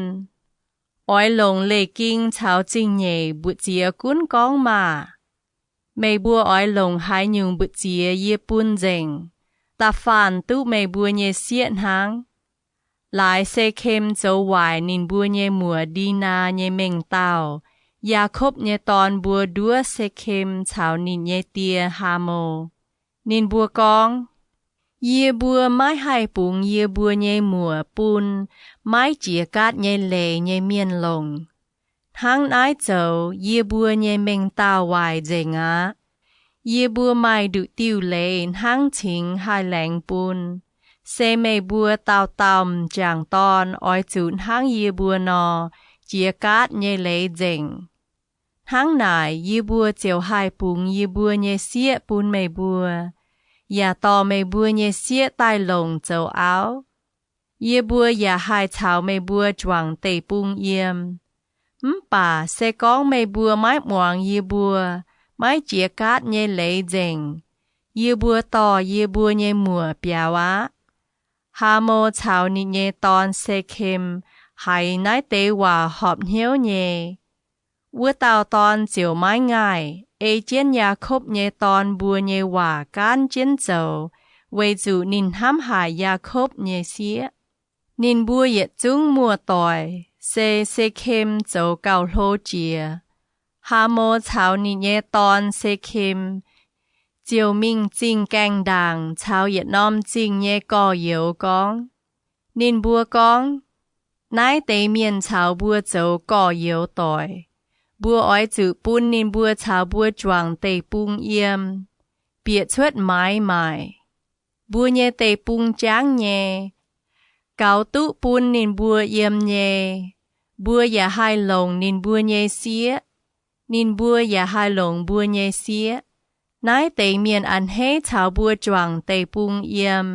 Oix longc leiz-ging caux zingh nyeic mbu'ziex gunv gorngv maah! Meih mbuo oix longc haaix nyungc mbu'ziex yie bun nzengc, da'faanh duqv meih mbuo nyei sieqv hnangv. Laaix Se^kem zoux waaic ninh mbuo nyei muoc Ndinaa nyei mengh dauh, Yaakopv nyei dorn mbuo, nduov Se^kem caux ninh nyei die, Haamo. Ninh mbuo gorngv, Yie mbuo maiv haih bungx yie mbuo nyei muoc bun maiv jiex gaatv nyei leiz nyei mienh longc. Hnangv naaiv zoux yie mbuo nyei mengh dauh waaic nzengc aqv. Yie mbuo maaih nduqc diuh leiz hnangv cingx haih laengz bun. Se meih mbuo dauh dauh m'jangc dorn oix zuqc hnangv yie mbuo nor, jiex gaatv nyei leiz nzengc. Hnangv naaic yie mbuo ziouc haih bungx yie mbuo nyei sieqv bun meih mbuo, yaac dorh meih mbuo nyei sieqv daaih longc zoux auv. Yie mbuo yaac haih caux meih mbuo juangc deic-bung yiem. Mv baac se gorngv meih mbuo maiv muangx yie mbuo, maiv jiex gaatv nyei leiz nzengc, yie mbuo dorh yie mbuo nyei muoc biaux aqv. Haamo caux ninh nyei dorn, Se^kem, haiz naaiv deix waac horpc hnyouv nyei. Wuov dauh dorn ziouc maiv ngaih, ei jienv Yaakopv nyei dorn mbuo nyei waac gaanv jienv zoux, weic zuqc ninh hnamv haic Yaakopv nyei sieqv. Ninh mbuo yietc zungv muoz-doic, se Se^kem zoux gauh hlo jiex. Haamo caux ninh nyei dorn, Se^kem, ziouc mingh zingh gaengh ndaangc caux yietc norm zingh nyei gorx-youz gorngv. Ninh mbuo gorngv, Naaiv deix mienh caux mbuo zoux gorx-youz doic. Mbuo oix zuqc bun ninh mbuo caux mbuo juangc deic-bung yiem, bieqc cuotv maaiz maaic. Mbuo nyei deic-bung jangv nyei. Gaux duqv bun ninh mbuo yiem nyei, mbuo yaac haih longc ninh mbuo nyei sieqv, ninh mbuo yaac haih longc mbuo nyei sieqv. Naaiv deix mienh a'hneiv caux mbuo juangc deic-bung yiem,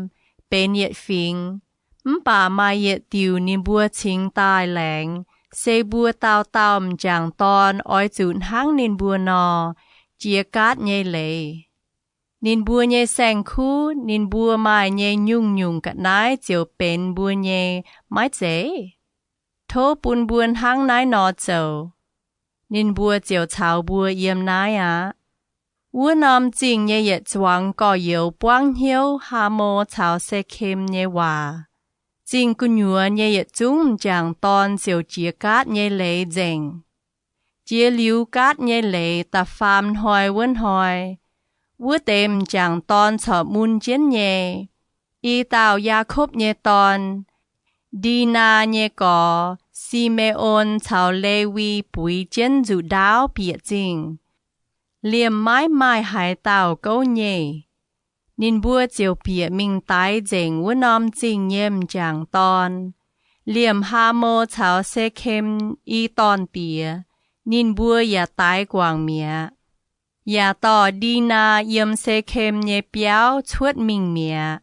benx yietc fingx. Mv baac maaih yietc diuc ninh mbuo cingx daaih laengz, se mbuo dauh dauh m'jangc dorn oix zuqc hnangv ninh mbuo nor, jiex gaatv nyei leiz. Ninh mbuo nyei saeng-kuv, ninh mbuo maaih nyei nyungc-nyungc ga'naaiv ziouc benx mbuo nyei, maiv zeiz? Tov bun mbuo hnangv naaiv nor zoux. Ninh mbuo ziouc caux mbuo yiem naaiv aqv. Wuov norm zingh nyei yietc zuangx gorx-youz buangv hnyouv Haamo caux Se^kem nyei waac. Zingh gu'nyuoz nyei yietc zungv m'jangc dorn ziouc jiex gaatv nyei leiz nzengc. Jiex liuz gaatv nyei leiz da'faam hnoi wuov hnoi, wuov deix m'jangc dorn corc mun jienv nyei. I dauh Yaakopv nyei dorn, Ndinaa nyei gorx, Si^me^on caux Lewi buix jienv nzuqc ndaauv bieqc zingh. Liemh maiv maaih haaix dauh gouv nyeih. Ninh mbuo ziouc bieqc mingh daix nzengc wuov norm zingh nyei m'jangc dorn. Liemh Haamo caux Sekem i dorn-diex, ninh mbuo yaac daix guangc mi'aqv, yaac dorh Ndinaa yiem Sekem nyei biauv cuotv mingh mi'aqv.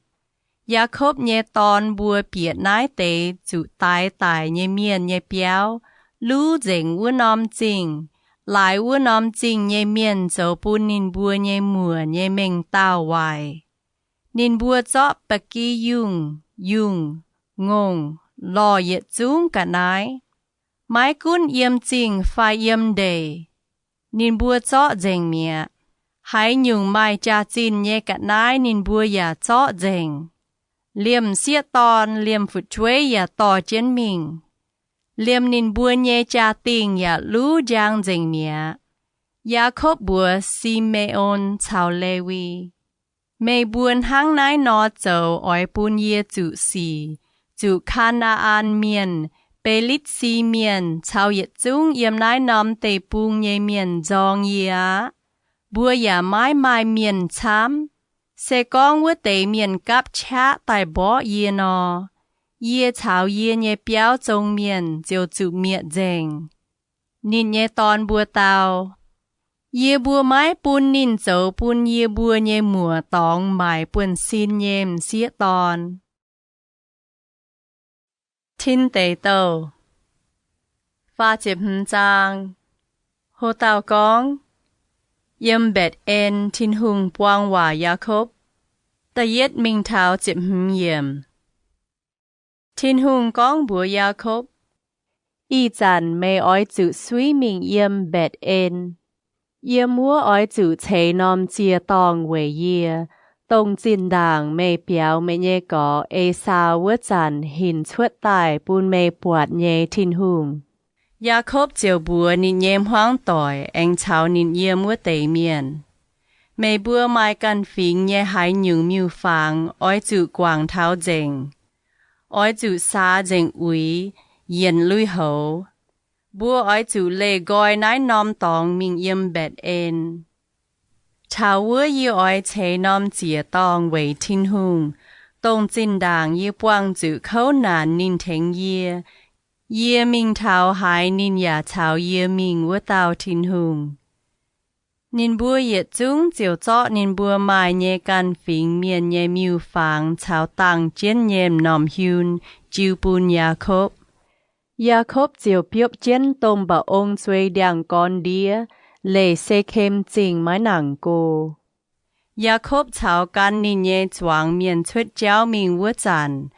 Yaakopv nyei dorn mbuo bieqc naaiv deix zuqc daix daic nyei mienh nyei biauv, luv nzengc wuov norm zingh, laaix wuov norm zingh nyei mienh zoux bun ninh mbuo nyei muoc nyei mengh dauh waaic. Ninh mbuo zorqv ba'gi yungh, yungh, ngongh, lorh yietc zungv ga'naaiv, maiv gunv yiem zingh fai yiem ndeic, ninh mbuo zorqv nzengc mi'aqv. Haaix nyungc maaih jaax-zinh nyei ga'naaiv ninh mbuo yaac zorqv nzengc. Liemh m'sieqv dorn liemh fu'jueiv yaac dorh jienv mingh. Liemh ninh mbuo nyei jaa-dingh yaac luv njang nzengc mi'aqv. Yaakopv mbuox Si^me^on caux Lewi, Meih mbuo hnangv naaiv nor zoux oix bun yie zuqc sic, zuqc Kaa^naa^an Mienh, Be^litv^si Mienh caux yietc zungv yiem naaiv norm deic-bung nyei mienh nzorng yie aqv. Mbuo yaac maiv maaih mienh camv. Se gorngv wuov deix mienh gapv qaqv daaih mborqv yie nor, yie caux yie nyei biauv zong mienh ziouc zuqc mietc nzengc. Ninh nyei dorn mbuo dau, Yie mbuo maiv bun ninh zoux bun yie mbuo nyei muoc dorngx maaic buonv-sin nyei m'sieqv dorn. Tin Deic Douh Ho dauh gorngv, Yiem Mbetc^en Tin-Hungh buang waac Yaakopv. Da'yietv mingh taux ziepc hmz yiemc. Tin-Hungh gorngv mbuox Yaakopv, Ih zanc meih oix zuqc suiv mingh yiem Mbetc^en. Yiem wuov oix zuqc ceix norm ziec-dorngh weic yie, dongh zinh ndaangc meih biaux meih nyei gorx, Esaau, wuov zanc hinc cuotv daaih bun meih buatc nyei Tin-Hungh. Yaakopv ziouc mbuox ninh nyei hmuangv doic aengx caux ninh yiem wuov deix mienh, Meih mbuo maaih ganh fingx nyei haaix nyungc miuc-fangx oix zuqc guangc taux nzengc. Oix zuqc saax nzengc uix, yienc lui-houx. Mbuo oix zuqc leih nqoi naaiv norm dorngx mingh yiem Mbetc^en. Taux wuov yie oix ceix norm ziec-dorngh weic Tin-Hungh, dongh zinh ndaangc yie buangh zuqc kouv naanc ninh tengx yie, yie mingh taux haaix ninh yaac caux yie mingh wuov dauh Tin-Hungh. Ninh mbuo yietc zungv ziouc zorqv ninh mbuo maaih nyei ganh fingx mienh nyei miuc-fangx caux dangh jienv nyei m'normh hiunh jiu bun Yaakopv. Yaakopv ziouc biopv jienv domh mba'ong zuei ndiangx-gorn ndiev, leih Sekem Zingh maiv nangc go. Yaakopv caux gan ninh nyei zuangx mienh cuotv jauv mingh wuov zanc,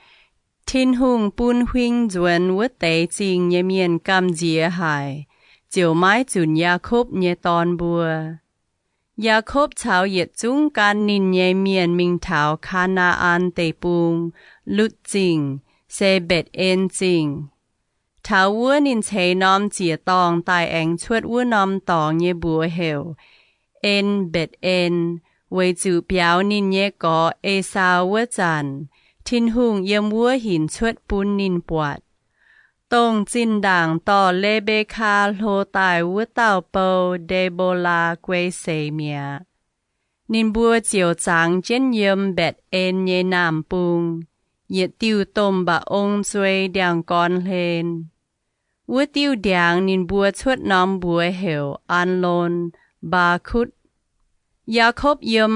Tin-Hungh bun huing nzuonx wuov deix zingh nyei mienh gamh nziex haic, ziouc maiv zunc Yaakopv nyei dorn mbuo. Yaakopv caux yietc zungv gan ninh nyei mienh mingh taux Kaa^naa^an Deic-Bung, Lutv Zingh, se Mbetc^en Zingh. Taux wuov ninh ceix norm ziec-dorngh daaih aengx cuotv wuov norm dorngx nyei mbuox heuc En Mbetc^en, weic zuqc biaux ninh nyei gorx, Esaau, wuov zanc, Tin-Hungh yiem wuov hinc cuotv bun ninh buatc. Dongh zinh ndaangc dorh Le^mbe^kaa hlo daaih wuov dauh bou, Nde^mbo^laa, guei seix mi'aqv. Ninh mbuo ziouc zangx jienv yiem Mbetc^en nyei naamh bung, yietc diuh domh mba'ong zuei ndiangx-gorn hlen. Wuov diuh ndiangx ninh mbuo cuotv norm mbuox heuc Aalon, Mbaakutv. Yaakopv yiem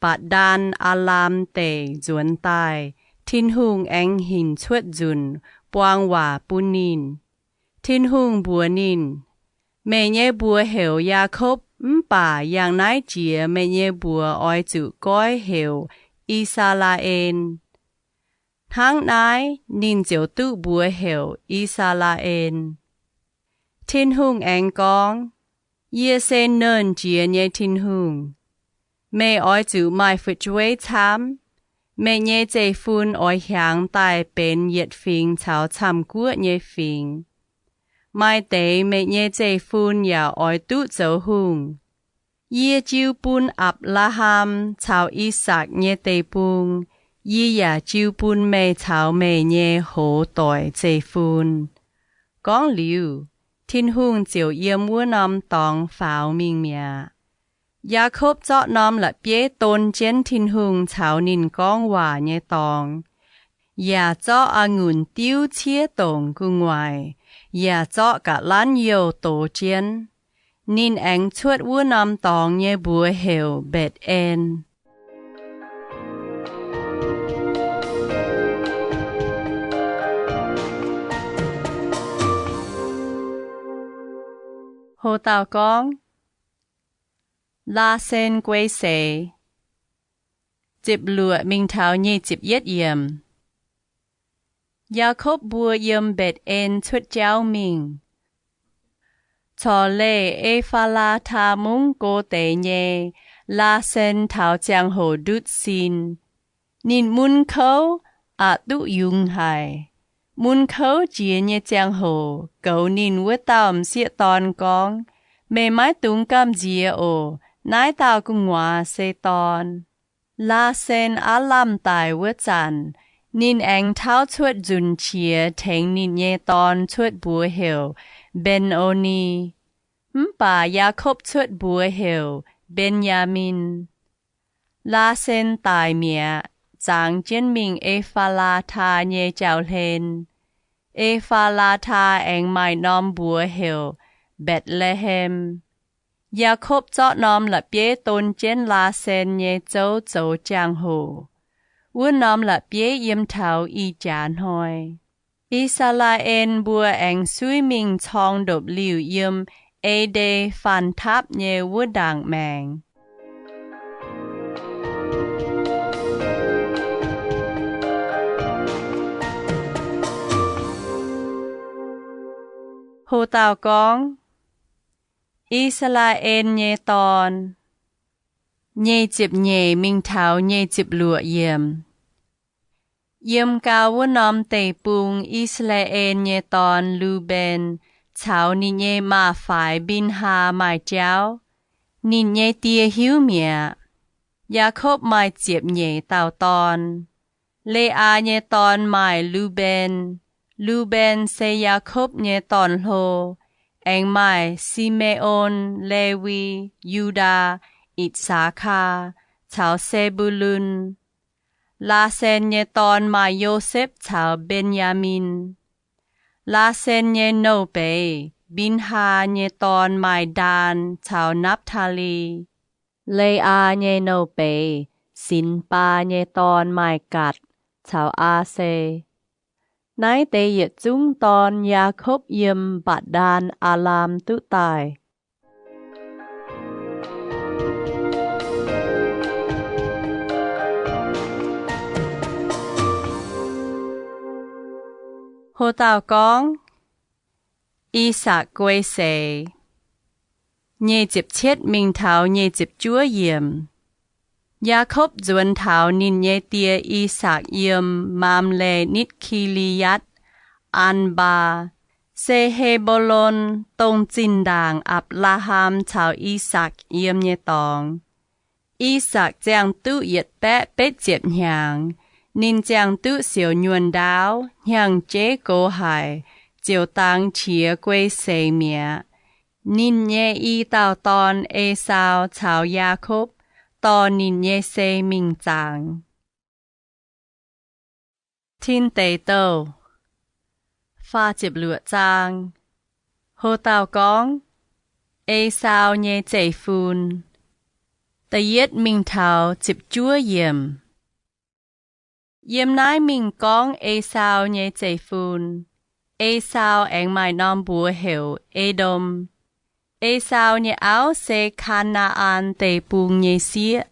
Mbaa^ndaan Aalaam Deic nzuonx daaih, Tin-Hungh aengx hinc cuotv nzunc, buang waac bun ninh. Tin-Hungh mbuox ninh, Meih nyei mbuox heuc Yaakopv, mv baac yangh naaiv jiex meih nyei mbuox oix zuqc goiv heuc I^saa^laa^en. Hnangv naaiv ninh ziouc duqv mbuox heuc I^saa^laa^en. Tin-Hungh aengx gorngv, Yie se Nernh Jiex nyei Tin-Hungh. Meih oix zuqc maaih fu'jueiv camv. Meih nyei zeiv-fun oix hiaangx daaih benx yietc fingx caux camv-guoqv nyei fingx. Maaih deix meih nyei zeiv-fun yaac oix duqv zoux hungh. Yie jiu bun Apc^laa^ham caux I^sakc nyei deic-bung, yie yaac jiu bun meih caux meih nyei hoz doic zeiv-fun. Gorngv liuz, Tin-Hungh ziouc yiem wuov norm dorngx faaux mingh mi'aqv. Yaakopv zorqv norm la'bieiv don jienv Tin-Hungh caux ninh gorngv waac nyei dorngx. yaac zorqv a'ngunc diuv ciev dongc gu'nguaaic, yaac zorqv ga'lanv youh dox jienv. Ninh aengx cuotv wuov norm dorngx nyei mbuox heuc Mbetc^en. Ho dauh gorngv, Laasen Guei Seix. Ziepc luoqc mingh taux nyic ziepc yietv yiemc. Yaakopv mbuo yiem Mbetc^en cuotv jauv mingh, corc leih E^faa^laa^taa Mungv go deix nyei Laasen taux ziangh hoc ndutv sin. Ninh mun kouv aqc duqv yungz haic. Mun kouv jiex nyei ziangh hoc goux ninh wuov dauh m'sieqv dorn gorngv, Meih maiv dungx gamh nziex oc. Naaiv dauh gu'nguaaz se dorn. Laasen aav lamh daic wuov zanc, ninh aengx tauv cuotv nzunc qiex tengx ninh nyei dorn cuotv mbuox heuc Mben^o^ni. Mv baac Yaakopv cuotv mbuox heuc Mben^yaa^min. Laasen daic mi'aqv, zangx jienv mingh E^faa^laa^taa nyei jauv-hlen. E^faa^laa^taa aengx maaih norm mbuox heuc Mbetc^le^hem. Yaakopv zorqv norm la'bieiv don jienv Laasen nyei zouv zoux jangx-hoc. Wuov norm la'bieiv yiem taux ih jaax hnoi. I^saa^laa^en mbuo aengx suiv mingh corng ndopv-liuh yiem Ede Faanh Tapv nyei wuov ndaangc maengx. Ho dauh gorngv, I^saa^laa^en nyei Dorn. Nyic ziepc nyeic mingh taux nyic ziepc luoqc yiemc. Yiem gau wuov norm deic-bung, I^saa^laa^en nyei dorn, Lu^mben, caux ninh nyei maa-faix, Mbin^haa, maaih jauv. Ninh nyei die hiuv mi'aqv. Yaakopv maaih ziepc nyeic dauh dorn. Le^aa nyei dorn maaih Lu^mben. Lu^mben se Yaakopv nyei dorn-hlo, aengx maaih Si^me^on, Lewi, Yu^ndaa, Itc^saa^kaa, caux Se^mbu^lun. Laasen nyei dorn maaih Yosepv caux Mben^yaa^min. Laasen nyei nouh beiz, Mbin^haa, nyei dorn maaih Ndaan caux Napv^taa^li. Le^aa nyei nouh beiz, Sinx^baa, nyei dorn maaih Gaatc caux Aa^se. Naaiv deix yietc zungv dorn, Yaakopv yiem Mbatc^ndaan Aalam duqv daaih. Ho dauh gorngv, I^sakc Guei Seix. Nyic ziepc cietv mingh taux nyic ziepc juov yiemc. Yaakopv nzuonx taux ninh nyei die, I^sakc, yiem Maamle nitv Ki^li^yaatv, Aan^mbaa, se He^mbo^lon, dongh zinh ndaangc Apc^laa^ham caux I^sakc yiem nyei dorngx. I^sakc ziangh duqv yietc baeqv betv ziepc hnyangx. Ninh ziangh duqv siouc nyuonh ndaauv, hnyangx-jeiv gox haic, ziouc dangx qiex guei seix mi'aqv. Ninh nyei i dauh dorn, Esaau, caux Yaakopv dorh ninh nyei sei mingh zaangc. Tin Deic Douh faah ziepc luoqc zaang. Ho dauh gorngv, Esaau nyei zeiv-fun. Da'yietv mingh taux ziepc juov yiemc. Yiem naaiv mingh gorngv Esaau nyei zeiv-fun. Esaau aengx maaih norm mbuox heuc E^ndom. Esaau nyei auv se Kaa^naa^an Deic-Bung nyei sieqv.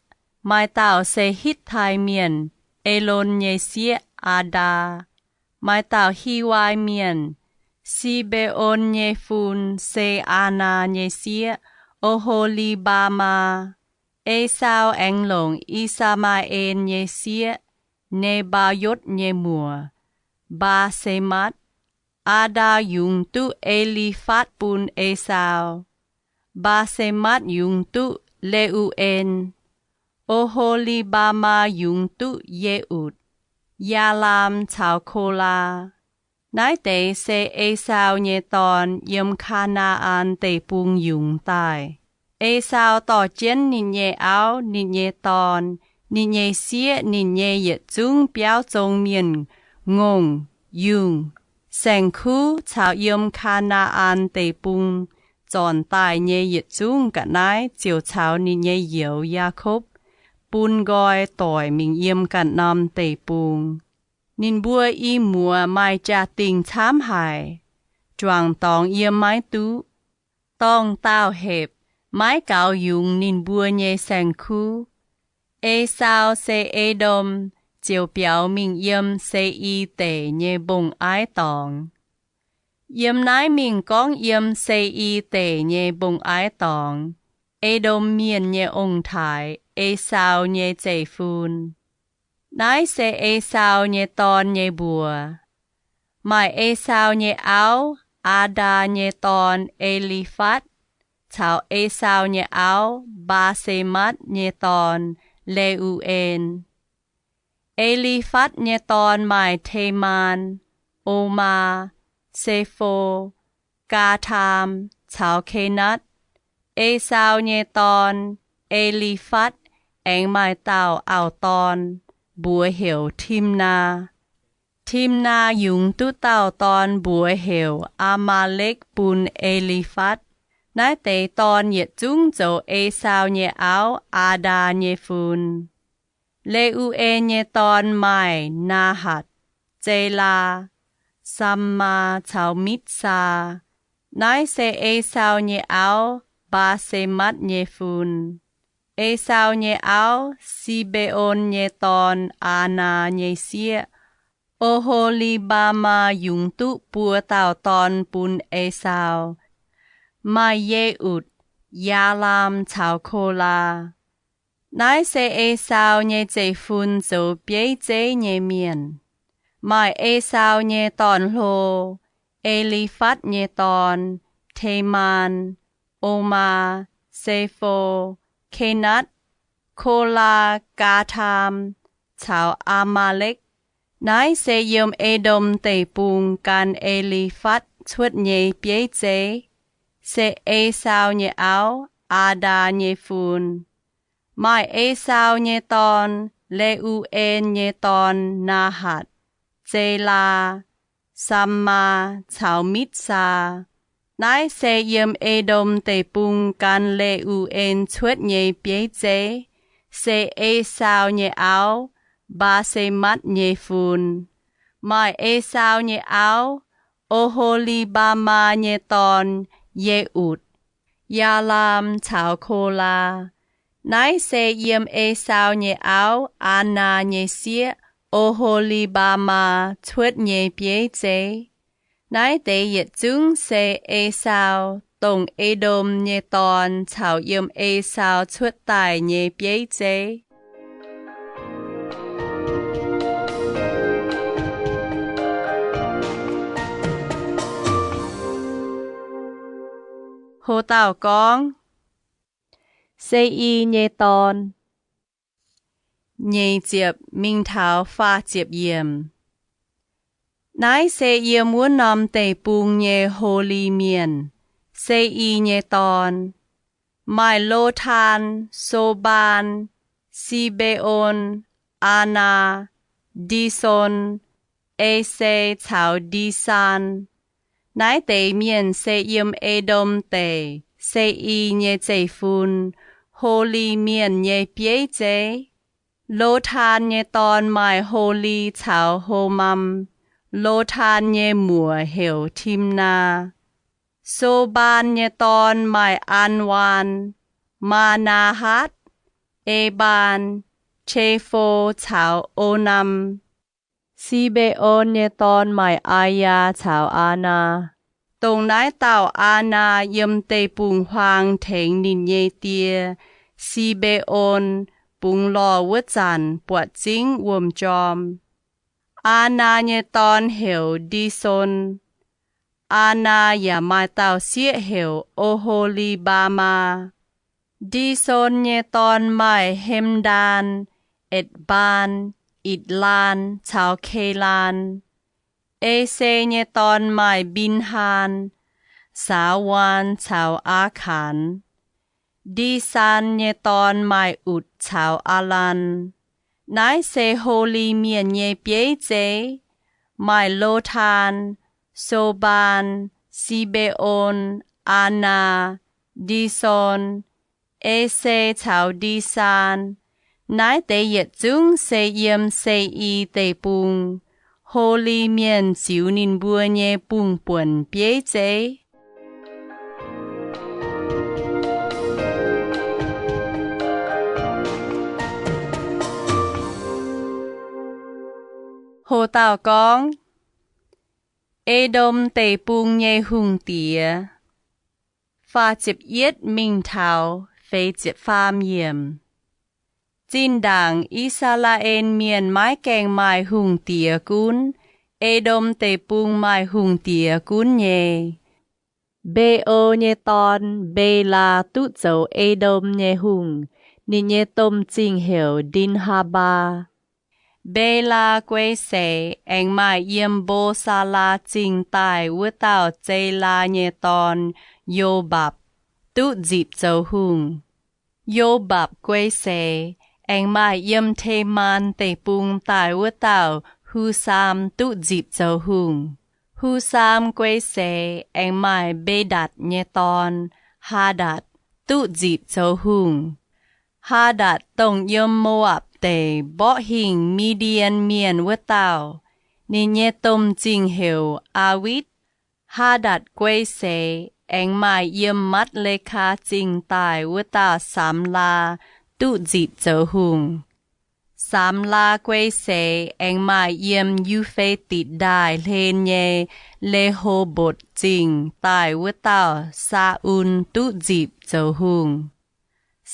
Maaih dauh se Hitv^tai Mienh, Elon nyei sieqv, Aa^ndaa. Maaih dauh Hiwai Mienh, Si^mbe^on nyei fun, se Aanaa nyei sieqv, O^ho^li^mbaa^maa. Esaau aengx longc I^saa^maa^en nyei sieqv, Ne^mbaa^yotv nyei muoc, Mbaa^se^matv. Aa^ndaa yungz duqv E^li^fatv bun Esaau. Mbaa^se^matv yungz duqv Le^u^en. O^ho^li^mbaa^maa yungz duqv Ye^utc, Yaalaam caux Kolaa. Naaiv deix se Esaau nyei dorn yiem Kaa^naa^an Deic-Bung yungz daaih. Esaau dorh jienv ninh nyei auv, ninh nyei dorn, ninh nyei sieqv, ninh nyei yietc zungv biauv zong mienh Ngongh, yungh, saeng-kuv caux yiem Kaa^naa^an Deic-Bung zornc daaih nyei yietc zungv ga'naaiv ziouc caux ninh nyei youz, Yaakopv, bun nqoi doic mingh yiem ganh norm deic-bung. Ninh mbuo i muoz maaih jaa-dingh camv haic, juangc dorngx yiem maiv duqv. Dorngh dauh hepc maiv gaux yungz ninh mbuo nyei saeng-kuv. Esaau, se E^ndom, ziouc biaux mingh yiem Se^i Deic nyei mbong-aiv dorngx. Yiem naaiv mingh gorngv yiem Se^i Deic nyei mbong-aiv dorngx, E^ndom Mienh nyei ong-taaix, Esaau nyei zeiv-fun. Naaiv se Esaau nyei dorn nyei mbuox. Maaih Esaau nyei auv, Aadaa nyei dorn, E^li^fatv, caux Esaau nyei auv, Mbaa^se^matv nyei dorn, Le^u^en. E^li^fatv nyei dorn maaih Temaan, Omaa, Sefo, Gaataam caux Kenatv. Esaau nyei dorn, E^li^fatv, aengx maaih dauh auv-dorn, mbuox heuc Timnaa. Timnaa yungz duqv dauh dorn, mbuox heuc Aa^maa^lekv, bun E^li^fatv. Naaiv deix dorn yietc zungv zoux Esaau nyei auv, Aadaa nyei fun. Le^u^en nyei dorn maaih Naahatc, Zelaa, Sammaa caux Mitv^saa. Naaiv se Esaau nyei auv, Mbaa^se^matv nyei fun. Esaau nyei auv, Si^mbe^on nyei dorn, Aanaa nyei sieqv, O^ho^li^mbaa^maa, yungz duqv buo dauh dorn bun Esaau. Maaih Ye^utc, Yaalaam caux Kolaa. Naaiv se Esaau nyei zeiv-fun zoux bieiv zeiv nyei mienh. Maaih Esaau nyei dorn-hlo, E^li^fatv nyei dorn, Temaan, Omaa, Sefo, Kenatv, Kolaa, Gaataam caux Aa^maa^lekv. Naaiv se yiem E^ndom Deic-Bung gan E^li^fatv cuotv nyei bieiv zeiv, se Esaau nyei auv, Aadaa nyei fun. Maaih Esaau nyei dorn, Le^u^en nyei dorn, Naahatc, Zelaa, Sammaa caux Mitv^saa. Naaiv se yiem E^ndom Deic-Bung gan Le^u^en cuotv nyei bieiv zeiv, se Esaau nyei auv, Mbaa^se^matv nyei fun. Maaih Esaau nyei auv, O^ho^li^mbaa^maa nyei dorn, Ye^utc, Yaalaam caux Kolaa. Naaiv se yiem Esaau nyei auv, Aanaa nyei sieqv, O^ho^li^mbaa^maa cuotv nyei bieiv zeiv. Naaiv deix yietc zungv se Esaau, dongh E^ndom nyei dorn, caux yiem Esaau cuotv daaih nyei bieiv zeiv. Ho dauh gorngv, Se^i nyei dorn. Nyeic ziepc mingh taux faah ziepc yiemc. Naaiv se yiem wuov norm deic-bung nyei Holi Mienh, Se^i nyei dorn. Maaih Lotaan, Sobaan, Si^mbe^on, Aanaa, Ndi^son, Ese caux Ndi^saan. Naaiv deix mienh se yiem E^ndom Deic, Se^i nyei zeiv-fun, Holi Mienh nyei bieiv zeiv. Lotaan nyei dorn maaih Holi caux Homam. Lotaan nyei muoc heuc Timnaa. Sobaan nyei dorn maaih Anwaan, Maa^naa^hatv, Ebaan, Qefo caux Onam. Si^mbe^on nyei dorn maaih Aayaa caux Aanaa. Dongh naaiv dauh Aanaa yiem deic-bung-huaang tengx ninh nyei die, Si^mbe^on, bungx lorh wuov zanc buatc zingv wuom-jorm. Aanaa nyei dorn heuc Ndi^son. Aanaa yaac maaih dauh sieqv heuc O^ho^li^mbaa^maa. Ndi^son nyei dorn maaih Hemdaan, Etc^mbaan, Itc^laan caux Kelaan. Ese nyei dorn maaih Mbinhaan, Saawaan caux Aakaan. Ndi^saan nyei dorn maaih Utc caux Aalaan. Naaiv se Holi Mienh nyei bieiv zeiv. maaih Lotaan, Sobaan, Si^mbe^on, Aanaa, Ndisorn, Ese caux Ndisaan. Naaiv deix yietc zungv se yiem Se^i Deic-Bung. Holi Mienh ziux ninh mbuo nyei bungh buonc bieiv zeiv. Ho dauh gorngv, E^ndom Deic-Bung nyei hungh diex. Faah ziepc yietv mingh taux feix ziepc faam yiemc. Zinh ndaangc I^saa^laa^en Mienh maiv gaengh maaih hungh diex gunv, E^ndom Deic-Bung maaih hungh diex gunv nyei. Mbe^o nyei dorn, Mbelaa, duqv zoux E^ndom nyei hungh. Ninh nyei domh zingh heuc Ndin^haa^mbaa. Mbelaa guei seix aengx maaih yiem Mbo^saa^laa Zingh daaih wuov dauh Zelaa nyei dorn, Yo^mbapc, duqv nzipc zoux hungh. Yo^mbapc guei seix aengx maaih yiem Temaan Deic-Bung daaih wuov dauh Husaam duqv nzipc zoux hungh. Husaam guei seix aengx maaih Mbe^ndatc nyei dorn, Haa^ndatc, duqv nzipc zoux hungh. Haa^ndatc dongh yiem Mo^apc Deic mborqv hingh Mi^ndi^en Mienh wuov dauh. Ninh nyei domh zingh heuc Aawitv. Haa^ndatc guei seix aengx maaih yiem Matv^le^kaa Zingh daaih wuov dauh Saamlaa duqv nzipc zoux hungh. Saamlaa guei seix aengx maaih yiem Yu^fe^ditc Ndaaih hlen nyei Le^ho^mbotc Zingh daaih wuov dauh Saa^un duqv nzipc zoux hungh.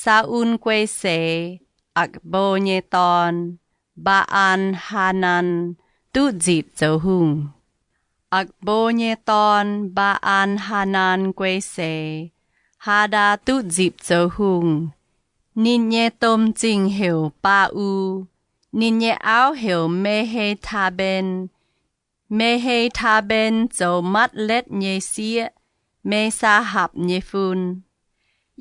Saa^un guei seix, Akc^mbo nyei dorn, Mbaa^an Haa^nan, duqv nzipc zoux hungh. Akc^mbo nyei dorn, Mbaa^an Haa^nan guei seix, Haadaa duqv nzipc zoux hungh. Ninh nyei domh zingh heuc Baa^u. Ninh nyei auv heuc Me^he^taa^mben. Me^he^taa^mben zoux Matv^letv nyei sieqv, Me^saa^hapc nyei fun.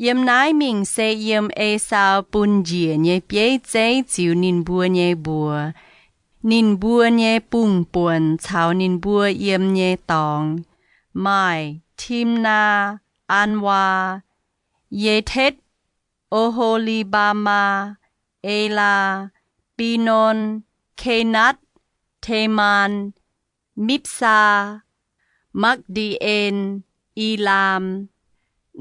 Yiem naaiv mingh se yiem Esaau bun njiec nyei bieiv zeiv ziux ninh mbuo nyei mbuox, ninh mbuo nyei bungh buonc caux ninh mbuo yiem nyei dorngx, maaih Timnaa, Aanwaa, Yetetv, O^ho^li^mbaa^maa, Elaa, Binon, Kenatv, Temaan, Mipv^saa, Makv^ndi^en, Elaam.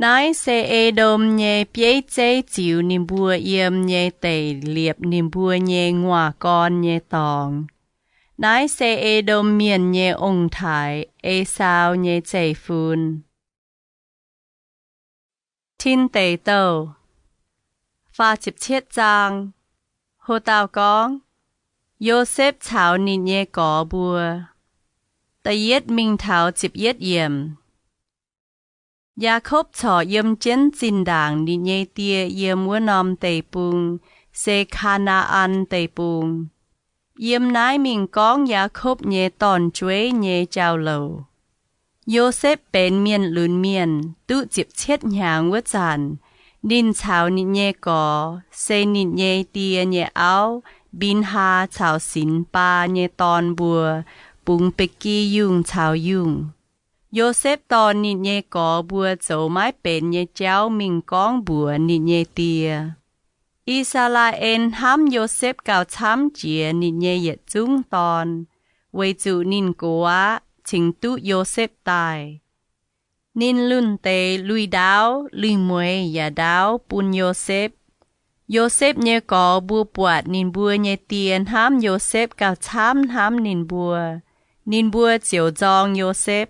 Naaiv se E^ndom nyei bieiv zeiv ziux ninh mbuo yiem nyei deic liepc ninh mbuo nyei nguaaz-gorn nyei dorngx. Naaiv se E^ndom Mienh nyei ong-taaix, Esaau, nyei zeiv-fun. Tin Deic Douh Ho dauh gorngv, Yosepv caux ninh nyei gorx mbuo. Da'yietv mingh taux ziepc yietv yiemc. Yaakopv corc yiem jienv zinh ndaangc ninh nyei die yiem wuov norm deic-bung, se Kaa^naa^an Deic-Bung. Yiem naaiv mingh gorngv Yaakopv nyei dorn-jueiv nyei jauv-louc. Yosepv benx mienh lunx mienh, duqv ziepc cietv hnyangx wuov zanc, ninh caux ninh nyei gorx, se ninh nyei die nyei auv, Mbin^haa, caux Sinx^baa nyei dorn mbuo, bungx ba'gi yungh caux yungh. Yosepv dorh ninh nyei gorx mbuo zoux maiv benx nyei jauv mingh gorngv mbuox ninh nyei die. I^saa^laa^en hnamv Yosepv gauh camv jiex ninh nyei yietc zungv dorn, weic zuqc ninh gox aqv, cingx duqv Yosepv daaih. Ninh lunh deix lui-ndaauv lui-mueiz yaac ndaauv bun Yosepv. Yosepv nyei gorx mbuo buatc ninh mbuo nyei die hnamv Yosepv gauh camv hnamv ninh mbuo, ninh mbuo ziouc nzorng Yosepv.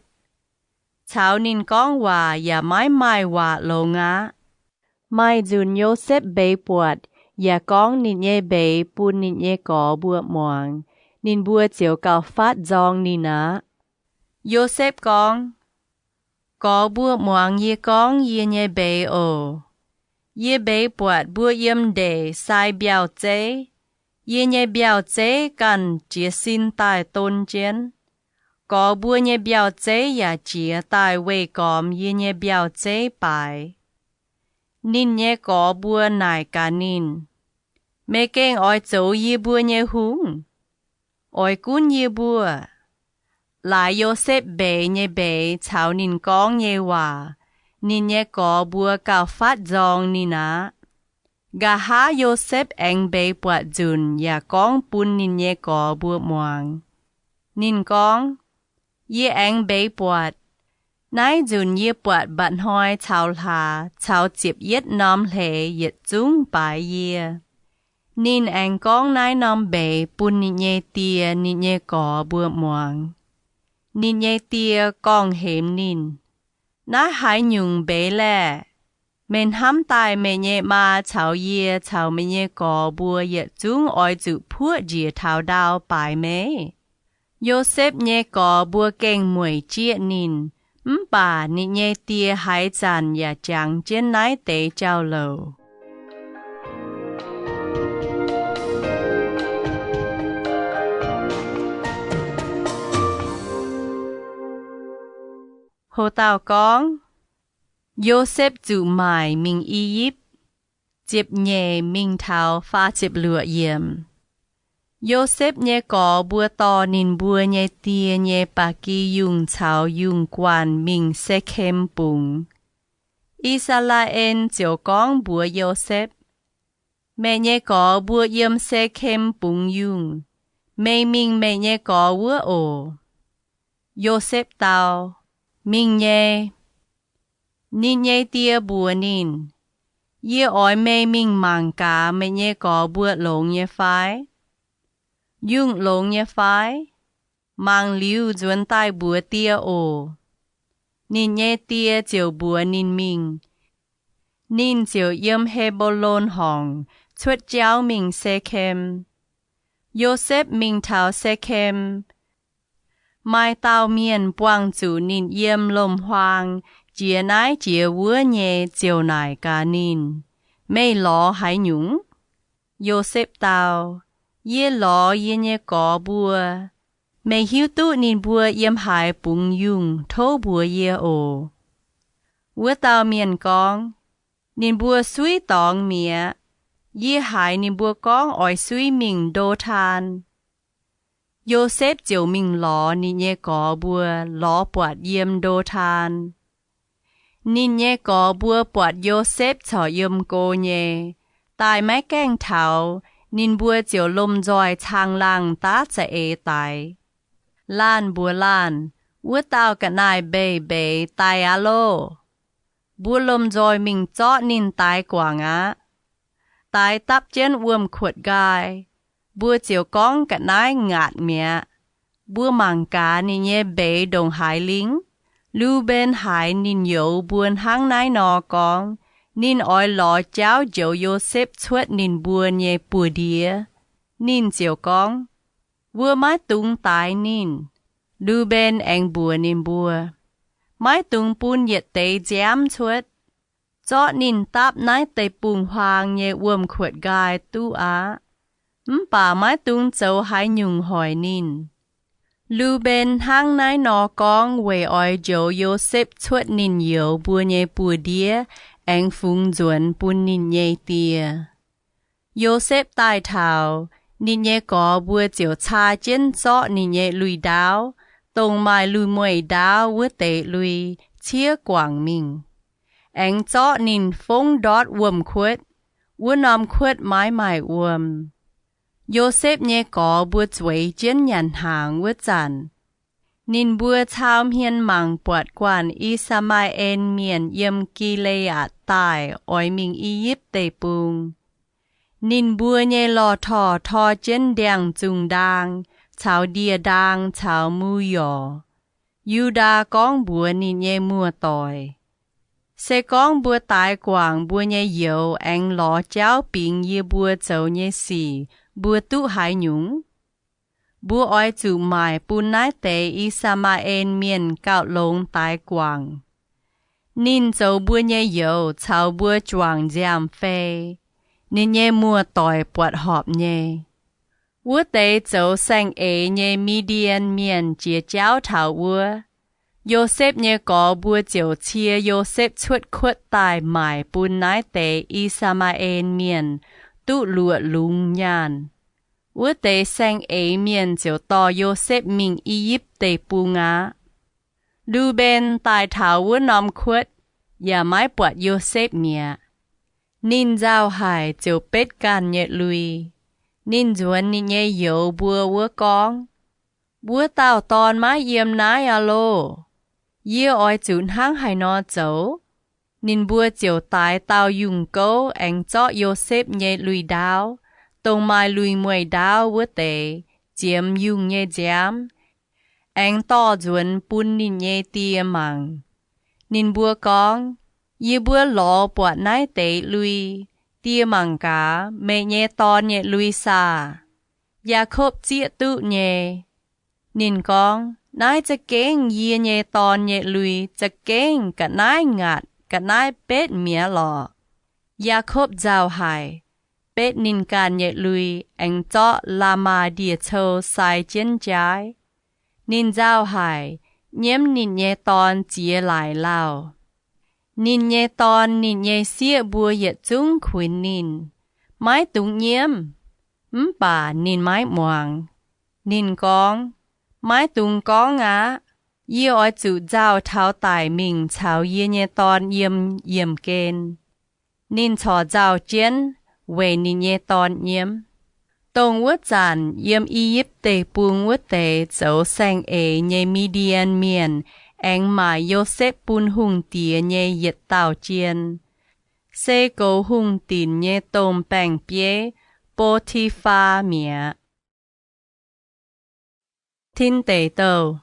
Caux ninh gorngv waac yaac maiv maaih waac longx aqv. Maaih nzunc Yosepv mbeix buatc yaac gorngv ninh nyei mbeix bun ninh nyei gorx mbuo muangx, ninh mbuo ziouc gauh fatv nzorng ninh aqv. Yosepv gorngv, Gorx mbuo muangx yie gorngv yie nyei mbeix oc. Yie mbeix buatc mbuo yiem ndeic sai mbiauh zeiv. Yie nyei mbiauh zeiv ganh jiez sin daaih don jienv. Gorx mbuo nyei mbiauh zeiv yaac jiez daaih weih gormx yie nyei mbiauh zeiv baaix. Ninh nyei gorx mbuo naaic gaax ninh, Meih gengh oix zoux yie mbuo nyei hungh? Oix gunv yie mbuo? laaix Yosepv mbeix nyei mbeix caux ninh gorngv nyei waac, ninh nyei gorx mbuo gauh fatv nzorng ninh aqv. Nqa'haav Yosepv aengx mbeix buatc nzunc yaac gorngv bun ninh nyei gorx mbuo muangx. Ninh gorngv, Yie aengx mbeix buatc. Naaiv nzunc yie buatc mba'hnoi caux hlaax caux ziepc yietv norm hleix yietc zungv baaix yie. Ninh aengx gorngv naaiv norm mbeix bun ninh nyei die ninh nyei gorx mbuo muangx. Ninh nyei die gorngv-hemx ninh, Naaiv haaix nyungc mbeix laeh? Meih hnamv daaih meih nyei maa caux yie caux meih nyei gorx mbuo yietc zungv oix zuqc puoqv njiec taux ndau baaix meih? Yosepv nyei gorx mbuo gengh mueic jieqv ninh, mv baac ninh nyei die haaix zanc yaac jangx jienv naaiv deix jauv-louc. Ho dauh gorngv, Yosepv zuqc maaic mingh I^yipv, ziepc nyeic mingh taux faah ziepc luoqc yiemc. Yosepv nyei gorx mbuo dorh ninh mbuo nyei die nyei ba'gi yungh caux yungh guanh mingh Sekem bungx. I^saa^laa^en ziouc gorngv mbuox Yosepv, Meih nyei gorx mbuo yiem Sekem bungx yungh. Meih mingh meih nyei gorx wuov oc. Yosepv dau, Mingh nyei. Ninh nyei die mbuox ninh, Yie oix meih mingh mangc gaax meih nyei gorx mbuo longx nyei fai? Yungh longx nyei fai? Mangc liuz nzuonx daaih mbuox die oc. Ninh nyei die ziouc mbuox ninh mingh. Ninh ziouc yiem He^mbo^lon Horngc cuotv jauv mingh Sekem. Yosepv mingh taux Sekem, maaih dauh mienh buangh zuqc ninh yiem lomc-huaang jiex naaiv jiex wuov nyei ziouc naaic gaax ninh, Meih lorz haaix nyungc? Yosepv dau, Yie lorz yie nyei gorx mbuo. Meih hiuv duqv ninh mbuo yiem haaix bungx yungh, tov mbuox yie oc. Wuov dauh mienh gorngv, Ninh mbuo suiv dorngx mi'aqv. Yie haiz ninh mbuo gorngv oix suiv mingh Ndo^taan. Yosepv ziouc mingh lorz ninh nyei gorx mbuo, lorz buatc yiem Ndo^taan. Ninh nyei gorx mbuo buatc Yosepv corc yiem go nyei, daaih maiv gaengh taux, ninh mbuo ziouc lomh nzoih caangh laangh daav za'eix daix. Laanh mbuox laanh, Wuov dauh ga'naaiv mbeix mbeix daic aqv loh! Mbuo lomh nzoih mingh zorqv ninh daix guangc aqv. Daix dapv jienv wuom-kuotv nqaai, mbuo ziouc gorngv ga'naaiv ngaatc mi'aqv. Mbuo mangc gaax ninh nyei mbeix ndongc haaix lingh. Lu^mben haiz ninh youz mbuo hnangv naaiv nor gorngv, ninh oix lorz jauv njoux Yosepv cuotv ninh mbuo nyei buoz-ndiev. Ninh ziouc gorngv, Mbuo maiv dungx daix ninh. Lu^mben aengx mbuox ninh mbuo, Maiv dungx bun yietc deix nziaamv cuotv. Zorqv ninh dapv naaiv deic-bung-huaang nyei wuom-kuotv nqaai duqv aqv. Mv baac maiv dungx zoux haaix nyungc hoic ninh. Lu^mben hnangv naaiv nor gorngv weic oix njoux Yosepv cuotv ninh youz mbuo nyei buoz-ndiev aengx fungx nzuonx bun ninh nyei die. Yosepv daaih taux, ninh nyei gorx mbuo ziouc caa jienv zorqv ninh nyei lui-ndaauv, dongh maaih lui-mueiz-ndaauv wuov deix lui, ciev guangc mingh, aengx zorqv ninh fongv ndortv wuom-kuotv. Wuov norm kuotv maiv maaih wuom. Yosepv nyei gorx mbuo zueiz jienv nyanc hnaangx wuov zanc, ninh mbuo cau hmien mangc buatc guanh I^saa^maa^en Mienh yiem Gi^le^aatc Daaih oix mingh I^yipv Deic-Bung. Ninh mbuo nyei lorh torh tor jienv ndiangx-zungh ndaang caux ndie-ndaang caux mu-yorc. Yu^ndaa gorngv mbuox ninh nyei muoz-doic, Se gorngv mbuo daix guangc mbuo nyei youz aengx lorz jauv bingx yie mbuo zoux nyei sic, mbuo duqv haaix nyungc? Mbuo oix zuqc maaic bun naaiv deix I^saa^maa^en Mienh gauh longx daix guangc. Ninh zoux mbuo nyei youz caux mbuo juangc nziaamv-fei. Ninh nyei muoz-doic buatc horpc nyei. Wuov deix zoux saeng-eix nyei Mi^ndien Mienh jiex jauv taux wuov. Yosepv nyei gorx mbuo ziouc cie Yosepv cuotv kuotv daaih maaic bun naaiv deix I^saa^maa^en Mienh duqv luoqc lungz nyaanh. Wuov deix saeng-eix mienh ziouc dorh Yosepv mingh I^yipv Deic-Bung aqv. Lu^mben daaih taux wuov norm kuotv yaac maiv buatc Yosepv mi'aqv. Ninh nzauh haic ziouc betv ganh nyei lui. Ninh nzuonx ninh nyei youz mbuo wuov gorngv, Wuov dauh dorn maiv yiem naaiv aqv loh! Yie oix zuqc hnangv haaix nor zoux? Ninh mbuo ziouc daix dauh yungh gouv aengx zorqv Yosepv nyei lui-ndaauv, dongh maaih lui-mueiz-ndaauv wuov deix, ziemx yungh nyei nziaamv, aengx dorh nzuonx bun ninh nyei die mangc. Ninh mbuo gorngv, Yie mbuo lorz buatc naaiv deix lui. Die mangc gaax, meih nyei dorn nyei lui saah? Yaakopv zieqv duqv nyei. Ninh gorngv, Naaiv za'gengh yie nyei dorn nyei lui, za'gengh ga'naaiv ngaatc ga'naaiv betv mi'aqv lorqc. Yaakopv nzauh haic, betv ninh ganh nyei lui, aengx zorqv la'maah ndie-cou sai jienv jaaiv. Ninh nzauh haic, nyiemv ninh nyei dorn ziex laaic lauh. Ninh nyei dorn ninh nyei sieqv mbuo yietc zungv kuinx ninh, Maiv dungx nyiemv! Mv baac ninh maiv muangx. Ninh gorngv, Maiv dungx gorngv aqv. Yie oix zuqc nzauh taux daic mingh caux yie nyei dorn yiem yiemh gen. Ninh corc nzauh jienv weic ninh nyei dorn nyiemv. Dongh wuov zanc yiem I^yipv Deic-Bung wuov deix zoux saeng-eix nyei Mi^ndien Mienh aengx maaic Yosepv bun hungh diex nyei yietc dauh jien, se goux hungh dinc nyei domh baeng-bieiv, Bo^ti^faa, mi'aqv. Tin Deic Douh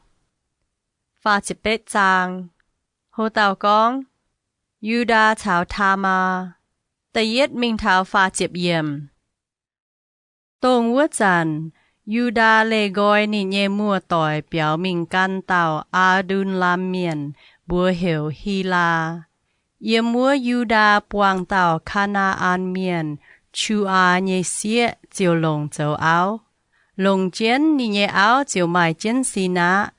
Ho dauh gorngv, Yu^ndaa caux Taa^maa. Da'yietv mingh taux faah ziepc yiemc. Dongh wuov zanc, Yu^ndaa leih nqoi ninh nyei muoz-doic biaux mingh gan dauh Aa^ndun^lam Mienh, mbuox heuc Hilaa. Yiem wuov Yu^ndaa buangh dauh Kaa^naa^an Mienh, Qu^aa, nyei sieqv ziouc longc zoux auv. Longc jienv ninh nyei auv ziouc maaih jienv sin aqv,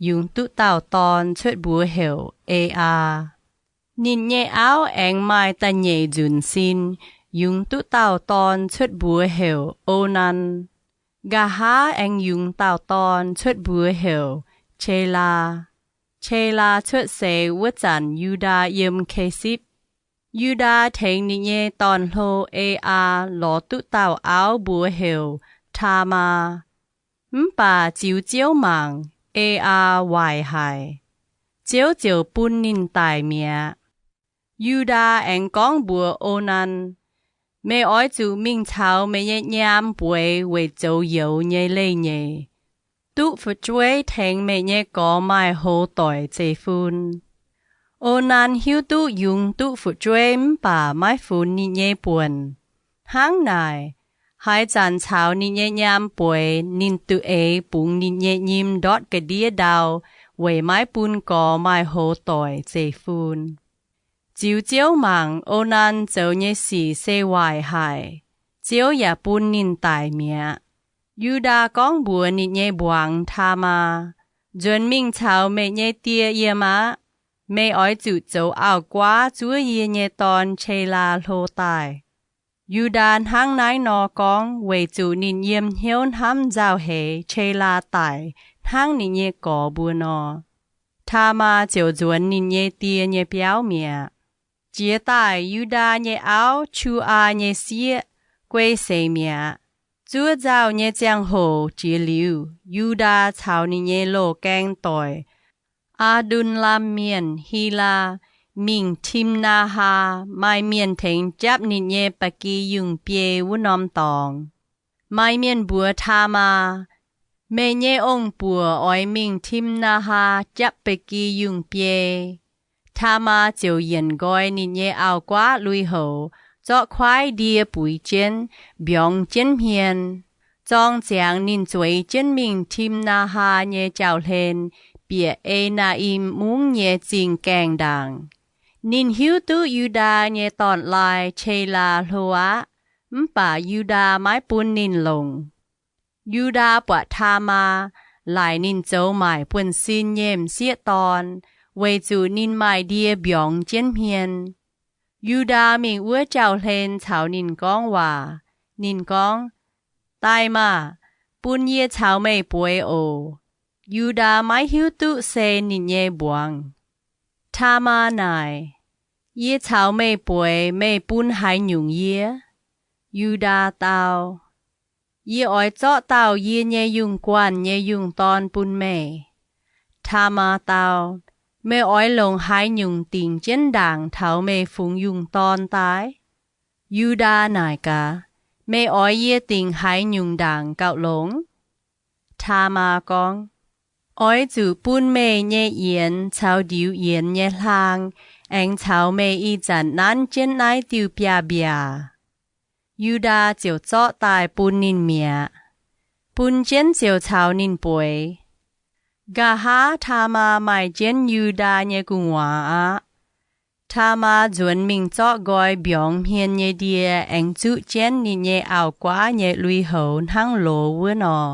yungz duqv dauh dorn cuotv mbuox heuc E^aa. Ninh nyei auv aengx maaih da'nyeic nzunc sin, yungz duqv dauh dorn cuotv mbuox heuc O^nan. Nqa'haav aengx yungz dauh dorn cuotv mbuox heuc Qelaa. Qelaa cuotv seix wuov zanc Yu^ndaa yiem Ke^sipv. Yu^ndaa tengx ninh nyei dorn-hlo, E^aa, lorz duqv dauh auv mbuox heuc Taa^maa. Mv baac ziux Ziouv mangc, E^aa, waaic haic. Ziouv ziouc bun ninh daic mi'aqv. Yu^ndaa aengx gorngv mbuox O^nan, Meih oix zuqc mingh caux meih nyei nyaam bueix weic zoux youz nyei leiz-nyeic, duqv fu'jueiv tengx meih nyei gorx maaih hoz doic zeiv-fun. O^nan hiuv duqv yungz duqv fu'jueiv mv baac maiv funx ninh nyei buonc. Hnangv naaic, haaix zanc caux ninh nyei nyaam bueix, ninh duqv eix bungx ninh nyei nyim ndortv ga'ndiev ndau weic maiv bun gorx maaih hoz doic zeiv-fun. Ziux Ziouv mangc, O^nan zoux nyei sic se waaic haic. Ziouv yaac bun ninh daic mi'aqv. Yu^ndaa gorngv mbuox ninh nyei mbuangz, Taa^maa, Nzuonx mingh caux meih nyei die yiem aqv. Meih oix zuqc zoux auv-guaav zuov yie nyei dorn, Qelaa, hlo daaih. Yu^ndaa hnangv naaiv nor gorngv weic zuqc ninh yiem hnyouv hnamv nzauh heix Qelaa daic hnangv ninh nyei gorx mbuo nor. Taa^maa ziouc nzuonx ninh nyei die nyei biauv mi'aqv. Jiex daaih Yu^ndaa nyei auv, Qu^aa, nyei sieqv, guei seix mi'aqv. Zuov nzauh nyei ziangh hoc jiex liuz, Yu^ndaa caux ninh nyei loz-gaeng doic, Aa^ndun^lam Mienh, Hilaa, mingh Tim^naa^haa. Maaih mienh tengx japv ninh nyei ba'gi yungh biei wuov norm dorngx. Maaih mienh mbuox Taa^maa, Meih nyei ong-buoc oix mingh Tim^naa^haa japv ba'gi yungh biei. Taa^maa ziouc yienc nqoi ninh nyei auv-guaav lui-houx, zorqv kuaaiv ndie buix jienv, mbiorngz jienv hmien. Zorng ziangx ninh zueiz jienv mingh Tim^naa^haa nyei jauv-hlen, bieqc E^naa^im Mungv nyei zingh gaengh ndaangc. Ninh hiuv duqv Yu^ndaa nyei dorn-laai, Qelaa, hlo aqv, mv baac Yu^ndaa maiv bun ninh longc. Yu^ndaa buatc Taa^maa, laaic ninh zoux maaic buonv-sin nyei m'sieqv dorn, weic zuqc ninh maaih ndie mbiorngz jienv hmien. Yu^ndaa mingh wuov jauv-hlen caux ninh gorngv waac. Ninh gorngv, Daaih maah! Bun yie caux meih bueix oc. Yu^ndaa maiv hiuv duqv se ninh nyei mbuangz. Taa^maa naaic, Yie caux meih bueix, meih bun haaix nyungc yie? Yu^ndaa dau, Yie oix zorqv dauh yie nyei yungh guanh nyei yungh dorn bun meih. Taa^maa dau, Meih oix longc haaix nyungc dingc jienv ndaangc taux meih fungx yungh dorn daaih? Yu^ndaa naaic gaax, Meih oix yie dingc haaix nyungc ndaangc gauh longx? Taa^maa gorngv, Oix zuqc bun meih nyei yienx caux ndiux yienx nyei hlaang aengx caux meih ih zanc nanv jienv naaiv diuh biaav-mbiaac. Yu^ndaa ziouc zorqv daaih bun ninh mi'aqv. Bun jienv ziouc caux ninh bueix. Nqa'haav Taa^maa maaih jienv Yu^ndaa nyei gu'nguaaz aqv. Taa^maa nzuonx mingh zorqv nqoi mbiorngz hmien nyei ndie aengx zuqv jienv ninh nyei auv-guaav nyei lui-houx hnangv loz wuov nor.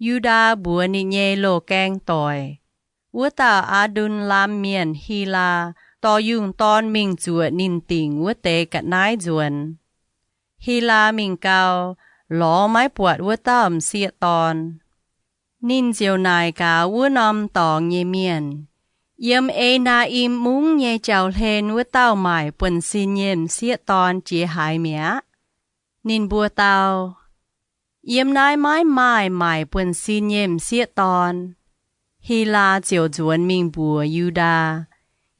Yu^ndaa mbuox ninh nyei loz-gaeng doic, wuov dauh Aa^ndun^lam Mienh, Hilaa, dorh yungh dorn mingh zuoqc ninh dingc wuov deix ga'naaiv nzuonx. Hilaa mingh gau, lorz maiv buatc wuov dauh m'sieqv dorn. Ninh ziouc naaic gaax wuov norm dorngx nyei mienh, Yiem En^naa^im Mungv nyei jauv-hlen wuov dauh maaic buonv-sin nyei m'sieqv dorn jiex haaix mi'aqv? Ninh mbuo dau, Yiem naaiv maiv maaih maaic buonv-sin nyei m'sieqv dorn. Hilaa ziouc nzuonx mingh mbuox Yu^ndaa,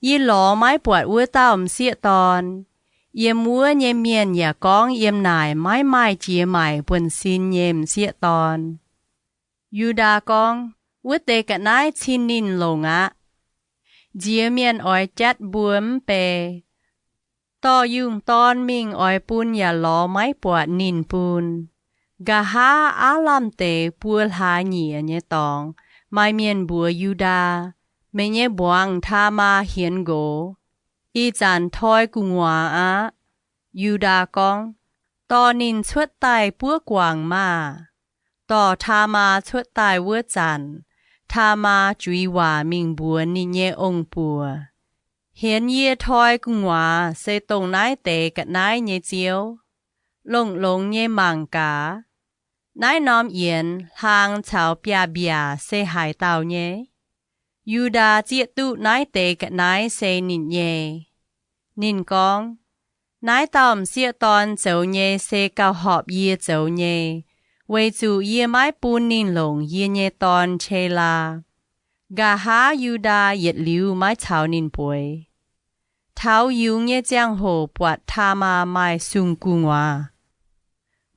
Yie lorz maiv buatc wuov dauh m'sieqv dorn. Yiem wuov nyei mienh yaac gorngv yiem naaic maiv maaih jiex maaic buonv-sin nyei m'sieqv dorn. Yu^ndaa gorngv, Wuov deix ga'naaiv cin ninh longc aqv. Nziex mienh oix jatv mbuo mv bei. Dorh yungh dorn mingh oix bun yaac lorz maiv buatc ninh bun. Nqa'haav aav lamh deix buo hlaax nyieqc nyei dorngx, maaih mienh mbuox Yu^ndaa, Meih nyei mbuangz Taa^maa hienx nqox. Ih zanc toi gu'nguaaz aqv. Yu^ndaa gorngv, Dorh ninh cuotv daaih buov guangc maah! Dorh Taa^maa cuotv daaih wuov zanc, Taa^maa juix waac mingh mbuox ninh nyei ong-buoc, Hienx yie toi gu'nguaaz se dongh naaiv deix ga'naaiv nyei ziouv. Longx-longx nyei mangc gaax. Naaiv norm yienx, hlaang caux biaav-mbiaac se haaix dauh nyei? Yu^ndaa zieqv duqv naaiv deix ga'naaiv se ninh nyei. Ninh gorngv, Naaiv dauh m'sieqv dorn zoux nyei se gauh horpc yie zoux nyei, weic zuqc yie maiv bun ninh longc yie nyei dorn, Qelaa. Nqa'haav Yu^ndaa yietc liuz maiv caux ninh bueix. Taux yungz nyei ziangh hoc buatc Taa^maa maaih sung gu'nguaaz.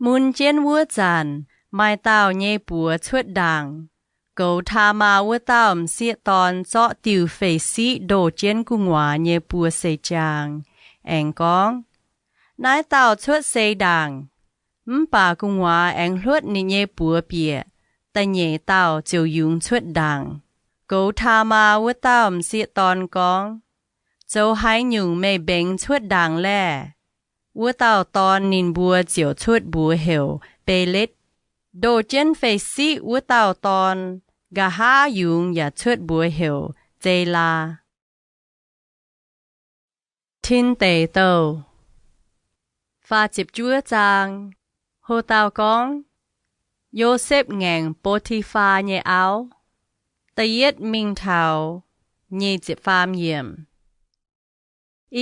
Mun jienv wuov zanc, maaih dauh nyei buoz cuotv ndaangc, goux Taa^maa wuov dauh m'sieqv dorn zorqv diuh fei-siqv ndoh jienv gu'nguaaz nyei buo seix-jaang, aengx gorngv, Naaiv dauh cuotv seix ndaangc. Mv baac gu'nguaaz aengx hluotv ninh nyei buoz bieqc, da'nyeic dauh ziouc yungz cuotv ndaangc. Goux Taa^maa wuov dauh m'sieqv dorn gorngv, Zoux haaix nyungc meih mbengx cuotv ndaangc laeh? Wuov dauh dorn ninh mbuo ziouc cuotv mbuox heuc Beletv. Ndoh jienv fei-siqv wuov dauh dorn, nqa'haav yungz yaac cuotv mbuox heuc Zelaa. Tin Deic Douh. Faah ziepc juov zaang. Ho dauh gorngv, Yosepv ngaengc Bo^ti^faa nyei auv. Da'yietv mingh taux nyic ziepc faam yiemc.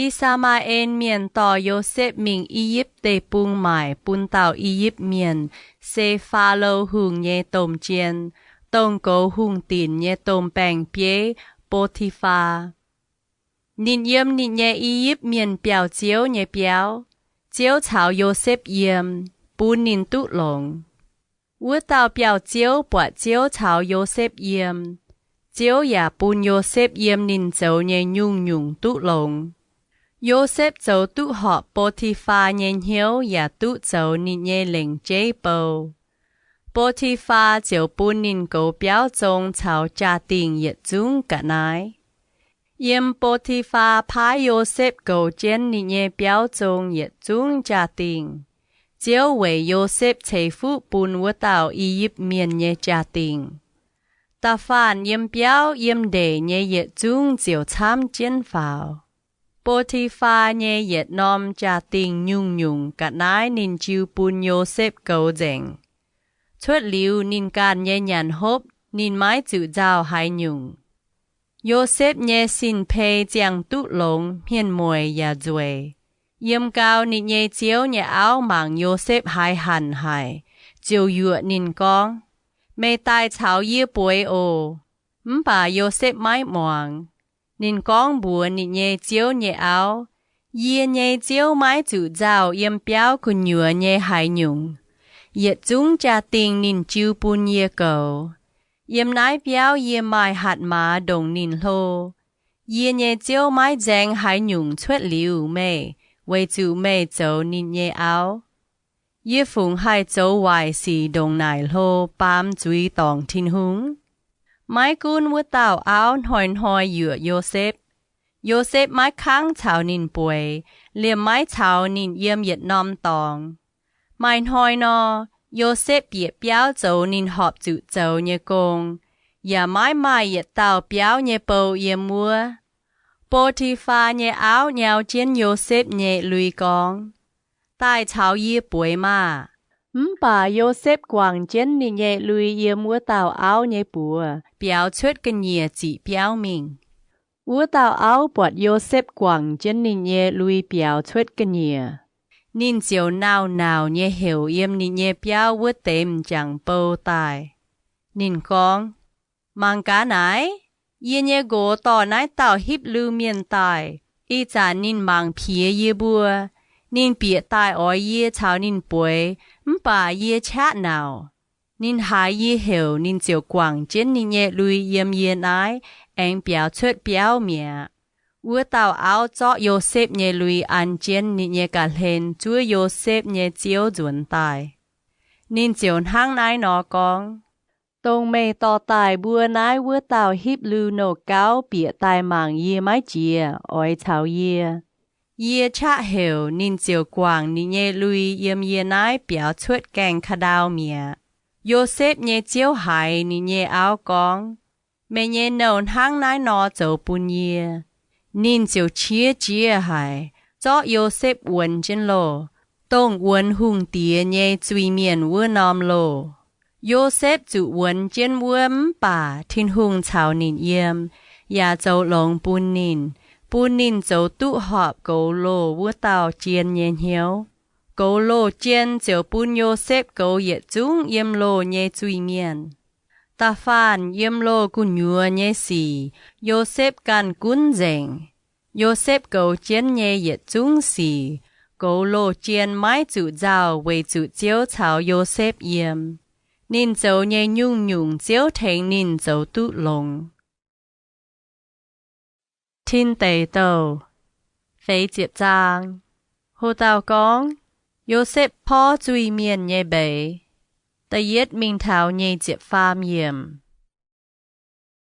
I^saa^maa^en Mienh dorh Yosepv mingh I^yipv Deic-Bung maaic bun dauh I^yipv Mienh, se Faalo Hungh nyei domh jien, dongh goux hungh dinc nyei domh baeng-bieiv, Bo^ti^faa. Ninh yiem ninh nyei I^yipv Mienh biauv-ziouv nyei biauv. Ziouv caux Yosepv yiem, bun ninh duqv longx. Wuov dauh biauv-ziouv buatc Ziouv caux Yosepv yiem, Ziouv yaac bun Yosepv yiem ninh zoux nyei nyungc-nyungc duqv longx. Yosepv zoux duqv horpc Bo^ti^faa nyei hnyouv yaac duqv zoux ninh nyei lengc jeiv bou. Bo^ti^faa ziouc bun ninh goux biauv zong caux jaa-dingh yietc zungv ga'naaiv. Yiem Bo^ti^faa paaiv Yosepv goux jienv ninh nyei biauv zong yietc zungv jaa-dingh, Ziouv weic Yosepv ceix fuqv bun wuov dauh I^yipv Mienh nyei jaa-dingh. Da'faanh yiem biauv yiem ndeic nyei yietc zungv ziouc camv jienv faaux. Bo^ti^faa nyei yietc norm jaa-dingh nyungc-nyungc ga'naaiv ninh jiu bun Yosepv goux nzengc. Cuotv liuz ninh ganh nyei nyanc hopv, ninh maiv zuqc nzauh haaix nyungc. Yosepv nyei sin-pei ziangh duqv longx, hmien-mueic yaac nzueic. Yiem gau ninh nyei ziouv nyei auv mangc Yosepv haiz hanc haic, ziouc yuoqc ninh gorngv, Meih daaih caux yie bueix oc. Mv baac Yosepv maiv muangx. Ninh gorngv mbuox ninh nyei ziouv nyei auv, Yie nyei ziouv maiv zuqc nzauh yiem biauv gu'nyuoz nyei haaix nyungc. Yietc zungv jaa-dingh ninh jiu bun yie goux. Yiem naaiv biauv yie maaih hatc maaz ndongc ninh hlo. Yie nyei ziouv maiv nzaeng haaix nyungc cuotv liuz meih weic zuqc meih zoux ninh nyei auv. Yie fungc haih zoux waaic sic ndongc naaic hlo baamz zuiz dorngc Tin-Hungh? Maiv gunv wuov dauh auv hnoi-hnoi yuoqc Yosepv, Yosepv maiv kangv caux ninh bueix, liemh maiv caux ninh yiem yietc norm dorngx. Maaih hnoi nor, Yosepv bieqc biauv zoux ninh horpc zuqc zoux nyei gong, yaac maiv maaih yietc dauh biauv nyei bou yiem wuov. Bo^ti^faa nyei auv nyau jienv Yosepv nyei lui gorngv, Daaih caux yie bueix maah! Mv baac Yosepv guangc jienv ninh nyei lui yiem wuov dauh auv nyei buoz biaux cuotv ga'nyiec ziqc biauv mingh. Wuov dauh auv buatc Yosepv guangc jienv ninh nyei lui biaux cuotv ga'nyiec, ninh ziouc nauc-nauc nyei heuc yiem ninh nyei biauv wuov deix m'jangc bou daaih. Ninh gorngv, Mangc gaax naaic, yie nyei nqox dorh naaiv dauh Hipv^lu Mienh daaih. Ih zanc ninh mangc piex yie mbuo. Ninh bieqc daaih oix yie caux ninh bueix, mv baac yie qaqv nauc. Ninh haiz yie heuc, ninh ziouc guangc jienv ninh nyei lui yiem yie naaiv aengx biaux cuotv biauv mi'aqv. Wuov dauh auv zorqv Yosepv nyei lui an jienv ninh nyei ga'hlen zuov Yosepv nyei ziouv nzuonx daaih. Ninh ziouc hnangv naaiv nor gorngv, Dongh meih dorh daaih mbuo naaiv wuov dauh Hipv^lu Nouh Gauv bieqc daaih mangc yie maiv jiex, oix caux yie. Yie qaqv heuc, ninh ziouc guangc ninh nyei lui yiem yie naaiv biaux cuotv gaengh ka'ndau mi'aqv. Yosepv nyei ziouv haiz ninh nyei auv gorngv, Meih nyei nouh hnangv naaiv nor zoux bun yie. Ninh ziouc qiex jiez haic, zorqv Yosepv wuonx jienv loh, dongh wuonx hungh diex nyei zuiz-mienh wuov norm loh. Yosepv zuqc wuonx jienv wuov mv baac Tin-Hungh caux ninh yiem, yaac zoux longx bun ninh, bun ninh zoux duqv horpc goux loh wuov dauh jien nyei hnyouv. Goux loh jien ziouc bun Yosepv goux yietc zungv yiem loh nyei zuiz-mienh. Da'faanh yiem loh gu'nyuoz nyei sic, Yosepv ganh gunv nzengc. Yosepv goux jienv nyei yietc zungv sic, goux loh jien maiv zuqc nzauh weic zuqc Ziouv caux Yosepv yiem. Ninh zoux nyei nyungc-nyungc Ziouv tengx ninh zoux duqv longx. Tin Deic Douh feix ziepc zaang. Ho dauh gorngv, Yosepv porv zuiz-mienh nyei mbeix. Da'yietv mingh taux nyic ziepc faam yiemc.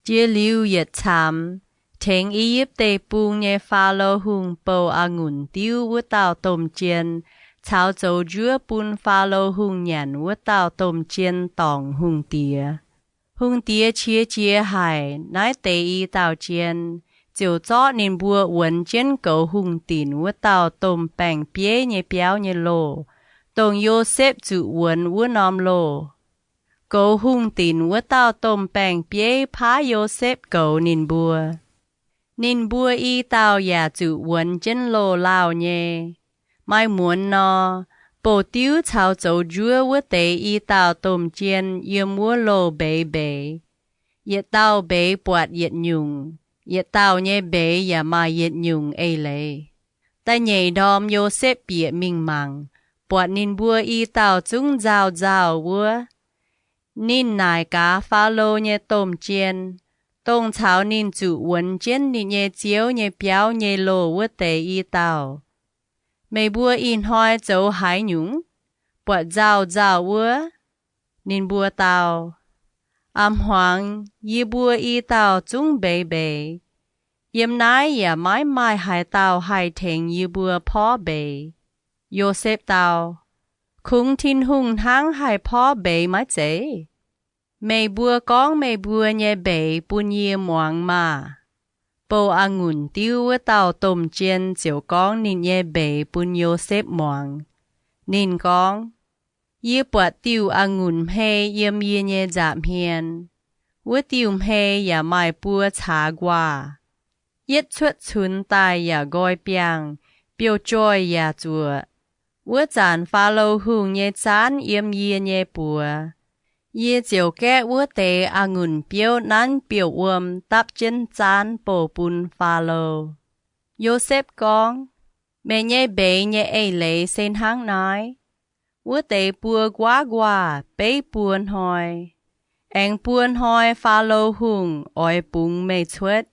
Jiex liuz yietc caamx, tengx I^yipv Deic-Bung nyei Faalo Hungh bouh a'ngunc diuv wuov dauh domh jien caux zoux njuov bun Faalo Hungh nyanc wuov dauh domh jien dorngc hungh diex. Hungh diex qiex jiez haic naaiv deix i dauh jien, ziouc zorqv ninh mbuo wuonx jienv goux hungh dinc wuov dauh domh baeng-bieiv nyei biauv nyei loh, dongh Yosepv zuqc wuonx wuov norm loh. Goux hungh dinc wuov dauh domh baeng-bieiv paaiv Yosepv goux ninh mbuo. Ninh mbuo i dauh yaac zuqc wuonx jienv loh lauh nyei. Maaih muonz nor, bouh diuv caux zoux njuov wuov deix i dauh domh jien yiem wuov loh mbeix mbeix. Yietc dauh mbeix buatc yietc nyungc, yietc dauh nyei mbeix yaac maaih yietc nyungc eix leiz. Da'nyeic ndorm Yosepv bieqc mingh mangc, buatc ninh mbuo i dauh zungv nzauh nzauh wuov. Ninh naaic gaax Faalo nyei domh jien, dongh caux ninh zuqc wuonx jienv ninh nyei ziouv nyei biauv nyei loh wuov deix i dauh, Meih mbuo ih hnoi zoux haaix nyungc? Buatc nzauh nzauh wuov? Ninh mbuo dau, A'hmuangx yie mbuo i dauh zungv mbeix mbeix. Yiem naaiv yaac maiv maaih haaix dauh haih tengx yie mbuo porv mbeix. Yosepv dau, Kungx Tin-Hungh hnangv haih porv mbeix maiv zeiz? Meih mbuo gorngv meih mbuo nyei mbeix bun yie muangx maah! Bouh a'ngunc diuv wuov dauh domh jien ziouc gorngv ninh nyei mbeix bun Yosepv muangx. Ninh gorngv, Yie buatc diuh a'ngunc hmei yiem yie nyei nza'hmien. Wuov diuh hmei yaac maaih buo caax nquaah. Yietv cuotv cunx daaih yaac nqoi biangh, biouv-joih yaac zuoqc. Wuov zanc Faalo Hungh nyei zaanv yiem yie nyei buoz. Yie ziouc gaeqv wuov deix a'ngunc biouv nanv biouv-wuom dapv jienv zaanv bouh bun Faalo. Yosepv gorngv, Meih nyei mbeix nyei eix-leiz se hnangv naaiv. Wuov deix buo nquaav nquaah beiv buo hnoi. Aengx buo hnoi Faalo Hungh oix bungx meih cuotv,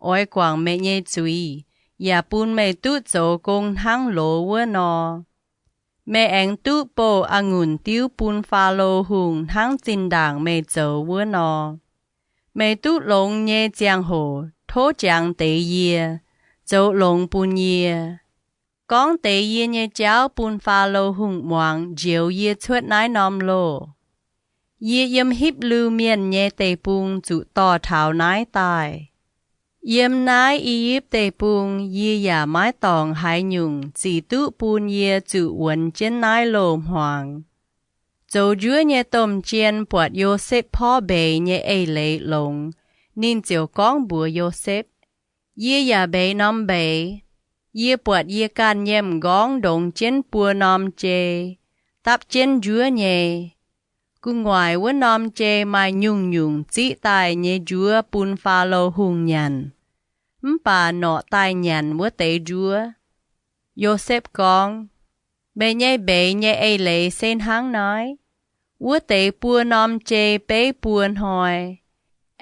oix guangc meih nyei zuiz, yaac bun meih duqv zoux gong hnangv loz wuov nor. Meih aengx duqv bouh a'ngunc diuv bun Faalo Hungh hnangv zinh ndaangc meih zoux wuov nor. Meih duqv longx nyei ziangh hoc tov jangx deix yie, zoux longx bun yie. Gorngv deix yie nyei jauv bun Faalo Hungh muangx njoux yie cuotv naaiv norm loh. Yie yiem Hipv^lu Mienh nyei deic-bung zuqc dorh taux naaiv daaih. Yiem naaiv I^yipv Deic-Bung yie yaac maiv dorngc haaix nyungc zic duqv bun yie zuqc wuonx jienv naaiv loh hmuangx. Zoux njuov nyei domh jien buatc Yosepv porv mbeix nyei eix-leiz longx, ninh ziouc gorngv mbuox Yosepv, Yie yaac mbeix norm mbeix. Yie buatc yie ganh nyei m'nqorngv ndongx jienv buo norm jei, dapv jienv njuov nyei. Gu'nguaaic wuov norm jei maaih nyungc-nyungc ziqv daaih nyei njuov bun Faalo Hungh nyanc. Mv baac norqc daaih nyanc wuov deix njuov. Yosepv gorngv, Meih nyei mbeix nyei eix-leiz se hnangv naaiv. Wuov deix buo norm jei beiv buo hnoi.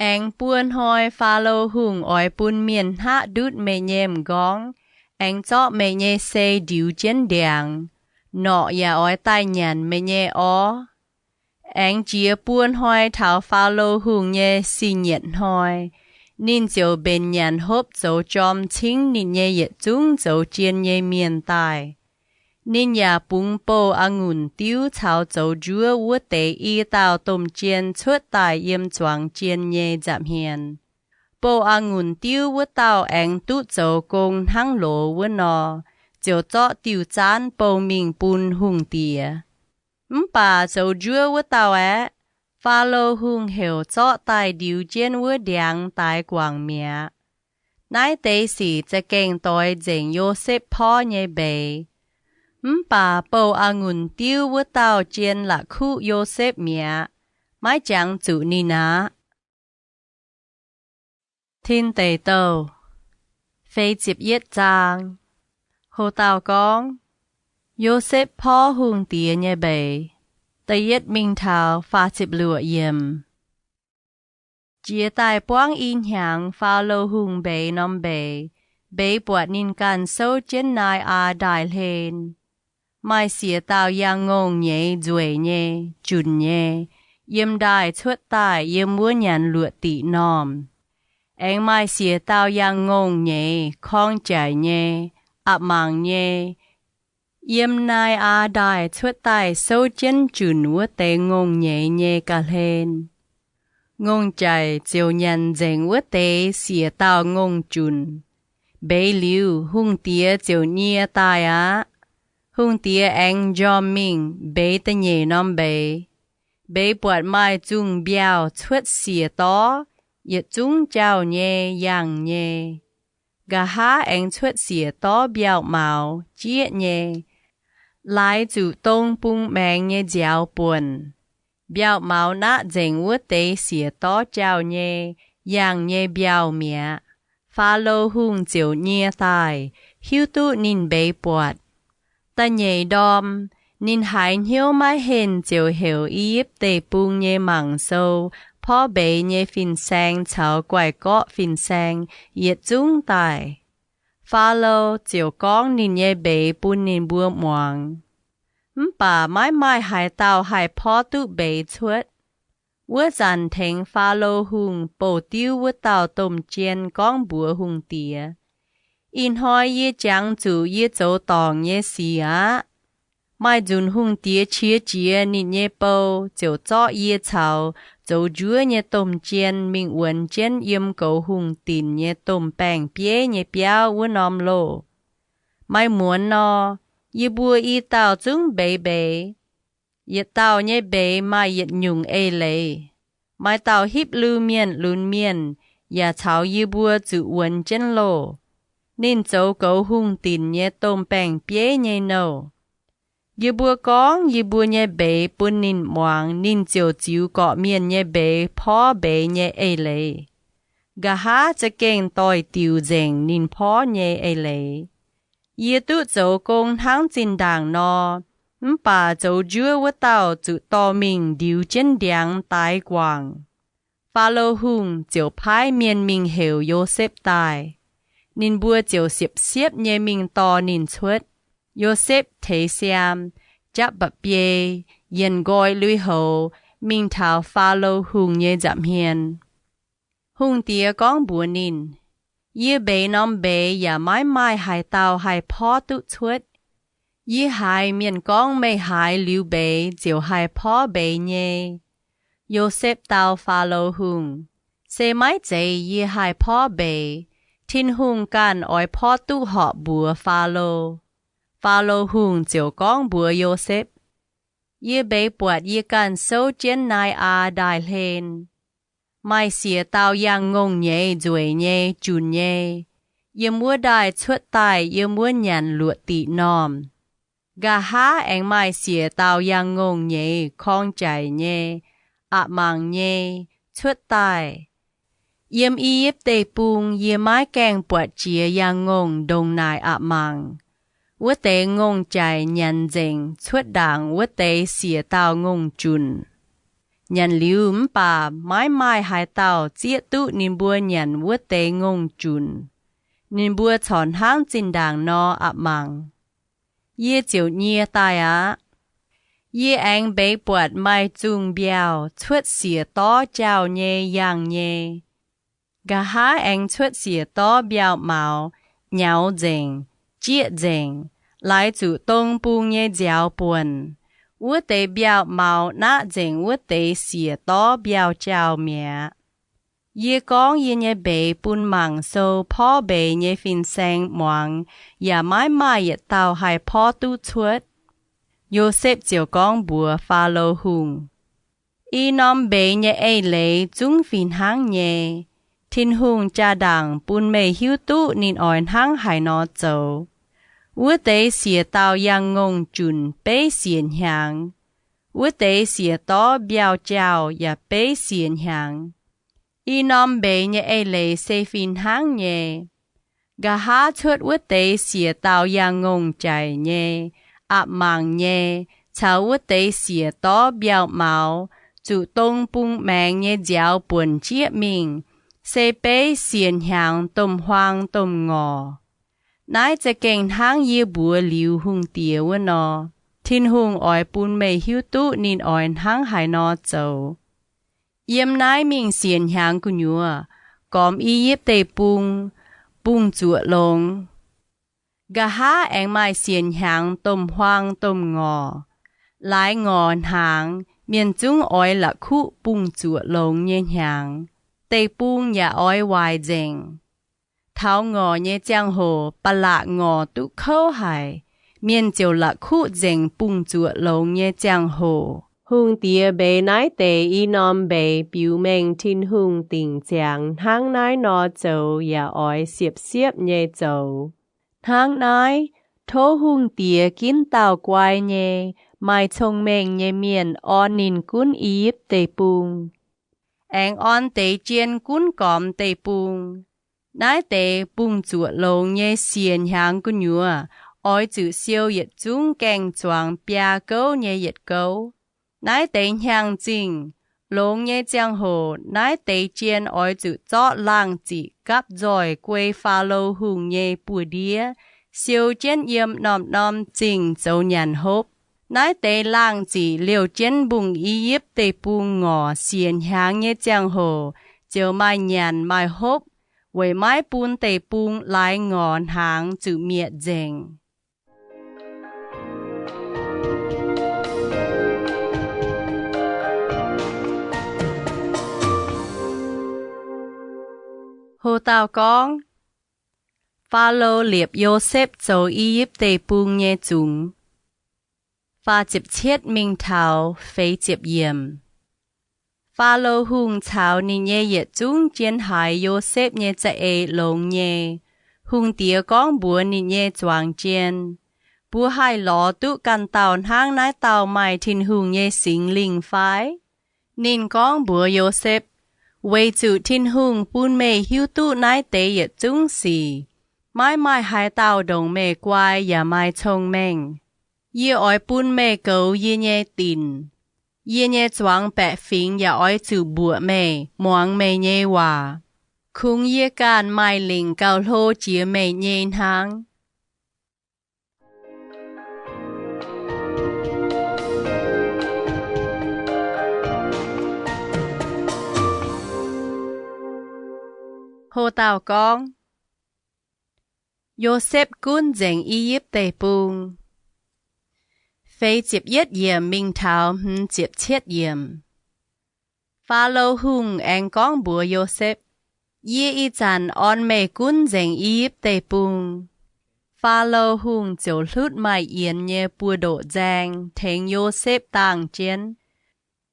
Aengx buo hnoi Faalo Hungh oix bun mienh hngaqv ndutv meih nyei m'nqorngv, aengx zorqv meih nyei sei ndiux jienv ndiangx. Norqc yaac oix daaih nyanc meih nyei orv. Aengx jiex buo hnoi taux Faalo Hungh nyei sih nyietc hnoi, ninh ziouc mbenc nyanc hopv zoux jorm cingv ninh nyei yietc zungv zoux jien nyei mienh daaih. Ninh yaac bungx bouh a'ngunc diuv caux zoux njuov wuov deix i dauh domh jien cuotv daaih yiem zuangx jien nyei nza'hmien. Bouh a'ngunc diuv wuov dauh aengx duqv zoux gong hnangv loz wuov nor, ziouc zorqv diuh zaanv bou mingh bun hungh diex. Mv baac zoux njuov wuov dauh aeqv, Faalo Hungh heuc zorqv daaih ndiux jienv wuov ndiangx daix guangc mi'aqv. Naaiv deix sic za'gengh doix nzengc Yosepv porv nyei mbeix. Mv baac bouh a'ngunc diuv wuov dauh jien la'kuqv Yosepv mi'aqv, maiv jangx zuqc ninh aqv. Tin Deic Douh Feix Ziepc Yietv Zaang. Ho dauh gorngv, Yosepv porv hungh diex nyei mbeix. Da'yietv mingh taux faah ziepc luoqc yiemc. Jiex daaih buangv i hnyangx, Faalo Hungh mbeix norm mbeix, mbeix buatc ninh ganh souv jienv naaiv aa ndaaih hlen. Maaih siec dauh yangh ngongh nyeiz nzueic nyei, junc nyei, yiem ndaaih cuotv daaih yiem wuov nyanc luoqc diqc normh. Aengx maaih siec dauh yangh ngongh nyeiz, korng jaic nyei, aqc mangc nyei, yiem naaiv aa ndaaih cuotv daaih souv jienv junc wuov deix ngongh nyeiz nyei ga'hlen. Ngongh jaic ziouc nyanc nzengc wuov deix siec dauh ngongh junc. Mbeix liuz, hungh diex ziouc nyie daaih aqv. Hungh diex aengx njormh mingh mbeix da'nyeic norm mbeix. Mbeix buatc maaih zungh mbiauh cuotv siec dorv, yietc zungv jauh nyei, yangh nyei. Nqa'haav aengx cuotv siec dorv mbiauh maux, jieqv nyei. Laaix zuqc dong bung maengx nyei nziaaux buonc. Mbiauh maux naqv nzengc wuov deix siec dorv jauh nyei, yangh nyei mbiauh mi'aqv. Faalo Hungh ziouc nyie daaih, hiuv duqv ninh mbeix buatc. Da'nyeic ndorm, ninh haiz hnyouv maiv henh ziouc heuc I^yipv Deic-Bung nyei mangc sou porv mbeix nyei fin-saeng caux guaih gorqv fin-saeng yietc zungv daaih. Faalo ziouc gorngv ninh nyei mbeix bun ninh mbuo muangx. Mv baac maiv maaih haaix dauh haih porv duqv mbeix cuotv. Wuov zanc tengx Faalo Hungh bouh diuv wuov dauh domh jien gorngv mbuox hungh diex, Ih hnoi yie jangx zuqc yie zoux dorngc nyei sic aqv. Maaih nzunc hungh diex qiex jiez ninh nyei bou ziouc zorqv yie caux zoux njuov nyei domh jien mingh wuonx jienv yiem goux hungh dinc nyei domh baeng-bieiv nyei biauv wuov norm loh. Maaih muonz nor, yie mbuo i dauh zungv mbeix mbeix. Yietc dauh nyei mbeix maaih yietc nyungc eix leiz. Maaih dauh Hipv^lu Mienh lunx mienh yaac caux yie mbuo zuqc wuonx jienv loh. Ninh zoux goux hungh dinc nyei domh baeng-bieiv nyei nouh. Yie mbuo gorngv yie mbuo nyei mbeix bun ninh muangx, ninh ziouc ziux gorqv-mienh nyei mbeix porv mbeix nyei eix leiz. Nqa'haav za'gengh doix-diuc nzengc ninh porv nyei eix leiz. Yie duqv zoux gong hnangv zinh ndaangc nor, mv baac zoux njuov wuov dauh zuqc dorh mingh ndiux jienv ndiangx daix guangc. Faalo Hungh ziouc paaiv mienh mingh heuc Yosepv daaih. Ninh mbuo ziouc siepv-siepv nyei mingh dorh ninh cuotv. Yosepv teix siaam, japv mba'biei, yienh nqoi lui-houx, mingh taux Faalo Hungh nyei nza'hmien. Hungh diex gorngv mbuox ninh, Yie mbeix norm mbeix yaac maiv maaih haaix dauh haih porv duqv cuotv. Yie haiz mienh gorngv meih haaix liuz mbeix ziouc haih porv mbeix nyei. Yosepv dau Faalo Hungh, Se maiv zeiz yie haih porv mbeix. Tin-Hungh ganh oix porv duqv horpc mbuox Faalo. Faalo Hungh ziouc gorngv mbuox Yosepv, Yie mbeix buatc yie ganh souv jienv naaiv aa ndaaih hlen. Maaih siec dauh yangh ngongh nyeiz nzueic nyei junc nyei, yiem wuov ndaaih cuotv daaih yiem wuov nyanc luoqc diqc normh. Nqa'haav aengx maaih siec dauh yangh ngongh nyeiz korng jaic nyei, aqc mangc nyei, cuotv daaih. Yiem I^yipv Deic-Bung yie maiv gaengh buatc jiex yangh ngongh ndongc naaic aqc mangc. Wuov deix ngongh jaic nyanc nzengc cuotv ndaangc wuov deix siec dauh ngongh junc. Nyanc liuz mv baac maiv maaih haaix dauh zieqv duqv ninh mbuo nyanc wuov deix ngongh junc. Ninh mbuo corc hnangv zinh ndaangc nor aqc mangc. Yie ziouc nyie daaih aqv. Yie aengx mbeix buatc maaih zungh mbiauh cuotv siec dorv jaauh nyei yangh nyei. Nqa'haav aengx cuotv siec dorv mbiauh maux, nyaux nzengc, jieqv nzengc, laaix zuqc dong bung nyei nziaaux buonc. Wuov deix mbiauh maux naqv nzengc wuov deix siec dorv mbiauh jaauh mi'aqv. Yie gorngv yie nyei mbeix bun mangc sou porv mbeix nyei fin-saeng muangx, yaac maiv maaih yietc dauh haih porv duqv cuotv. Yosepv ziouc gorngv mbuox Faalo Hungh, I norm mbeix nyei eix leiz zungv fih hnangv nyei. Tin-Hungh jaa-ndaangc bun meih hiuv duqv ninh oix hnangv haaix nor zoux. Wuov deix siec dauh yangh ngongh junc beiv siec hnyangx. Wuov deix siec dorv mbiauh jaauh yaac beiv siec hnyangx. I norm mbeix nyei eix leiz se fih hnangv nyei. Nqa'haav cuotv wuov deix siec dauh yangh ngongh jaic nyei, aqc mangc nyei, caux wuov deix siec dorv mbiauh maux, zuqc dong bung maengx nyei nziaaux buonc jieqv mingh, se beiv siec hnyangx domh huaang domh ngorc. Naaiv za'gengh hnangv yie mbuox liuz hungh diex wuov nor. Tin-Hungh oix bun meih hiuv duqv ninh oix hnangv haaix nor zoux. Yiem naaiv mingh siec hnyangx gu'nyuoz, gormx I^yipv Deic-Bung, bungx-zuoqc longx. Nqa'haav aengx maaih siec hnyangx domh huaang domh ngorc. Laaix ngorc hnaangx, mienh zungv oix la'kuqv bungx-zuoqc longx nyei hnyangx. Deic-bung yaac oix waaic nzengc. Taux ngorc nyei ziangh hoc, ba'laqc ngorc duqv kouv haic, mienh ziouc la'kuqv nzengc bungx-zuoqc longx nyei ziangh hoc. Hungh diex mbeix naaiv deix i norm mbeix biux mengh Tin-Hungh dingc ziangx hnangv naaiv nor zoux yaac oix siepv-siepv nyei zoux. Hnangv naaiv, tov hungh diex ginv dauh guai nyei, maaih cong-mengh nyei mienh orn ninh gunv I^yipv Deic-Bung. Aengx orn deix jien gunv gormx deic-bung. Naaiv deix bungx-zuoqc longx nyei siec hnyangx gu'nyuoz oix zuqc siou yietc zungv gaeng-zuangx biaa gouv nyei yietc gouv. Naaiv deix hnyangx-zingh longx nyei ziangh hoc, naaiv deix jien oix zuqc zorqv laangh ziqc gapv nzoih guei Faalo Hungh nyei buoz-ndiev, siou jienv yiem norm-norm zingh zoux nyanc hopv. Naaiv deix laangh ziqc liouh jienv mbungh I^yipv Deic-Bung ngorc siec hnyangx nyei ziangh hoc ziouc maaih nyanc maaih hopv, weic maiv bun deic-bung laaix ngorc hnaangx zuqc mietc nzengc. Ho dauh gorngv, Faalo liepc Yosepv zoux I^yipv Deic-Bung nyei zungx. faah ziepc cietv mingh taux feix ziepc yiemc. Faalo Hungh caux ninh nyei yietc zungv jien haiz Yosepv nyei za'eix longx nyei. Hungh diex gorngv mbuox ninh nyei zuangx jien, Mbuo haih lorz duqv ganh dauh hnangv naaiv dauh maaih Tin-Hungh nyei Singx Lingh fai? Ninh gorngv mbuox Yosepv, Weic zuqc Tin-Hungh bun meih hiuv duqv naaiv deix yietc zungv sic, maiv maaih haaix dauh ndongc meih guai yaac maaih cong-mengh. Yie oix bun meih goux yie nyei dinc. Yie nyei zuangx baeqc fingx yaac oix zuqc mbuoqc meih, muangx meih nyei waac. Kungx yie ganh maaih lingc gauh hlo jiex meih nyei hnangv. Ho dauh gorngv, Yosepv Gunv Nzengc I^yipv Deic-Bung. Feix ziepc yietv yiemc mingh taux hmz ziepc cietv yiemc. Faalo Hungh aengx gorngv mbuox Yosepv, Yie ih zanc orn meih gunv nzengc I^yipv Deic-Bung. Faalo Hungh ziouc hlutv maaih yienx nyei buoz-ndoqv nzaeng tengx Yosepv dangh jienv,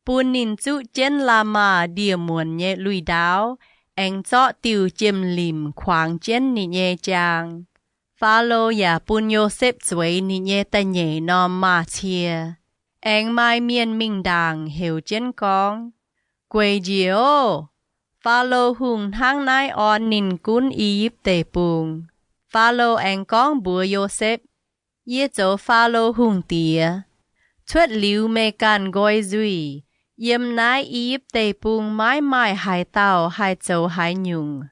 bun ninh zuqv jienv la'maah ndie-muonc nyei lui-ndaauv, aengx zorqv diuh jiem-limc kuangx jienv ninh nyei jaang. Faalo yaac bun Yosepv zueiz ninh nyei da'nyeic norm maaz-cie. Aengx maaih mienh mingh ndaangc heuc jienv gorngv, Gueic njiec oc! Faalo Hungh hnangv naaiv orn ninh gunv I^yipv Deic-Bung. Faalo aengx gorngv mbuox Yosepv, Yie zoux Faalo Hungh diex. Cuotv liuz meih ganh nqoi nzuih, yiem naaiv I^yipv Deic-Bung maiv maaih haaix dauh haih zoux haaix nyungc.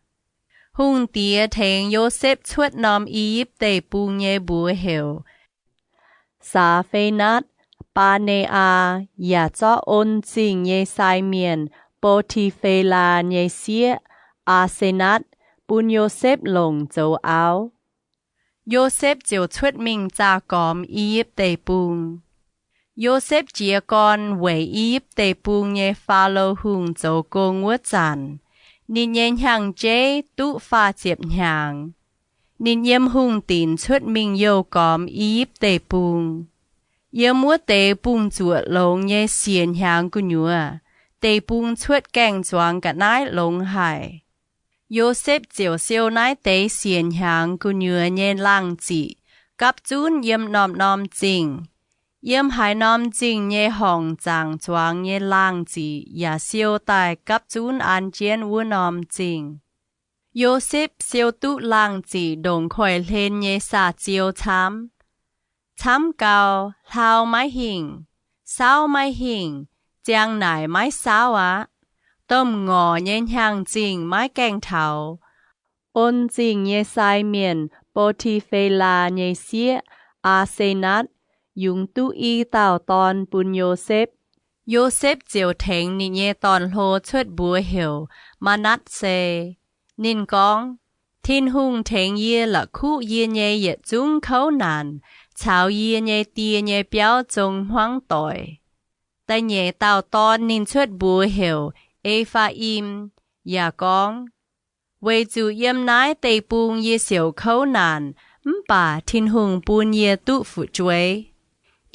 Hungh diex tengx Yosepv cuotv norm I^yipv Deic-Bung nyei mbuox heuc Saa^fe^natv, Baa^ne^aa, yaac zorqv on zingh nyei sai mienh, Bo^ti^fe^laa, nyei sieqv, Aa^se^natv, bun Yosepv longc zoux auv. Yosepv ziouc cuotv mingh zaah gormx I^yipv Deic-Bung. Yosepv jiez gorn weic I^yipv Deic-Bung nyei Faalo Hungh zoux gong wuov zanc, ninh nyei hnyangx-jeiv duqv faah ziepc hnyangx. Ninh yiem hungh dinc cuotv mingh youh gormx I^yipv Deic-Bung. Yiem wuov deix bungx-zuoqc longx nyei siec hnyangx gu'nyuoz, deic-bung cuotv gaengh zuangx ga'naaiv longx haic. Yosepv ziouc siou naaiv deix siec hnyangx gu'nyuoz nyei laangh ziqc gapv zunv yiem norm-norm zingh. Yiem haaix norm zingh nyei horngc zaangc zuangx nyei laangh ziqc yaac siou daaih gapv zunv an jienv wuov norm zingh. Yosepv siou duqv laangh ziqc ndongc koiv-hlen nyei saa-ziou camv. Camv gau, hlau maiv hingh, saauv maiv hingh, ziang naaic maiv saauv aqv. Domh ngorc nyei hnyangx-zingh maiv gaengh taux. On zingh nyei sai mienh, Bo^ti^fe^laa, nyei sieqv, Aa^se^natv, yungz duqv i dauh dorn bun Yosepv. Yosepv ziouc tengx ninh nyei dorn-hlo cuotv mbuox heuc Maa^natv^se. Ninh gorngv, Tin-Hungh tengx yie la'kuqv yie nyei yietc zungv kouv naanc caux yie nyei die nyei biauv zong hmuangv doic. Da'nyeic dauh dorn ninh cuotv mbuox heuc E^faa^im, yaac gorngv, Weic zuqc yiem naaiv deic-bung yie siouc kouv naanc, mv baac Tin-Hungh bun yie duqv fu'jueiv.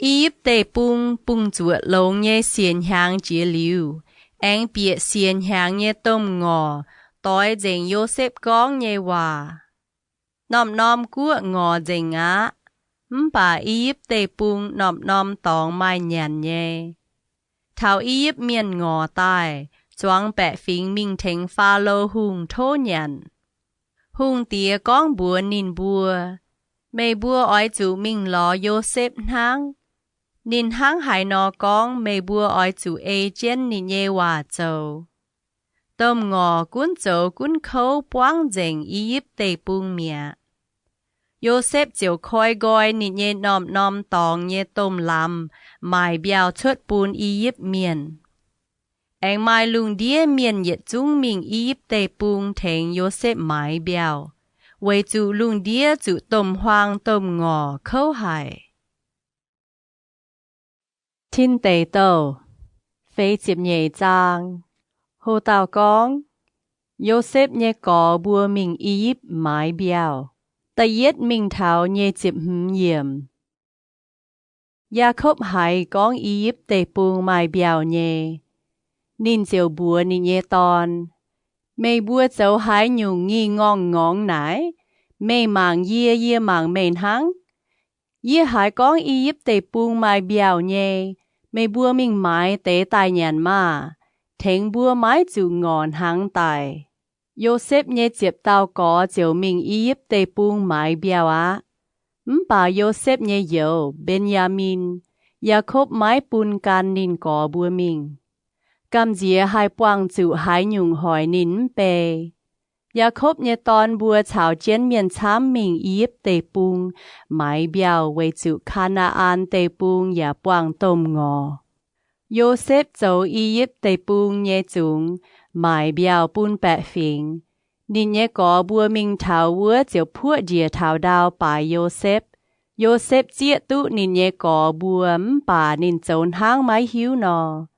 I^yipv Deic-Bung bungx-zuoqc longx nyei siec hnyangx jiex liuz, aengx bieqc siec hnyangx nyei domh ngorc doix nzengc Yosepv gorngv nyei waac. Norm-norm guoqv ngorc nzengc aqv, mv baac I^yipv Deic-Bung norm-norm dorngx maaih nyanc nyei. Taux I^yipv Mienh ngorc daaih, zuangx baeqc fingx mingh tengx Faalo Hungh tov nyanc. Hungh diex gorngv mbuox ninh mbuo, Meih mbuo oix zuqc mingh lorz Yosepv hnangv. Ninh hnangv haaix nor gorngv, meih mbuo oix zuqc ei jienv ninh nyei waac zoux. Domh ngorc gunv zoux gunv kouv buangv nzengc I^yipv Deic-Bung mi'aqv. Yosepv ziouc koi nqoi ninh nyei norm-norm dorngx nyei domh lamz maaic mbiauh cuotv bun I^yipv Mienh. Aengx maaih lungh ndiev mienh yietc zungv mingh I^yipv Deic-Bung tengx Yosepv maaiz mbiauh, weic zuqc lungh ndiev zuqc domh huaang domh ngorc kouv haic. Tin Deic Douh feix ziepc nyeic zaang. Ho dauh gorngv, Yosepv nyei gorx mbuo mingh I^yipv maaiz mbiauh. Da'yietv mingh taux nyic ziepc hmz yiemc. Yaakopv haiz gorngv I^yipv Deic-Bung maaih mbiauh nyei. Ninh ziouc mbuox ninh nyei dorn, Meih mbuo zoux haaix nyungc ngingh ngorngx-ngorngx naaic? Meih mangc yie, yie mangc meih hnangv. Yie haiz gorngv I^yipv Deic-Bung maaih mbiauh nyei. Meih mbuo mingh maaiz deix daaih nyanc maah! Tengx mbuo maiv zuqc ngorc hnaangx daic. Yosepv nyei ziepc dauh gorx ziouc mingh I^yipv Deic-Bung maaiz mbiauh aqv. Mv baac Yosepv nyei youz, Mben^yaa^min, Yaakopv maiv bun gan ninh gorx mbuo mingh. Gamh nziex haih buangh zuqc haaix nyungc hoic ninh mv bei. Yaakopv nyei dorn mbuo caux jienv mienh camv mingh I^yipv Deic-Bung maaiz mbiauh weic zuqc Kaa^naa^an Deic-Bung yaac buangh domh ngorc. Yosepv zoux I^yipv Deic-Bung nyei zungx maaiz mbiauh bun baeqc fingx. Ninh nyei gorx mbuo mingh taux wuov ziouc puoqv njiec taux ndau baaix Yosepv. Yosepv zieqv duqv ninh nyei gorx mbuo mv baac ninh zoux hnangv maiv hiuv nor.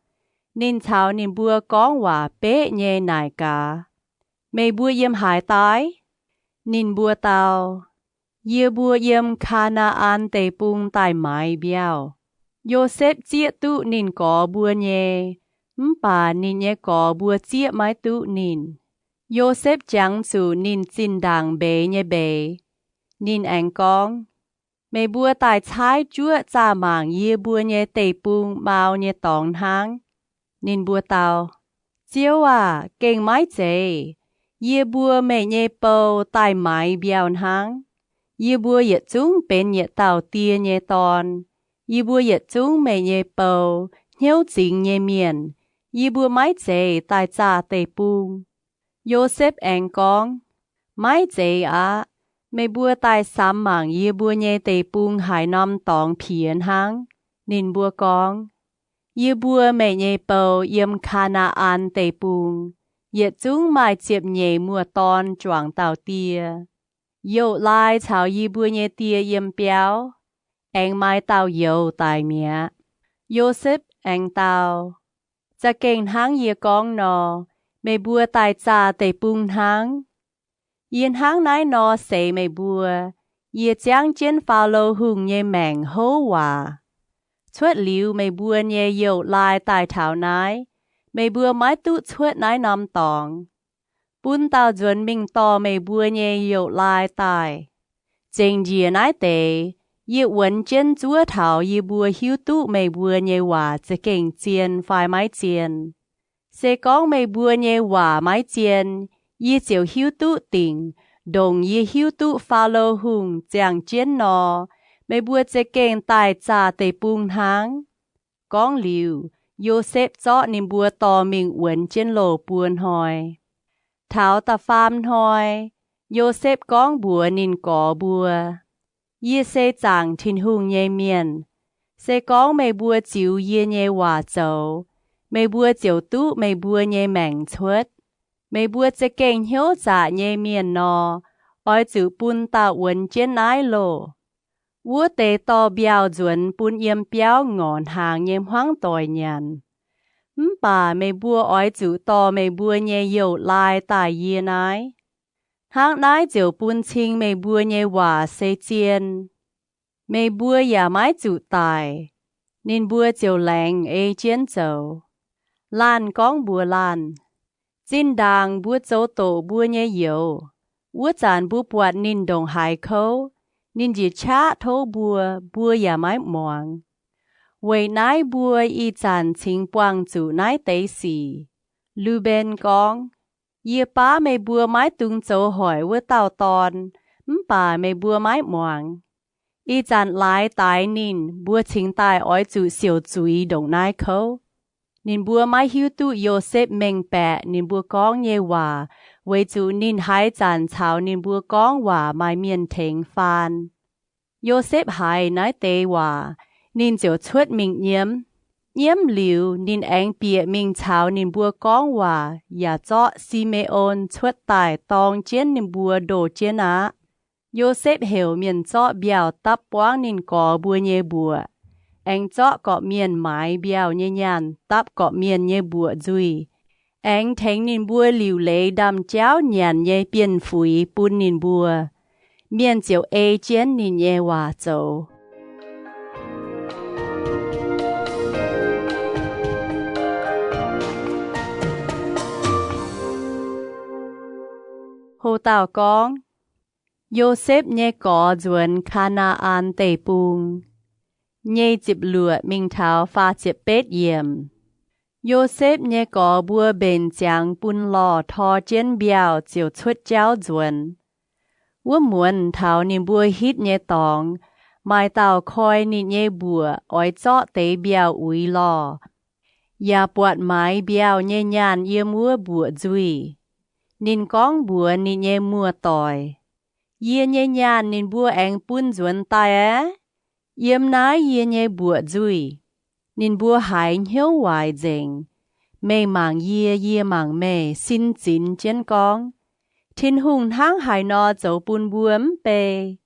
Ninh caux ninh mbuo gorngv waac beqv nyei naaic gaax, Meih mbuo yiem haaix daaih? Ninh mbuo dau, Yie mbuo yiem Kaa^naa^an Deic-Bung daaih maaiz mbiauh. Yosepv zieqv duqv ninh gorx mbuo nyei, mv baac ninh nyei gorx mbuo zieqv maiv duqv ninh. Yosepv jangx zuqc ninh zinh ndaangc mbeix nyei mbeix. Ninh aengx gorngv, Meih mbuo daaih caaiv juoqv zaah mangc yie mbuo nyei deic-bung mau nyei dorngx hnangv. Ninh mbuo dau, Ziouv aah! Gengh maiv zeiz. Yie mbuo meih nyei bou daaih maaiz mbiauh hnangv. Yie mbuo yietc zungv benx yietc dauh die nyei dorn. Yie mbuo yietc zungv meih nyei bou, hnyouv zingx nyei mienh. Yie mbuo maiv zeiz daaih zaah deic-bung. Yosepv aengx gorngv, Maiv zeiz aqv. Meih mbuo daaih samx mangc yie mbuo nyei deic-bung haaix norm dorngx piex hnangv. Ninh mbuo gorngv, Yie mbuo meih nyei bou yiem Kaa^naa^an Deic-Bung, yietc zungv maaih ziepc nyeic muoz-dorn juangc dauh die. Youh lai caux yie mbuo nyei die yiem biauv, aengx maaih dauh youz daic mi'aqv. Yosepv aengx dau, Za'gengh hnangv yie gorngv nor, meih mbuo daaih zaah deic-bung hnangv. Yie hnangv naaiv nor seix meih mbuo, yie ziangv jienv Faalo Hungh nyei maengc houv waac. Cuotv liuz meih mbuo nyei youh lai daaih taux naaiv, meih mbuo maiv duqv cuotv naaiv norm dorngx. Bun dauh nzuonx mingh dorh meih mbuo nyei youh lai daaih. Zengc njiec naaiv deix, yie wuonx jienv zuov taux yie mbuo hiuv duqv meih mbuo nyei waac za'gengh zien fai maiv zien. Se gorngv meih mbuo nyei waac maiv zien, yie ziouc hiuv duqv dingc, ndongc yie hiuv duqv Faalo Hungh ziangh jienv nor, meih mbuo za'gengh daaih zaah deic-bung hnangv. Gorngv liuz, Yosepv zorqv ninh mbuo dorh mingh wuonx jienv loh buo hnoi. Taux da'faam hnoi, Yosepv gorngv mbuox ninh gorx mbuo, Yie se zaangc Tin-Hungh nyei mienh. Se gorngv meih mbuo ziux yie nyei waac zoux, meih mbuo ziouc duqv meih mbuo nyei maengc cuotv. Meih mbuo za'gengh hnyouv zaqc nyei mienh nor, oix zuqc bun dauh wuonx jienv naaiv loh. Wuov deix dorh mbiauh nzuonx bun yiem biauv ngorc hnaangx nyei hmuangv doic nyanc. Mv baac meih mbuo oix zuqc dorh meih mbuo nyei youh lai daaih yie naaiv. Hnangv naaiv ziouc bun cing meih mbuo nyei waac se zien. Meih mbuo yaac maiv zuqc daic. Ninh mbuo ziouc laengz ei jienv zoux. Laanh gorngv mbuox laanh, Zinh ndaangc mbuo zoux doqc mbuo nyei youz, wuov zanc mbuo buatc ninh ndongc haaix kouv, ninh njiec qaqv tov mbuo, mbuo yaac maiv muangx. Weic naaiv mbuo ih zanc cingx buangh zuqc naaiv deix sic. Lu^mben gorngv, Yie baav meih mbuo maiv dungx zoux hoic wuov dauh dorn, mv baac meih mbuo maiv muangx. Ih zanc laaix daix ninh, mbuo cingx daaih oix zuqc siouc zuiz ndongc naaiv kouv. Ninh mbuo maiv hiuv duqv Yosepv mengh baeqc ninh mbuo gorngv nyei waac, weic zuqc ninh haaix zanc caux ninh mbuo gorngv waac maaih mienh tengx faan. Yosepv haiz naaiv deix waac, ninh ziouc cuotv mingh nyiemv. Nyiemv liuz, ninh aengx bieqc mingh caux ninh mbuo gorngv waac yaac zorqv Si^me^on cuotv daaih dorng jienv ninh mbuo ndoh jienv aqv. Yosepv heuc mienh zorqv mbiauh dapv buangv ninh gorx mbuo nyei mbuoqc, aengx zorqv gorqv-mienh maaiz mbiauh nyei nyaanh dapv gorqv-mienh nyei mbuoqc nzuih, aengx tengx ninh mbuo liuc leiz ndaamv-jauv nyanc nyei bienh fuix bun ninh mbuo. Mienh ziouc ei jienv ninh nyei waac zoux. Ho dauh gorngv, Yosepv nyei gorx nzuonx Kaa^naa^an Deic-Bung. Nyei ziepc luoqc mingh taux faah ziepc betv yiemc. Yosepv nyei gorx mbuo mbenc ziangx bun lorh tor jienv mbiauh ziouc cuotv jauv nzuonx. Wuov muonz taux ninh mbuo hitv nyei dorngx, maaih dauh koi ninh nyei mbuoqc oix zorqv deix mbiauh uix lorh, yaac buatc maaiz mbiauh nyei nyaanh yiem wuov mbuoqc nzuih. Ninh gorngv mbuox ninh nyei muoz-doic, Yie nyei nyaanh ninh mbuo aengx bun nzuonx daaih aqv. Yiem naaiv yie nyei mbuoqc nzuih. Ninh mbuo haiz hnyouv waaic nzengc. Meih mangc yie, yie mangc meih, sin zinx jienv gorngv, Tin-Hungh hnangv haaix nor zoux bun mbuo mv bei.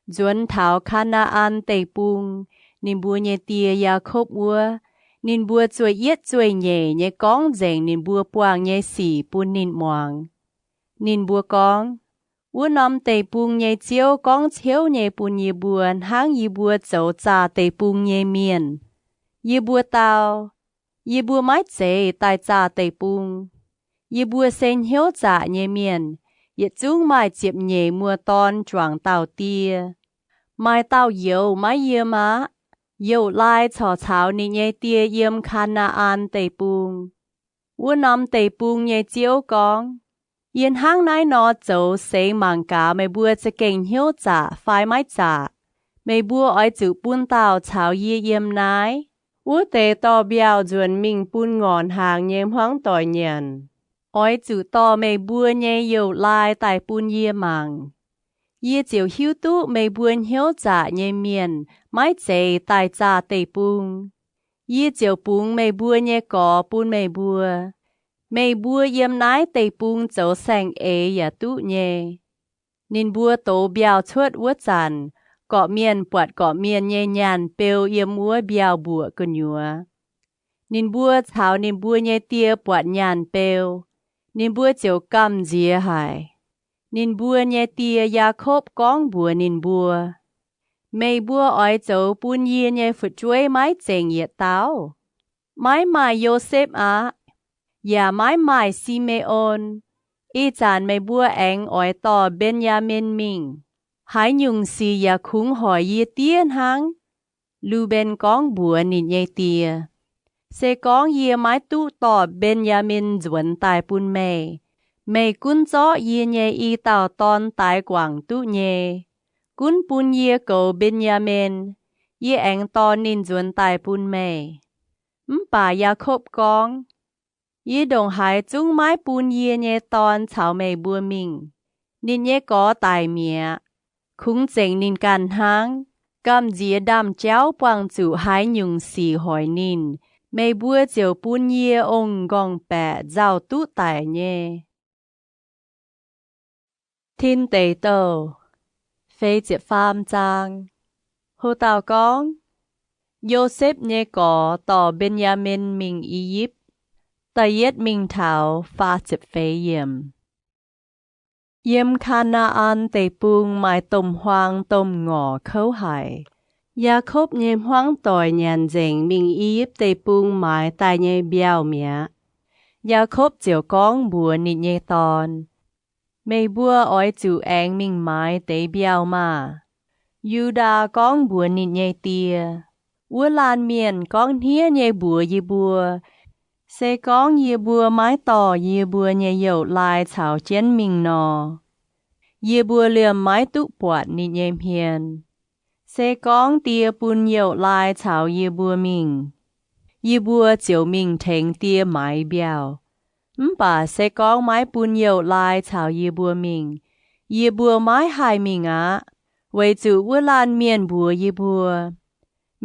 Nzuonx taux Kaa^naa^an Deic-Bung, ninh mbuo nyei die, Yaakopv wuov, ninh mbuo zueih yietv zueih nyeic nyei gorngv nzengc ninh mbuo buangh nyei sic bun ninh muangx. Ninh mbuo gorngv, Wuov norm deic-bung nyei Ziouv gorngv ciouv nyei bun yie mbuo hnangv yie mbuo zoux zaah deic-bung nyei mienh. Yie mbuo dau, Yie mbuo maiv zeiz daaih zaah deic-bung. Yie mbuo se hnyouv zaqc nyei mienh, yietc zungv maaih ziepc nyeic muoz-dorn juangc dauh die. Maaih dauh youz maiv yiem aqv. Youz-laai corc caux ninh nyei die yiem Kaa^naa^an Deic-Bung. Wuov norm deic-bung nyei Ziouv gorngv, Yie hnangv naaiv nor zoux seix mangc gaax meih mbuo za'gengh hnyouv zaqc fai maiv zaqc. Meih mbuo oix zuqc bun dauh caux yie yiem naaiv. Wuov deix dorh mbiauh nzuonx mingh bun ngorc hnaangx nyei hmuangv doic nyanc. Oix zuqc dorh meih mbuo nyei youz-laai daaih bun yie mangc. Yie ziouc hiuv duqv meih mbuo hnyouv zaqc nyei mienh maiv zeiz daaih zaah deic-bung. Yie ziouc bungx meih mbuo nyei gorx bun meih mbuo. Meih mbuo yiem naaiv deic-bung zoux saeng-eix yaac duqv nyei. Ninh mbuo dox mbiauh cuotv wuov zanc, gorqv-mienh buatc gorqv-mienh nyei nyaanh beu yiem wuov mbiauh mbuoqc gu'nyuoz. Ninh mbuo caux ninh mbuo nyei die buatc nyaanh beu, ninh mbuo ziouc gamh nziex haic. Ninh mbuo nyei die, Yaakopv, gorngv mbuox ninh mbuo, Meih mbuo oix zoux bun yie nyei fu'jueiv maiv zengc yietc dauh? Maiv maaih Yosepv aqv, yaac maiv maaih Si^me^on. Ih zanc meih mbuo aengx oix dorh Mben^yaa^min mingh. Haaix nyungc sic yaac kungx hoic yie diev hnangv. Lu^mben gorngv mbuox ninh nyei die, Se gorngv yie maiv duqv dorh Mben^yaa^min nzuonx daaih bun meih, meih gunv zorqv yie nyei i dauh dorn daix guangc duqv nyei. Gunv bun yie goux Mben^yaa^min, yie aengx dorh ninh nzuonx daaih bun meih. Mv baac Yaakopv gorngv, Yie ndongc haaix zungv maiv bun yie nyei dorn caux meih mbuo mingh. Ninh nyei gorx daic mi'aqv. Kungx zengc ninh ganh hnangv. Gamh nziex ndaamv-jauv buangh zuqc haaix nyungc sic hoic ninh, meih mbuo ziouc bun yie ong-nqorngv-baeqc nzauh duqv daic nyei. Tin Deic Douh, feix ziepc faam zaang. Ho dauh gorngv, Yosepv nyei gorx dorh Mben^yaa^min mingh I^yipv. Da'yietv mingh taux faah ziepc feix yiemc. Yiem Kaa^naa^an Deic-Bung maaih domh huaang domh ngorc kouv haic. Yaakopv nyei hmuangv doic nyanc nzengc mingh I^yipv Deic-Bung maaiz daaih nyei mbiauh mi'aqv. Yaakopv ziouc gorngv mbuox ninh nyei dorn, Meih mbuo oix zuqc aengx mingh maaiz deix mbiauh maah! Yu^ndaa gorngv mbuox ninh nyei die, Wuov laanh mienh gorngv hniev nyei mbuox yie mbuo, Se gorngv yie mbuo maiv dorh yie mbuo nyei youz-laai caux jienv mingh nor, yie mbuo liemh maiv duqv buatc ninh nyei hmien. Se gorngv die bun youz-laai caux yie mbuo mingh, yie mbuo ziouc mingh tengx die maaiz mbiauh. Mv baac se gorngv maiv bun youz-laai caux yie mbuo mingh, yie mbuo maiv haih mingh aqv, weic zuqc wuov laanh mienh mbuox yie mbuo,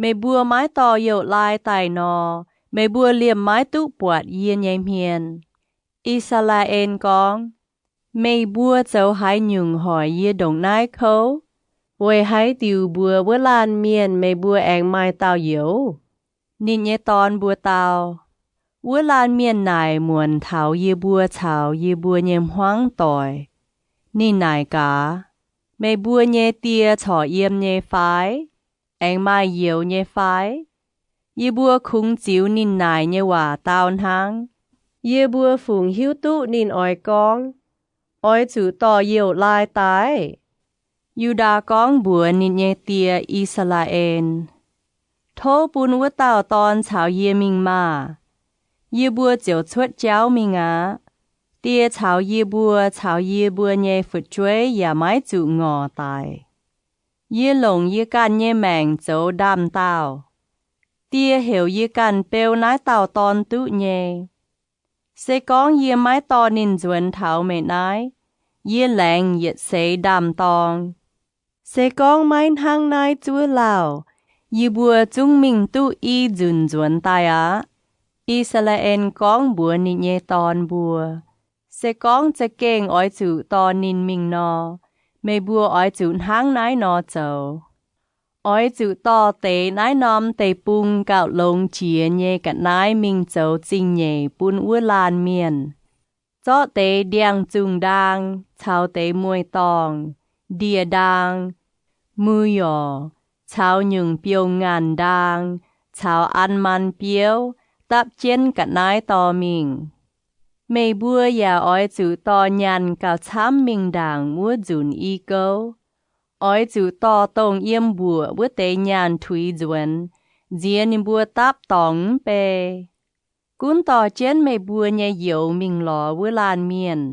Meih mbuo maiv dorh youz-laai daaih nor, meih mbuo liemh maiv duqv buatc yie nyei hmien. I^saa^laa^en gorngv, Meih mbuo zoux haaix nyungc hoic yie ndongc naaiv kouv? Weic haaix diuc mbuox wuov laanh mienh meih mbuo aengx maaih dauh youz? Ninh nyei dorn mbuo dau, Wuov laanh mienh naaic muonc taux yie mbuo caux yie mbuo nyei hmuangv doic. Ninh naaic gaax, Meih mbuo nyei die corc yiem nyei fai? Aengx maaih youz nyei fai? Yie mbuo kungx ziux ninh naaic nyei waac dau hnangv. Yie mbuo fungc hiuv duqv ninh oix gorngv, Oix zuqc dorh youh laai daaih? Yu^ndaa gorngv mbuox ninh nyei die, I^saa^laa^en, Tov bun wuov dauh dorn caux yie mingh maah! Yie mbuo ziouc cuotv jauv mingh aqv. Die caux yie mbuo caux yie mbuo nyei fu'jueiv yaac maiv zuqc ngorc daic. Yie longc yie ganh nyei maengc zoux ndaamv-daauh. Die heuc yie ganh beu naaiv dauh dorn duqv nyei. Se gorngv yie maiv dorh ninh nzuonx taux meih naaiv, yie laengz yietc seix ndaamv-dorng. Se gorngv maiv hnangv naaiv zuov lauh, yie mbuo zungv mingh duqv i nzunc nzuonx daaih aqv. I^saa^laa^en gorngv mbuox ninh nyei dorn mbuo, Se gorngv za'gengh oix zuqc dorh ninh mingh nor, meih mbuo oix zuqc hnangv naaiv nor zoux. Oix zuqc dorh deix naaiv norm deic-bung gauh longx jiex nyei ga'naaiv mingh zoux zingh nyeic bun wuov laanh mienh, zorqv deix ndiangx-zungh ndaang caux deix mueiz-dorngh, ndie-ndaang, mu^yorc, caux nyungc biouv-ngaanc ndaang caux an maan biouv dapv jienv ga'naaiv dorh mingh. Meih mbuo yaac oix zuqc dorh nyaanh gauh camv mingh ndaangc wuov nzunc i gouv. Oix zuqc dorh dongh yiem mbuoqc wuov deix nyaanh tuix nzuonx, nziex ninh mbuo dapv dorngx mv bei. Gunv dorh jienv meih mbuo nyei youz mingh lorz wuov laanh mienh.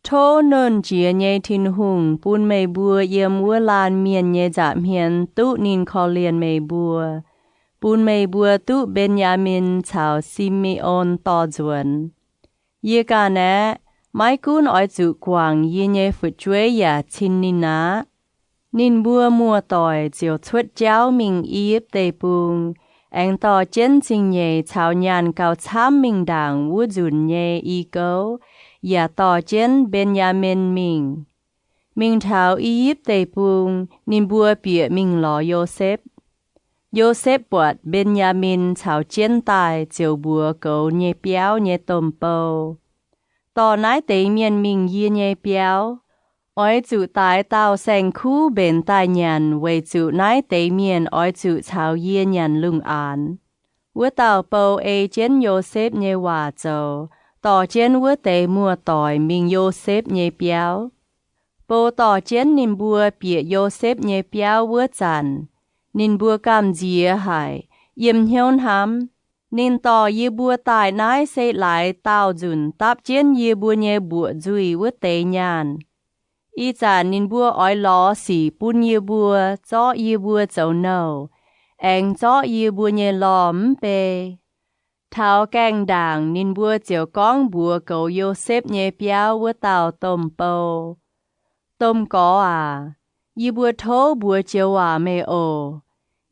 Tov Nernh Jiex nyei Tin-Hungh bun meih mbuo yiem wuov laanh mienh nyei nza'hmien duqv ninh korv-lienh meih mbuo, bun meih mbuo duqv Mben^yaa^min caux Si^me^on dorh nzuonx. Yie ganh aeqv, maiv gunv oix zuqc guangc yie nyei fu'jueiv yaac cin ninh aqv. Ninh mbuo muoz-doic ziouc cuotv jauv mingh I^yipv Deic-Bung, aengx dorh jienv zingh nyeic caux nyaanh gauh camv mingh ndaangc wuov nzunc nyei i gouv, yaac dorh jienv Mben^yaa^min mingh. Mingh taux I^yipv Deic-Bung, ninh mbuo bieqc mingh lorz Yosepv. Yosepv buatc Mben^yaa^min caux jienv daaih ziouc mbuox goux nyei biauv nyei domh bou, Dorh naaiv deix mienh mingh yie nyei biauv. Oix zuqc daix dauh saeng-kuv mbenc daaih nyanc weic zuqc naaiv deix mienh oix zuqc caux yie nyanc lungh aanx. Wuov dauh bou ei jienv Yosepv nyei waac zoux, dorh jienv wuov deix muoz-doic mingh Yosepv nyei biauv. Bou dorh jienv ninh mbuo bieqc Yosepv nyei biauv wuov zanc, ninh mbuo gamh nziex haic, yiem hnyouv hnamv, Ninh dorh yie mbuo daaih naaiv se laaix daauh nzunc dapv jienv yie mbuo nyei mbuoqc nzuih wuov deix nyaanh. Ih zanc ninh mbuo oix lorz sic bun yie mbuo, zorqv yie mbuo zoux nouh, aengx zorqv yie mbuo nyei lorh mv bei. Taux gaengh ndaangc ninh mbuo ziouc gorngv mbuox goux Yosepv nyei biauv wuov dauh domh bou, Domh gorx aac, yie mbuo tov mbuox joux waac meih oc.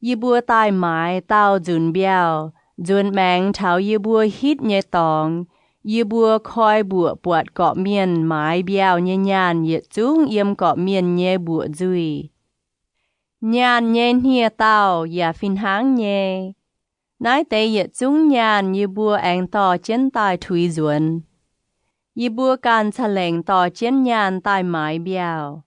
Yie mbuo daaih maaiz daauh nzunc mbiauh, nzuonx maengx taux yie mbuo hitv nyei dorngx. Yie mbuo koi mbuoqc buatc gorqv-mienh maaiz mbiauh nyei nyaanh yietc zungv yiem gorqv-mienh nyei mbuoqc nzuih. Nyaanh nyei hniev-daauh yaac fih hnangv nyei. Naaiv deix yietc zungv nyaanh yie mbuo aengx dorh jienv daaih tuix nzuonx. Yie mbuo ganh ca'lengc dorh jienv nyaanh daaih maaiz mbiauh.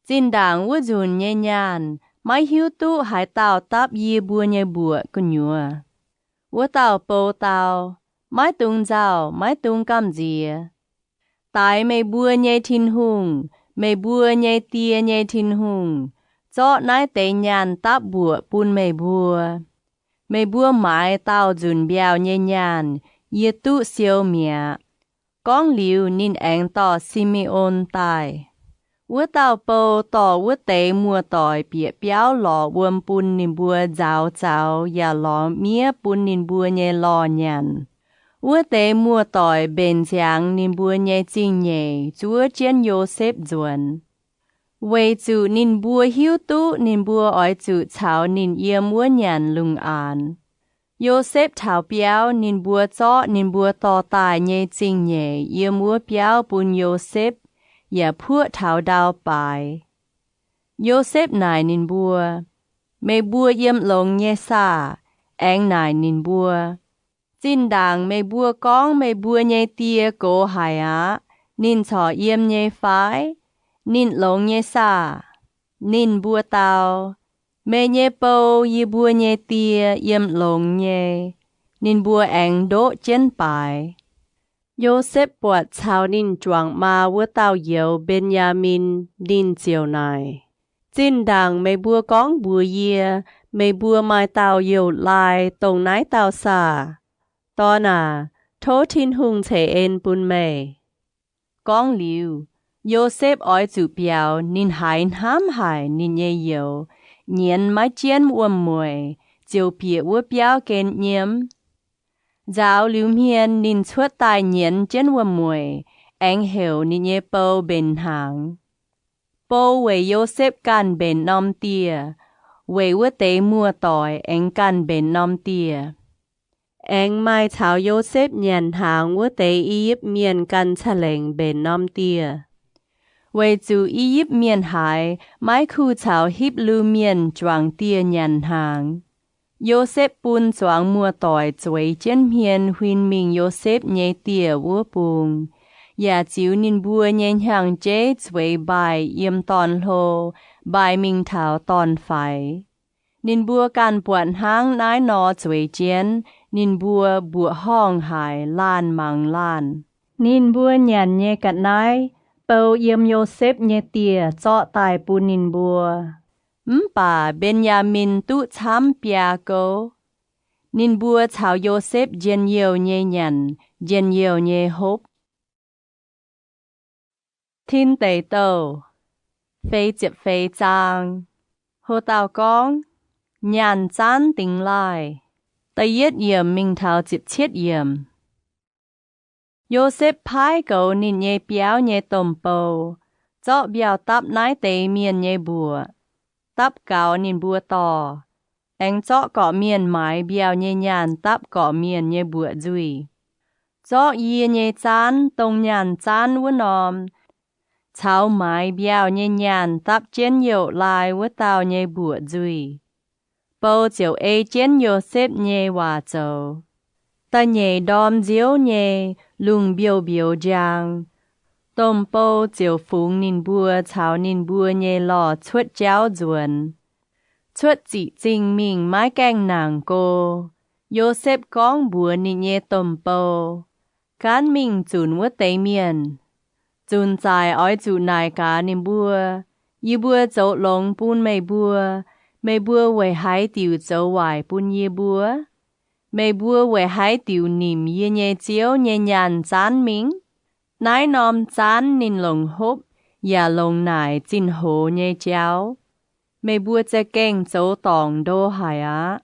Zinh ndaangc wuov nzunc nyei nyaanh maiv hiuv duqv haaix dauh dapv yie mbuo nyei mbuoqc gu'nyuoz. Wuov dauh bou dau, Maiv dungx nzauh, maiv dungx gamh nziex. Daix meih mbuo nyei Tin-Hungh, meih mbuo nyei die nyei Tin-Hungh, zorqv naaiv deix nyaanh dapv mbuoqc bun meih mbuo. Meih mbuo maaiz daauh nzunc mbiauh nyei nyaanh, yie duqv siou mi'aqv. Gorngv liuz, ninh aengx dorh Si^me^on daaih. Wuov dauh bou dorh wuov deix muoz-doic bieqc biauv lorz wuom bun ninh mbuo nzauz zaux yaac lorz miev bun ninh mbuo nyei lorh nyanc. Wuov deix muoz-doic mbenc ziangx ninh mbuo nyei zingh nyeic zuov jienv Yosepv nzuonx, weic zuqc ninh mbuo hiuv duqv ninh mbuo oix zuqc caux ninh yiem wuov nyanc lungh aanx. Yosepv taux biauv, ninh mbuo zorqv ninh mbuo dorh daaih nyei zingh nyeic yiem wuov biauv bun Yosepv, yaac puoqv taux ndau baaix. Yosepv naaic ninh mbuo, Meih mbuo yiem longx nyei saah? Aengx naaic ninh mbuo, Zinh ndaangc meih mbuo gorngv meih mbuo nyei die gox haic aqv. Ninh corc yiem nyei fai? Ninh longx nyei saah? Ninh mbuo dau, Meih nyei bou, yie mbuo nyei die, yiem longx nyei. Ninh mbuo aengx ndoqv jienv baaix. Yosepv buatc caux ninh juangc maa wuov dauh youz, Mben^yaa^min, ninh ziouc naaic, Zinh ndaangc meih mbuo gorngv mbuox yie, meih mbuo maaih dauh youz-laai, dongh naaiv dauh saah? Dorn aac, tov Tin-Hungh ceix en bun meih. Gorngv liuz, Yosepv oix zuqc biaux ninh haiz hnamv haic ninh nyei youz nyienz maiv jienv wuom-mueic, ziouc bieqc wuov biauv gen nyiemv. Nzaaux liuz hmien ninh cuotv daaih nyienz jienv wuom-mueic, aengx heuc ninh nyei bou mbenc hnaangx. Bou weic Yosepv ganh mbenc norm dieh, weic wuov deix muoz-doic aengx ganh mbenc norm dieh. Aengx maaih caux Yosepv nyanc hnaangx wuov deix I^yipv Mienh ganh ca'lengc mbenc norm dieh, weic zuqc I^yipv Mienh haiz maiv kuh caux Hipv^lu Mienh juangc dieh nyanc hnaangx. Yosepv bun zuangx muoz-doic zueiz jienv hmien huin mingh Yosepv nyei dieh wuov bung, yaac ziux ninh mbuo nyei hnyangx-jeiv zueiz mbaih yiem dorn-hlo mbaih mingh taux dorn-faix. Ninh mbuo ganh buatc hnangv naaiv nor zueiz jienv, ninh mbuo mbuoqc horngh haic, laanh mangc laanh. Ninh mbuo nyanc nyei ga'naaiv bou yiem Yosepv nyei dieh zorqv daaih bun ninh mbuo. Mv baac Mben^yaa^min duqv camv biaa gouv. Ninh mbuo caux Yosepv njien-youh nyei nyanc, njien-youh nyei hopv. Tin Deic Douh feix ziepc feix zaang. Ho dauh gorngv, Nyaanh Zaanv Dingx Laaih, da'yietv yiemc mingh taux ziepc cietv yiemc. Yosepv paaiv goux ninh nyei biauv nyei domh bou, zorqv mbiauh dapv naaiv deix mienh nyei mbuoqc, dapv gaux ninh mbuo dorh, aengx zorqv gorqv-mienh maaiz mbiauh nyei nyaanh dapv gorqv-mienh nyei mbuoqc nzuih. Zorqv yie nyei zaanv, dongh nyaanh zaanv wuov norm, caux maaiz mbiauh nyei nyaanh dapv jienv youh laai wuov dauh nyei mbuoqc nzuih. Bou ziouc ei jienv Yosepv nyei waac zoux. Da'nyeic ndorm nziouv nyei, lungh mbiouh mbiouz njang, domh bou ziouc fungx ninh mbuo caux ninh mbuo nyei lorh cuotv jauv nzuonx, cuotv ziqc zingh mingh maiv gaengh nangc go. Yosepv gorngv mbuox ninh nyei domh bou, Gaanv mingh zunc wuov deix mienh. Zunc zaaic oix zuqc naaic gaax ninh mbuo, Yie mbuo zoux longx bun meih mbuo, meih mbuo weic haaix diuc zoux waaic bun yie mbuo? Meih mbuo weic haaix diuc nimc yie nyei ziouv nyei nyaanh zaanv mingh? Naaiv norm zaanv ninh longc hopv yaac longc naaic zinh hoz nyei jauv. Meih mbuo za'gengh zoux dorngc ndo haic aqv.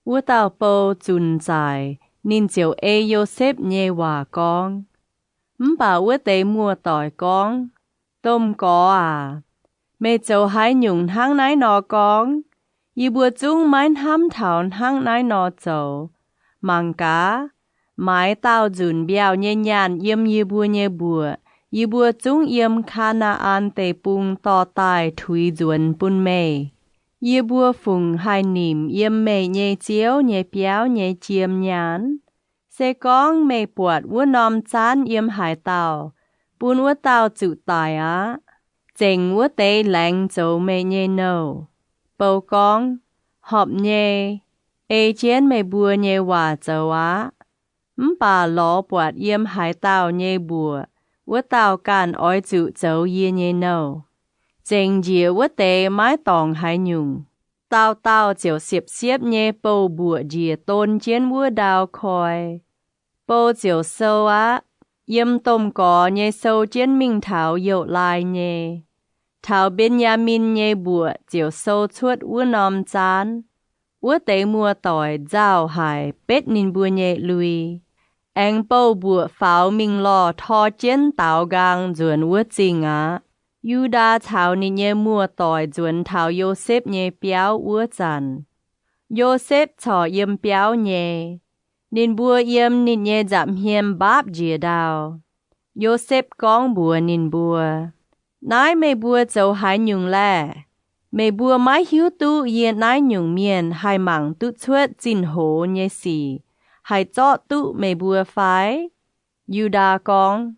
Wuov dauh bou zunc zaaic, ninh ziouc ei Yosepv nyei waac gorngv. Mv baac wuov deix muoz-doic gorngv, Domh gorx aac, meih zoux haaix nyungc hnangv naaiv nor gorngv? Yie mbuo zungv maiv hnamv taux hnangv naaiv nor zoux. Mangc gaax, maaiz daauh nzunc mbiauh nyei nyaanh yiem yie mbuo nyei mbuoqc, yie mbuo zungv yiem Kaa^naa^an Deic-Bung dorh daaih tuix nzuonx bun meih. Yie mbuo fungc haih nimc yiem meih nyei ziouv nyei biauv nyei jiem nyaanh? Se gorngv meih buatc wuov norm zaanv yiem haaix dauh, bun wuov dauh zuqc daic aqv. Zengc wuov deix laengz zoux meih nyei nouh. Bou gorngv, Horpc nyei. Ei jienv meih mbuo nyei waac zoux aqv. Mv baac lorz buatc yiem haaix dauh nyei mbuoqc, wuov dauh ganh oix zuqc zoux yie nyei nouh. Zengc njiec wuov deix maiv dorngc haaix nyungc. Dauh dauh ziouc siepv-siepv nyei bouh mbuoqc njiec don jienv wuov ndau koi. Bou ziouc sou aqv. Yiem domh gorx nyei sou jienv mingh taux youh laai nyei. Taux Mben^yaa^min nyei mbuoqc ziouc sou cuotv wuov norm zaanv. Wuov deix muoz-doic nzauh haic, betv ninh mbuo nyei lui. Aengx bouh mbuoqc faaux mingh lorh tor jienv daaux nqaang nzuonx wuov zingh aqv. Yu^ndaa caux ninh nyei muoz-doic nzuonx taux Yosepv nyei biauv wuov zanc, Yosepv corc yiem biauv nyei. Ninh mbuo yiem ninh nyei nza'hmien mbaapv njiec ndau. Yosepv gorngv mbuox ninh mbuo, Naaiv meih mbuo zoux haaix nyungc laeh? Meih mbuo maiv hiuv duqv yie naaiv nyungc mienh haih mangc duqv cuotv zinh hoz nyei sic, haih zorqv duqv meih mbuo fai? Yu^ndaa gorngv,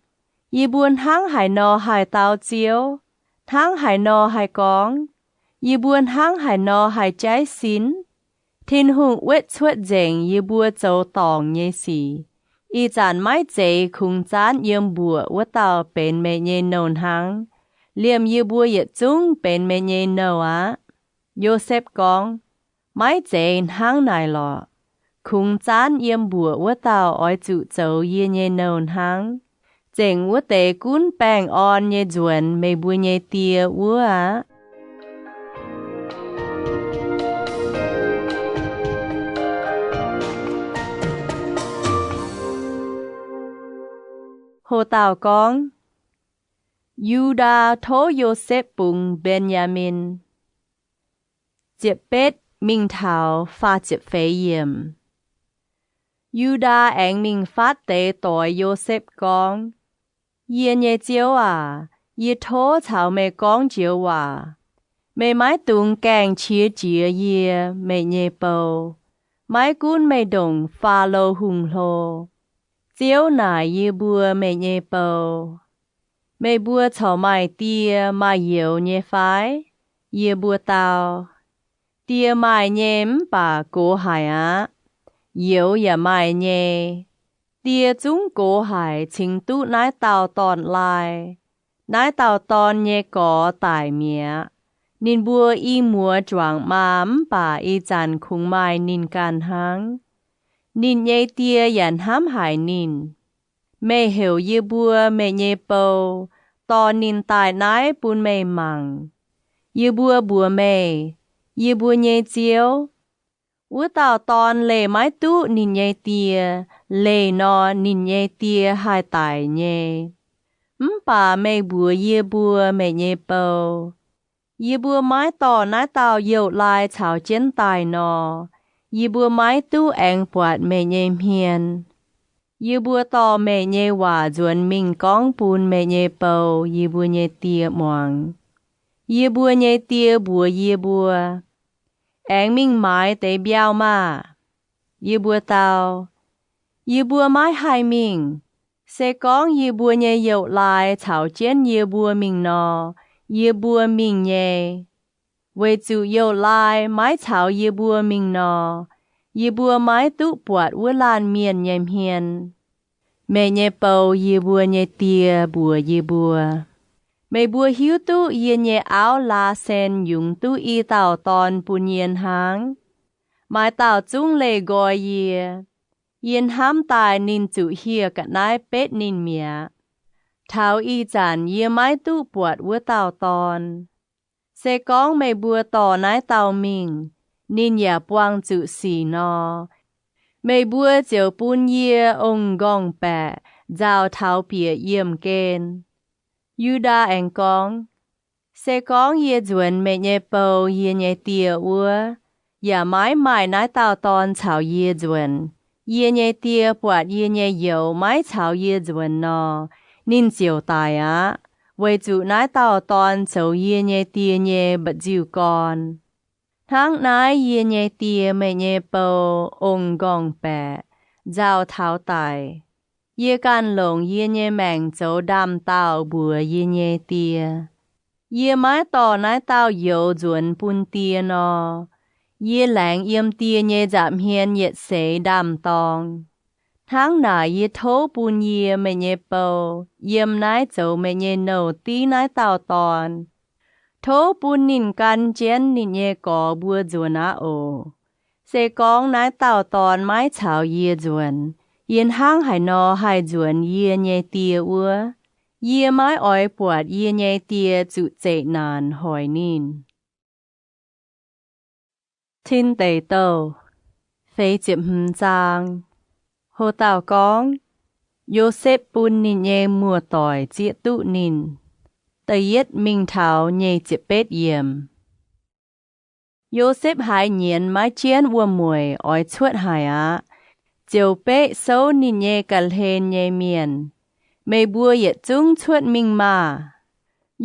Yie mbuo hnangv haaix nor haih dau Ziouv? Hnangv haaix nor haih gorngv? Yie mbuo hnangv haaix nor haih jaiv sin? Tin-Hungh wetv cuotv nzengc yie mbuo zoux dorngc nyei sic. Ih zanc maiv zeiz kungx zaanv yiem mbuoqc wuov dauh benx meih nyei nouh hnangv. Liemh yie mbuo yietc zungv benx meih nyei nouh aqv. Yosepv gorngv, Maiv zeiz hnangv naaic lorqc. Kungx zaanv yiem mbuoqc wuov dauh oix zuqc zoux yie nyei nouh hnangv. Zengc wuov deix gunv baengh orn nyei nzuonx meih mbuo nyei die wuov aqv. Ho dauh gorngv, Yu^ndaa Tov Yosepv Bungx Mben^yaa^min. Ziepc betv mingh taux faah ziepc feix yiemc. Yu^ndaa aengx mingh fatv deix doix Yosepv gorngv, Yie nyei ziouv aac, yie tov caux meih gorngv joux waac. Meih maiv dungx gaengh qiex jiez yie, meih nyei bou. Maiv gunv meih ndongc Faalo Hungh hlo, Ziouv naaic yie mbuo, meih nyei bou, Meih mbuo corc maaih die maaih youz nyei fai? Yie mbuo dau, Die maaih nyei mv baac gox haic aqv. Youz yaac maaih nyei. Die zungv gox haic cingx duqv naaiv dauh dorn-laai. Naaiv dauh dorn nyei gorx daic mi'aqv. Ninh mbuo i muoz juangc maa mv baac ih zanc kungx maaih ninh ganh hnangv. Ninh nyei die yaac hnamv haic ninh. Meih heuc yie mbuo, meih nyei bou, dorh ninh daaih naaiv bun meih mangc. Yie mbuo mbuox meih, Yie mbuo nyei ziouv, wuov dauh dorn leih maiv duqv ninh nyei die. Leih nor, ninh nyei die haih daic nyei. Mv baac meih mbuox yie mbuo, meih nyei bou, Yie mbuo maiv dorh naaiv dauh youz-laai caux jienv daaih nor, yie mbuo maiv duqv aengx buatc meih nyei hmien. Yie mbuo dorh meih nyei waac nzuonx mingh gorngv bun meih nyei bou, yie mbuo nyei die, muangx. Yie mbuo nyei die mbuox yie mbuo, Aengx mingh maaiz deix mbiauh maah! Yie mbuo dau, Yie mbuo maiv haih mingh. Se gorngv yie mbuo nyei youz-laai caux jienv yie mbuo mingh nor, yie mbuo mingh nyei. Weic zuqc youz-laai maiv caux yie mbuo mingh nor, yie mbuo maiv duqv buatc wuov laanh mienh nyei hmien. Meih nyei bou, yie mbuo nyei die, mbuox yie mbuo, Meih mbuo hiuv duqv yie nyei auv, Laasen, yungz duqv i dauh dorn bun yie hnangv. Maaih dauh zungv leih nqoi yie. Yie hnamv daaih ninh zuqc hieh ga'naaiv betv ninh mi'aqv. Taux ih zanc yie maiv duqv buatc wuov dauh dorn. Se gorngv meih mbuo dorh naaiv dauh mingh, ninh yaac buangh zuqc sic nor, meih mbuo ziouc bun yie ong-nqorngv-baeqc nzauh taux bieqc yiemh gen. Yu^ndaa aengx gorngv, Se gorngv yie nzuonx meih nyei bou, yie nyei die wuov, yaac maiv maaih naaiv dauh dorn caux yie nzuonx, yie nyei die buatc yie nyei youz maiv caux yie nzuonx nor, ninh ziouc daic aqv. Weic zuqc naaiv dauh dorn zoux yie nyei die nyei mba'nziu-gorn. Hnangv naaiv yie nyei die, meih nyei bou, ong-nqorngv-baeqc nzauh taux daic, yie ganh longc yie nyei maengc zoux ndaam-daauh mbuox yie nyei die, Yie maiv dorh naaiv dauh youz nzuonx bun die nor, yie laengz yiem die nyei nza'hmien yietc seix ndaam-dorng. Hnangv naaic yie tov bun yie, meih nyei bou, yiem naaiv zoux meih nyei nouh div naaiv dauh dorn. Tov bun ninh gan jienv ninh nyei gorx mbuo nzuonx aqv oc. Se gorngv naaiv dauh dorn maiv caux yie nzuonx, yie hnangv haaix nor haih nzuonx yie nyei die wuov? Yie maiv oix buatc yie nyei die zuqc zeqc naanc hoic ninh. Tin Deic Douh feix ziepc hmz zaang. Ho dauh gorngv, Yosepv bun ninh nyei muoz-doic zieqv duqv ninh. Da'yietv mingh taux nyic ziepc betv yiemc. Yosepv haiz nyienz maiv jienv wuom-mueic oix cuotv haic aqv, ziouc beqv souv ninh nyei ga'hlen nyei mienh, Meih mbuo yietc zungv cuotv mingh maah!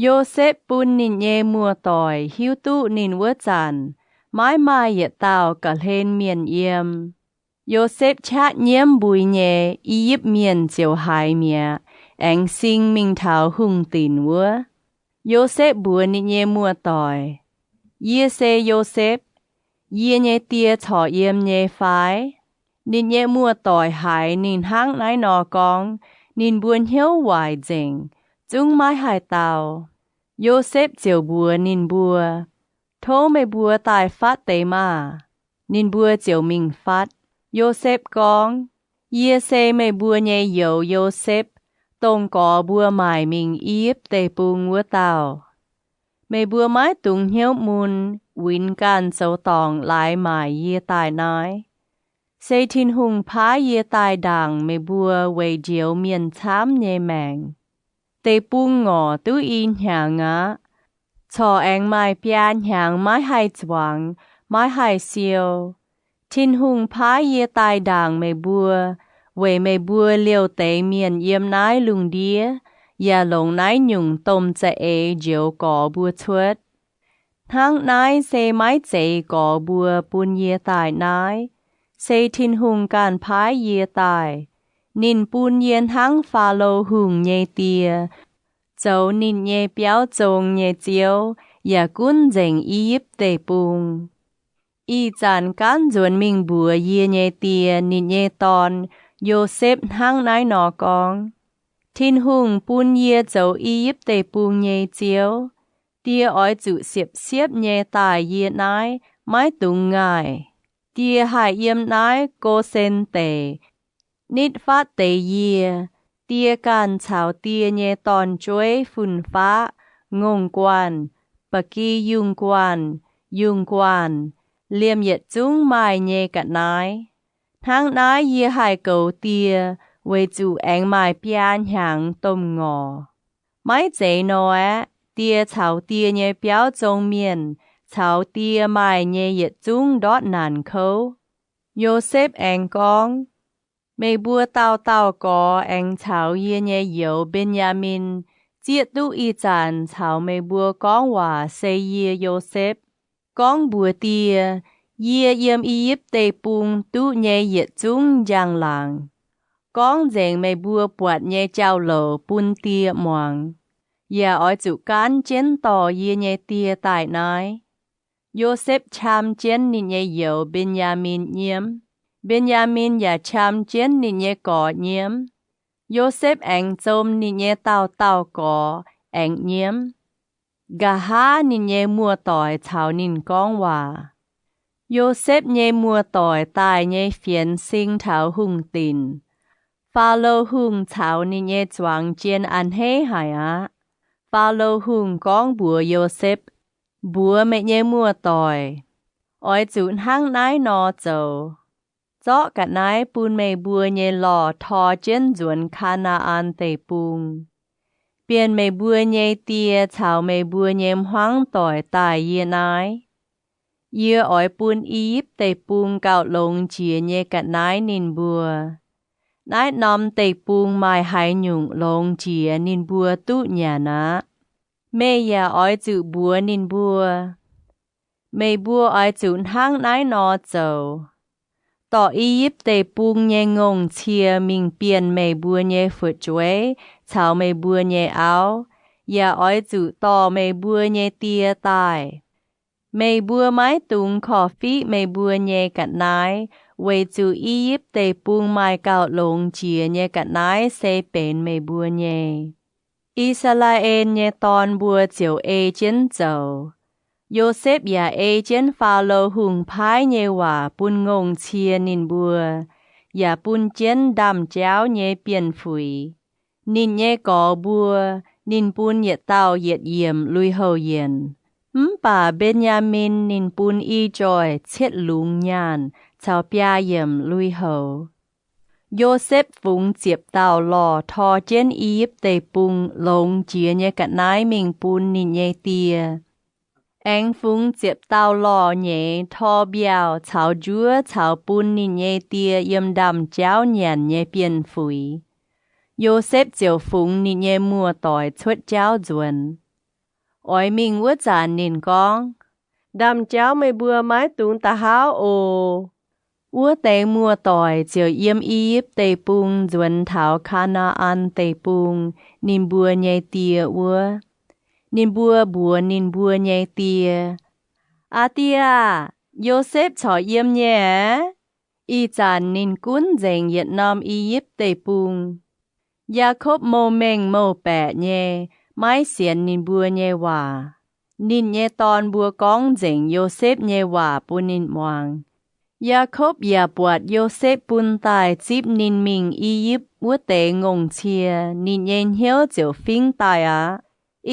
Yosepv bun ninh nyei muoz-doic hiuv duqv ninh wuov zanc maiv maaih yietc dauh ga'hlen mienh yiem. Yosepv qaqv nyiemv mbui nyei I^yipv Mienh ziouc haiz mi'aqv, aengx sing mingh taux hungh dinc wuov. Yosepv mbuox ninh nyei muoz-doic, Yie se Yosepv. Yie nyei die corc yiem nyei fai? Ninh nyei muoz-doic haiz ninh hnangv naaiv nor gorngv, ninh mbuo hnyouv waaic nzengc, zungv maiv haih dau. Yosepv ziouc mbuox ninh mbuo, Tov meih mbuo daaih fatv deix maah! Ninh mbuo ziouc mingh fatv. Yosepv gorngv, Yie se meih mbuo nyei youz Yosepv, dongh gorx mbuo maaic mingh I^yipv Deic-Bung wuov dauh. Meih mbuo maiv dungx hnyouv mun, uinx ganh zoux dorngc laaix maaic yie daaih naaiv. Se Tin-Hungh paaiv yie daaih ndaangc meih mbuo weic njoux mienh camv nyei maengc. Deic-bung ngorc duqv i hnyangx aqv. Corc aengx maaih biaa hnyangx maiv haih zuangx, maiv haih siou. Tin-Hungh paaiv yie daaih ndaangc meih mbuo weic meih mbuo liouh deix mienh yiem naaiv lungh ndiev yaac longc naaiv nyungc domh za'eix njoux gorx mbuo cuotv. Hnangv naaiv se maiv zeiz gorx mbuo bun yie daaih naaiv. Se Tin-Hungh ganh paaiv yie daaih. Ninh bun yie hnangv Faalo Hungh nyei die, zoux ninh nyei biauv zong nyei ziouv, yaac gunv nzengc I^yipv Deic-Bung. Ih zanc gaanv nzuonx mingh mbuox yie nyei die ninh nyei dorn, Yosepv, hnangv naaiv nor gorngv, Tin-Hungh bun yie zoux I^yipv Deic-Bung nyei ziouv. Die oix zuqc siepv-siepv nyei daaih yie naaiv, maiv dungx ngaih. Die haih yiem naaiv Go^sen Deic nitv fatv deix yie. Die ganh caux die nyei dorn-jueiv, fun-faqv, ngongh guanh, ba'gi yungh guanh, yungh guanh, liemh yietc zungv maaih nyei ga'naaiv. Hnangv naaiv yie haih goux die, weic zuqc aengx maaih biaa hnyangx domh ngorc. Maiv zeiz nor aeqv, die caux die nyei biauv zong mienh caux die maaih nyei yietc zungv ndortv naanc kouv. Yosepv aengx gorngv, Meih mbuo dauh dauh gorx aengx caux yie nyei youz, Mben^yaa^min, zieqv duqv ih zanc caux meih mbuo gorngv waac se yie, Yosepv, gorngv mbuox die, yie yiem I^yipv Deic-Bung duqv nyei yietc zungv njang-laangc. Gorngv nzengc meih mbuo buatc nyei jauv-louc bun die muangx, yaac oix zuqc gaanv jienv dorh yie nyei die daaih naaiv. Yosepv qam jienv ninh nyei youz, Mben^yaa^min, nyiemv. Mben^yaa^min yaac qam jienv ninh nyei gorx nyiemv. Yosepv aengx zom ninh nyei dauh dauh gorx aengx nyiemv. Nqa'haav ninh nyei muoz-doic caux ninh gorngv waac. Yosepv nyei muoz-doic daaih nyei fienx sing taux hungh dinc. Faalo Hungh caux ninh nyei zuangx jien a'hneiv haic aqv. Faalo Hungh gorngv mbuox Yosepv, Mbuox meih nyei muoz-doic, Oix zuqc hnangv naaiv nor zoux. Zorqv ga'naaiv bun meih mbuo nyei lorh tor jienv nzuonx Kaa^naa^an Deic-Bung, bienh meih mbuo nyei die caux meih mbuo nyei hmuangv doic daaih yie naaiv. Yie oix bun I^yipv Deic-Bung gauh longx jiex nyei ga'naaiv ninh mbuo. Naaiv norm deic-bung maaih haaix nyungc longx jiex ninh mbuo duqv nyanc aqv. Meih yaac oix zuqc mbuox ninh mbuo, Meih mbuo oix zuqc hnangv naaiv nor zoux. Dorh I^yipv Deic-Bung nyei ngongh cie mingh bienh meih mbuo nyei fu'jueiv caux meih mbuo nyei auv, yaac oix zuqc dorh meih mbuo nyei die daaih. Meih mbuo maiv dungx korv-fiqv meih mbuo nyei ga'naaiv, weic zuqc I^yipv Deic-Bung maaih gauh longx jiex nyei ga'naaiv se benx meih mbuo nyei. I^saa^laa^en nyei dorn mbuo ziouc ei jienv zoux. Yosepv yaac ei jienv Faalo Hungh paaiv nyei waac bun ngongh cie ninh mbuo, yaac bun jienv ndaamv-jauv nyei bienh fuix. Ninh nyei gorx mbuo, ninh bun yietc dauh yietc yiemc lui-houx yienc. Mv baac Mben^yaa^min ninh bun i joih cietv lungz nyaanh caux biaa yiemc lui-houx. Yosepv fungx ziepc dauh lorh tor jienv I^yipv Deic-Bung longx jiex nyei ga'naaiv mingh bun ninh nyei die. Aengx fungx ziepc dauh lorh nyeiz tor mbiauh caux njuov caux bun ninh nyei die yiem ndaamv-jauv nyanc nyei bienh fuix. Yosepv ziouc fungx ninh nyei muoz-doic cuotv jauv nzuonx. Oix mingh wuov zanc ninh gorngv, Ndaamv-jauv meih mbuo maiv dungx da'hauv oc. Wuov deix muoz-doic ziouc yiem I^yipv Deic-Bung nzuonx taux Kaa^naa^an Deic-Bung, ninh mbuo nyei die wuov. Ninh mbuo mbuox ninh mbuo nyei die, Aa die aah! Yosepv corc yiem nyei aqv. Ih zanc ninh gunv nzengc yietc norm I^yipv Deic-Bung. Yaakopv mouh-mengh mouh-baeqc nyei, maiv sienx ninh mbuo nyei waac. Ninh nyei dorn mbuo gorngv nzengc Yosepv nyei waac bun ninh muangx. Yaakopv yaac buatc Yosepv bun daaih zipv ninh mingh I^yipv wuov deix ngongh-cie, ninh nyei hnyouv ziouc fingx daaih aqv.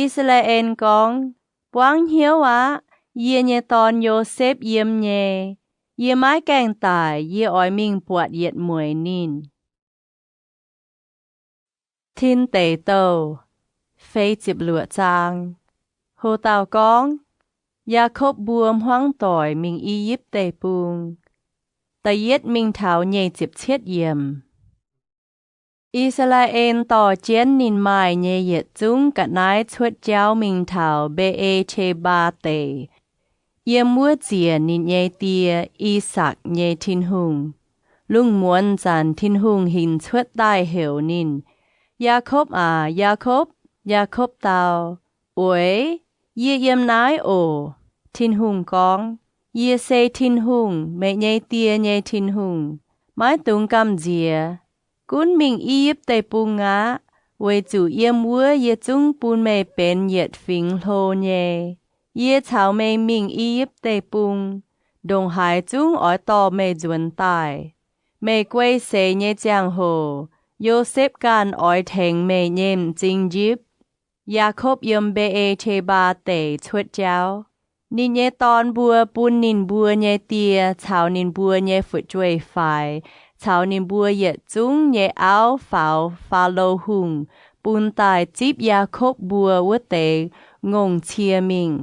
I^saa^laa^en gorngv, Buangv hnyouv aqv. Yie nyei dorn Yosepv yiem nyei. Yie maiv gaengh daic. Yie oix mingh buatc yietc mueic ninh. Tin Deic Douh, feix ziepc luoqc zaang. Ho dauh gorngv, Yaakopv mbuo hmuangv doic mingh I^yipv Deic-Bung. Da'yietv mingh taux nyic ziepc cietv yiemc. I^saa^laa^en dorh jienv ninh maaih nyei yietc zungv ga'naaiv cuotv jauv mingh taux Mbe^e^te^mbaa Deic, yiem wuov ziec ninh nyei die, I^sakc, nyei Tin-Hungh. Lungh muonz zanc Tin-Hungh hinc cuotv daaih heuc ninh, Yaakopv aac, Yaakopv! Yaakopv dau, Oix, yie yiem naaiv oc. Tin-Hungh gorngv, Yie se Tin-Hungh, meih nyei die nyei Tin-Hungh. Maiv dungx gamh nziex. Gunv mingh I^yipv Deic-Bung aqv, weic zuqc yiem wuov yie zungv bun meih benx yietc fingx hlo nyei. Yie caux meih mingh I^yipv Deic-Bung, ndongc haaix zungv oix dorh meih nzuonx daaih. Meih guei seix nyei ziangh hoc, Yosepv ganh oix tengx meih nyei m'zing njipv. Yaakopv yiem Mbe^e^te^mbaa Deic cuotv jauv. Ninh nyei dorn mbuo bun ninh mbuo nyei die caux ninh mbuo nyei fu'jueiv-faix caux ninh mbuo yietc zungv nyei auv faaux Faalo Hungh bun daaih zipv Yaakopv mbuo wuov deix ngongh cie mingh.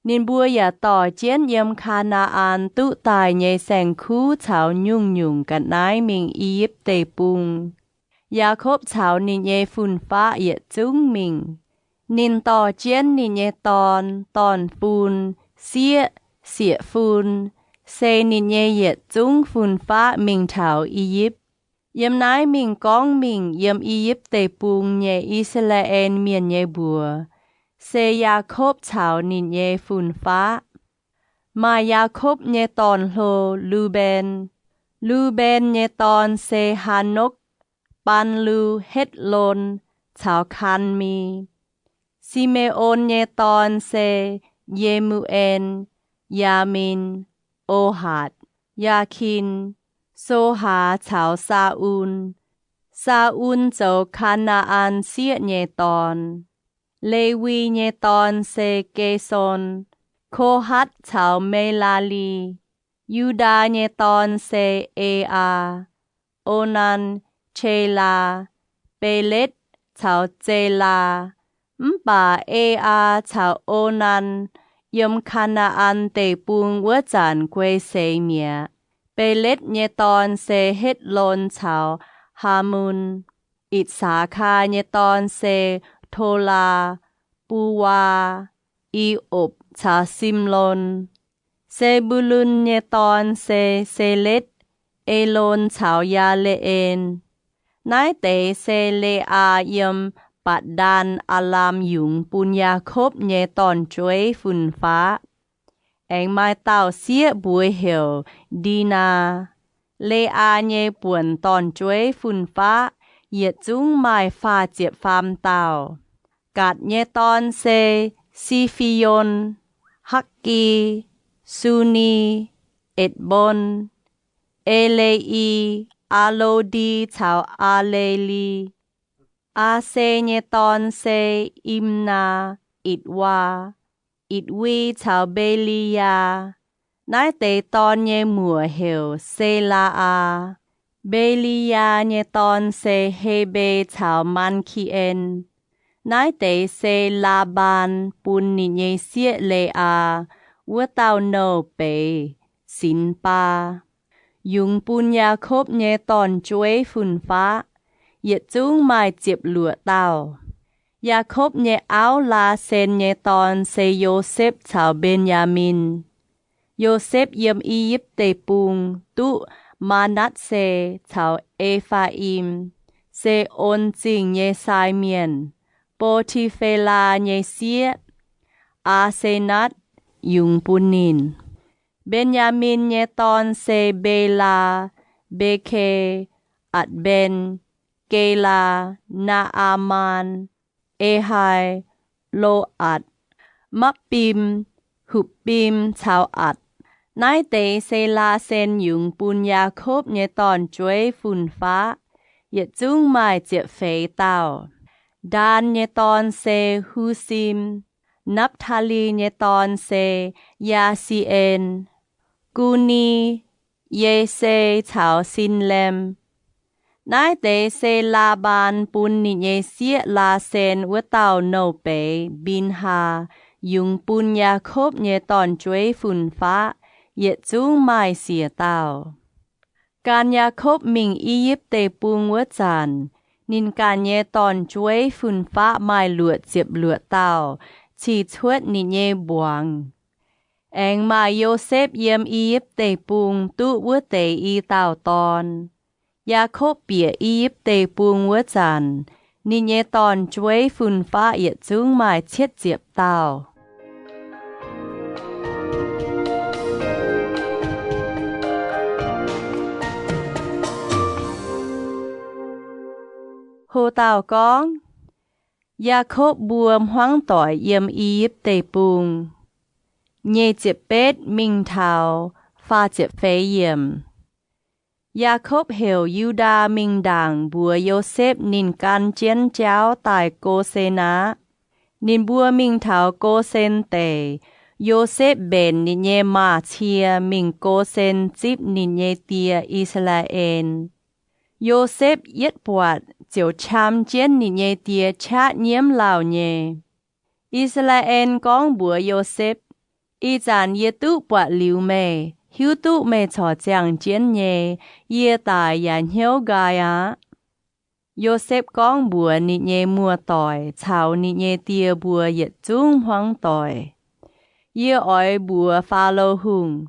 Ninh mbuo yaac dorh jienv yiem Kaa^naa^an duqv daaih nyei saeng-kuv caux nyungc-nyungc ga'naaiv mingh I^yipv Deic-Bung. Yaakopv caux ninh nyei fun-faqv yietc zungv mingh. Ninh dorh jienv ninh nyei dorn, dorn-fun, sieqv, sieqv-fun, se ninh nyei yietc zungv fun-faqv mingh taux I^yipv. Yiem naaiv mingh gorngv mingh yiem I^yipv Deic-Bung nyei I^saa^laa^en Mienh nyei mbuox, se Yaakopv caux ninh nyei fun-faqv. Maaih Yaakopv nyei dorn-hlo, Luben. Luben nyei dorn se Haanokv, Baan^lu, Hetv^lon, caux Kaan^mi. Simeon nyei dorn se Ye^mu^en, Yaamin, Ohaatc, Yaakin, Sohaa caux Saa^un. Saa^un zoux Kaa^naa^an Sieqv nyei dorn. Lewi nyei dorn se Geson, Kohatv caux Melaa^li. Yu^ndaa nyei dorn se Eaa, Onan, Qelaa, Beletv caux Zelaa. Mv baac Eaa caux Onan yiem Kaa^naa^an Deic-Bung wuov zanc guei seix mi'aqv. Beletv nyei dorn se Hetv^lon caux Haamun. I^saa^kaa nyei dorn se Tolaa, Buwaa, I^opc caux Simlon. Se^mbu^lun nyei dorn se Seletv, Elon caux Yaa^le^en. Naaiv deix se Le^aa yiem Batc^ndaan Aa^laam yungz bun Yaakopv nyei dorn-jueiv fun-faqv. Aengx maaih dauh sieqv mbuox heuc Ndinaa. Le^aa nyei buonc dorn-jueiv fun-faqv yietc zungv maaih faah ziepc faam dauh. Gatc nyei dorn se Si^fi^on, Hakv^gi, Suni, Etc^mbon, E^le^i, Aa^lo^ndi caux Aa^le^li. Aa^se nyei dorn se Imnaa, Itc^waa, Itc^wi caux Mbe^li^yaa. Naaiv deix dorn nyei muoc heuc Se^laa^aa. Mbe^li^yaa nyei dorn se Hebe caux Maan^ki^en. Naaiv deix se Laa^mbaan bun ninh nyei sieqv Le^aa wuov dauh nouh beiz, Sinx^baa. Yungz bun Yaakopv nyei dorn-jueiv fun-faqv yietc zungv maaih ziepc luoqc dauh. Yaakopv nyei auv, Laasen nyei dorn se Yosepv caux Mben^yaa^min. Yosepv yiem I^yipv Deic-Bung duqv Maa^natv^se caux E^faa^im, se On Zingh nyei sai mienh, Bo^ti^fe^laa nyei sieqv, Aa^se^natv, yungz bun ninh. Mben^yaa^min nyei dorn se Mbelaa, Mbeke, Atc^mben, Gelaa, Naa^aa^maan, Ehai, Lo^atc, Mapv^bim, Hupv^bim caux Atc. Naaiv deix se laasen yungz bun Yaakopv nyei dorn-jueiv fun-faqv, yietc zungv maaih ziepc feix dauh. Ndaan nyei dorn se Husim. Napv^taa^li nyei dorn se Yaa^si^en, Gu^ni, Yese caux Sin^lem. Naaiv deix se Laa^mbaan bun ninh nyei sieqv Laasen wuov dauh nouh beiz, Mbinhaa, yungz bun Yaakopv nyei dorn-jueiv fun-faqv, yietc zungv maaih siec dauh. Gan Yaakopv mingh I^yipv Deic-Bung wuov zanc, ninh ganh nyei dorn-jueiv fun-faqv maaih luoqc ziepc luoqc dauh cih cuotv ninh nyei mbuangz. Aengx maaih Yosepv yiem I^yipv Deic-Bung duqv wuov deix i dauh dorn. Yaakopv bieqc I^yipv Deic-Bung wuov zanc, ninh nyei dorn-jueiv fun-faqv yietc zungv maaih cietv ziepc dauh. Ho dauh gorngv, Yaakopv Mbuo Hmuangv Doic Yiem I^yipv Deic-Bung. Nyic ziepc betv mingh taux faah ziepc feix yiemc. Yaakopv heuc Yu^ndaa mingh ndaangc mbuox Yosepv ninh gan jienv jauv daaih Gosen aqv. Ninh mbuo mingh taux Gosen deic, Yosepv mbenc ninh nyei maaz-cie mingh Gosen zipv ninh nyei die, I^saa^laa^en. Yosepv yietv buatc ziouc qam jienv ninh nyei die qaqv nyiemv lauh nyei. I^saa^laa^en gorngv mbuox Yosepv, Ih zanc yie duqv buatc liuz meih, hiuv duqv meih corc ziangh jienv nyei, yie daic yaac hnyouv nqaai aqv. Yosepv gorngv mbuox ninh nyei muoz-doic caux ninh nyei die mbuo yietc zungv hmuangv doic, Yie oix mbuox Faalo Hungh,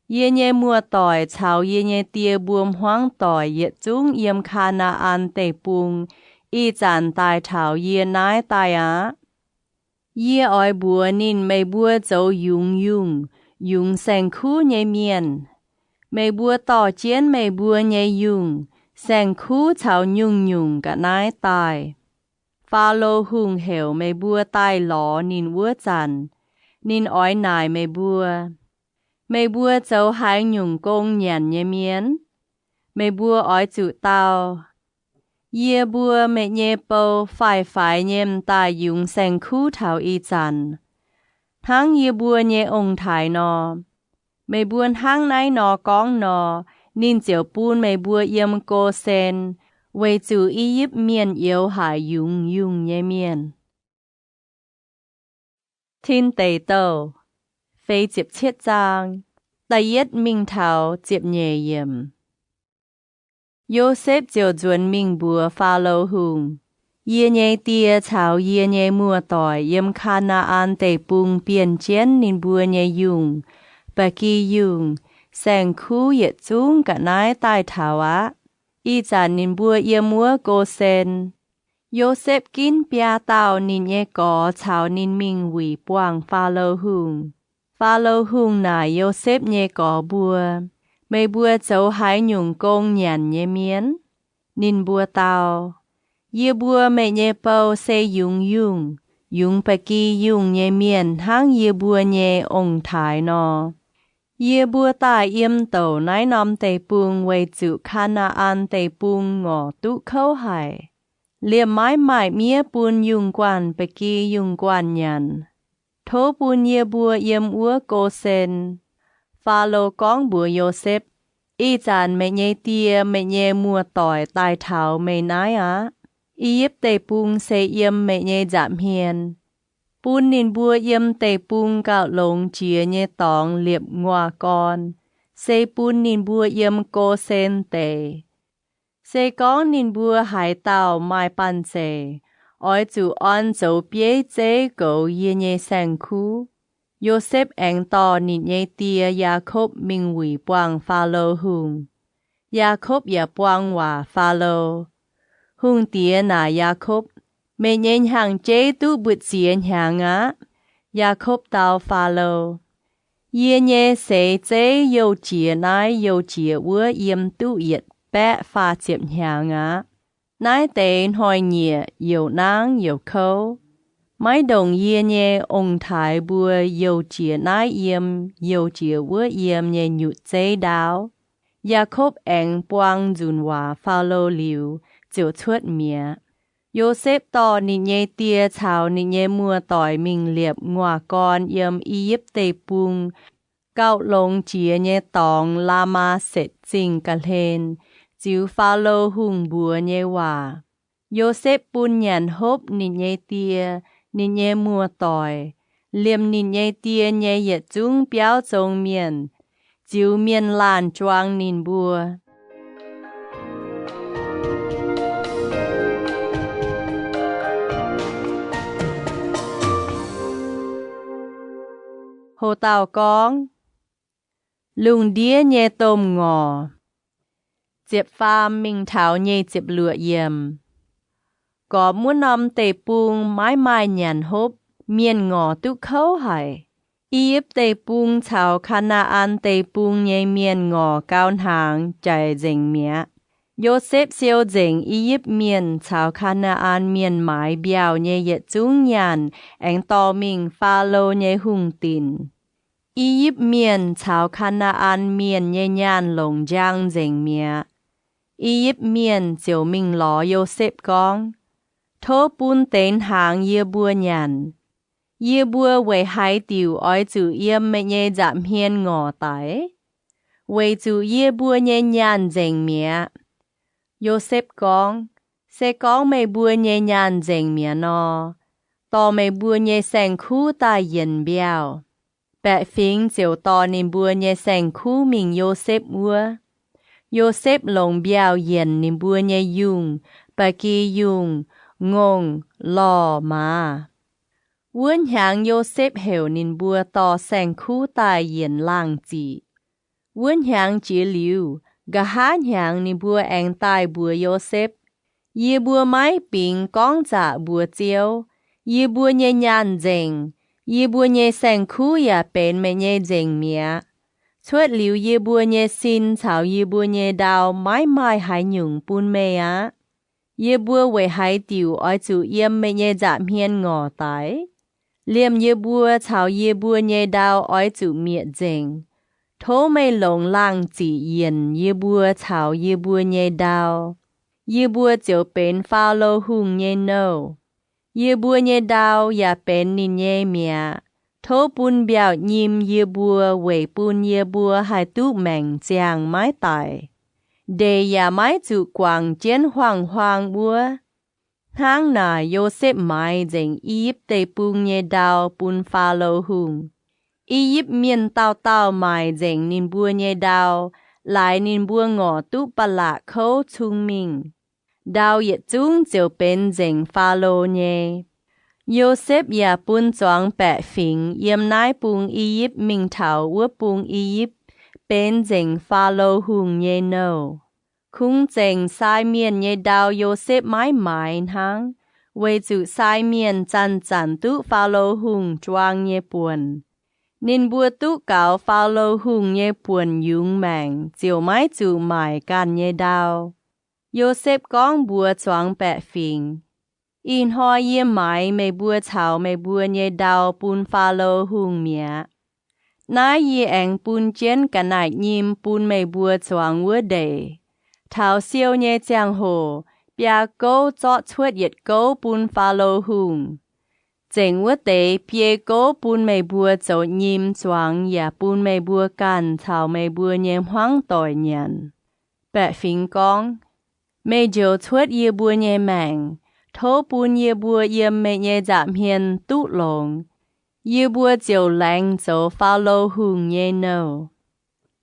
Yie nyei muoz-doic caux yie nyei die mbuo hmuangv doic yietc zungv yiem Kaa^naa^an Deic-Bung ih zanc daaih taux yie naaiv daaih aqv. Yie oix mbuox ninh meih mbuo zoux yungz yungh, yungz saeng-kuv nyei mienh. Meih mbuo dorh jienv meih mbuo nyei yungh, saeng-kuv caux nyungc-nyungc ga'naaiv daaih. Faalo Hungh heuc meih mbuo daaih lorz ninh wuov zanc, ninh oix naaic meih mbuo, Meih mbuo zoux haaix nyungc gong nyanc nyei mienh? Meih mbuo oix zuqc dau, Yie mbuo, meih nyei bou, faix-faix nyei m'daaih yungz saeng-kuv taux ih zanc, hnangv yie mbuo nyei ong-taaix nor. Meih mbuo hnangv naaiv nor gorngv nor, ninh ziouc bun meih mbuo yiem Gosen, weic zuqc I^yipv Mienh youx haic yungz yungh nyei mienh. Tin Deic Douh, feix ziepc cietv zaang, da'yietv mingh taux ziepc nyeic yiemc. Yosepv ziouc nzuonx mingh mbuox Faalo Hungh, Yie nyei die caux yie nyei muoz-doic yiem Kaa^naa^an Deic-Bung bienh jienv ninh mbuo nyei yungh, ba'gi yungh, saeng-kuv yietc zungv ga'naaiv daaih taux aqv. Ih zanc ninh mbuo yiem wuov Gosen. Yosepv ginv biaa dauh ninh nyei gorx caux ninh mingh wuic buangh Faalo Hungh. Faalo Hungh naaic Yosepv nyei gorx mbuo, Meih mbuo zoux haaix nyungc gong nyanc nyei mienh? Ninh mbuo dau, Yie mbuo, meih nyei bou, se yungz yungh, yungz ba'gi yungh nyei mienh hnangv yie mbuo nyei ong-taaix nor. Yie mbuo daaih yiem douc naaiv norm deic-bung weic zuqc Kaa^naa^an Deic-Bung ngorc duqv kouv haic. Liemh maiv maaih miev bun yungh guanh ba'gi yungh guanh nyanc. Tov bun yie mbuo yiem wuov Gosen. Faalo gorngv mbuox Yosepv, Ih zanc meih nyei die, meih nyei muoz-doic daaih taux meih naaiv aqv. I^yipv Deic-Bung se yiem meih nyei nza'hmien. Bun ninh mbuo yiem deic-bung gauh longx jiex nyei dorngx liepc nguaaz-gorn, se bun ninh mbuo yiem Gosen Deic. Se gorngv ninh mbuo haaix dauh maaih banh zeic, oix zuqc orn zoux bieiv zeiv goux yie nyei saeng-kuv. Yosepv aengx dorh ninh nyei die, Yaakopv, mingh wuic buangh Faalo Hungh. Yaakopv yaac buang waac Faalo. Hungh diex naaic Yaakopv, Meih nyei hnyangx-jeiv duqv mbutv ziex hnyangx aqv. Yaakopv dau Faalo, Yie nyei seix zeiv youh jiex naaiv youh jiex wuov yiem duqv yietc baeqv faah ziepc hnyangx aqv. Naaiv deix hnoi-nyieqc youc nangv youc kouv. Maiv ndongc yie nyei ong-taaix mbuo youh jiex naaiv yiem youh jiex wuov yiem nyei nyutc zeiv ndaauv, Yaakopv aengx buang nzunc waac Faalo liuz ziouc cuotv mi'aqv. Yosepv dorh ninh nyei die caux ninh nyei muoz-doic mingh liepc nguaaz-gorn yiem I^yipv Deic-Bung gauh longx jiex nyei dorngx, Laa^maa^setc Zingh ga'hlen, ziux Faalo Hungh mbuox nyei waac. Yosepv bun nyanc hopv ninh nyei die, ninh nyei muoz-doic, liemh ninh nyei die nyei yietc zungv biauv zong mienh, ziux mienh laanh juang ninh mbuo. Ho dauh gorngv, Lungh Ndiev Nyei Domh Ngorc. Ziepc faam mingh taux nyic ziepc luoqc yiemc. Gormx wuov norm deic-bung maiv maaih nyanc hopv, mienh ngorc duqv kouv haic. I^yipv Deic-Bung caux Kaa^naa^an Deic-Bung nyei mienh ngorc gau hnaangx jaic nzengc mi'aqv. Yosepv siou nzengc I^yipv Mienh caux Kaa^naa^an Mienh maaiz mbiauh nyei yietc zungv nyaanh aengx dorh mingh Faalo nyei hungh dinc. I^yipv Mienh caux Kaa^naa^an Mienh nyei nyaanh longc njang nzengc mi'aqv. I^yipv Mienh ziouc mingh lorz Yosepv gorngv, Tov bun deix hnaangx yie mbuo nyanc. Yie mbuo weic haaix diuc oix zuqc yiem meih nyei nza'hmien ngorc daic? Weic zuqc yie mbuo nyei nyaanh nzengc mi'aqv. Yosepv gorngv, Se gorngv meih mbuo nyei nyaanh nzengc mi'aqv nor, dorh meih mbuo nyei saeng-kuv daaih yienc mbiauh. Baeqc fingx ziouc dorh ninh mbuo nyei saeng-kuv mingh Yosepv wuov. Yosepv longc mbiauh yienc ninh mbuo nyei yungh, ba'gi yungh, ngongh, lorh, maaz. Wuov hnyangx Yosepv heuc ninh mbuo dorh saeng-kuv daaih yienc laangh ziqc. Wuov hnyangx jiex liuz, nqa'haav hnyangx ninh mbuo aengx daaih mbuox Yosepv, Yie mbuo maiv bingx gorngv zaqc mbuox Ziouv. Yie mbuo nyei nyaanh nzengc. Yie mbuo nyei saeng-kuv yaac benx meih nyei nzengc mi'aqv. Cuotv liuz yie mbuo nyei sin caux yie mbuo nyei ndau maiv maaih haaix nyungc bun meih aqv. Yie mbuo weic haaix diuc oix zuqc yiem meih nyei nza'hmien ngorc daic? Liemh yie mbuo caux yie mbuo nyei ndau oix zuqc mietc nzengc. Tov meih longc laangh ziqc yienc yie mbuo caux yie mbuo nyei ndau. Yie mbuo ziouc benx Faalo Hungh nyei nouh. Yie mbuo nyei ndau yaac benx ninh nyei mi'aqv. Tov bun mbiauh nyim yie mbuo weic bun yie mbuo haih duqv maengc ziangh maiv daic, ndeic yaac maiv zuqc guangc jienv huaang-huaang wuov. Hnangv naaic, Yosepv maaiz nzengc I^yipv Deic-Bung nyei ndau bun Faalo Hungh. I^yipv Mienh dauh dauh maaic nzengc ninh mbuo nyei ndau, laaix ninh mbuo ngorc duqv ba'laqc kouv cung mingh. Ndau yietc zungv ziouc benx nzengc Faalo nyei. Yosepv yaac bun zuangx baeqc fingx yiem naaiv bung I^yipv mingh taux wuov bung I^yipv, benx nzengc Faalo Hungh nyei nouh. Kungx zengc sai mienh nyei ndau Yosepv maiv maaiz hnangv, weic zuqc sai mienh zanc-zanc duqv Faalo Hungh juang nyei buonc. Ninh mbuo duqv gaux Faalo Hungh nyei buonc yungz maengc ziouc maiv zuqc maaic ganh nyei ndau. Yosepv gorngv mbuox zuangx baeqc fingx, Ih hnoi yie maaiz meih mbuo caux meih mbuo nyei ndau bun Faalo Hungh mi'aqv. Naaiv yie aengx bun jienv ga'naaiv-nyim bun meih mbuo zuangx wuov ndeic. Taux siou nyei ziangh hoc, biaa gouv zorqv cuotv yietc gouv bun Faalo Hungh. Zengc wuov deix biei gouv bun meih mbuo zoux nyim zuangx yaac bun meih mbuo ganh caux meih mbuo nyei hmuangv doic nyanc. Baeqc fingx gorngv, Meih njoux cuotv yie mbuo nyei maengc. Tov bun yie mbuo yiem meih nyei nza'hmien duqv longx. Yie mbuo ziouc laengz zoux Faalo Hungh nyei nouh.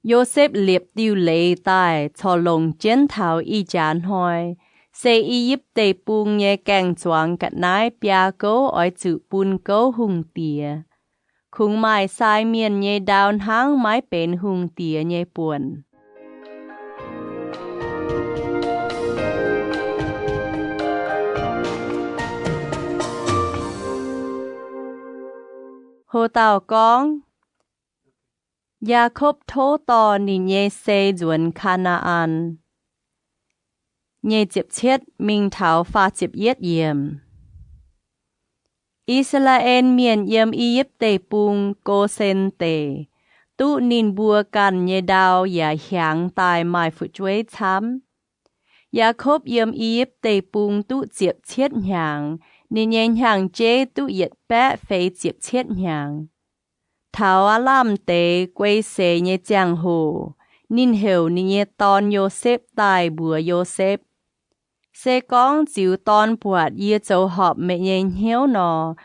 Yosepv liepc diuh leiz daaih corc longc jienv taux ih jaax hnoi, se I^yipv Deic-Bung nyei gaeng-zuangx ga'naaiv biaa gouv oix zuqc bun gouv hungh diex. Kungx maaih sai mienh nyei ndau hnangv maiv benx hungh diex nyei buonc. Ho dauh gorngv, Yaakopv Tov Dorh Ninh Nyei Se Nzuonx Kaa^naa^an. Nyic ziepc cietv mingh taux faah ziepc yietv yiemc. I^saa^laa^en Mienh yiem I^yipv Deic-Bung, Gosen Deic, duqv ninh mbuo ganh nyei ndau yaac hiaangx daaih maaih fu'jueiv camv. Yaakopv yiem I^yipv Deic-Bung duqv ziepc cietv hnyangx, ninh nyei hnyangx-jeiv duqv yietc baeqv feix ziepc cietv hnyangx. Taux aav lamh deix guei seix nyei ziangh hoc, ninh heuc ninh nyei dorn, Yosepv, daaih mbuox Yosepv, Se gorngv ziux dorn buatc yie zoux horpc meih nyei hnyouv nor,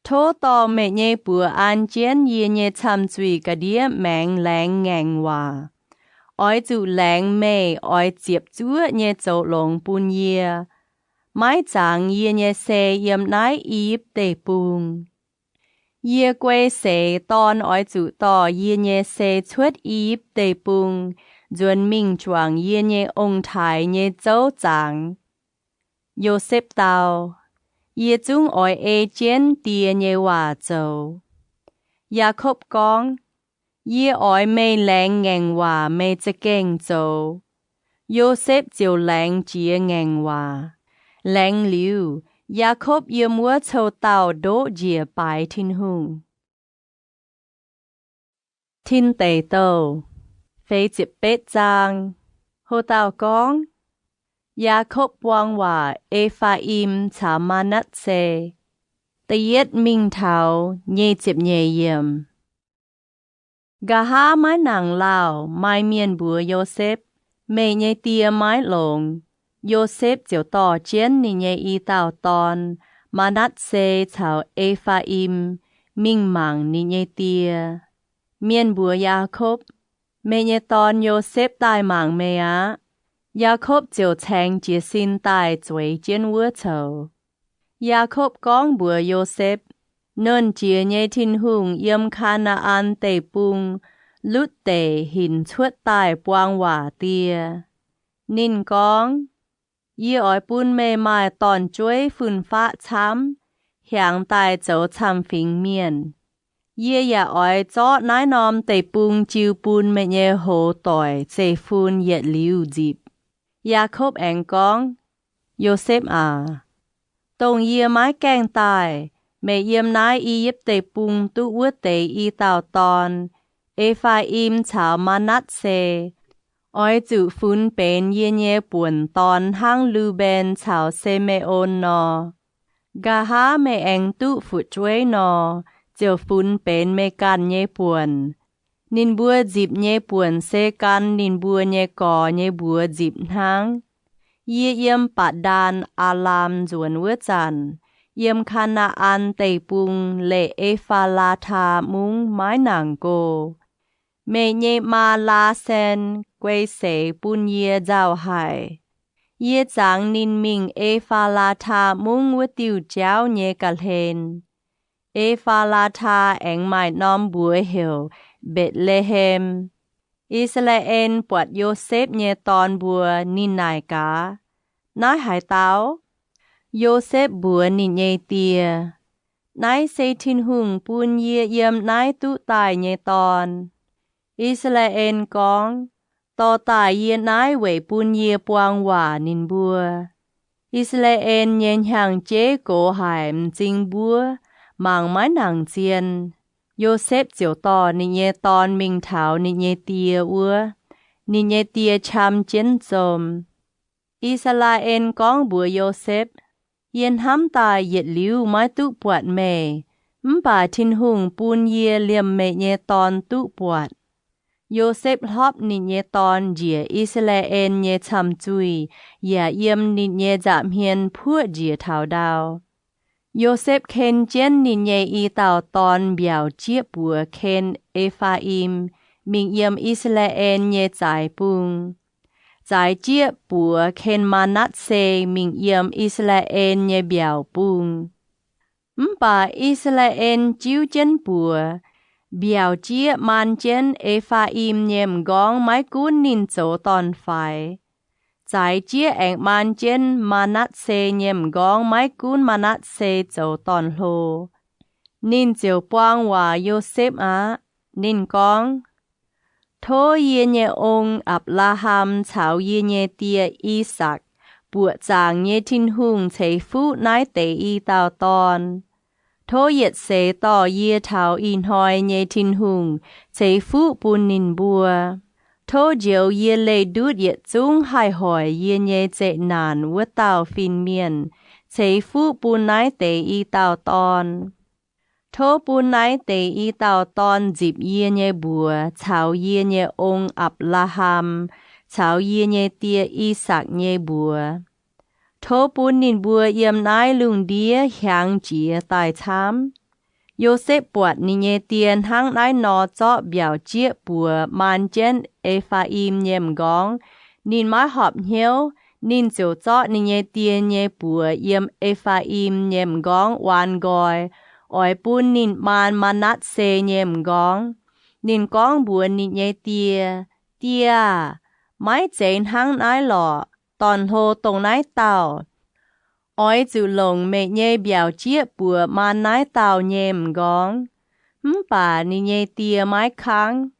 tov dorh meih nyei buoz an jienv yie nyei camh zuih ga'ndiev maengx laengz ngaengc waac. Oix zuqc laengz meih oix ziepc zuoqv nyei zoux longx bun yie, maiv zangx yie nyei sei yiem naaiv I^yipv Deic-Bung. Yie guei seix dorn oix zuqc dorh yie nyei sei cuotv I^yipv Deic-Bung nzuonx mingh juangc yie nyei ong-taaix nyei zouv zaangx. Yosepv dau, Yie zungv oix ei jienv die nyei waac zoux. Yaakopv gorngv, Yie oix meih laengz ngaengc waac meih za'gengh zoux. Yosepv ziouc laengz jiex ngaengc waac. Laengz liuz, Yaakopv yiem wuov cou-dauh ndoqv njiec baaix Tin-Hungh. Tin Deic Douh, feix ziepc betv zaang. Ho dauh gorngv, Yaakopv Buang Waac E^faa^im caux Maa^natv^se. Da'yietv mingh taux nyic ziepc nyeic yiemc. Nqa'haav maiv nangc lauh, maaih mienh mbuox Yosepv, Meih nyei die maiv longx. Yosepv ziouc dorh jienv ninh nyei i dauh dorn, Maa^natv^se caux E^faa^im, mingh mangc ninh nyei die. Mienh mbuox Yaakopv, Meih nyei dorn, Yosepv, daaih mangc meih aqv. Yaakopv ziouc caengx jiez sin daaih zueiz jienv wuov coux. Yaakopv gorngv mbuox Yosepv, Nernh Jiex nyei Tin-Hungh yiem Kaa^naa^an Deic-Bung, Lutv Deic, hinc cuotv daaih buang waac die. Ninh gorngv, Yie oix bun meih maaih dorn-jueiv fun-faqv camv, hiaangx daaih zoux camv-fingx mienh. Yie yaac oix zorqv naaiv norm deic-bung jiu bun meih nyei hoz doic zeiv-fun yietc liuz nzipc. Yaakopv aengx gorngv, Yosepv aac, dongh yie maiv gaengh daaih, meih yiem naaiv I^yipv Deic-Bung duqv wuov deix i dauh dorn, E^faa^im caux Maa^natv^se, oix zuqc funx benx yie nyei buonc dorn hnangv Lu^mben caux Si^me^on nor. Nqa'haav meih aengx duqv fu'jueiv nor, ziouc funx benx meih ganh nyei buonc. Ninh mbuo nzipc nyei buonc se gan ninh mbuo nyei gorx nyei mbuox nzipc hnangv. Yie yiem Baac^ndaan, Aa^laam nzuonx wuov zanc, yiem Kaa^naa^an Deic-Bung leih E^faa^laa^taa Mungv maiv nangc go. Meih nyei maa, Laa^san, guei seix bun yie nzauh haic. Yie zangx ninh mingh E^faa^laa^taa Mungv wuov diuh jauv nyei ga'hlen. E^faa^laa^taa aengx maaih norm mbuox heuc Mbetc^le^hem. I^saa^laa^en buatc Yosepv nyei dorn mbuo, ninh naaic gaax, Naaiv haaix dauh? Yosepv mbuox ninh nyei die, Naaiv se Tin-Hungh bun yie yiem naaiv duqv daaih nyei dorn. I^saa^laa^en gorngv, Dorh daaih yie naaiv weic bun yie buang waac ninh mbuo. I^saa^laa^en nyei hnyangx-jeiv gox haic m'zing mbuov, mangc maiv nangc zien. Yosepv ziouc dorh ninh nyei dorn mingh taux ninh nyei die wuov. Ninh nyei die qam jienv zom. I^saa^laa^en gorngv mbuox Yosepv, Yie hnamv daaih yietc liuz maiv duqv buatc meih, mv baac Tin-Hungh bun yie liemh meih nyei dorn duqv buatc. Yosepv hlopv ninh nyei dorn njiec I^saa^laa^en nyei camh zuih yaac yiem ninh nyei nza'hmien puoqv njiec taux ndau. Yosepv ken jienv ninh nyei i dauh dorn mbiaauc jieqv buoz ken E^faa^im mingh yiem I^saa^laa^en nyei zaaix bung, zaaix jieqv buoz ken Maa^natv^se mingh yiem I^saa^laa^en nyei mbiaauc bung. Mv baac I^saa^laa^en jiuv jienv buoz, mbiaauc jieqv maan jienv E^faa^im nyei m'nqorngv maiv gunv ninh zoux dorn-faix. Zaaix jieqv aengx maan jienv Maa^natv^se nyei m'nqorngv maiv gunv Maa^natv^se zoux dorn-hlo. Ninh ziouc buang waac Yosepv aqv. Ninh gorngv, Tov yie nyei ong, Apc^laa^ham, caux yie nyei die, I^sakc, buoqc zaangc nyei Tin-Hungh ceix fuqv naaiv deix i dauh dorn. Tov yietc seix dorh yie taux ih hnoi nyei Tin-Hungh ceix fuqv bun ninh mbuo. Tov njoux yie leih ndutv yietc zungv haih hoic yie nyei zeqc naanc wuov dauh fin-mienh ceix fuqv bun naaiv deix i dauh dorn. Tov bun naaiv deix i dauh dorn nzipc yie nyei mbuox caux yie nyei ong, Apc^laa^ham, caux yie nyei die, I^sakc, nyei mbuox. Tov bun ninh mbuo yiem naaiv lungh ndiev hiaangx jiex daaih camv. Yosepv buatc ninh nyei die hnangv naaiv nor zorqv mbiaauc jieqv buoz maan jienv E^faa^im nyei m'nqorngv, ninh maiv horpc hnyouv. Ninh ziouc zorqv ninh nyei die nyei buoz yiem E^faa^im nyei m'nqorngv waan nqoi, oix bun ninh maan Maa^natv^se nyei m'nqorngv. Ninh gorngv mbuox ninh nyei die, Die aah! Maiv zeiz hnangv naaiv lorqc. Dorn-hlo dongh naaiv dauh. Oix zuqc longc meih nyei mbiaauc jieqv buoz maan naaiv dauh nyei m'nqorngv. Mv baac ninh nyei die maiv kangv.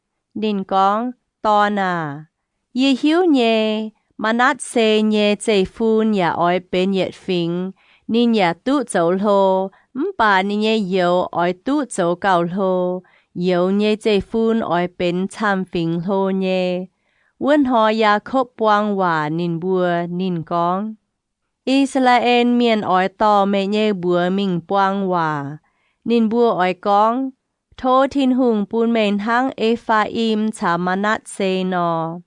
Ninh gorngv, Dorn aah! Yie hiuv nyei, Maa^natv^se nyei zeiv-fun yaac oix benx yietc fingx. Ninh yaac duqv zoux hlo, mv baac ninh nyei youz oix duqv zoux gauh hlo. Youz nyei zeiv-fun oix benx camv-fingx hlo nyei. Wuov hnoi Yaakopv buang waac ninh mbuo. Ninh gorngv, I^saa^laa^en Mienh oix dorh meih nyei mbuox mingh buang waac. Ninh mbuo oix gorngv, Tov Tin-Hungh bun meih hnangv E^faa^im caux Maa^natv^se nor.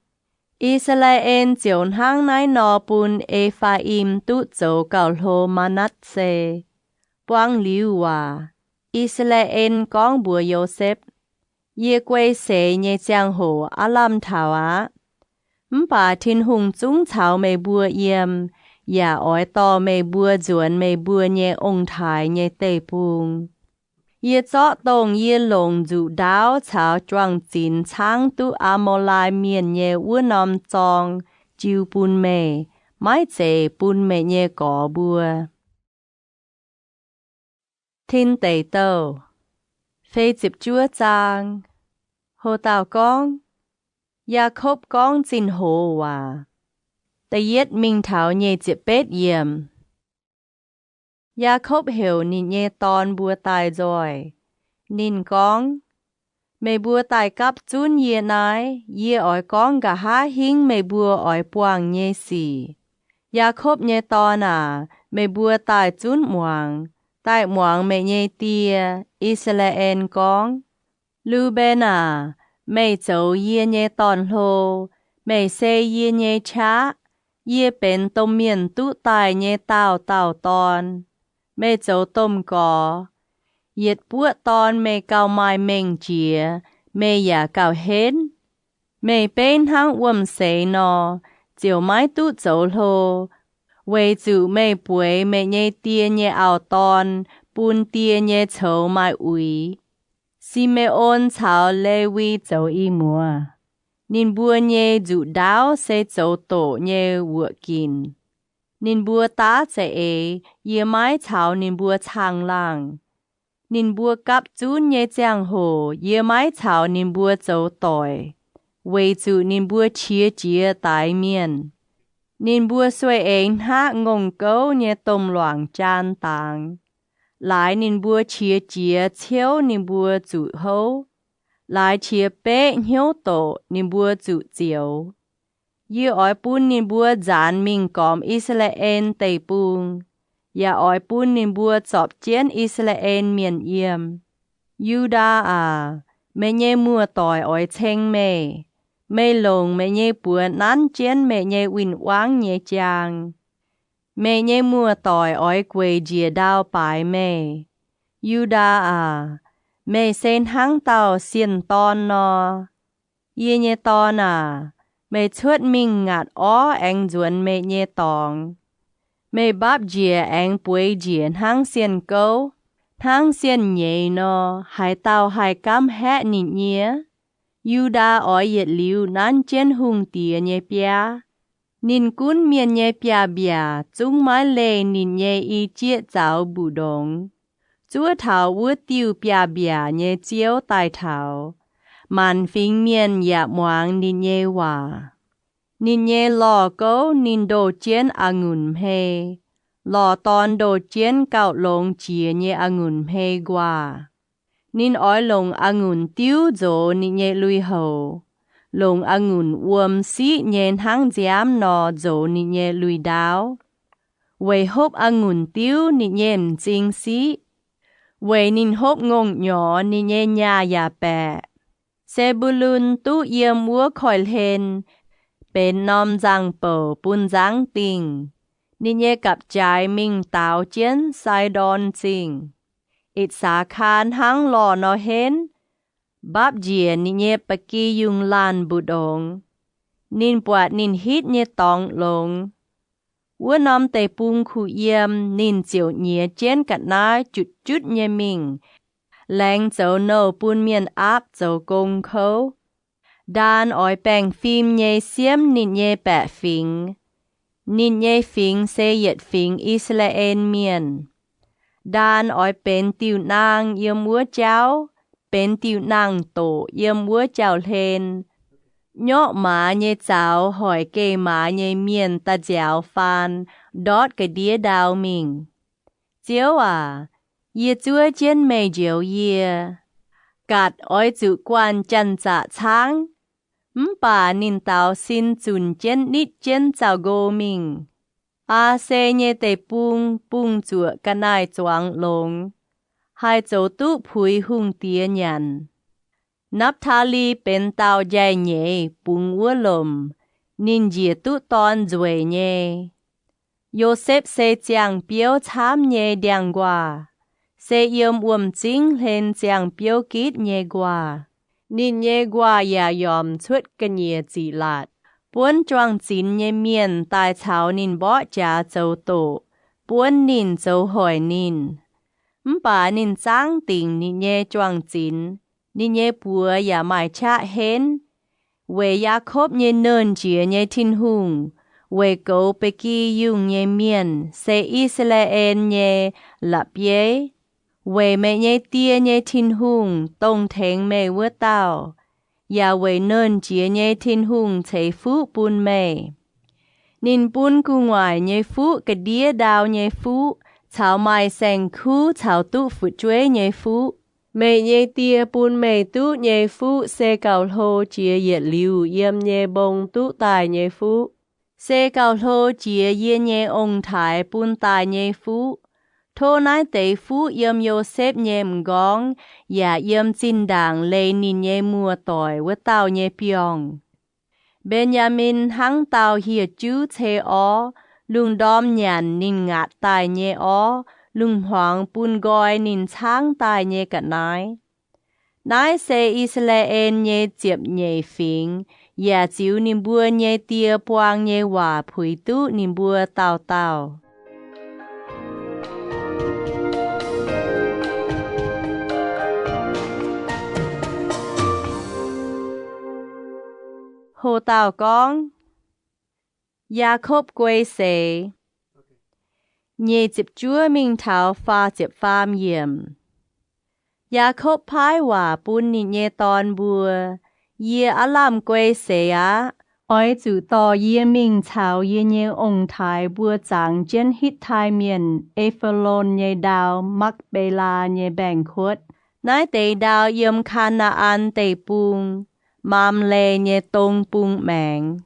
I^saa^laa^en ziouc hnangv naaiv nor bun E^faa^im duqv zoux gauh hlo Maa^natv^se. Buang liuz waac, I^saa^laa^en gorngv mbuox Yosepv, Yie guei seix nyei ziangh hoc aav lamh taux aqv. Mv baac Tin-Hungh zungv caux meih mbuo yiem, yaac oix dorh meih mbuo nzuonx meih mbuo nyei ong-taaix nyei deic-bung. Yie zorqv dongh yie longc nzuqc ndaauv caux juang-zinx caangv duqv Aa^mo^lai Mienh nyei wuov norm zorng jiu bun meih, maiv zeiz bun meih nyei gorx mbuo. Tin Deic Douh feix ziepc juov zaang. Ho dauh gorngv, Yaakopv gorngv zinh hoz waac. Da'yietv mingh taux nyic ziepc betv yiemc. Yaakopv heuc ninh nyei dorn mbuo daaih nzoih. Ninh gorngv, Meih mbuo daaih gapv zunv yie naaiv. Yie oix gorngv nqa'haav hingv meih mbuo oix buangh nyei sic. Yaakopv nyei dorn aac, meih mbuo daaih zunv muangx. Daaih muangx meih nyei die, I^saa^laa^en, gorngv. Lu^mben aac, meih zoux yie nyei dorn-hlo. Meih se yie nyei qaqv. Yie benx domh mienh duqv daaih nyei daauh dauh dorn. Meih zoux domh gorx. Yietc buoqv dorn meih gauh maaih mengh jiex, meih yaac gauh henv. Meih beiv hnangv wuom-seix nor, ziouc maiv duqv zoux hlo, weic zuqc meih bueix meih nyei die nyei auv-dorn bun die nyei coux maaih uix. Si^me^on caux Lewi zoux i muoz. Ninh mbuo nyei nzuqc ndaauv se zoux doqc nyei wuoqc ginc. Ninh mbuo daav za'eix, yie maiv caux ninh mbuo caangh laangh. Ninh mbuo gapv zunv nyei ziangh hoc yie maiv caux ninh mbuo zoux doic, weic zuqc ninh mbuo qiex jiez daix mienh. Ninh mbuo sueih eix hnaqv ngongh gouv nyei domh luangc jaan dangx. Laaix ninh mbuo qiex jiez ciouv ninh mbuo zuqc houv. Laaix qiex beqv hnyouv doqc ninh mbuo zuqc zioux. Yie oix bun ninh mbuo nzaanx mingh gormx I^saa^laa^en Deic-Bung, yaac oix bun ninh mbuo zorpc jienv I^saa^laa^en Mienh yiem. Yu^ndaa aac, meih nyei muoz-doic oix ceng meih. Meih longc meih nyei buoz nanv jienv meih nyei win-wangv nyei jaang. Meih nyei muoz-doic oix gueic njiec ndau baaix meih. Yu^ndaa aac, meih se hnangv dauh sienh dorn nor. Yie nyei dorn aac, meih cuotv mingh ngaatc orv aengx nzuonx meih nyei dorngx. Meih mbapv njiec aengx bueix njiec hnangv sienh gouv, hnangv sienh nyeiz nor. Haaix dauh haih gaamv haeqv ninh nyie? Yu^ndaa oix yietc liuz nanv jienv hungh diex nyei biaav. Ninh gunv mienh nyei biaav-mbiaac zungv maiv leih ninh nyei i jieqv zaux mbu'ndongx. Zuov taux wuov diuh biaav-mbiaac nyei ziouv daaih taux, Maanc fingx mienh yaac muangx ninh nyei waac. Ninh nyei lorh gouv ninh ndoh jienv a'ngunc hmei, lorh dorn ndoh jienv gauh longx jiex nyei a'ngunc hmei nquaah. Ninh oix longc a'ngunc diuv nzox ninh nyei lui-houx, longc a'ngunc wuom siqv nyei hnangv nziaamv nor nzox ninh nyei lui-ndaauv. Weic hopv a'ngunc diuv ninh nyei m'zing siqv, weic ninh hopv ngongh nyorx ninh nyei nyaah yaac baeqc. Se^mbu^lun duqv yiem wuov koiv-hlen benx norm nzangc-bouc bun nzangv dingh. Ninh nyei gapv-jaaix mingh daaux jienv Sai^ndorn Zingh. Itc^saa^kaa hnangv lorh nor henv, mbapv njiec ninh nyei ba'gi yungh laanh mbu'ndongx. Ninh buatc ninh hitv nyei dorngx longx. Wuov norm deic-bung kuh yiem, ninh ziouc nyiex jienv ga'naaiv jutv-jutv nyei mingh, laengz zoux nouh bun mienh aapv zoux gong kouv. Ndaan oix baengh fim nyei siemv ninh nyei baeqc fingx. Ninh nyei fingx se yietc fingx I^saa^laa^en Mienh. Ndaan oix benx diuh naang yiem wuov jauv, benx diuh naang-doqc yiem wuov jauv-hlen. Nyorqv maaz nyei zaux hoic geh maaz nyei mienh daaih nziaaux faan ndortv ga'ndiev ndau mingh. Ziouv aac, yie zuov jienv meih njoux yie. Gatc oix zuqc guanh janx-zaqc caangv. Mv baac ninh daaux sin zunc jienv nitv jienv zaux-nqo mingh. Aa^se nyei deic-bung bungx zuoqc ga'naaiv zuangx longx, haih zoux duqv puix hungh diex nyanc. Napv^taa^li benx dauh njaih nyeiz bungx wuov lomc, ninh njiec duqv dorn nzueic nyei. Yosepv se ziangh biouv camv nyei ndiangx-nquaah, se yiem wuom-zingv hlen ziangh biouv gitv nyei nquaah. Ninh nyei nquaah yaac yomc cuotv ga'nyiec ziqc laatc, buonv juang-zinx nyei mienh daaih caux ninh mborqv jaax zoux doqc, buonv ninh zoux hoic ninh. Mv baac ninh zangv dingc ninh nyei juang-zinx, ninh nyei buoz yaac maaih qaqv henv. Weic Yaakopv nyei Nernh Jiex nyei Tin-Hungh, weic goux ba'gi yungh nyei mienh, se I^saa^laa^en nyei la'bieiv, weic meih nyei die nyei Tin-Hungh, dongh tengx meih wuov dauh, yaac weic Nernh Jiex nyei Tin-Hungh ceix fuqv bun meih. Ninh bun gu'nguaaic nyei fuqv ga'ndiev ndau nyei fuqv caux maaih saeng-kuv caux duqv fu'jueiv nyei fuqv. Meih nyei die bun meih duqv nyei fuqv se gauh hlo jiex yietc liuz yiem nyei mbong duqv daaih nyei fuqv. Se gauh hlo jiex yie nyei ong-taaix bun daaih nyei fuqv. Tov naaiv deix fuqv yiem Yosepv nyei m'nqorngv yaac yiem zinh ndaangc leih ninh nyei muoz-doic wuov dauh nyei biorngh. Mben^yaa^min hnangv dauh hieh juv cei orv, lungh ndorm nyanc ninh ngaatc daaih nyei orv, lungh-hmuangx bun nqoi ninh caangv daaih nyei ga'naaiv. Naaiv se I^saa^laa^en nyei ziepc nyeic fingx, yaac ziux ninh mbuo nyei die buang nyei waac puix duqv ninh mbuo dauh dauh. Ho dauh gorngv, Yaakopv Guei Seix. Nyic ziepc juov mingh taux faah ziepc faam yiemc. Yaakopv paaiv waac bun ninh nyei dorn mbuo, Yie aav lamh guei seix aqv. Oix zuqc dorh yie mingh caux yie nyei ong-taaix mbuo zangx jienv Hitv^tai Mienh E^fo^lon nyei ndau, Makv^be^laa nyei mbaengx-kuotv. Naaiv deix ndau yiem Kaa^naa^an Deic-Bung, Mamle nyei dong bung maengx.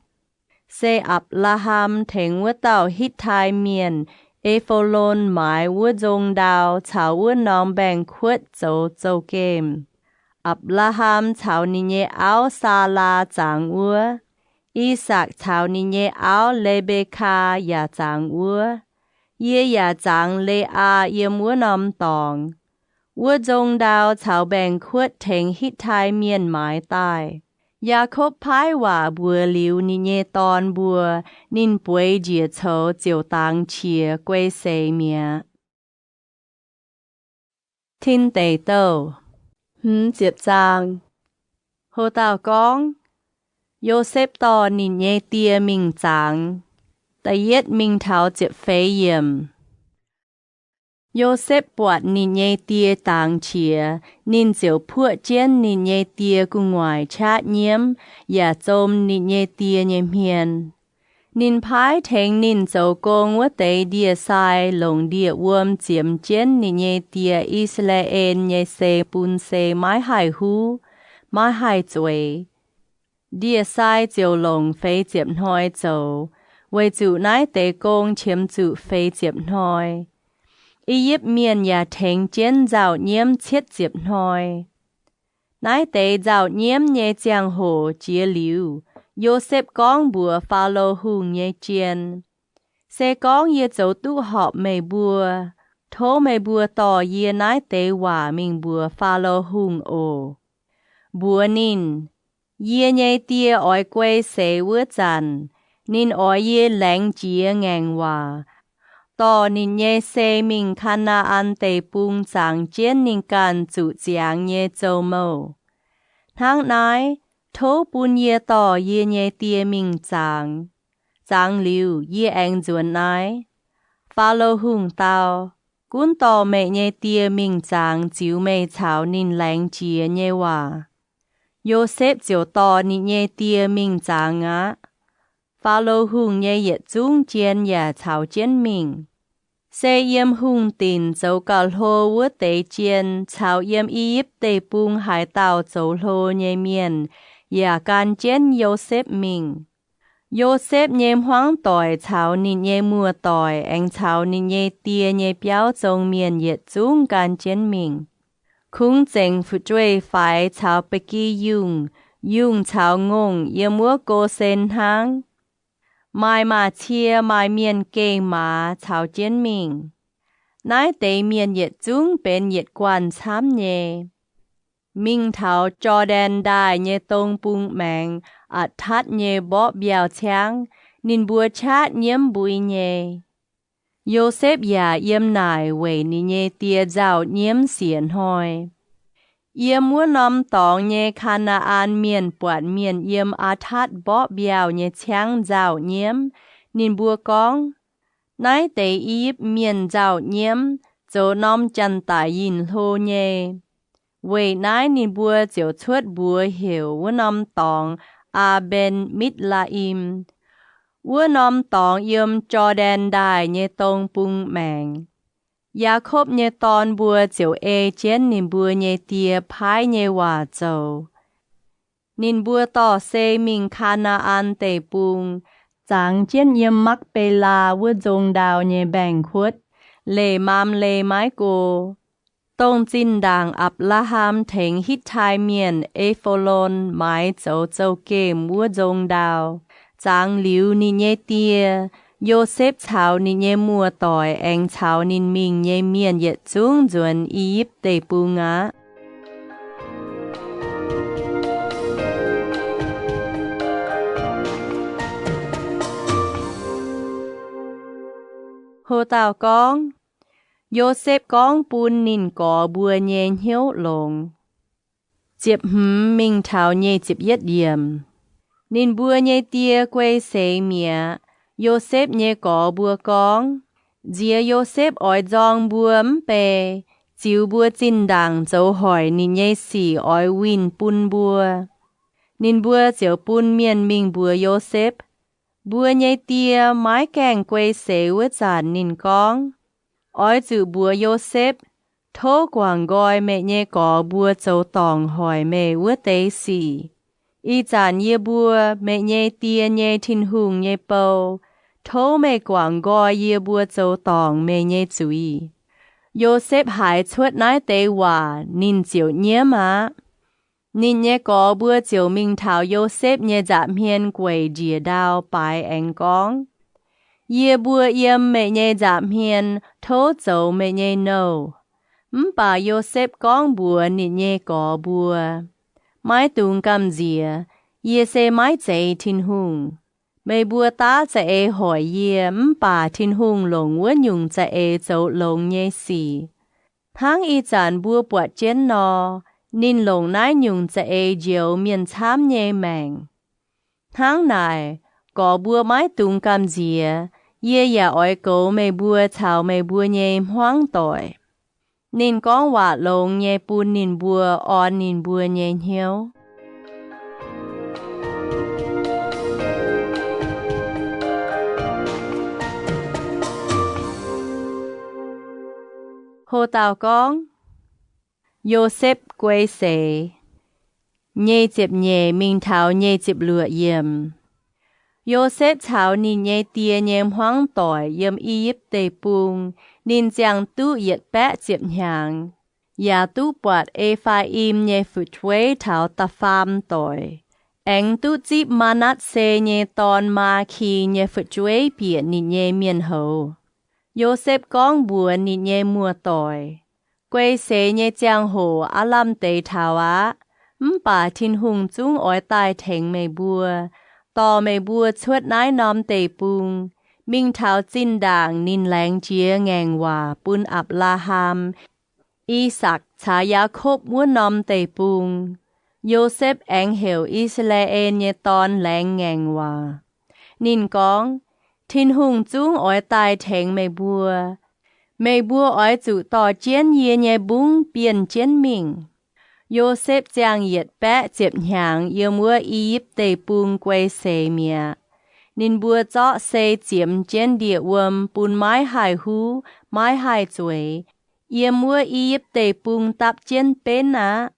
Se Apc^laa^ham tengx wuov dauh Hitv^tai Mienh E^fo^lon maaiz wuov nzong ndau caux wuov norm mbaengx-kuotv zoux zouv-gemh. Apc^laa^ham caux ninh nyei auv, Saalaa, zangx wuov. I^sakc caux ninh nyei auv, Le^mbe^kaa, yaac zangx wuov. Yie yaac zangx Le^aa yiem wuov norm dorngx. Wuov nzong ndau caux mbaengx-kuotv tengx Hitv^tai Mienh maaiz daaih. Yaakopv paaiv waac mbuox liuz ninh nyei dorn mbuo, ninh bueix njiec coux ziouc dangx qiex guei seix mi'aqv. Tin Deic Douh, hmz ziepc zaang. Ho dauh gorngv, Yosepv dorh ninh nyei die mingh zangx. Da'yietv mingh taux ziepc feix yiemc. Yosepv buatc ninh nyei die dangx qiex, ninh ziouc puoqv jienv ninh nyei die gu'nguaaic qaqv nyiemv yaac zom ninh nyei die nyei hmien. Ninh paaiv tengx ninh zoux gong wuov deix ndie-sai longc ndie-wuom ziemx jienv ninh nyei die, I^saa^laa^en, nyei sei bun sei maiv haih huv, maiv haih zueiz. Ndie-sai ziouc longc feix ziepc hnoi zoux, weic zuqc naaiv deix gong qiemx zuqc feix ziepc hnoi. I^yipv Mienh yaac tengx jienv nzauh nyiemv cietv ziepc hnoi. Naaiv deix nzauh nyiemv nyei ziangh hoc jiex liuz, Yosepv gorngv mbuox Faalo Hungh nyei jien, Se gorngv yie zoux duqv horpc meih mbuo, tov meih mbuo dorh yie naaiv deix waac mingh mbuox Faalo Hungh oc. Mbuox ninh, Yie nyei die oix guei seix wuov zanc, ninh oix yie laengz jiex ngaengc waac, dorh ninh nyei sei mingh Kaa^naa^an Deic-Bung zangx jienv ninh ganh zuqc ziangx nyei zou-mouh. Hnangv naaiv, tov bun yie dorh yie nyei die mingh zangx. Zangx liuz, yie aengx nzuonx naaiv. Faalo Hungh dau, Gunv dorh meih nyei die mingh zangx ziux meih caux ninh laengz jiex nyei waac. Yosepv ziouc dorh ninh nyei die mingh zangx aqv. Faalo Hungh nyei yietc zungv jien yaac caux jienv mingh. Se yiem hungh dinc zoux gauh hlo wuov deix jien caux yiem I^yipv Deic-Bung haaix dauh zoux hlo nyei mienh yaac gan jienv Yosepv mingh. Yosepv nyei hmuangv doic caux ninh nyei muoz-doic aengx caux ninh nyei die nyei biauv zong mienh yietc zungv gan jienv mingh. Kungx zengc fu'jueiv-faix caux ba'gi yungh, yungh caux ngongh yiem wuov Go^sen hnangv. Maaih maaz-cie, maaih mienh geh maaz caux jienv mingh. Naaiv deix mienh yietc zungv benx yietc guanh camv nyei. Mingh taux Jor^ndaen Ndaaih nyei dong bung maengx Atc^tatv nyei mborqv mbiauh ciangv, ninh mbuo qaqv nyiemv mbui nyei. Yosepv yaac yiem naaic weic ninh nyei die nzauh nyiemv siec hnoi. Yiem wuov norm dorngx nyei Kaa^naa^an Mienh buatc mienh yiem Atc^tatv mborqv mbiauh nyei ciangv nzauh nyiemv. Ninh mbuo gorngv, Naaiv deix I^yipv Mienh nzauh nyiemv, zoux norm janx-daic yinh hlo nyei. Weic naaiv ninh mbuo ziouc cuotv mbuox heuc wuov norm dorngx Aa^mben^mitv^laa^im. Wuov norm dorngx yiem Jor^ndaen Ndaaih nyei dong bung maengx. Yaakopv nyei dorn mbuo ziouc ei jienv ninh mbuo nyei die paaiv nyei waac zoux. Ninh mbuo dorh sei mingh Kaa^naa^an Deic-Bung, zangx jienv yiem Makv^be^laa wuov nzong ndau nyei mbaengx-kuotv, leih Maamle maiv go, dongh zinh ndaangc Apc^laa^ham tengx Hitv^tai Mienh, E^fo^lon, maaiz zoux zouv-gemh wuov nzong ndau. Zangx liuz, ninh nyei die, Yosepv, caux ninh nyei muoz-doic aengx caux ninh mingh nyei mienh yietc zungv nzuonx I^yipv Deic-Bung aqv. Ho dauh gorngv, Yosepv gorngv bun ninh gorx mbuo nyei hnyouv longx. Ziepc hmz mingh taux nyic ziepc yietv yiemc. Ninh mbuo nyei die guei seix mi'aqv. Yosepv nyei gorx mbuo gorngv, Nziex Yosepv oix nzorng mbuo mv bei, ziux mbuo zinh ndaangc zoux hoic ninh nyei sic oix winh bun mbuo. Ninh mbuo ziouc bun mienh mingh mbuox Yosepv. Mbuo nyei die maiv gaengh guei seix wuov zanc ninh gorngv, Oix zuqc mbuox Yosepv, tov guangc nqoi meih nyei gorx mbuo zoux dorngc hoic meih wuov deix sic. Ih zanc yie mbuo, meih nyei die nyei Tin-Hungh nyei bou, tov meih guangc nqoi yie mbuo zoux dorngc meih nyei zuiz. Yosepv haiz cuotv naaiv deix waac, ninh ziouc nyiemv aqv. Ninh nyei gorx mbuo ziouc mingh taux Yosepv nyei nza'hmien gueic njiec ndau baaix aengx gorngv, Yie mbuo yiem meih nyei nza'hmien tov zoux meih nyei nouh. Mv baac Yosepv gorngv mbuox ninh nyei gorx mbuo, Maiv dungx gamh nziex. Yie se maiv zeiz Tin-Hungh. Meih mbuo daav za'eix hoic yie, mv baac Tin-Hungh longc wuov nyungc za'eix zoux longx nyei sic. Hnangv ih zanc mbuo buatc jienv nor, ninh longc naaiv nyungc za'eix njoux mienh camv nyei maengc. Hnangv naaic, gorx mbuo maiv dungx gamh nziex. Yie yaac oix goux meih mbuo caux meih mbuo nyei hmuangv doic. Ninh gorngv waac longx nyei bun ninh mbuo orn ninh mbuo nyei hnyouv. Ho dauh gorngv, Yosepv Guei Seix. Nyic ziepc nyeic mingh taux nyic ziepc luoqc yiemc. Yosepv caux ninh nyei die nyei hmuangv doic yiem I^yipv Deic-Bung. Ninh ziangh duqv yietc baeqv ziepc hnyangx, yaac duqv buatc E^faa^im nyei fu'jueiv taux da'faam doic, aengx duqv zipv Maa^natv^se nyei dorn, Maa^ki, nyei fu'jueiv bieqc ninh nyei mienh houz. Yosepv gorngv mbuox ninh nyei muoz-doic, Guei seix nyei ziangh hoc aav lamh deix taux aqv. Mv baac Tin-Hungh zungv oix daaih tengx meih mbuo, dorh meih mbuo cuotv naaiv norm deic-bung, mingh taux zinh ndaangc ninh laengz jiex ngaengc waac bun Apc^laa^ham, I^sakc caux Yaakopv wuov norm deic-bung. Yosepv aengx heuc I^saa^laa^en nyei dorn laengz ngaengc waac. Ninh gorngv, Tin-Hungh zungv oix daaih tengx meih mbuo. Meih mbuo oix zuqc dorh jienv yie nyei mbungv bienh jienv mingh. Yosepv ziangh yietc baeqv ziepc hnyangx yiem wuov I^yipv Deic-Bung guei seix mi'aqv. Ninh mbuo zorqv sei ziemx jienv ndie-wuom bun maiv haih huv, maiv haih zueiz, yiem wuov I^yipv Deic-Bung dapv jienv benv aqv.